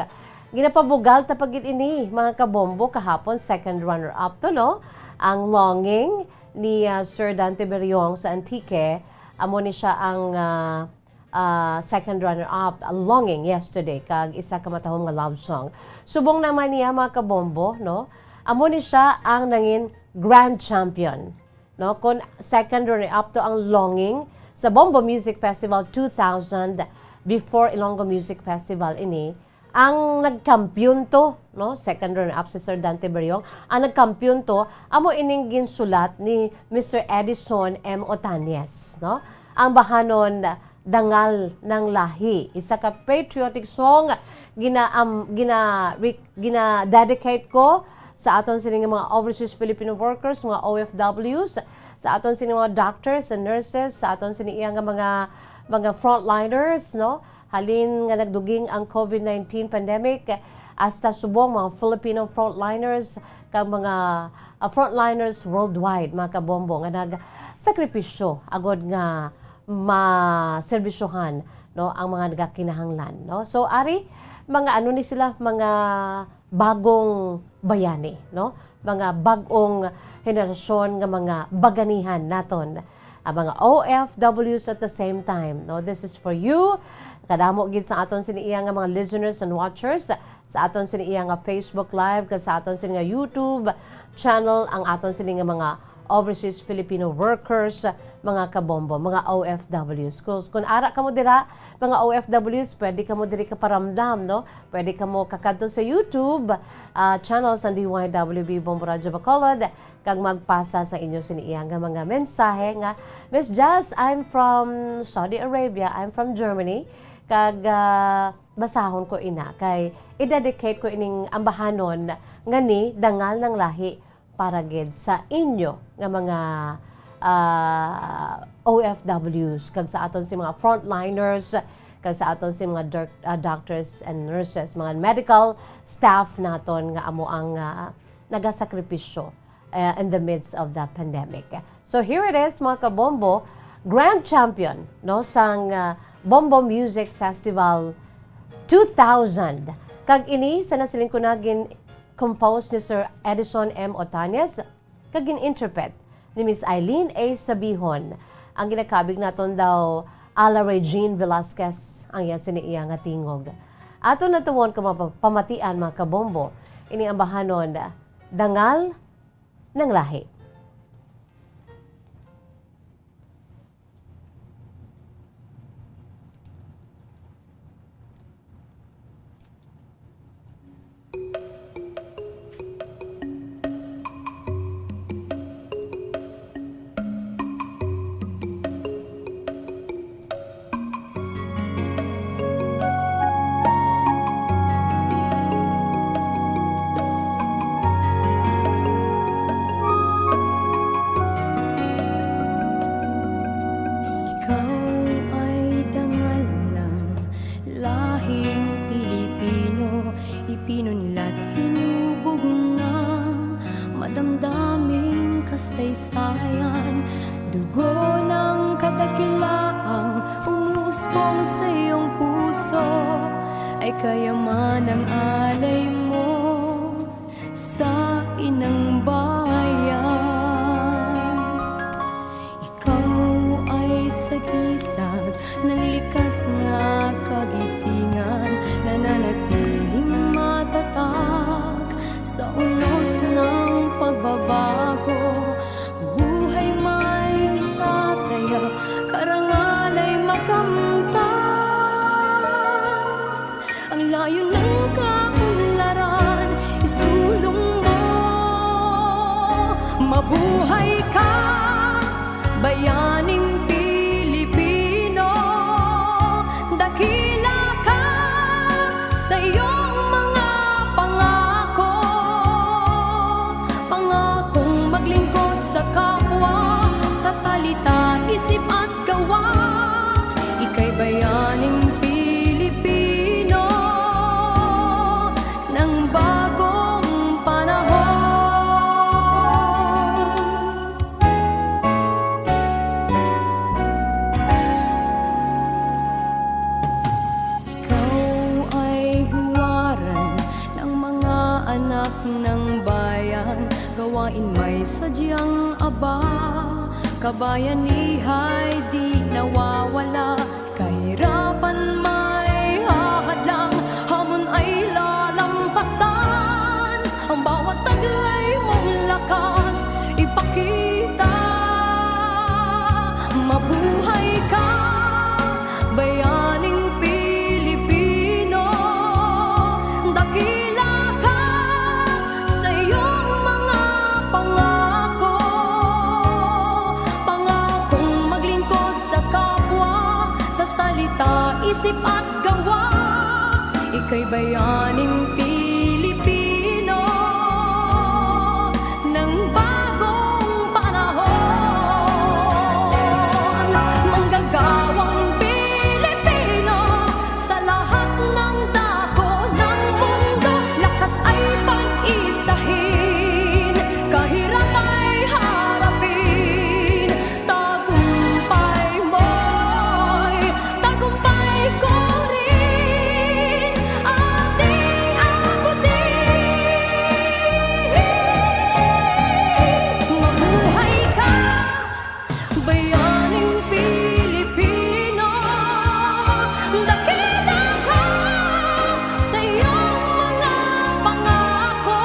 ginapabugal ta pa gid ini, mga kabombo, kahapon, second runner-up to, no? Ang Longing ni, ah, Sir Dante Beriong sa Antique, amo ni siya ang, ah, ah, second runner-up, ah, Longing yesterday, kag isa ka matahom nga love song. Subong naman niya, mga kabombo, no? Amo ni siya ang nangin grand champion, no? Kung second runner-up to ang Longing sa Bombo Music Festival two thousand, before Ilonggo Music Festival ini, ang nagkampiyon to, no? Second runner-up si Sir Dante Beriong. Ang nagkampiyon to, amo ining ginsulat ni Mister Edison M. Otanes, no? Ang bahanon, Dangal ng Lahi, isa ka patriotic song gina-, um, gina-, re-, gina-dedicate ko sa aton sini nga mga overseas Filipino workers, mga O F Ws, sa aton sini mga doctors and nurses, sa aton sini iya nga mga, mga frontliners, no? Halin nga nagduging ang COVID nineteen pandemic, hasta subong mga Filipino frontliners kag mga, ah, frontliners worldwide, mga kabombo, nga nagsakripisyo agod nga maserbisyohan, no, ang mga nagakinahanglan, no? So, ari, mga ano ni sila, mga bagong bayani, no? Mga bag-ong henerasyon nga mga baganihan naton, ang mga O F Ws at the same time, no? This is for you. Kadamo gid sa aton sini iya nga mga listeners and watchers sa aton sini iya nga Facebook Live, kag sa aton sini nga YouTube channel, ang aton sini nga mga overseas Filipino workers, mga kabombo, mga O F Ws. Kung, kung ara kamo dira, mga O F Ws, pwede kamo diri kaparamdam, no? Pwede kamo kakadto sa YouTube, ah, channel sa D Y W B Bombo Radyo Bacolod, kag magpasa sa inyo sini iya nga mga mensahe nga, "Miss Jazz, I'm from Saudi Arabia, I'm from Germany," kag, ah, basahon ko ina, kay i-dedicate ko ining ambahanon nga ni Dangal ng Lahi para gid sa inyo nga mga, ah, O F Ws, kag sa aton si mga frontliners, kag sa aton si mga doc-, ah, doctors and nurses, mga medical staff naton nga amo ang, ah, nagasakripisyo, eh, in the midst of the pandemic. So here it is, mga kabombo, grand champion, no, sang, ah, Bombo Music Festival two thousand. Kag ini, sa nasiling ko na, gin-compose ni Sir Edison M. Otanes, kag gin-interpret ni Miss Eileen A. Sabihon. Ang ginakabig naton daw, ala Regine Velasquez ang iya sini iya nga tingog. Aton natuon kung mapa-, pamatian, mga kabombo, ini ang bahanon, Dangal ng Lahi. Ikaw ay dangal ng lahing Pilipino, ipinunlat, hinubog ng madamdaming kasaysayan. Dugo ng kadakilaang umuusbong sa iyong puso ay kayaman ng alay mo sa inang bayan. Ikaw ay sagisag ng likas na kagitingan, nananatiling matatag Mabuhay ka, bayaning Pilipino. Dakila ka sa iyong mga pangako. Pangakong maglingkod sa kapwa, sa salita, isip at gawa. Ika'y bayaning Pilipino ng bagong panahon. Ikaw ay huwaran ng mga anak ng bayan, gawain may sadyang aba, kabayanihay di nawawala. Kahirapan may hahadlang, hamon ay lalampasan. Ang bawat taglay mong lakas ipakita. Mabuhay ka, bayaning Pilipino. Dakila ka sa iyong mga pangako. Pangakong maglingkod sa kapwa, sa salita, isip at gawa. Ika'y bayaning Pilipino ng bagong panahon. Manggagawang Pilipino sa lahat ng dako ng mundo. Lakas ay pag-isahin, kahirap ay harapin. Tagumpay mo'y tagumpay ko rin, ating abutin. Mabuhay ka, bayaning Pilipino. Dakila ka sa iyong mga pangako.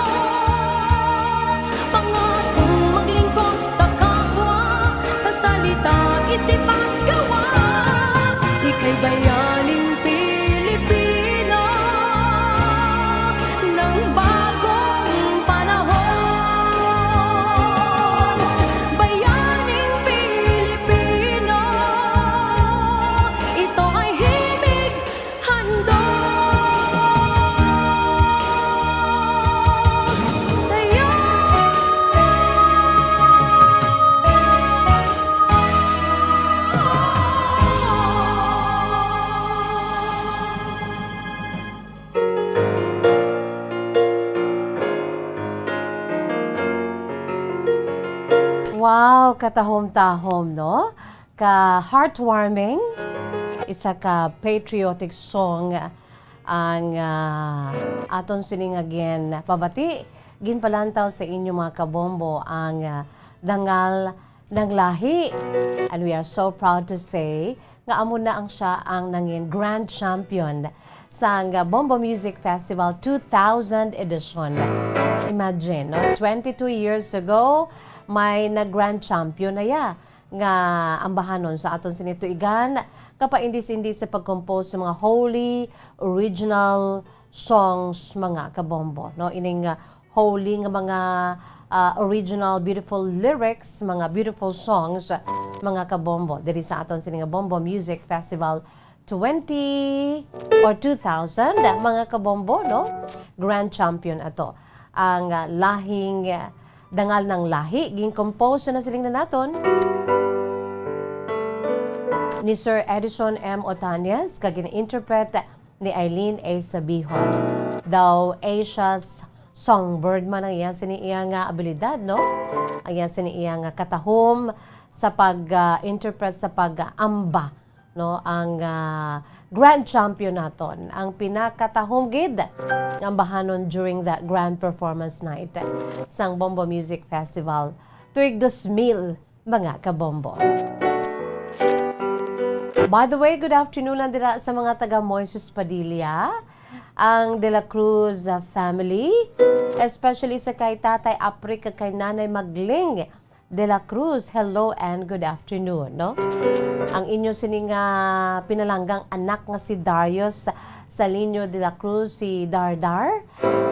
Pangakong maglingkod sa kapwa, sa salita, isip at gawa. Ika'y bayaning Pilipino ng bagong panahon. Bayaning Pilipino, ito ay himig handog sa'yo. Wow, katahom-tahom, no? Ka heartwarming, isa ka patriotic song ang, ah, aton sining again pabati. Ginpalantaw sa inyo, mga kabombo, ang, ah, dangal ng lahi. And we are so proud to say nga amo na ang siya ang nangin grand champion sang Bombo Music Festival two thousand edition. Imagine, no? Twenty-two years ago, may nag-grand champion na ya nga ambahanon sa aton sini tuigan, kapaindis-indis sa pag-compose sa mga holy original songs, mga kabombo, no? Ining, ah, holy nga mga, ah, original beautiful lyrics, mga beautiful songs, mga kabombo, diri sa aton sini nga Bombo Music Festival twenty or two thousand, mga kabombo, no? Grand champion ato. Ang, ah, lahing, ah, dangal ng lahi, gin-compose na siling na naton ni Sir Edison M. Otanes, kag gin-interpret ni Eileen A. Sabihon. Daw Asia's songbird man ang iya sini iya nga abilidad, no? Ang iya sini iya nga katahom sa pag, ah, interpret, sa pag-amba, no? Ang, ah, grand champion naton, ang pinakatahom gid nga ambahanon during that grand performance night sang Bombo Music Festival tuig dos mil, mga kabombo. By the way, good afternoon lang dira sa mga taga Moises Padilla, ang De La Cruz, ah, family, especially sa kay Tatay Apri kag kay Nanay Magling De La Cruz. Hello and good afternoon, no? Ang inyo sini nga pinalanggang anak nga si Darius Salino de la Cruz, si Dardar.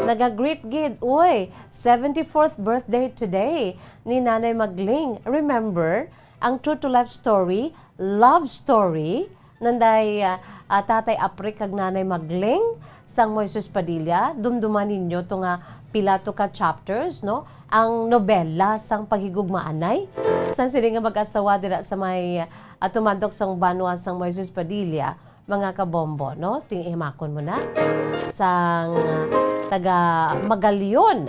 Naga-greet gid, uy, seventy-fourth birthday today ni Nanay Magling. Remember, ang True to Life Story, love story, nanday, ah, ah, Tatay Aprik kag Nanay Magling sang Moises Padilla. Dumduman ninyo to nga pila to ka chapters, no? Ang nobela sang paghigugmaanay sang sini nga mag-asawa dira sa may, ah, tumandok sang banwa sang Moises Padilla, mga kabombo, no? Ting-, ihimakon mo na sang, ah, taga Magalion.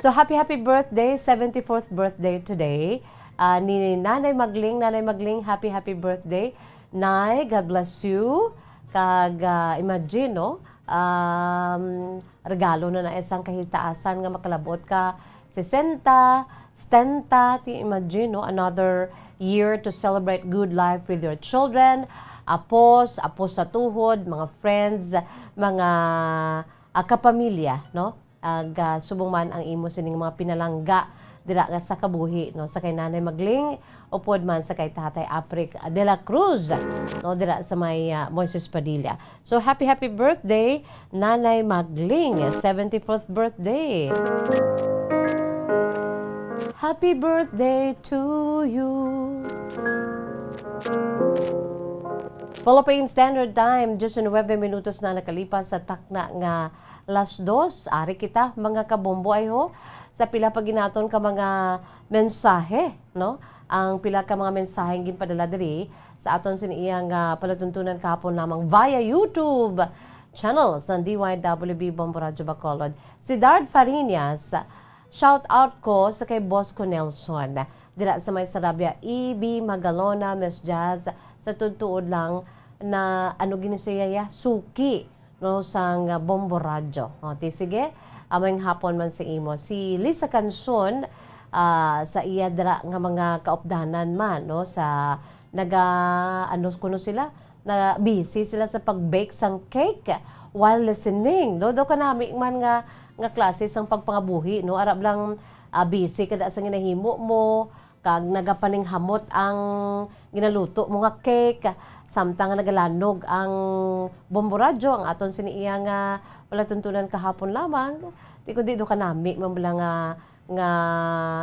So, happy, happy birthday, seventy-fourth birthday today, ah, ni Nanay Magling. Nanay Magling, happy, happy birthday. Nay, God bless you. Kag, ah, imagine, no? Um, regalo na na isang kahitaasan nga makalabot ka sesenta, setenta, ti imagine, no? Another year to celebrate good life with your children, apos, apos sa tuhod, mga friends, mga, ah, kapamilya, no? Ag, ah, subong man ang imo sining mga pinalangga dira nga sa kabuhi, no, sa kay Nanay Magling, upod man sa kay Tatay Aprik de la Cruz, no, dira sa may, ah, Moises Padilla. So, happy, happy birthday, Nanay Magling, seventy-fourth birthday. Happy birthday to you. Philippine Standard Time, diecinuebe minutos na nakalipas sa takna nga las dos. Ari kita, mga kabombo, ay ho, sa pila pa ginaton ka mga mensahe, no? Ang pila ka mga mensaheng ginpadala diri sa aton sini iya nga palatuntunan kahapon lamang via YouTube channel sa D Y W B Bombo Radyo Bacolod. Si Dard Fariñas, shout out ko sa kay Boss ko Nelson. Dira sa may Sarabia, E B Magalona, Miss Jazz, sa tuod-tuod lang na, ano gini siya, ya? Suki, no, sang, ah, Bombo Radyo. O, ti sige, amay hapon man sa imo. Si Lisa Canson, ah, sa iya dira nga mga kaupdanan man, no, sa naga, ano kuno sila, na busy sila sa pag-bake sang cake while listening. No, daw kanami man nga, nga klase sang pagpangabuhi, no, arab lang, ah, busy kada sa ginahimo mo, kag nagapaninghamot ang ginaluto mo nga cake, samtang nga nagalanog ang Bombo Radyo, ang aton sini iya nga palatuntunan kahapon lamang. Di kundi do kanami man bala nga, nga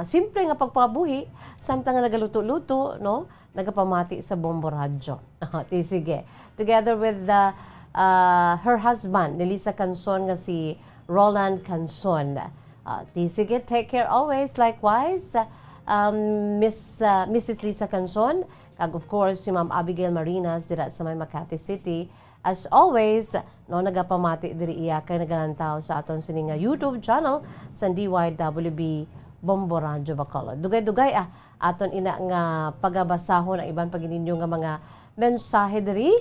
simple nga pagpangabuhi, samtang nga nagaluto-luto, no? Nagapamati sa Bombo Radyo. Ti sige. Together with the, uh, her husband, ni Lisa Canson, nga si Roland Canson. Ah, ti sige, take care always. Likewise, um, Miss, ah, Missus Lisa Canson, kag of course, si Ma'am Abigail Marinas dira sa may Makati City. As always, no, nagapamati diri iya kay nagalantaw sa aton sini nga YouTube channel sa D Y W B Bombo Radyo Bacolod. Dugay-dugay, ah, aton ina nga pagabasahon ang iban pa gid ninyo nga mga mensahe diri.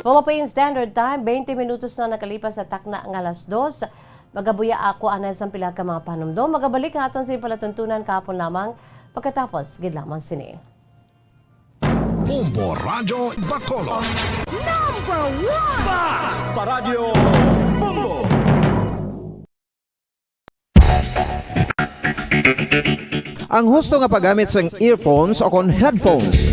Philippine Standard Time, twenty minutos na nakalipas sa takna nga alas dos. Magabuya ako anay sang pila ka mga panumdom. Magabalik ang aton sa palatuntunan kahapon lamang pagkatapos gid lamang sini. Bombo Radyo Bacolod. Number one! Basta Radyo Bombo! Ang husto nga paggamit sang earphones o kon headphones.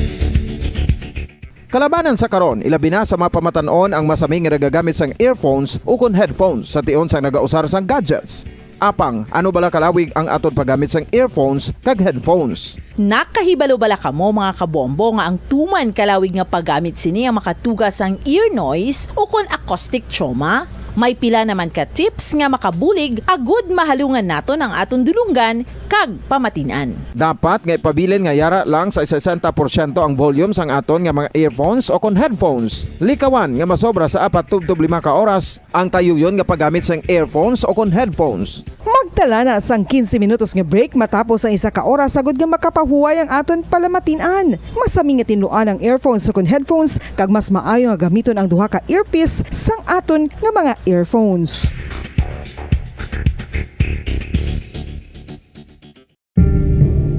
Kalabanan sa karon, ilabi na sa mga pamatan-on ang masami nga nagagamit sang earphones o kon headphones sa tion sang nagausar sang gadgets. Apang, ano bala kalawig ang aton paggamit sang earphones kag headphones? Nakahibalo bala kamo, mga kabombo, nga ang tuman kalawig nga paggamit sini ang makatuga sang ear noise o kon acoustic trauma? May pila naman ka tips nga makabulig agud mahalungan naton ang aton dulonggan kag pamatin-an. Dapat nga ipabilin nga yara lang sa sesenta porsyento ang volume sang aton nga mga earphones o kon headphones. Likawan nga masobra sa apat tubtob lima ka oras ang tayuyon nga paggamit sang earphones o kon headphones. Magtala na sang quince minutos nga break matapos ang isa ka oras agud nga makapahuway ang aton palamatin-an. Masami nga tinluan ang earphones ukon headphones, kag mas maayo nga gamiton ang duha ka earpiece sang aton nga mga earphones.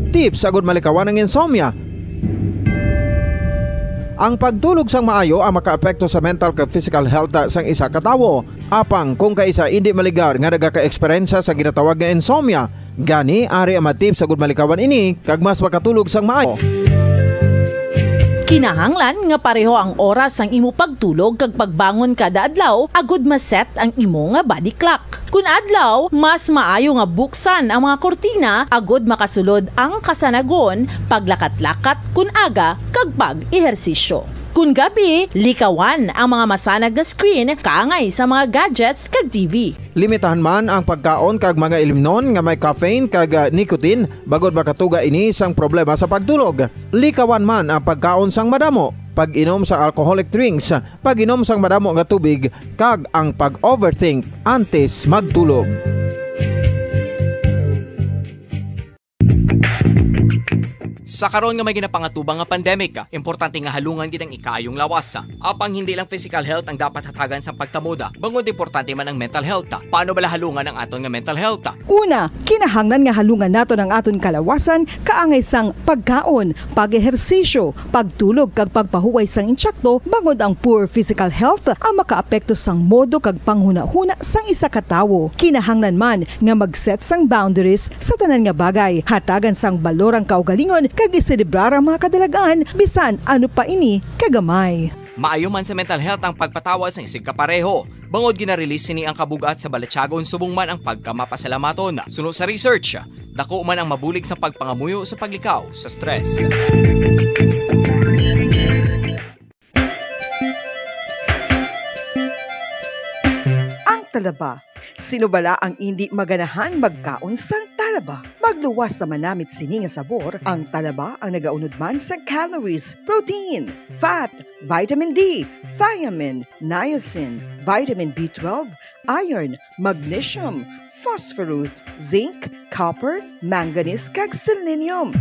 Tips agud malikawan ang insomnia. Ang pagtulog sang maayo ang makaapekto sa mental kag physical health sang isa ka tawo. Apang kung kaisa indi maligar nga nagaka-eksperyensya sa ginatawag nga insomnia, Gani, ari ang mga tips agud malikawan ini kag mas makatulog sang maayo. Kinahanglan nga pareho ang oras sang imo pagtulog kag pagbangon kada adlaw agud ma-set ang imo nga body clock. Kun adlaw, mas maayo nga buksan ang mga kurtina agud makasulod ang kasanagon, paglakat-lakat kun aga, kag pag-ehersisyo. Kun gabi, likawan ang mga masanag nga screen kaangay sa mga gadgets kag T V. Limitahan man ang pagkaon kag mga ilimnon nga may caffeine kag, ah, nicotine, bangod makatuga ini sang problema sa pagtulog. Likawan man ang pagkaon sang madamo, pag-inom sang alcoholic drinks, pag-inom sang madamo nga tubig, kag ang pag-overthink antes magtulog. Sa karon nga may ginapangatubang nga pandemic, importante nga halungan gid ang ikaayong lawas. Apang hindi lang physical health ang dapat hatagan sa pagtamuda, bangod importante man ang mental health. Paano bala halungan ang aton nga mental health? Una, kinahanglan nga halungan naton ang aton kalawasan kaangay sang pagkaon, pag-ehersisyo, pagtulog kag pagpahuway sang insakto, bangod ang poor physical health ang makaapekto sang modo kag panghunahuna sang isa ka tawo. Kinahanglan man nga mag-set sang boundaries sa tanan nga bagay, hatagan sang balor ang kaugalingon kag iselebrar ang mga kadalagan bisan ano pa ini kagamay. Maayo man sa mental health ang pagpatawad sang isigkapareho, bangod gina-release sini ang kabug-at sa balatyagon subong man ang pagkamapasalamaton. Suno sa research, dako man ang mabulig sa pagpangamuyo sa paglikaw sa stress. Ang talaba. Sino bala ang indi maganahan magkaon sang talaba? Magluwas sa manamit sini nga sabor, ang talaba ang nagaunod man sa calories, protein, fat, vitamin D, thiamine, niacin, vitamin B twelve, iron, magnesium, phosphorus, zinc, copper, manganese, kag selenium.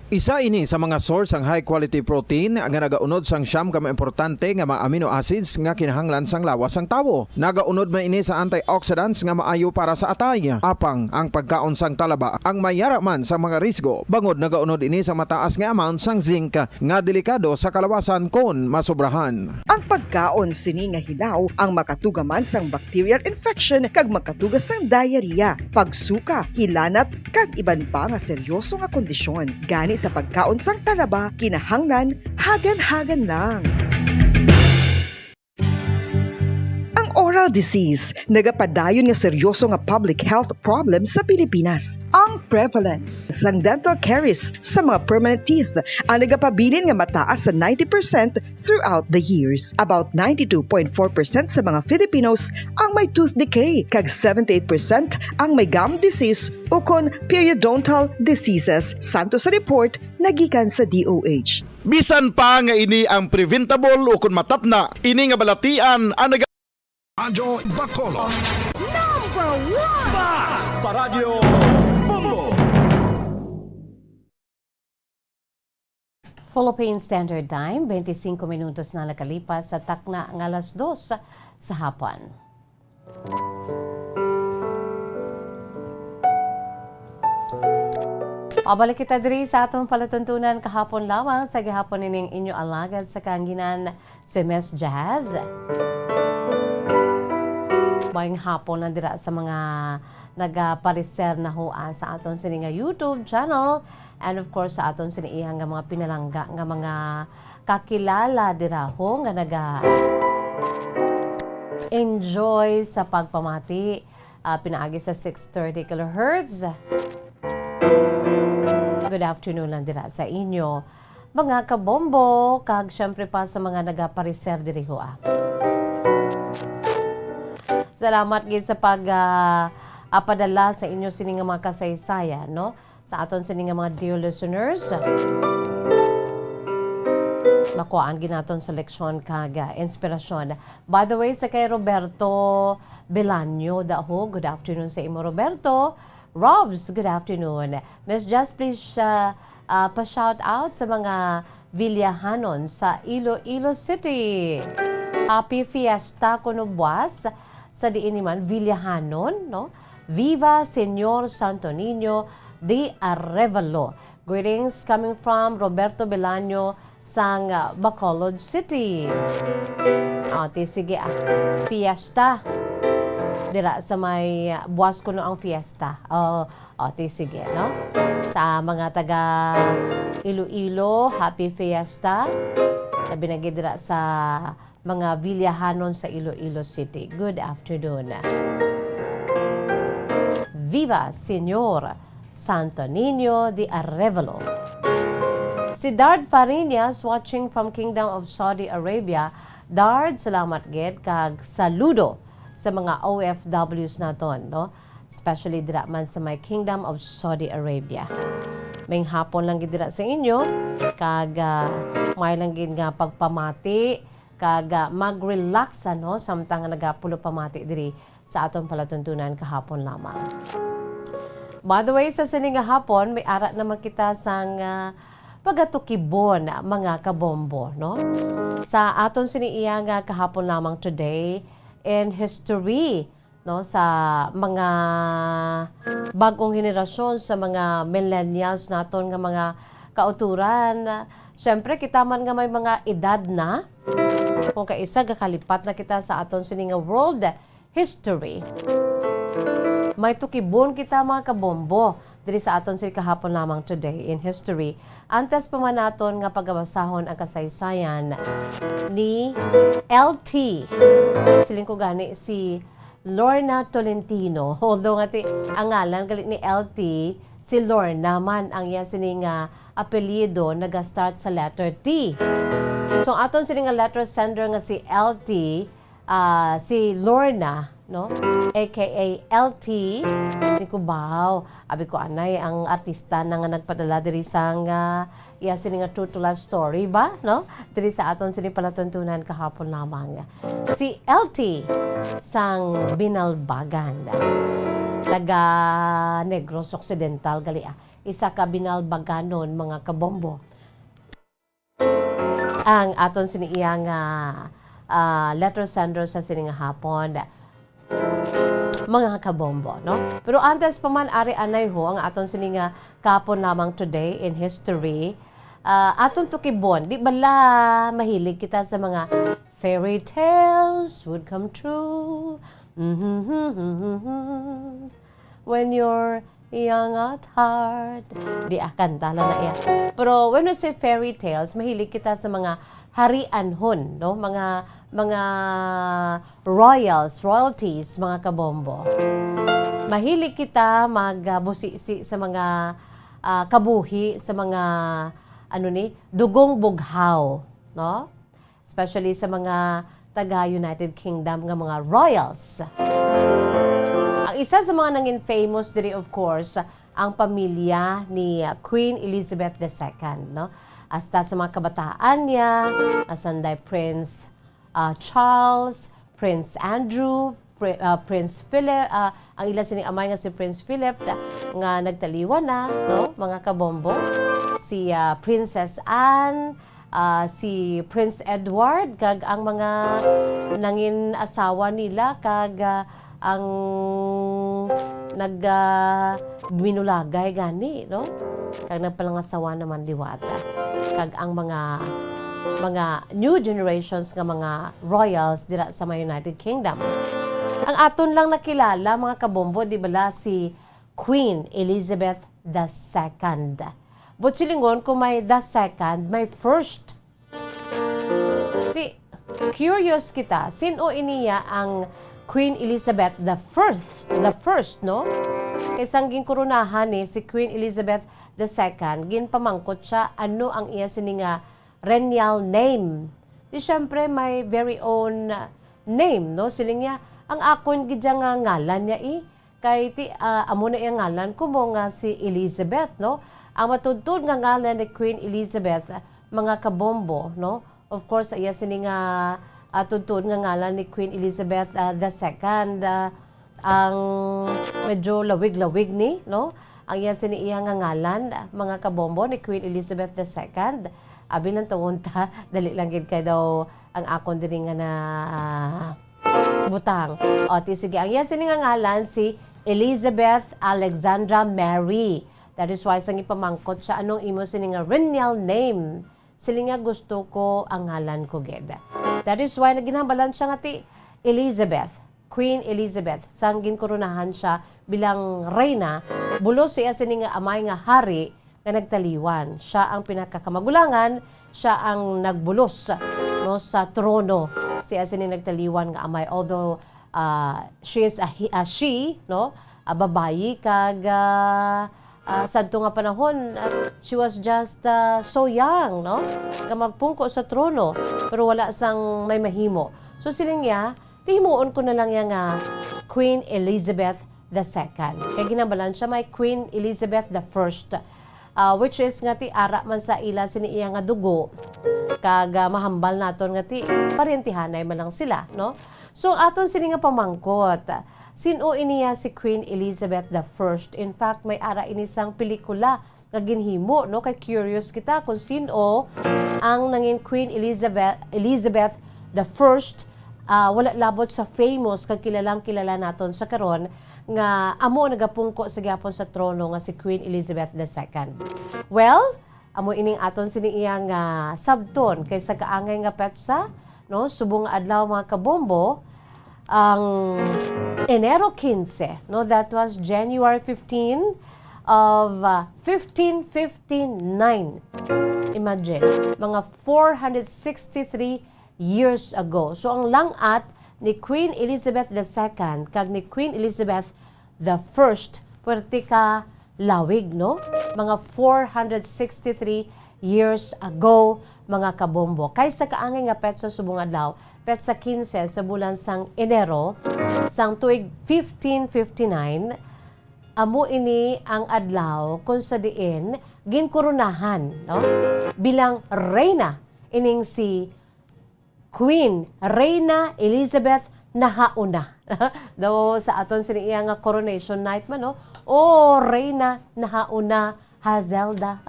Isa ini sa mga source sang high quality protein nga nagaunod sang siyam ka mga importante nga mga amino acids nga kinahanglan sang lawas sang tawo. Nagaunod man ini sa antioxidants nga maayo para sa atay. Apang ang pagkaon sang talaba ang mayara man sa mga risgo, bangod nagaunod ini sa mataas nga amount sang zinc nga delikado sa kalawasan kon masobrahan. Ang pagkaon sini nga hilaw ang makatuga man sang bacterial infection kag makatuga sang diarrhea, pagsuka, hilanat, kag iban pa nga seryoso nga kondisyon. Gani sa pagkaon sang talaba, kinahanglan hagan-hagan lang. Ang oral disease nagapadayon nga seryoso nga public health problem sa Pilipinas. Ang prevalence sang dental caries sa mga permanent teeth ang nagapabilin nga mataas sa ninety percent throughout the years. About ninety-two point four percent sa mga Filipinos ang may tooth decay, kag seventy-eight percent ang may gum disease ukon periodontal diseases, santo sa report nga gikan sa D O H. Bisan pa nga ini ang preventable ukon matapna, ini nga balatian ang naga- Radyo Bacolod. Number one! Basta Radyo Bombo! Philippine Standard Time, twenty-five minutos na nakalipas sa takna nga alas dos sa hapon. Pabalik kita diri sa atong palatuntunan kahapon lamang sa gihapon nining inyo alagad sa kaangginan, si Miss Jazz. Maayong hapon lang dira sa mga nagapareser na hua sa aton sini nga YouTube channel, and of course sa aton sini iyang nga mga pinalangga nga mga kakilala dira ho nga naga enjoy sa pagpamati, ah, pinaagi sa six thirty kilohertz. Good afternoon lang dira sa inyo, mga kabombo, kag syempre pa sa mga nagapareser diri ho, ah. Salamat gid sa pag, ah, ah, padala sa inyo sini nga mga kasaysayan, no? Sa aton sini nga mga dear listeners, makuhaan gid naton sa leksyon kag, ah, inspirasyon. By the way, sa kay Roberto Belaño, daho, good afternoon sa imo, Roberto. Robs, good afternoon. Miss Jess, please, ah, ah, pa-shout out sa mga Villahanon sa Iloilo City. Happy Fiesta kuno buwas sa diin ni man Villahanon, no? Viva Señor Santo Niño de Arevalo. Greetings coming from Roberto Belaño sang, ah, Bacolod City. Ate, sige, ah. Fiesta. dira sa may, ah, buwas kuno ang fiesta. Oh, oh, ti sige, no? Sa mga taga Iloilo, happy fiesta. Labi na gid dira sa mga Villahanon sa Iloilo City. Good afternoon. Viva Señor Santo Niño de Arevalo. Si Dard Fariñas watching from Kingdom of Saudi Arabia. Dard, salamat gid kag saludo sa mga O F Ws naton, no? Especially dira man sa may Kingdom of Saudi Arabia. Maayong hapon lang gid dira sa inyo, kag, ah, may lang gid nga pagpamati, kag, ah, mag-relax, ano, samtang nga nagapulo pamati diri sa aton palatuntunan kahapon lamang. By the way, sa sini nga hapon, may ara naman kita sang, ah, pagatukibon, mga kabombo, no? Sa aton sini iya nga kahapon lamang today in history, no, sa mga bag-ong henerasyon, sa mga millennials naton nga mga kauturan. Siyempre, kita man nga may mga edad na, kung kaisa gakalipat na kita sa aton sini nga world history. May tukibon kita, mga kabombo, diri sa aton sini kahapon lamang today in history. Antes pa man naton nga pagabasahon ang kasaysayan ni L T. Siling ko gani si Lorna Tolentino. Although nga ti, ang ngalan gali ni L T, si Lorna man ang iya sini nga apelyido naga-start sa letter T. So, aton sini nga letter sender nga si L T, ah, si Lorna, no? A K A L T, ni Cubao. Abi ko, anay, ang artista na nga nagpadala diri sang, ah, iya sini nga true to life story ba, no? Diri sa aton sini palatuntunan kahapon lamang. Si L T sang Binalbagan. Taga Negros Occidental gali, ah. Isa ka Binalbaganon, mga kabombo. Ang aton sini iya nga, ah, letter sender sa sini nga hapon, mga kabombo, no? Pero antes pa man, ari anay ho ang aton sini nga kahapon lamang today in history. Ah, aton tukibon, di bala mahilig kita sa mga fairy tales would come true? When you're young at heart. Di, ah, kanta lang na iya. Pero when we say fairy tales, mahilig kita sa mga harianhon, no? Mga, mga royals, royalties, mga kabombo. Mahilig kita magbusisi sa mga, ah, kabuhi, sa mga, ano ni, dugong bughaw, no? Especially sa mga taga United Kingdom nga mga royals. Ang isa sa mga nangin famous diri, of course, ang pamilya ni Queen Elizabeth the Second, no? Hasta sa mga kabataan niya, asanday Prince, ah, Charles, Prince Andrew, Pri-, ah, Prince Philip, ah, ang ila sining amay nga si Prince Philip, ta-, nga nagtaliwan na, no, mga kabombo. Si, ah, Princess Anne, ah, si Prince Edward, kag ang mga nangin asawa nila, kag, ah, ang nag, ah, minulagay gani, no? Kag nagpalangasawa naman liwat, ah. Kag ang mga, mga new generations nga mga royals dira sa may United Kingdom. Ang aton lang nakilala, mga kabombo, di bala si Queen Elizabeth the Second. But silingon, kung may the second, may first. Di, curious kita, sin-o iniya ang Queen Elizabeth the First, the First, no? Kay sang ginkoronahan ni si Queen Elizabeth the Second, ginpamangkot siya ano ang iya sini nga regnal name. Di, syempre, may very own, uh, name, no? Siling niya, "Ang akon gid nga ngalan niya, eh." Kay ti, ah, amo na iyang ngalan, kumo nga si Elizabeth, no? Ang matuod-tuod nga ngalan ni Queen Elizabeth, mga kabombo, no? Of course, iya sini nga, ah, tuod-tuod nga ngalan ni Queen Elizabeth, ah, the Second, ah, ang medyo lawig-lawig ni, no? Ang iya sini iya nga ngalan, mga kabombo, ni Queen Elizabeth the Second. Abi lang tawon ta, dali lang gid kay daw ang akon diri nga na, ah, butang. O, ti sige, ang iya sini nga ngalan si Elizabeth Alexandra Mary. That is why sang ipamangkot siya, "Anong imo sini nga regnal name?" Sili nga, "Gusto ko ang ngalan ko gid." That is why naginhambalan siya nga ti Elizabeth, Queen Elizabeth, sang ginkoronahan siya bilang reyna, bulos sa iya sini nga amay nga hari nga nagtaliwan. Siya ang pinakakamagulangan, siya ang nagbulos, no, sa trono sa iya sini nagtaliwan nga amay. Although, ah, she is a he-, a she, no, a babayi kag, ah, ah, sadto nga panahon, ah, she was just, ah, so young, no, nga magpungko sa trono, pero wala sang may mahimo. So, siling niya, "Tihimuon ko na lang iya nga Queen Elizabeth the second." Kay ginhambalan siya may Queen Elizabeth the first, ah, which is nga ti ara man sa ila sini iya nga dugo, kag, ah, mahambal naton nga ti parentihanay man lang sila, no? So, aton sini nga pamangkot, sin-o ini ya si Queen Elizabeth the first? In fact, may ara ini sang pelikula nga ginhimo, no? Kay curious kita kung sin-o ang nangin Queen Elizabeth, Elizabeth the first, ah, wala labot sa famous kag kilalang kilala naton sa karon nga amo nagapungko sa gyapon sa trono nga si Queen Elizabeth the second. Well, amo ining aton sini iya nga sabton kay sa kaangay nga petsa, no, subong nga adlaw, mga kabombo, ang Enero quince, no, that was January fifteen of, uh, fifteen fifty-nine. Imagine, mga four hundred sixty-three years ago. So, ang lang-at ni Queen Elizabeth the second kag ni Queen Elizabeth the first, puwerte ka lawig, no? Mga four hundred sixty-three years ago, mga kabombo. Kay sa kaangay nga petsa subong adlaw, petsa quince sa bulan sang Enero, sang tuig fifteen fifty-nine, amo ini ang adlaw kung sa diin ginkoronahan, no, bilang reyna ining si Queen Reyna Elizabeth Nahauna. Daw sa aton sini iya nga coronation night man, no? "O Reyna Nahauna, Hazelda,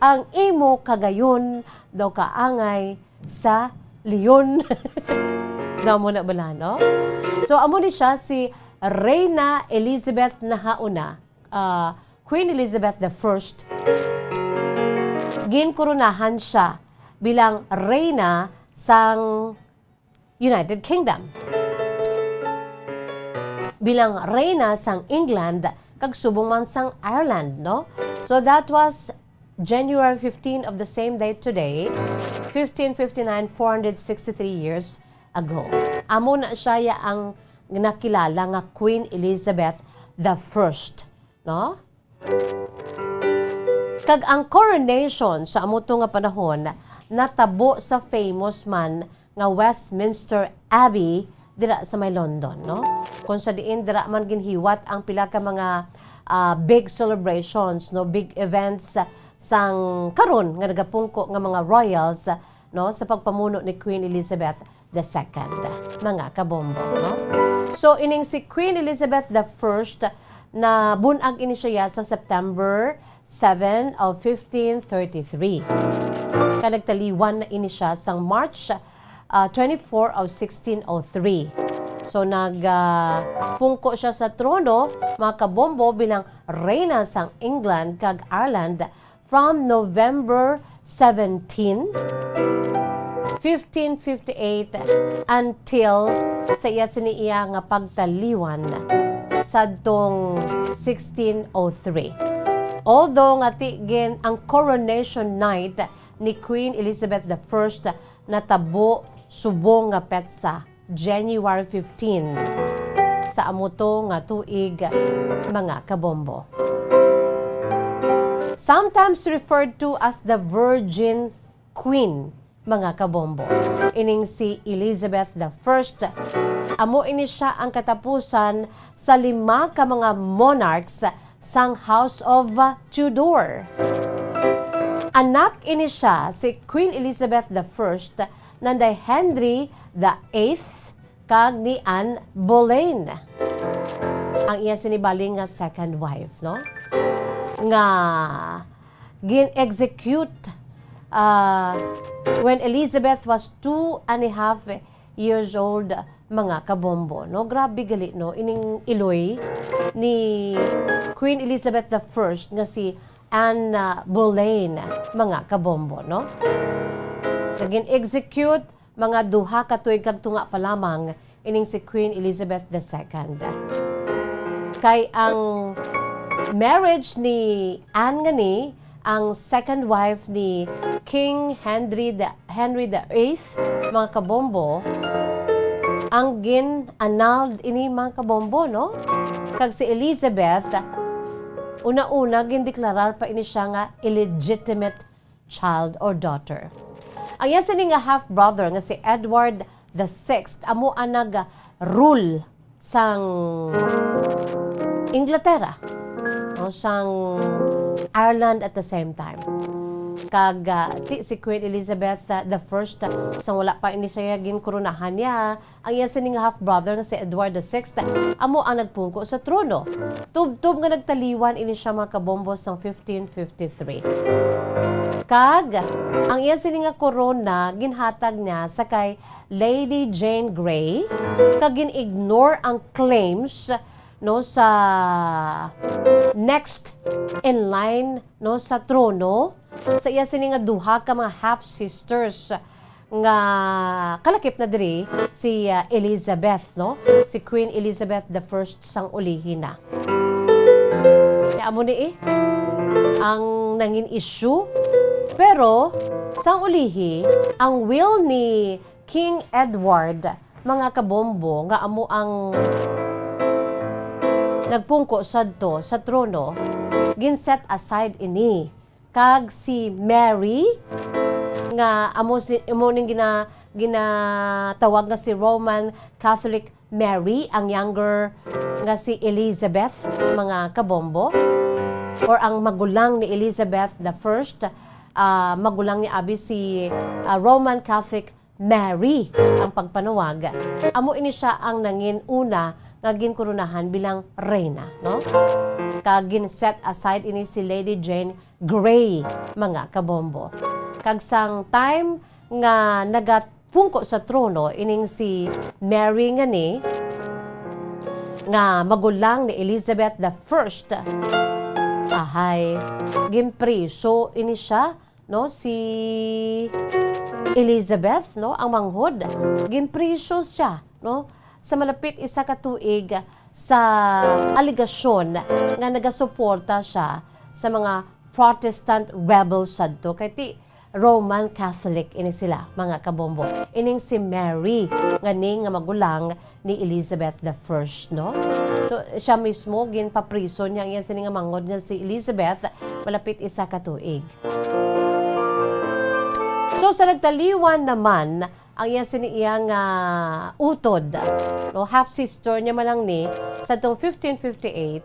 ang imo kagayon daw kaangay sa leon." Daw mo na bala, no? So, amo ni siya si Reyna Elizabeth Nahauna, ah, Queen Elizabeth the first. Ginkoronahan siya bilang reyna sang United Kingdom, bilang reyna sang England, kag subong man sang Ireland, no? So that was January fifteen of the same day today, fifteen fifty-nine, four hundred sixty-three years ago. Amo na siya ya ang nakilala nga Queen Elizabeth the first, no? Kag ang coronation sa amo to nga panahon natabo sa famous man nga Westminster Abbey dira sa may London, no? Kung sa diin dira man ginhiwat ang pila ka mga, ah, big celebrations, no, big events, ah, sang karon nga nagapungko nga mga royals, no, sa pagpamuno ni Queen Elizabeth the second, mga kabombo, no? So, ining si Queen Elizabeth the first, nabun-ag ini siya sa September seven of fifteen thirty-three. Kag nagtaliwan na ini siya sang March, ah, twenty-four of sixteen oh three. So, nag, ah, pungko siya sa trono, mga kabombo, bilang reyna sang England kag Ireland from November seventeen, fifteen fifty-eight, until sa iya sini iya nga pagtaliwan sadtong sixteen oh three. Although nga ti gin ang coronation night ni Queen Elizabeth the first natabo subong nga petsa, January fifteen, sa amo to nga tuig, mga kabombo. Sometimes referred to as the Virgin Queen, mga kabombo. Ining si Elizabeth the first, amo ini siya ang katapusan sa lima ka mga monarchs sang House of Tudor. Anak ini siya si Queen Elizabeth the first nanday Henry the eighth kag ni Anne Boleyn, ang iya sini bali nga second wife, no? Nga gin-execute, ah, when Elizabeth was two and a half years old, mga kabombo, no? Grabe gali, no? Ining iloy ni Queen Elizabeth the first nga si Anne, ah, Boleyn, mga kabombo, no? Nga gin-execute mga duha ka tuig kag tunga pa lamang ining si Queen Elizabeth the Second. Kay ang marriage ni Anne ngani, ang second wife ni King Henry the, Henry the Eighth, mga kabombo, ang gin-annulled ini, mga kabombo, no? Kag si Elizabeth, una-una, gindeklarar pa ini siya nga illegitimate child or daughter. Ang iya sini nga half-brother nga si Edward the Sixth, amo ang nag-rule sang Inglaterra, no, sang Ireland at the same time. Kag, ah, ti si Queen Elizabeth, ah, the First, ah, sang wala pa ini siya ginkoronahan niya, ang iya sini nga half-brother nga si Edward the Sixth, amo ang nagpungko sa trono. Tubtob nga nagtaliwan ini siya, mga kabombo, sang fifteen fifty-three. Kag ang iya sini nga korona ginhatag niya sa kay Lady Jane Grey, kag gin-ignore ang claims, no, sa next in line, no, sa trono sa iya sini nga duha ka mga half-sisters nga kalakip na diri si, ah, Elizabeth, no? Si Queen Elizabeth the First sang ulihi na. Kaya amo ni, eh, ang nangin issue. Pero sang ulihi, ang will ni King Edward, mga kabombo, nga amo ang nagpungko sadto sa trono, gin-set aside ini. Kag si Mary, nga amo si, amo ning gina-, ginatawag nga si Roman Catholic Mary, ang younger nga si Elizabeth, mga kabombo, or ang magulang ni Elizabeth the First, ah, magulang ni abi si, ah, Roman Catholic Mary ang pagpanawag. Amo ini siya ang nangin una nga ginkoronahan bilang reyna, no? Kag gin-set aside ini si Lady Jane Grey, mga kabombo. Kag sang time nga nagapungko sa trono ining si Mary ngani, nga magulang ni Elizabeth the First, ahay, ginpriso ini siya, no, si Elizabeth, no, ang manghod. Ginpriso siya, no, sa malapit isa ka tuig sa alegasyon nga nagasuporta siya sa mga Protestant rebels sadto. Kay ti Roman Catholic ini sila, mga kabombo. Ining si Mary, ngani nga magulang ni Elizabeth the First, no? So, siya mismo, ginpapriso niya ang iya sini nga manghod nga si Elizabeth, malapit isa ka tuig. So, sa nagtaliwan naman, ang iya sini iya nga utod, no, half-sister niya man lang ni, sa tong fifteen fifty-eight,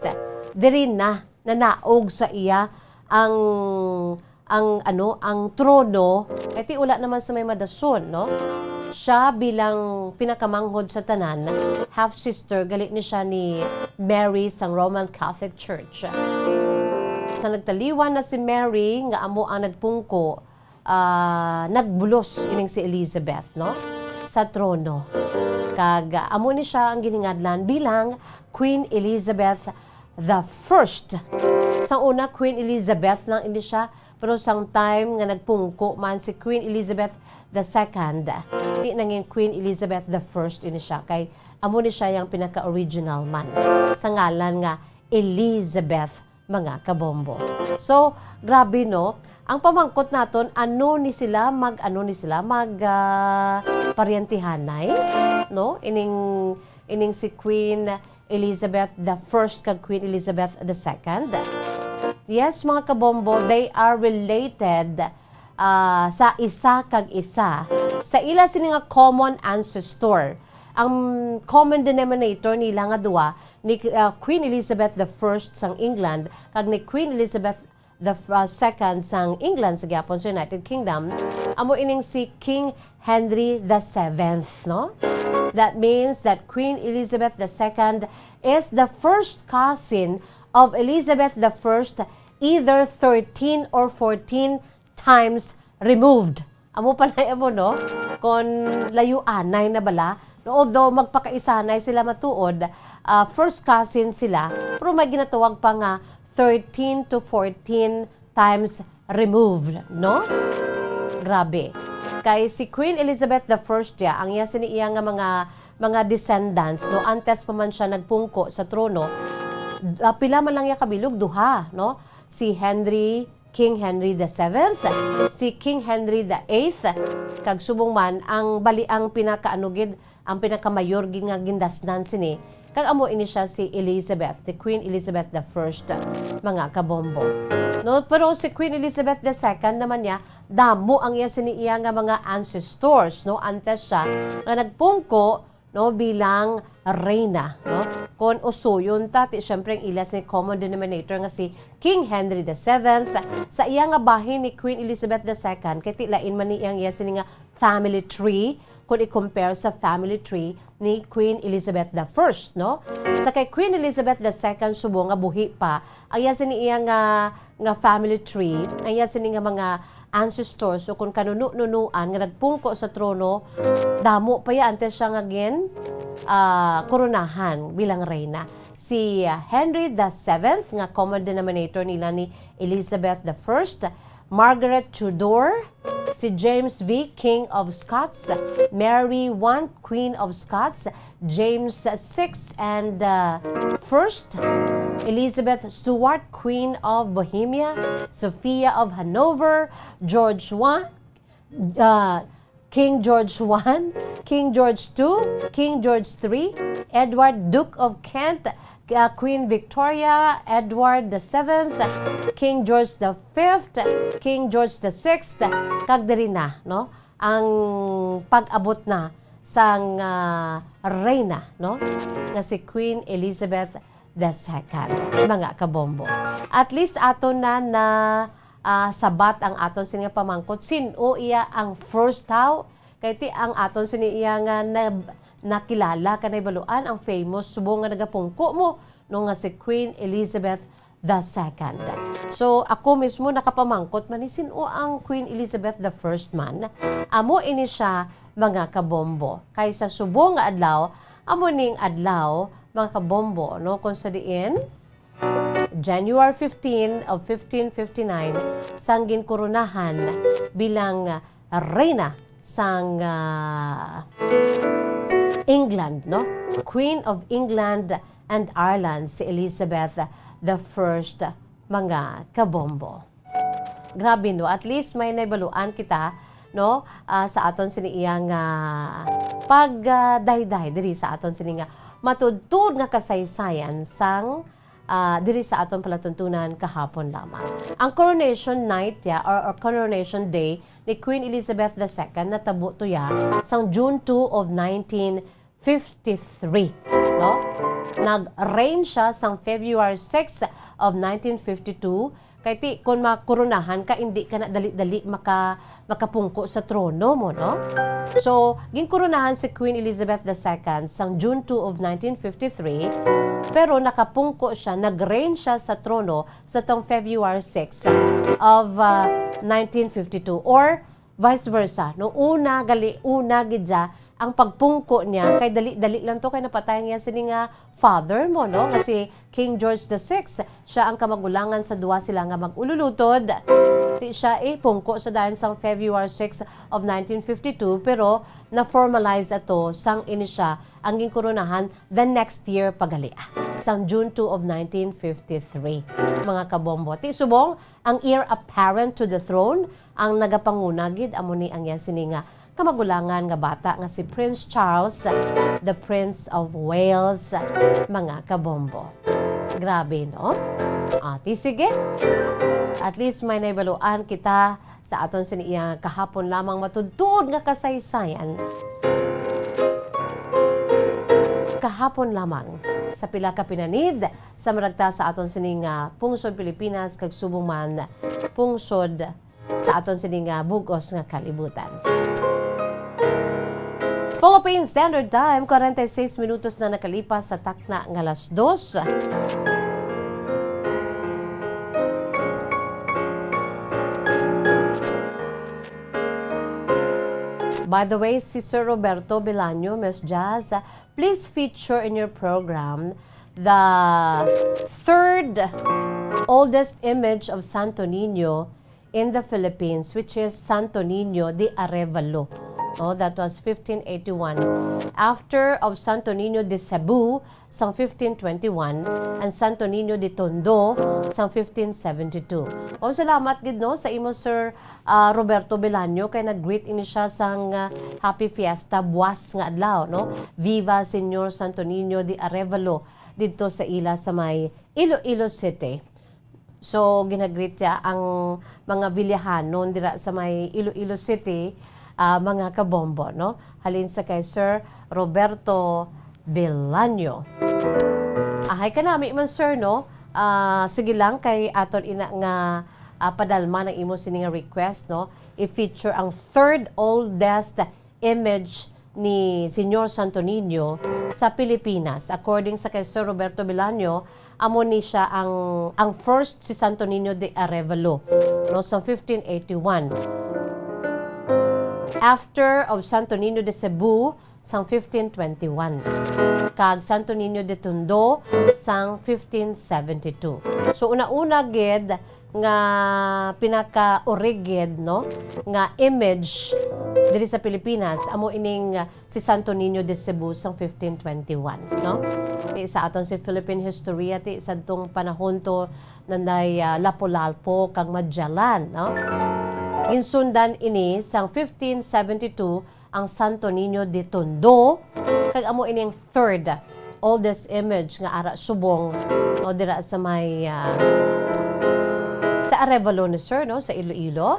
diri na nanaog sa iya ang, ang, ano, ang trono, kay ti wala naman sa may madason, no? Siya bilang pinakamanghod sa tanan, half-sister gali ni siya ni Mary sang Roman Catholic Church. Sa nagtaliwan na si Mary, nga amo ang nagpungko, ah, nagbulos ining si Elizabeth, no, sa trono. Kag, ah, amo ni siya ang giningadlan bilang Queen Elizabeth the First. Sa una, Queen Elizabeth lang ini siya, pero sang time nga nagpungko man si Queen Elizabeth the Second, di nangin Queen Elizabeth the First ini siya, kay amo ni siya yang pinaka-original man sa ngalan nga Elizabeth, mga kabombo. So, grabe, no? Ang pamangkot naton, ano ni sila mag, ano ni sila mag, ah, paryentehanay, no? Ining, ining si Queen Elizabeth the First kag Queen Elizabeth the Second. Yes, mga kabombo, they are related, ah, sa isa kag isa. Sa ila sini nga common ancestor, ang common denominator nila nga duwa, ni, ah, Queen Elizabeth the First sang England kag ni Queen Elizabeth the f-, ah, Second sang England sa gihapon sa United Kingdom, amo ining si King Henry the Seventh, no? That means that Queen Elizabeth the Second is the first cousin of Elizabeth the First, either thirteen or fourteen times removed. Amo pala, amo, no? Kon layuanay na bala. No, although magpakaisanay sila matuod, ah, first cousin sila, pero may ginatawag pa nga thirteen to fourteen times removed, no? Grabe. Kay si Queen Elizabeth the First ya, ang iya sini iya nga mga, mga descendants, no, antes pa man siya nagpungko sa trono, ah, pila man lang iya kabilog? Duha, no? Si Henry, King Henry the Seventh, si King Henry the Eighth, kag subong man ang bali, ang pinakaano gid, ang pinakamayor gid nga gindasnan sini, kag amo ini siya si Elizabeth, the Queen Elizabeth the First, mga kabombo. No, pero si Queen Elizabeth the Second naman niya, damo ang iya sini iya nga mga ancestors, no, antes siya nga nagpungko, no, bilang reyna, no. Kon usuyon ta, ti, syempre, ang ila sini common denominator nga si King Henry the Seventh, sa iya nga bahin ni Queen Elizabeth the Second, kay ti lain man ni ang iya sini nga family tree, kung i-compare sa family tree ni Queen Elizabeth the First, no? Sa kay Queen Elizabeth the Second, subong nga buhi pa, ang iya sini iya nga, nga family tree, ang iya sini nga mga ancestors o kung kanuno-nunuan nga nagpungko sa trono, damo pa ya antes siya nga gin, ah, koronahan bilang reyna. Si, ah, Henry the Seventh, nga common denominator nila ni Elizabeth the First, Margaret Tudor, si James V, King of Scots, Mary One, Queen of Scots, James Six and, uh, First, Elizabeth Stuart, Queen of Bohemia, Sophia of Hanover, George One, uh, King George One, King George Two, King George Three, Edward, Duke of Kent, uh, Queen Victoria, Edward the Seventh, King George the Fifth, King George the Sixth, kag diri na, no, ang pag-abot na sang, ah, reyna, no, nga si Queen Elizabeth the Second, mga kabombo. At least ato na na, ah, sabat ang aton sini nga pamangkot, sin-o iya ang first tao, kay ti ang aton sini iya nga na-, nakilala, kanay baluan ang famous subong nga nagapungko mo, no, nga si Queen Elizabeth the Second. So, ako mismo nakapamangkot man ni sin-o ang Queen Elizabeth the First man. Amo ini siya, mga kabombo. Kay sa subong nga adlaw, amo ning adlaw, mga kabombo, no, kung sa diin, January fifteen of fifteen fifty-nine, sang ginkoronahan bilang reyna sang, ah, England, no? Queen of England and Ireland, si Elizabeth the First, mga kabombo. Grabe, no? At least may naibaluan kita, no? Ah, sa aton sini iya nga pagdayday diri sa aton sini nga matudtod nga kasaysayan sang, ah, diri sa aton palatuntunan kahapon lamang. Ang coronation night, ya, or, or coronation day ni Queen Elizabeth the Second natabo to, ya, sang June two of nineteen fifty-three, no? Nag-reign siya sang February six of nineteen fifty-two. Kay ti, kon makoronahan ka, indi ka na dali-dali maka-, makapungko sa trono mo, no? So, ginkoronahan si Queen Elizabeth the Second sang June two of nineteen fifty-three, pero nakapungko siya, nag-reign siya sa trono sa tong February six of, ah, nineteen fifty-two, or vice versa, no? Una gali, una gid siya ang pagpungko niya, kay dali-dali lang to, kay napatay niya sini nga father mo, no? Nga si King George the Sixth, siya ang kamagulangan sa duwa sila nga mag-ululutod. Di siya, eh, pungko sa dayon sang February six of nineteen fifty-two, pero na-formalize ato sang ini siya ang ginkoronahan the next year pa gali, ah, sang June two of nineteen fifty-three. Mga kabombo, ti subong ang heir apparent to the throne, ang nagapanguna gid, amo ni ang iya sini nga kamagulangan nga bata nga si Prince Charles, the Prince of Wales, mga kabombo. Grabe, no? Ah, ti sige. At least may naibaluan kita sa aton sini iya kahapon lamang matudtod nga kasaysayan. Kahapon lamang, sa pila ka pinanid, sa maragta sa aton sini nga pungsod Pilipinas, kag subong man pungsod sa aton sini nga bug-os nga kalibutan. Philippine Standard Time, kwarenta y seis minutos na nakalipas sa takna nga alas dos. By the way, si Sir Roberto Belaño, Miss Jazz, please feature in your program the third oldest image of Santo Niño in the Philippines, which is Santo Niño de Arevalo. Oh, that was fifteen eighty-one. After of Santo Niño de Cebu, sang fifteen twenty-one, and Santo Niño de Tondo sang fifteen seventy-two. Oh, salamat gid, no, sa imo, Sir, ah, Roberto Belaño, kay nag-greet ini siya sang, ah, Happy Fiesta buwas nga adlaw, no? Viva Señor Santo Niño de Arevalo didto sa ila sa may Iloilo City. So, ginagreet niya ang mga Villahanon dira sa may Iloilo City, ah, mga kabombo, no? Halin sa kay Sir Roberto Belaño. Ahay ka nami man, sir, no? Ah, sige lang, kay aton ina nga, ah, padalma ng imo sini nga request, no? I-feature ang third oldest image ni Señor Santo Niño sa Pilipinas. According sa kay Sir Roberto Belaño, amo ni siya ang, ang first si Santo Niño de Arevalo, no, sa fifteen eighty-one. After of Santo Niño de Cebu, sang fifteen twenty-one. Kag Santo Niño de Tondo, sang fifteen seventy-two. So, una-una gid, nga pinaka-origid, no, nga image diri sa Pilipinas, amo ining, ah, si Santo Niño de Cebu sang fifteen twenty-one, no? Ti sa aton si Philippine Historia, ti sadtong panahon to nanday, ah, Lapu-Lapu kag Magellan, no? Ginsundan ini sang fifteen seventy-two ang Santo Niño de Tondo, kag amo ini ang third oldest image nga ara subong, no, dira sa may, ah, sa Arevalo ni sir, no, sa Iloilo,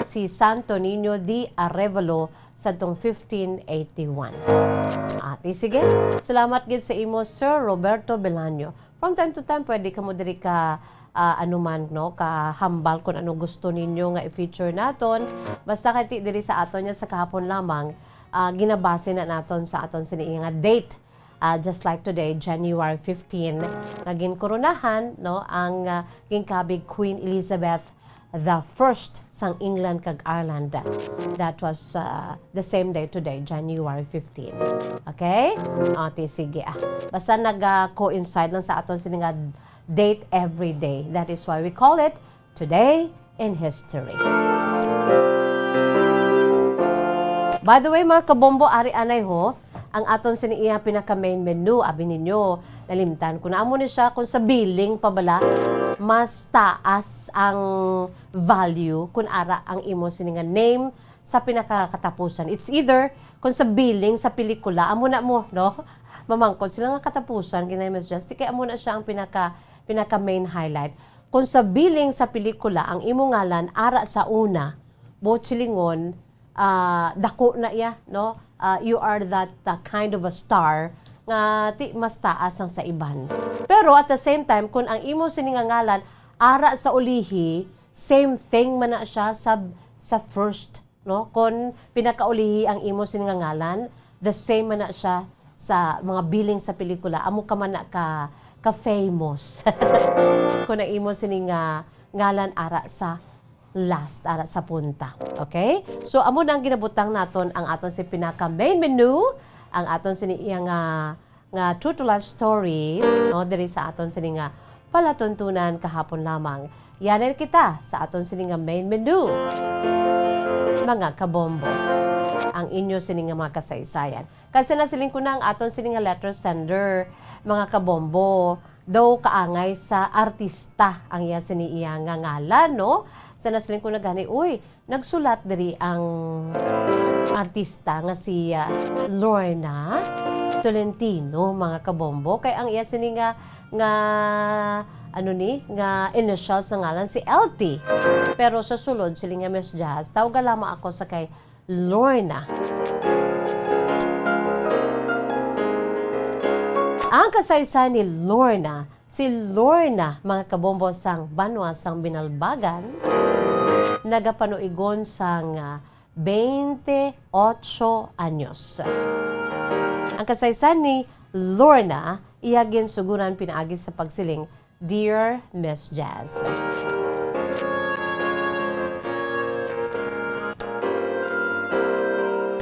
si Santo Niño de Arevalo sadtong fifteen eighty-one. Ati, sige. Salamat gid sa imo, Sir Roberto Belaño. From time to time, pwede kamo diri ka, ah, ano man, no, kahambal kung ano gusto ninyo nga i-feature naton. Basta kay ti diri sa aton niya sa kahapon lamang, ah, ginabase na naton sa aton sini nga date. Ah, just like today, January fifteen, nga ginkoronahan, no, ang, ah, ginkabig Queen Elizabeth the First sang England kag Ireland. That was, ah, the same day today, January fifteen. Okay? O, ti, sige, ah. Basta nag, ah, coincide lang sa aton sini nga date every day. That is why we call it Today in History. By the way, mga kabombo, ari anay ho, ang aton sini iya pinaka main menu, abi ninyo, nalimtan ko na amo ni siya kung sa billing pa bala, mas taas ang value kung ara ang imo sini nga name sa pinakakatapusan. It's either kung sa billing sa pelikula, amo na mo, no? Mamangkot sila nga katapusan, ginay Miss Justy, kay amo na siya ang pinaka, pinaka main highlight. Kung sa billing sa pelikula ang imo ngalan ara sa una, buot silingon, ah, dako na iya, no? Ah, you are that, ah, kind of a star nga ti mas taas ang sa iban. Pero at the same time, kung ang imo sini nga ngalan ara sa ulihi, same thing man na siya sa, sa first, no? Kon pinakaulihi ang imo sini nga ngalan, the same man na siya sa mga billing sa pelikula. Amo ka man na ka, ka famous. Kon ang imo sini nga ngalan ara sa last, ara sa punta. Okay? So, amo na ang ginabutang naton ang aton si pinaka main menu, ang aton sini iya nga nga true to life story, no, diri sa aton sini nga palatuntunan kahapon lamang. Yari kita sa aton sini nga main menu, mga kabombo. Ang inyo sini nga mga kasaysayan. Kasi nasiling ko na ang aton sini nga letter sender, mga kabombo, daw kaangay sa artista ang iya sini iya nga ngalan, no? Sa nasiling ko na gani, uy, nagsulat diri ang artista nga si, ah, Lorna Tolentino, mga kabombo, kay ang iya sini nga, nga, ano ni, nga initial sa ngalan si L T. Pero sa sulod, siling nga Miss Jazz, tawga lamang ako sa kay Lorna. Ang kasaysayan ni Lorna, si Lorna, mga kabombo, sang banwa sang Binalbagan, nagapanuigon sang, ah, twenty-eight anyos. Ang kasaysayan ni Lorna, iya ginsuguran pinaagi sa pagsiling, "Dear Miss Jazz."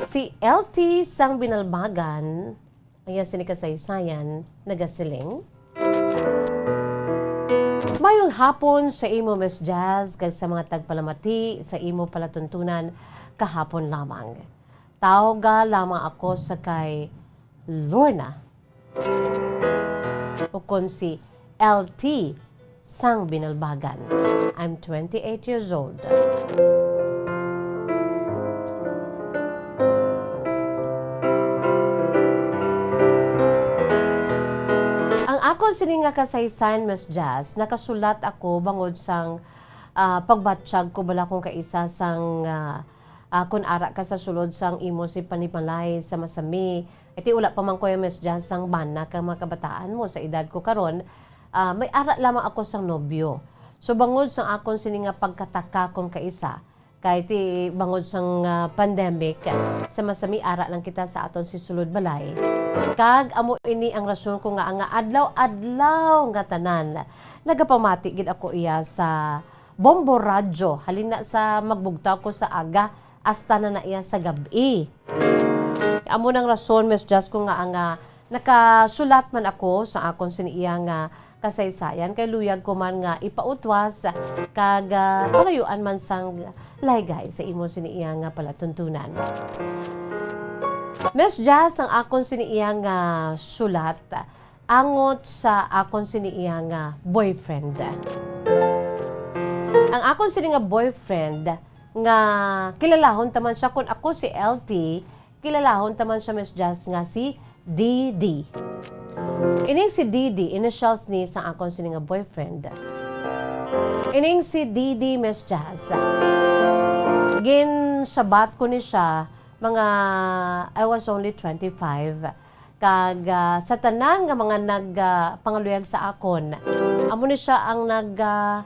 Si L T sang Binalbagan, ang iya sini kasaysayan, nagasiling, Mayong hapon sa imo, Miss Jazz, kag sa mga tagpalamati sa imo palatuntunan kahapon lamang. Tawga lamang ako sa kay Lorna, ukon si L T sang Binalbagan. I'm twenty-eight years old. Ang akon sini nga kasaysayan, Miss Jazz, nakasulat ako bangod sang, ah, pagbatyag ko bala kung kaisa sang, ah, ah, kun ara ka sa sulod sang imo si panimalay sa Masami. Iti wala pa man ko, Miss Jazz, sang bana kang mga kabataan mo sa edad ko karon, ah, may ara lamang ako sang nobyo. So, bangod sang akon sini nga pagkataka kung kaisa, kay ti bangod sang, ah, pandemic, sa Masami ara lang kita sa aton si sulod balay. Kag amo ini ang rason ko nga, nga adlaw-adlaw nga tanan nagapamati gid ako iya sa Bombo Radyo, halin na sa magbugtaw ko sa aga hasta na na iya sa gab-i. Amo nang rason, Miss Jazz, ko nga, nga nakasulat man ako sa akon sini iya nga kasaysayan, kay luyag ko man nga ipautwas kag, ah, palayuan man sang laygay sa imo sini iya nga palatuntunan. Miss Jazz, ang akon sini iya nga sulat angot sa akon sini iya nga boyfriend. Ang akon sini nga boyfriend nga kilalahon ta man siya, kun ako si L T, kilalahon ta man siya, Miss Jazz, nga si D D. Ining si D D, initials ni sa akon sini nga boyfriend. Ining si D D, Miss Jazz, ginsabat ko ni siya mga, I was only twenty-five. Kag, ah, sa tanan nga mga nag, ah, pangaluyag sa akon, amo ni siya ang nag, ah,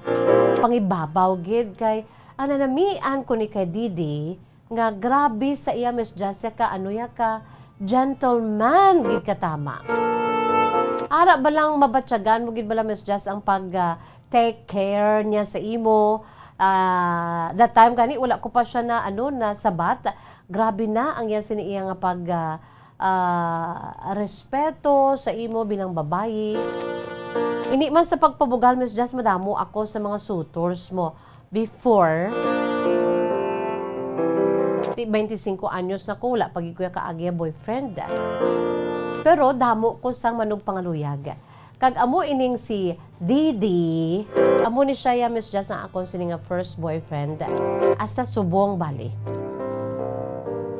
pangibabaw gid kay ang nanamian ko ni kay D D nga grabe sa iya, Miss Jazz, ka ano ya ka gentleman gid ka tama. Ara ba lang mabatyagan mo gid bala, Miss Jazz, ang pag, ah, take care niya sa imo? Ah, that time gani wala ko pa siya na ano, na sabat. Grabe na ang iya sini iya nga pag, ah, ah, respeto sa imo bilang babayi. Ini man sa pagpabugal, Miss Jazz, madamo ako sa mga suitors mo. Before, ti twenty-five anyos na ko, wala pa gid ko ya kaagi ya boyfriend. Pero damo ko sang manugpangaluyag. Kag amo ining si D D, amo ni siya ya, Miss Jazz, ang akon sini nga first boyfriend. Hasta subong bali.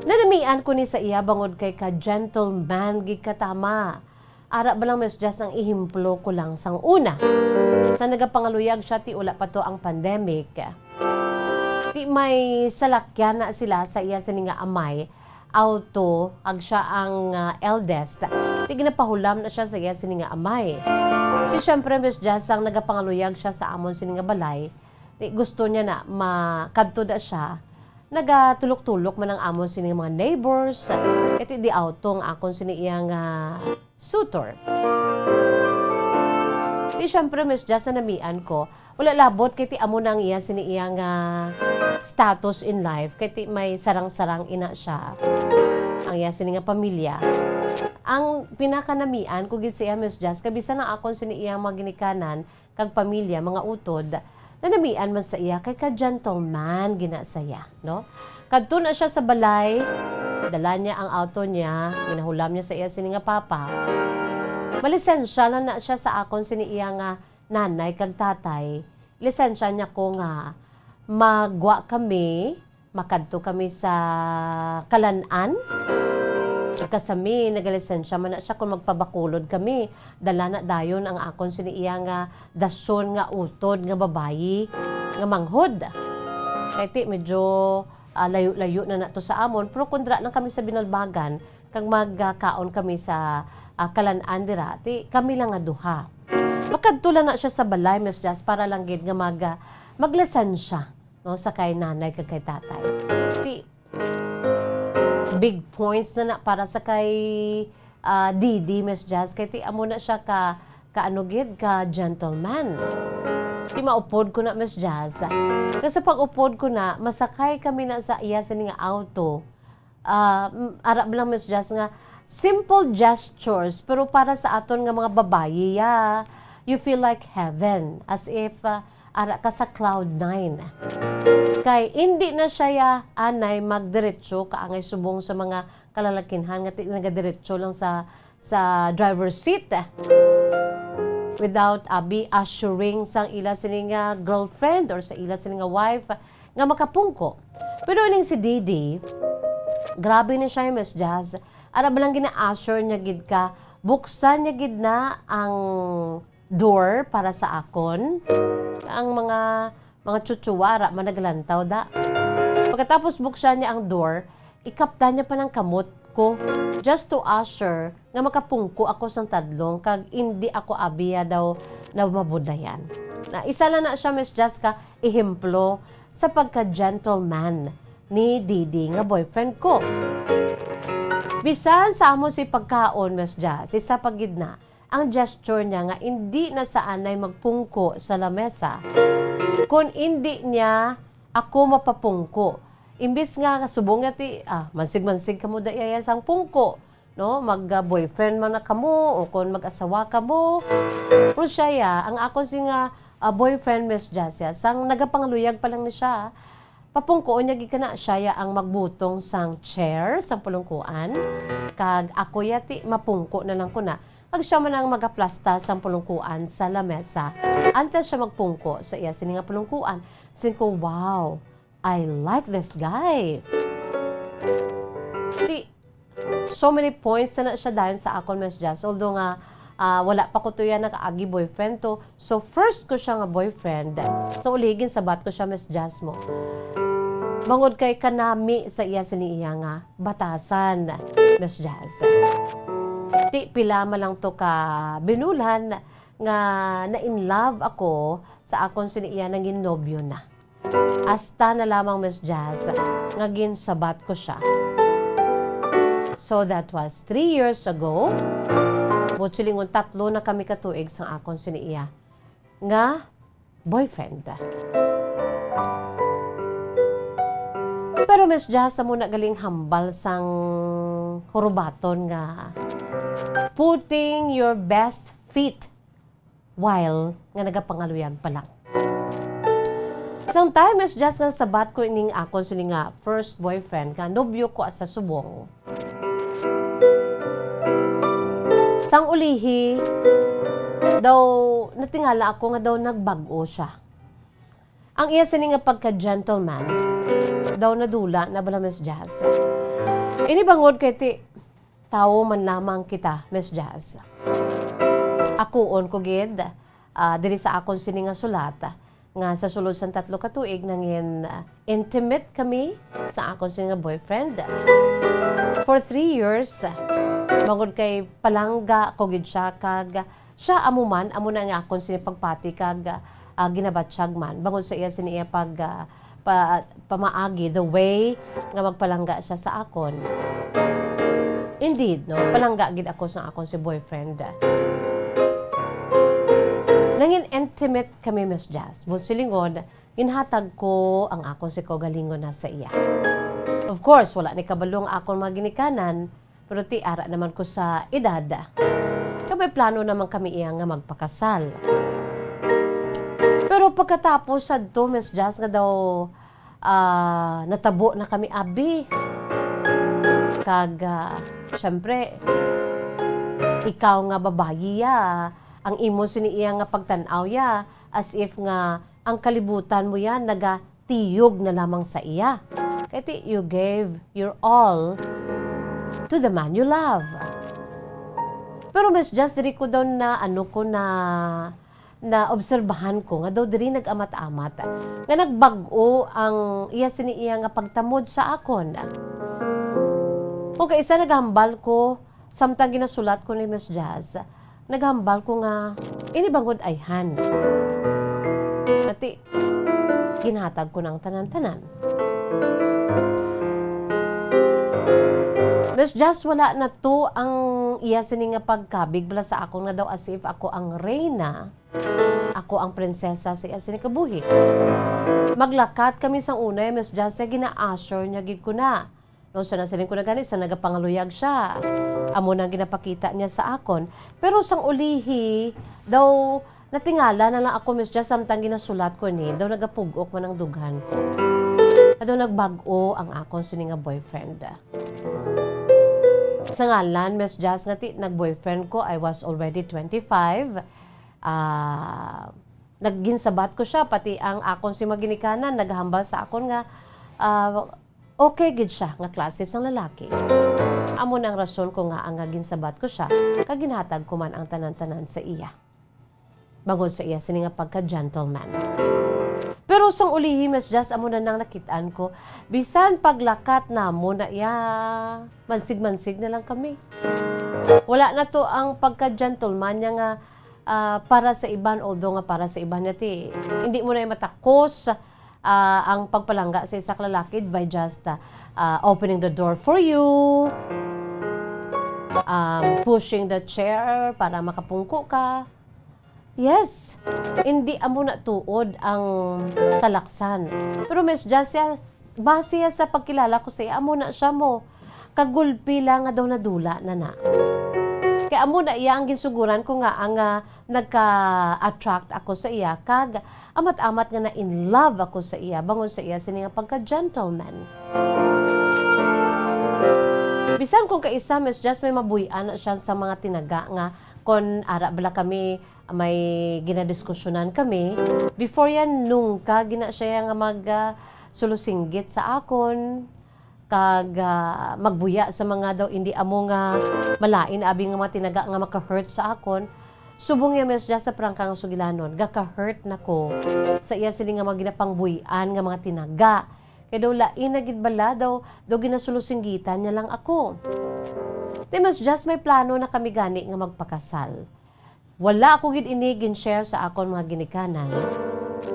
Nanamian ko ni sa iya bangod kay ka-gentleman gid ka tama. Ara ba lang, Miss Jazz, ang ehemplo ko lang sang una. Sa nagapangaluyag siya, ti wala pa to ang pandemic. Ti may salakyan na sila sa iya sini nga amay, auto, ag siya ang, ah, eldest. Ti ginapahulam na siya sa iya sini nga amay. Ti syempre, Miss Jazz, ang nagapangaluyag siya sa amon sini nga balay, ti gusto niya na makadto da siya. Nagatulok-tulok man ang amon sini nga mga neighbors. Kay ti di auto ang akon sini iya nga suitor. Di syempre, Miss Jazz, nanamian ko. Wala labot kay ti amo na ang iya sini iya nga status in life. Kay ti may sarang-sarang ina siya. Ang iya sini nga pamilya. Ang pinakanamian ko gid sa iya, Miss Jazz, kay bisan ang akon sini iya mga ginikanan, kag pamilya, mga utod, nanamian man sa iya kay ka-gentleman gina sa iya, no? Kadto na siya sa balay, dala niya ang auto niya, ginahulam niya sa iya sini nga papa. Malisensya lang na siya sa akon sini iya nga nanay kag tatay. Lisensya niya ko nga magwa kami, makadto kami sa Kalan-an. Kasami, nagalisensya man na siya kung magpabakulod kami. Dala na dayon ang akon sini iya nga dason nga utod nga babayi nga manghod. Kay ti medyo, ah, layo-layo na nato sa amon, pero kung dira lang kami sa Binalbagan, kag magkaon kami sa, ah, Kalan-an dira, ti kami lang nga duha. Makadto lang na siya sa balay, Miss Jazz, para lang gid nga mag, ah, maglisensya, no, sa kay nanay kag kay tatay. Ti, big points na na para sa kay, ah, D D, Miss Jazz, kay ti amo na siya ka, ka ano gid, ka gentleman. Ti maupod ko na, Miss Jazz. Kay sa pag-upod ko na, masakay kami na sa iya sini nga auto. Ah, mm, ara ba lang, Miss Jazz, nga simple gestures, pero para sa aton nga mga babayi, ya, you feel like heaven, as if, ah, ara ka sa cloud nine. Kay indi na siya ya anay magdiretso kaangay subong sa mga kalalakinhan nga ti-, nagadiretso lang sa, sa driver's seat, without, abi, assuring sang ila sini nga girlfriend or sa ila sini nga wife nga makapungko. Pero ining si Didi, grabe ni siya, Miss Jazz. Ara ba lang gina-assure niya gid ka, buksan niya gid na ang door para sa akon. Ang mga, mga chuchuwa, ara man naglantaw da. Pagkatapos buksan niya ang door, ikapta niya pa ng kamot ko just to assure nga makapungko ako sang tadlong kag indi ako abiya daw na mabudlayan. Na isa lang na siya, Miss Jazz, ka ehemplo sa pagka-gentleman ni Didi nga boyfriend ko. Bisan sa amo si pagkaon, Miss Jazz, isa pa gid na ang gesture niya nga indi na sa anay magpungko sa lamesa, kun indi niya ako mapapungko. Imbis nga subong nga ti, ah, mansig-mansig kamo da iya sang pungko, no? Mag, ah, boyfriend man na kamo o kon mag-asawa kamo. Pero siya ya, ang akon si nga, ah, boyfriend, Miss Jazz, ya, sang nagapangaluyag pa lang ni siya, papungkoon niya gid kana, siya ya ang magbutong sang chair sang pulungkuan, kag ako ya ti mapungko na lang ko na, kag siya man ang magaplasta sang pulungkuan sa lamesa. Antes siya magpungko sa iya sini nga pulungkuan, siling ko, "Wow, I like this guy." Ti, so many points na, na siya dayon sa akon, Miss Jazz. Although nga, ah, wala pa ko to yan nakaagi boyfriend to. So, first ko siya nga boyfriend. So, uli, ginsabat ko siya, Miss Jazz mo. Bangod kay kanami sa iya sini iya nga batasan, Miss Jazz. Ti, pila man lang to ka binulan nga na-in love ako sa akon sini iya nangin nobyo na. Hasta na lamang, Miss Jazz, nga ginsabat ko siya. So, that was three years ago. Buot silingon, tatlo na kami ka tuig sang akon sini iya nga boyfriend. Pero, Miss Jazz, amo na galing hambal sang hurubaton nga putting your best feet while nga nagapangaluyag pa lang. Sang time, Miss Jazz, nga sabat ko ining akon sini nga first boyfriend nga nobyo ko sa subong. Sang ulihi, daw natingala ako nga daw nagbag-o siya. Ang iya sini nga pagka-gentleman, daw nadula na bala, Miss Jazz. Ini bangod kay ti, tawo man lamang kita, Miss Jazz. Akuon ko gid, ah, diri sa akon sini nga sulat, nga sa sulod sang tatlo ka tuig nangin, ah, intimate kami sa akon sini nga boyfriend. For three years, bangod kay palangga ko gid siya, kag siya amo man, amo na nga akon sini pagpati kag, ah, ginabatyag man bangod sa iya sini iya pag, ah, pa-, pamaagi, the way nga magpalangga siya sa akon. Indeed, no, palangga gid ako sa akon si boyfriend. Nangin intimate kami, Miss Jazz. Buot silingon, ginhatag ko ang akon si kaugalingon na sa iya. Of course, wala ni kabalo ang akon mga ginikanan, pero ti ara naman ko sa edad. Kag may plano naman kami iya nga magpakasal. Pero pagkatapos sadto, Miss Jazz, nga daw, ah, natabo na kami abi. Kag, ah, syempre, ikaw nga babayi ya, ang imo sini iya nga pagtan-aw ya, as if nga ang kalibutan mo ya naga tiyog na lamang sa iya. Kay ti, you gave your all to the man you love. Pero Miss Jazz, diri ko daw na, ano ko na, naobserbahan ko nga daw diri nag-amat-amat nga nagbag-o ang iya sini iya nga pagtamod sa akon. Kung kaisa nagahambal ko, samtang ginasulat ko ni Miss Jazz, naghambal ko nga, "Ini bangod ayhan?" Ati, ginhatag ko ng tanan-tanan. Miss Jazz, wala na to ang iya sini nga pagkabig bala sa akon nga daw as if ako ang reyna, ako ang prinsesa sa iya sini kabuhi. Maglakat kami sang unay, Miss Jazz, gina-assure niya gid ko na. No, so nasiling ko na gani sa nagapangaluyag siya. Amo nang ginapakita niya sa akon. Pero sang ulihi, daw natingala na lang ako, Miss Jazz, samtang ginasulat ko ni, daw nagapugok man ang dughan ko. Daw nagbag-o ang akon sini nga boyfriend. Sa ngalan, Miss Jazz, nga ti nag-boyfriend ko, I was already twenty-five. Ah, nagginsabat ko siya, pati ang akon si maginikanan naghambal sa akon nga, ah, okay gid siya nga klase sang lalaki. Amo na ang rason ko nga ang nga ginsabat ko siya, kag ginhatag ko man ang tanan-tanan sa iya. Bangod sa iya sini nga pagka-gentleman. Pero sang ulihi, Miss Jazz, amo na nang nakit-an ko, bisan paglakat namon na iya, mansig-mansig na lang kami. Wala na to ang pagka-gentleman niya nga, ah, para sa iban, although nga para sa iban niya ti, hindi mo na matakos, ah, ang pagpalangga sa isa ka lalaki by just, ah, ah, opening the door for you, um, pushing the chair para makapungko ka. Yes, hindi amo na tuod ang talaksan. Pero Miss Jazz, base sa pagkilala ko sa iya, amo na siya mo. Kagulpi lang nga daw nadula na na. Kay amo na iya ang ginsuguran ko nga ang, ah, nagka-attract ako sa iya, kag amat-amat nga na-in love ako sa iya, bangod sa iya sini nga pagka-gentleman. Bisan kung kaisa, Miss Jazz, may mabuy-an na siya sa mga tinaga nga kon ara bala kami may ginadiskusyonan kami. Before yan, nungka gina siya nga mag, ah, sulusinggit sa akon, kag, ah, magbuya sa mga daw indi amo nga malain abi nga mga tinaga nga maka-hurt sa akon. Subong niya, Miss Jazz, sa prangka nga sugilanon, gaka-hurt na ko sa iya sini nga mga ginapangbuy-an nga mga tinaga. Kay daw lain na gid bala daw, daw ginasulosinggitan niya lang ako. Ti, Miss Jazz, may plano na kami gani nga magpakasal. Wala ako gid ini gin-share sa akon mga ginikanan.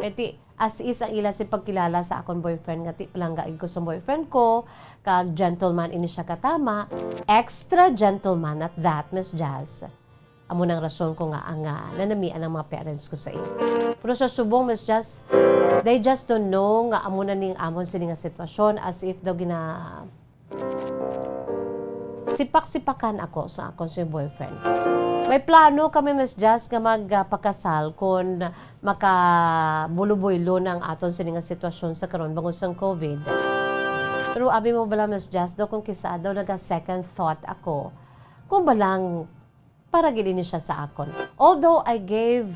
Kay ti, as is ang ila si pagkilala sa akon boyfriend nga ti palangga gid ko sa boyfriend ko, kag gentleman ini siya katama, extra gentleman at that, Miss Jazz. Amo nang rason ko nga ang, ah, nanamian ang mga parents ko sa iya. Pero sa subong, Miss Jazz, they just don't know nga amo na ning amon sini nga sitwasyon, as if daw gina-, sipak-sipakan ako sa akon si boyfriend. May plano kami, Miss Jazz, nga magpakasal kon makabulubuylo na ang aton sini nga sitwasyon sa karon bangod sang covid. Pero abi mo bala, Miss Jazz, daw kung kisa daw naga-second thought ako kung balang para gid ini siya sa akon. Although I gave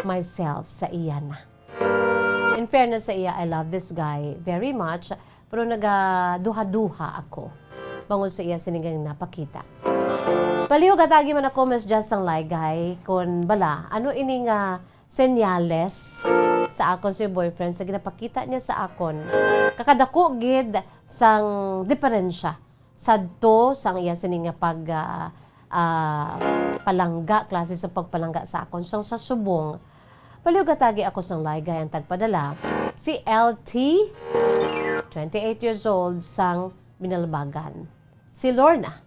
myself sa iya na. In fairness sa iya, I love this guy very much, pero nagaduha-duha ako bangod sa iya sini nga napakita. Palihog atagi man ako, Miss Jazz, sang laygay, kon bala, ano ini nga senyales sa akon si boyfriend sa ginapakita niya sa akon. Kakadako gid sang diferensya sadto sang iya sini nga pag, ah, ah, palangga, klase sa pagpalangga sa akon sang sa subong. Palihog atagi ako sang laygay ang tagpadala, si L T, twenty-eight years old, sang Binalbagan. Si Lorna.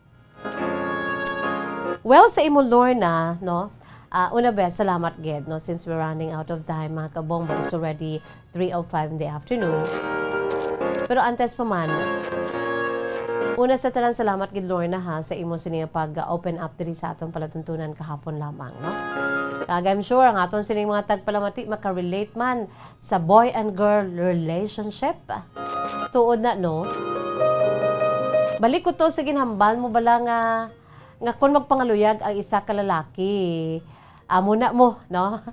Well, sa imo, Lorna, no? Ah, una, bes, salamat gid, no? Since we're running out of time, mga kabong, but it's already three oh five in the afternoon. Pero antes pa man, una sa tanan, salamat gid, Lorna, ha, sa imo sini nga pag-open up diri sa aton palatuntunan kahapon lamang, no? Kag I'm sure ang aton sining mga tagpalamati makarelate man sa boy and girl relationship. Tuod na, no? Balik ko to sa ginhambal mo bala nga, nga kung magpangaluyag ang isa ka lalaki, amo na mo, no?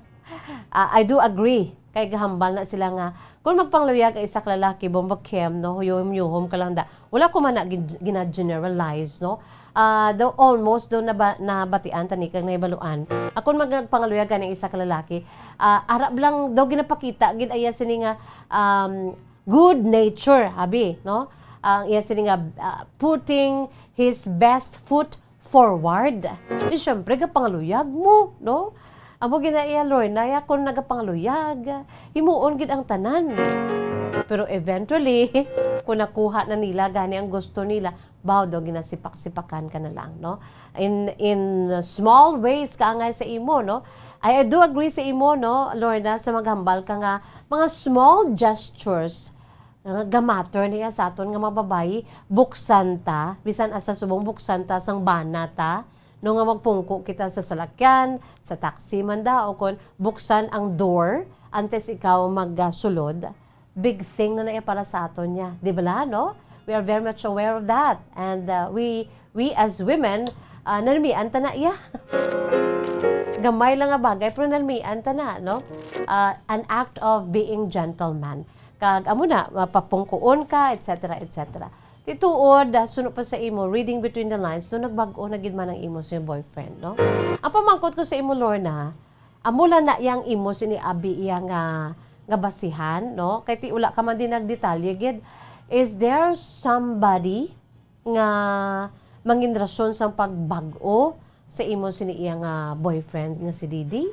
Ah, I do agree. Kay gahambal na sila nga, kung magpangaluyag ang isa ka lalaki, Bomba Kim, no? Huyom-yuhom ka lang da. Wala ko man na gin-, gina-generalize, no? Ah, daw almost daw naba-, nabatian tani kag nahibaluan. Akon man nagpangaluyag kaning isa ka lalaki, ah, arab lang daw ginapakita gid iya sini nga, um, good nature, abi, no? Ang iya sini nga, ah, putting his best foot forward. Di syempre, gapangaluyag mo, no? Amo gina iya, Lorna, ya, kung nagapangaluyag, himuon gid ang tanan. Pero eventually, kung nakuha na nila gani ang gusto nila, baw daw ginasipak-sipakan ka na lang, no? In, in small ways, kaangay sa imo, no? I, I do agree sa imo, no, Lorna, sa maghambal ka nga mga small gestures Nga gamatter na iya sa aton nga mga babayi, buksan ta, bisan asa subong buksan ta sang bana ta, no, nga magpungko kita sa salakyan, sa taxi man da, o kon buksan ang door antes ikaw magsulod, big thing na na iya para sa aton niya. Di bala, no? We are very much aware of that. And, uh, we, we as women, uh, nalmian ta na iya. Gamay lang nga bagay, pero nalmian ta na, no? Uh, an act of being gentleman. Kag amo na, mapapungkuon ka, et cetera, et cetera. Ti tuod, ah, suno pa sa imo, reading between the lines, so nagbag-o na gid man ang imo sa boyfriend, no? Ang pamangkot ko sa imo, Lorna, amo lang na yang imo sini abi iya nga, nga basihan, no? Kay ti wala ka man din nagdetalye gid. Is there somebody nga mangin rason sang pagbag-o sa imo sini iya nga boyfriend nga si Didi?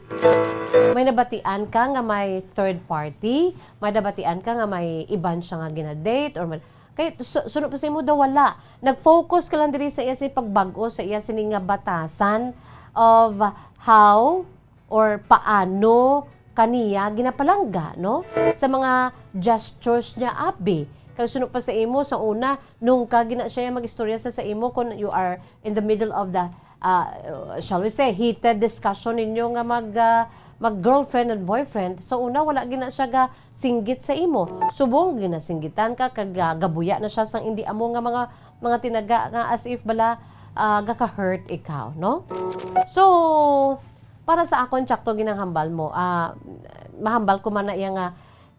May nabatian ka nga may third party? May nabatian ka nga may iban siya nga gina-date or man-, kay su-, suno pa sa imo daw wala. Nag-focus ka lang diri sa iya sini pagbag-o sa iya sini nga batasan of how or paano kaniya ginapalangga, no? Sa mga gestures niya, abi. Kay suno pa sa imo, sa una, nung ka gina siya mag-istorya sa, sa imo, kung you are in the middle of the, ah, shall we say, heated discussion ninyo nga mag, ah, mag-girlfriend and boyfriend, sa una, wala gina siya ga singgit sa imo. Subong, ginasinggitan ka, kag, ah, gabuya na siya sang indi amo nga mga, mga tinaga nga as if bala, ah, gaka-hurt ikaw, no? So, para sa akon, tsakto ginahambal mo, ah, mahambal ko man na iya nga,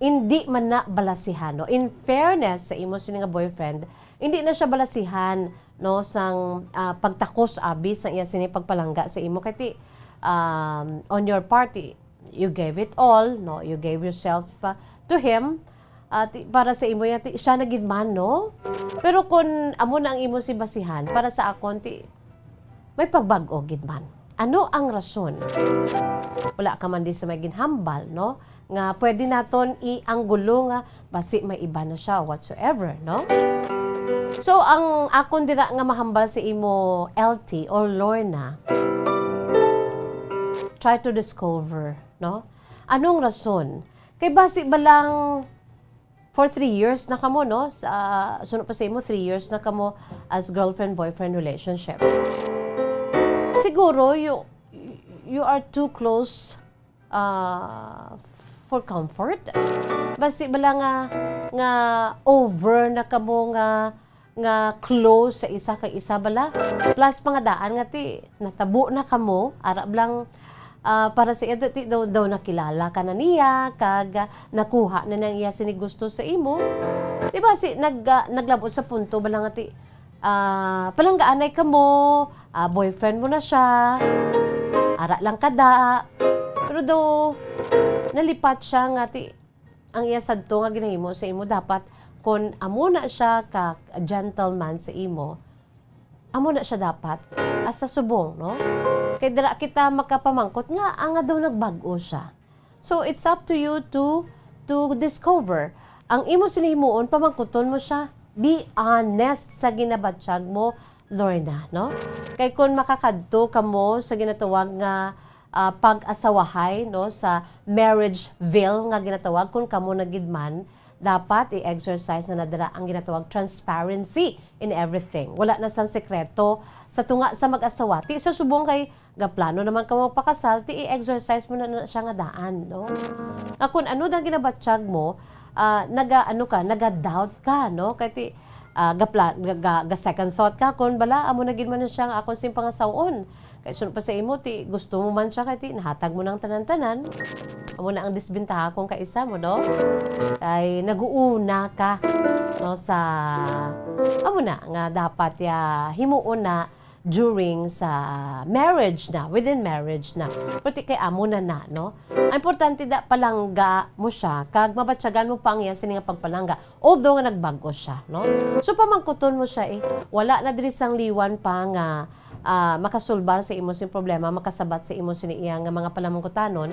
indi man na balasihan, no? In fairness sa imo sini nga boyfriend, indi na siya balasihan, no, sang, ah, pagtakos, abi, sang iya sini pagpalangga sa imo. Kay ti, um, on your part, i-, you gave it all, no? You gave yourself, ah, to him. Ah, ti-, para sa imo, ya, ti-, siya na gid man, no? Pero kun amo na ang imo si basihan, para sa akon, ti-, may pagbag-o gid man. Ano ang rason? Wala ka man di sa may ginhambal, no? Nga pwede naton ianggulo nga basi may iba na siya, whatsoever, no? So, ang akon dira nga mahambal sa imo, L T or Lorna, try to discover, no? Anong rason? Kay basi ba lang for three years na kamo, no? Sa, suno pa sa imo, three years na kamo as girlfriend-boyfriend relationship. Siguro, you, you are too close, ah, for comfort. Basi bala nga, nga over na kamo nga, nga close sa isa kay isa bala. Plus, pangadaan nga ti, natabo na kamo, ara blang, ah, para sa iya, ti daw, daw nakilala ka na niya, kag, ah, nakuha na nang iya sini gusto sa imo. Di ba, si, nag, ah, naglabot sa punto bala nga ti, ah, palanggaanay kamo, ah, boyfriend mo na siya, ara lang kada. Pero daw, nalipat siya nga ti, ang iya sadto nga ginahimo sa imo, dapat kon amo na siya ka gentleman sa imo, amo na siya dapat. Asa subong, no? Kay dira kita makapamangkot nga, ah, nga daw nagbag-o siya. So, it's up to you to, to discover. Ang imo sini himuon, pamangkuton mo siya. Be honest sa ginabatyag mo, Lorna, no? Kay kun makakadto kamo sa ginatawag nga, ah, pag-asawahay, no, sa marriage veil nga ginatawag, kun kamo na gid man, dapat i-exercise na nadala ang ginatawag transparency in everything. Wala na sang sekreto sa tunga sa mag-asawa. Ti sa subong kay gaplano naman ka magpakasal, ti i-exercise mo na, na siya nga daan, no? Nga kun ano dang ginabatyag mo, ah, naga, ano ka, naga-doubt ka, no? Kay ti, ah, gapla-, ga, ga, ga second thought ka, kun bala, amo na gid man siya nga akon sing pangasaw-on. Kay suno pa sa imo, ti gusto mo man siya, kay ti nahatag mo nang tanan-tanan. Amo na ang disbentaha kung kaisa mo, no? Kay nag-uuna ka, no, sa, amo na, nga dapat ya himuon na during sa marriage na, within marriage na. Pero ti kay amo na na, no? Ang importante da, palangga mo siya, kag mabatyagan mo pa ang iya sini nga pagpalangga, although nga nagbag-o siya, no? So, pamangkuton mo siya, eh. Wala na diri sang liwan pa nga, ah, makasulbar sa imo sing problema, makasabat sa imo sini iya nga mga palamangkutanon,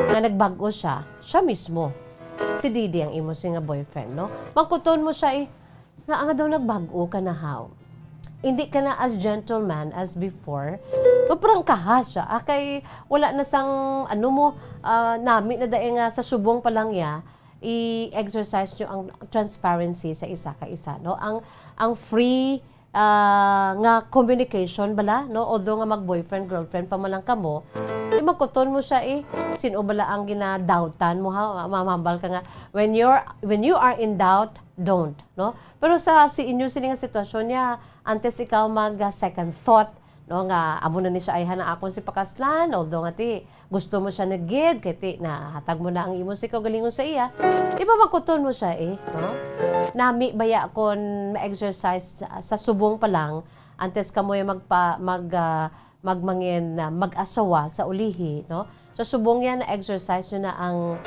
nga nagbag-o siya, siya mismo. Si Didi ang imo sini nga boyfriend, no? Mangkuton mo siya, eh. Nga, nga daw nagbag-o ka na, haw? Hindi ka na as gentleman as before. Paprangkaha siya. Ah, kay wala na sang, ano mo, ah, nami na dai nga sa subong pa lang ya, i-exercise nyo ang transparency sa isa ka isa, no? Ang, ang free, ah, nga communication bala, no? Although nga mag-boyfriend, girlfriend pa man lang kamo, di magkuton mo siya, eh. Sino bala ang ginadoubtan mo, ha? Mamambal ka nga, when you're, when you are in doubt, don't, no? Pero sa, si inyo sini nga sitwasyon niya, antes ikaw mag, ah, second thought, no, nga amo na ni siya, ay, han, ang akon si pakaslan, although nga ti, gusto mo siya na gid, kay ti, nahatag mo na ang imo si kaugalingon sa iya, iba magkuton mo siya, eh, no? Nami baya kon ma-exercise sa, sa subong pa lang, antes kamoy magpa-, mag, ah, magmangin, ah, mag-asawa sa ulihi, no? Sa subong yan, na-exercise nyo na ang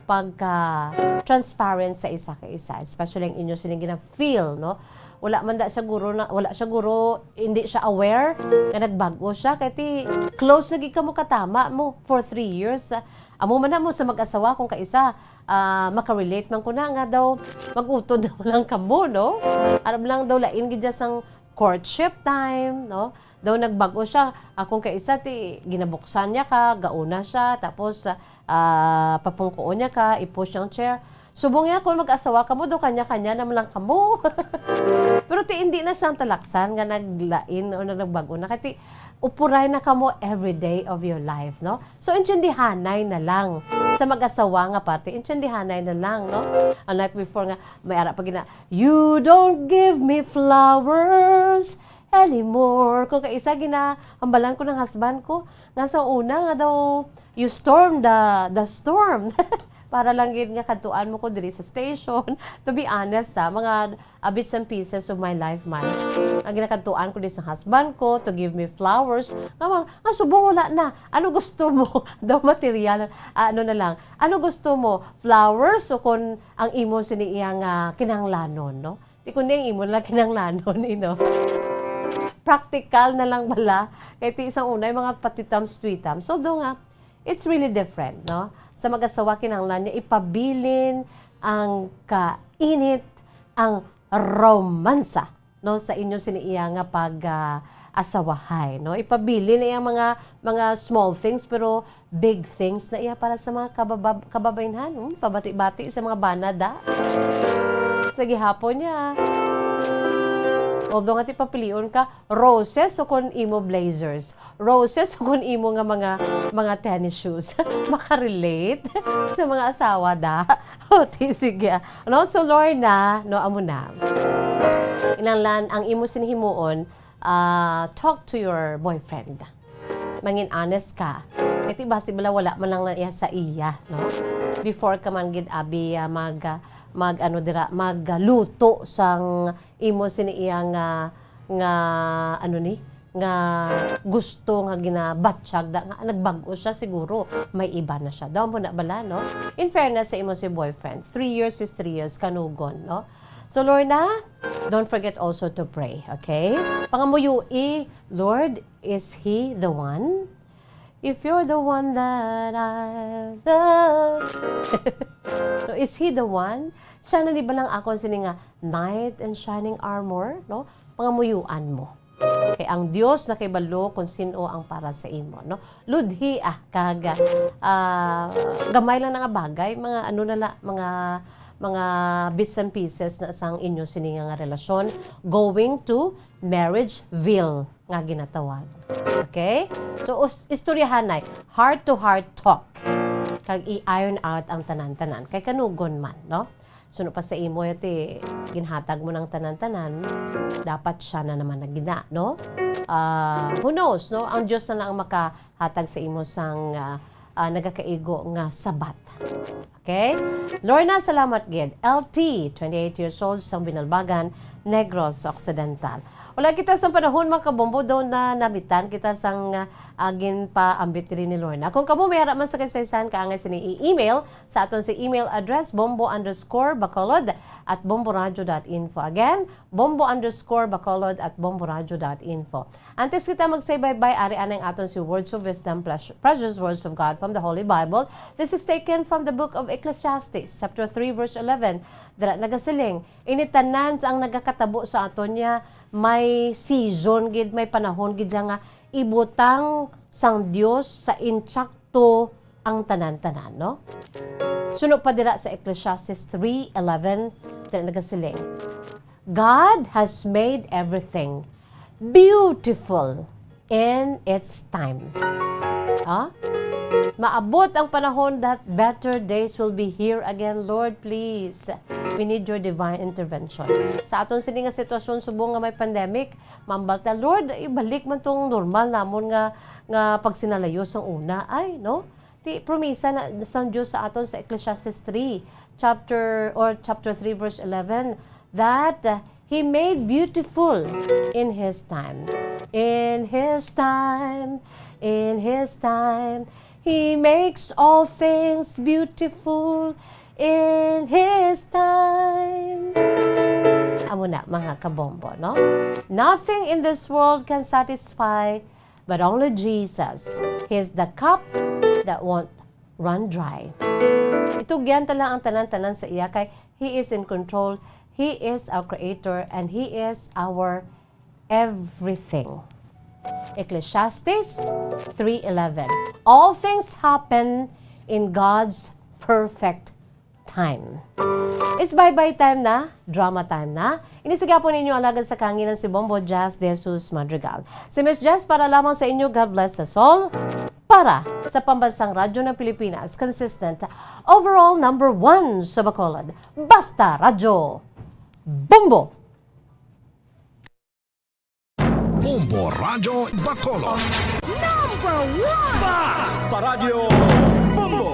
pagka-transparent sa isa ka isa, especially ang inyo sining gina-feel, no? Wala man da siya guro na, wala siya guro, hindi siya aware nga nagbag-o siya. Kay ti, close lagi kamo katama mo for three years. Amo man na mo sa mag-asawa kung kaisa, ah, makarelate man ko na nga daw mag-utod na lang kamo, no? Aram lang daw lain gid dyan sang courtship time, no? Daw nagbag-o siya, akong kaisa ti ginabuksan niya ka, gauna siya, tapos, ah, papungkoon niya ka, i-push ang chair. Subong niya, kung mag-asawa kamo, daw kanya-kanya naman lang kamo. Pero ti, hindi na siyang talaksan nga naglain o na nagbag-o na. Kaya ti, upuray na kamo every day of your life, no? So, intindihanay na lang sa mag-asawa nga parte, intindihanay na lang, no? Unlike before nga, may ara pa gina, "You don't give me flowers anymore." Kung kaisa, ginahambalan ko ng husband ko, nga sa una nga daw, "You storm the, the storm." Para lang gid nga kadtuan mo ko diri sa station. To be honest, ha, mga, ah, bits and pieces of my life man. Ang ginakadtuan ko diri sa husband ko, to give me flowers. Nga, nga subong wala na. Ano gusto mo? Daw material, ah, ano na lang. Ano gusto mo? Flowers o kon ang imo sini iya nga kinahanglanon, no? Ti kundi ang imo na lang kinahanglanon, you know? Practical na lang bala. Kay ti isang unay mga patitams-twitams. So, do nga, it's really different, no? Sa mag-asawa, kinahanglan niya ipabilin ang kainit, ang romansa, no, sa inyo sini iya nga pag, ah, asawahay, no? Ipabilin na iyang mga, mga small things, pero big things na iya para sa mga kababab-, kababaynhan. Hmm, pabati-bati sa mga bana, da. Sa gihapon niya. Although nga ti papilion ka, roses o kon imo blazers. Roses o kon imo nga mga, mga tennis shoes. Makarelate sa mga asawa, da. O, ti, sige. Ano? So, Lorna, no, amo na. Inanglan, ang imo sini himuon, ah, talk to your boyfriend. Mangin honest ka. Kay ti basi bala wala man lang na iya sa iya, no? Before ka man gid abi, ah, mag, ah, mag ano dira, magluto sang imo sini iya nga, nga ano ni, nga gusto nga ginabatyag da, nga nagbag-o siya siguro, may iba na siya. Daw mo na bala, no? In fairness sa imo si boyfriend, three years is three years, kanugon, no? So, Lorna, don't forget also to pray, okay? Pangamuyui, Lord, is He the one? If you're the one that I love. So, is He the one? Siya na di ba lang akon sini nga knight in shining armor, no? Pangamuyuan mo. Kay ang Dios nakahibalo kung sin-o ang para sa imo, no? Ludhi, ah, kag, ah, gamay lang na nga bagay, mga ano na la, mga, mga bits and pieces na sang inyo sini nga, nga relasyon going to marriage veil nga ginatawag. Okay? So, us-, istoryahanay, heart-to-heart talk. Kag i-iron out ang tanan-tanan. Kay kanugon man, no? Suno pa sa imo, ti, ginhatag mo ng tanan-tanan, dapat siya na naman na gina, no? Ah, who knows, no? Ang Diyos na lang ang makahatag sa imo sang, ah, ah, nagakaigo nga sabat. Okay? Lorna, salamat gid. L T, twenty-eight years old, sang Binalbagan, Negros Occidental. Wala kita sang panahon, mga kabombo, daw na namitan kita sang, ah, ginpaambit diri ni Lorna. Kung kamo may ara man sa kasaysayan, kaangay sini i-email sa aton sa email address, bombo underscore bacolod at bomboradio dot info. Again, bombo underscore bacolod at bomboradio dot info. Antes kita magsay baybay, ari anay ang aton si Words of Wisdom, Pres-, Precious Words of God from the Holy Bible. This is taken from the book of Ecclesiastes, chapter three, verse eleven. Dira nagasiling, ini tanan sa ang nagakatabo sa aton niya, may season gid, may panahon gid siya nga ibutang sang Dios sa insakto ang tanan-tanan, no? Suno pa dira sa Ecclesiastes three eleven, dira nagasiling, "God has made everything beautiful in its time." Ah? Maabot ang panahon that better days will be here again. Lord, please, we need your divine intervention. Sa aton sini nga sitwasyon, subong nga may pandemic, mambal ta, "Lord, ibalik man tong normal namon nga, nga pagsinalayo sang una." Ay, no? Ti promisa na sang Dios sa aton sa Ecclesiastes three, chapter, or chapter three, verse eleven, that, uh, He made beautiful in His time. In His time, in His time, He makes all things beautiful in His time. Amo na, mga kabombo, no? Nothing in this world can satisfy, but only Jesus. He is the cup that won't run dry. Itugyan ta lang ang tanan-tanan sa iya, kay He is in control. He is our creator and He is our everything. Ecclesiastes three eleven. All things happen in God's perfect time. It's bye-bye time na, drama time na. Ini sa gihapon ninyo alagad sa kahanginan, si Bombo Jazz De Jesus Madrigal. Si Miss Jazz para lamang sa inyo, God bless us all. Para sa Pambansang Radyo ng Pilipinas, consistent, overall number one sa Bacolod. Basta Radyo Bombo! Bombo Radyo Bacolod. Number one! Basta Radyo!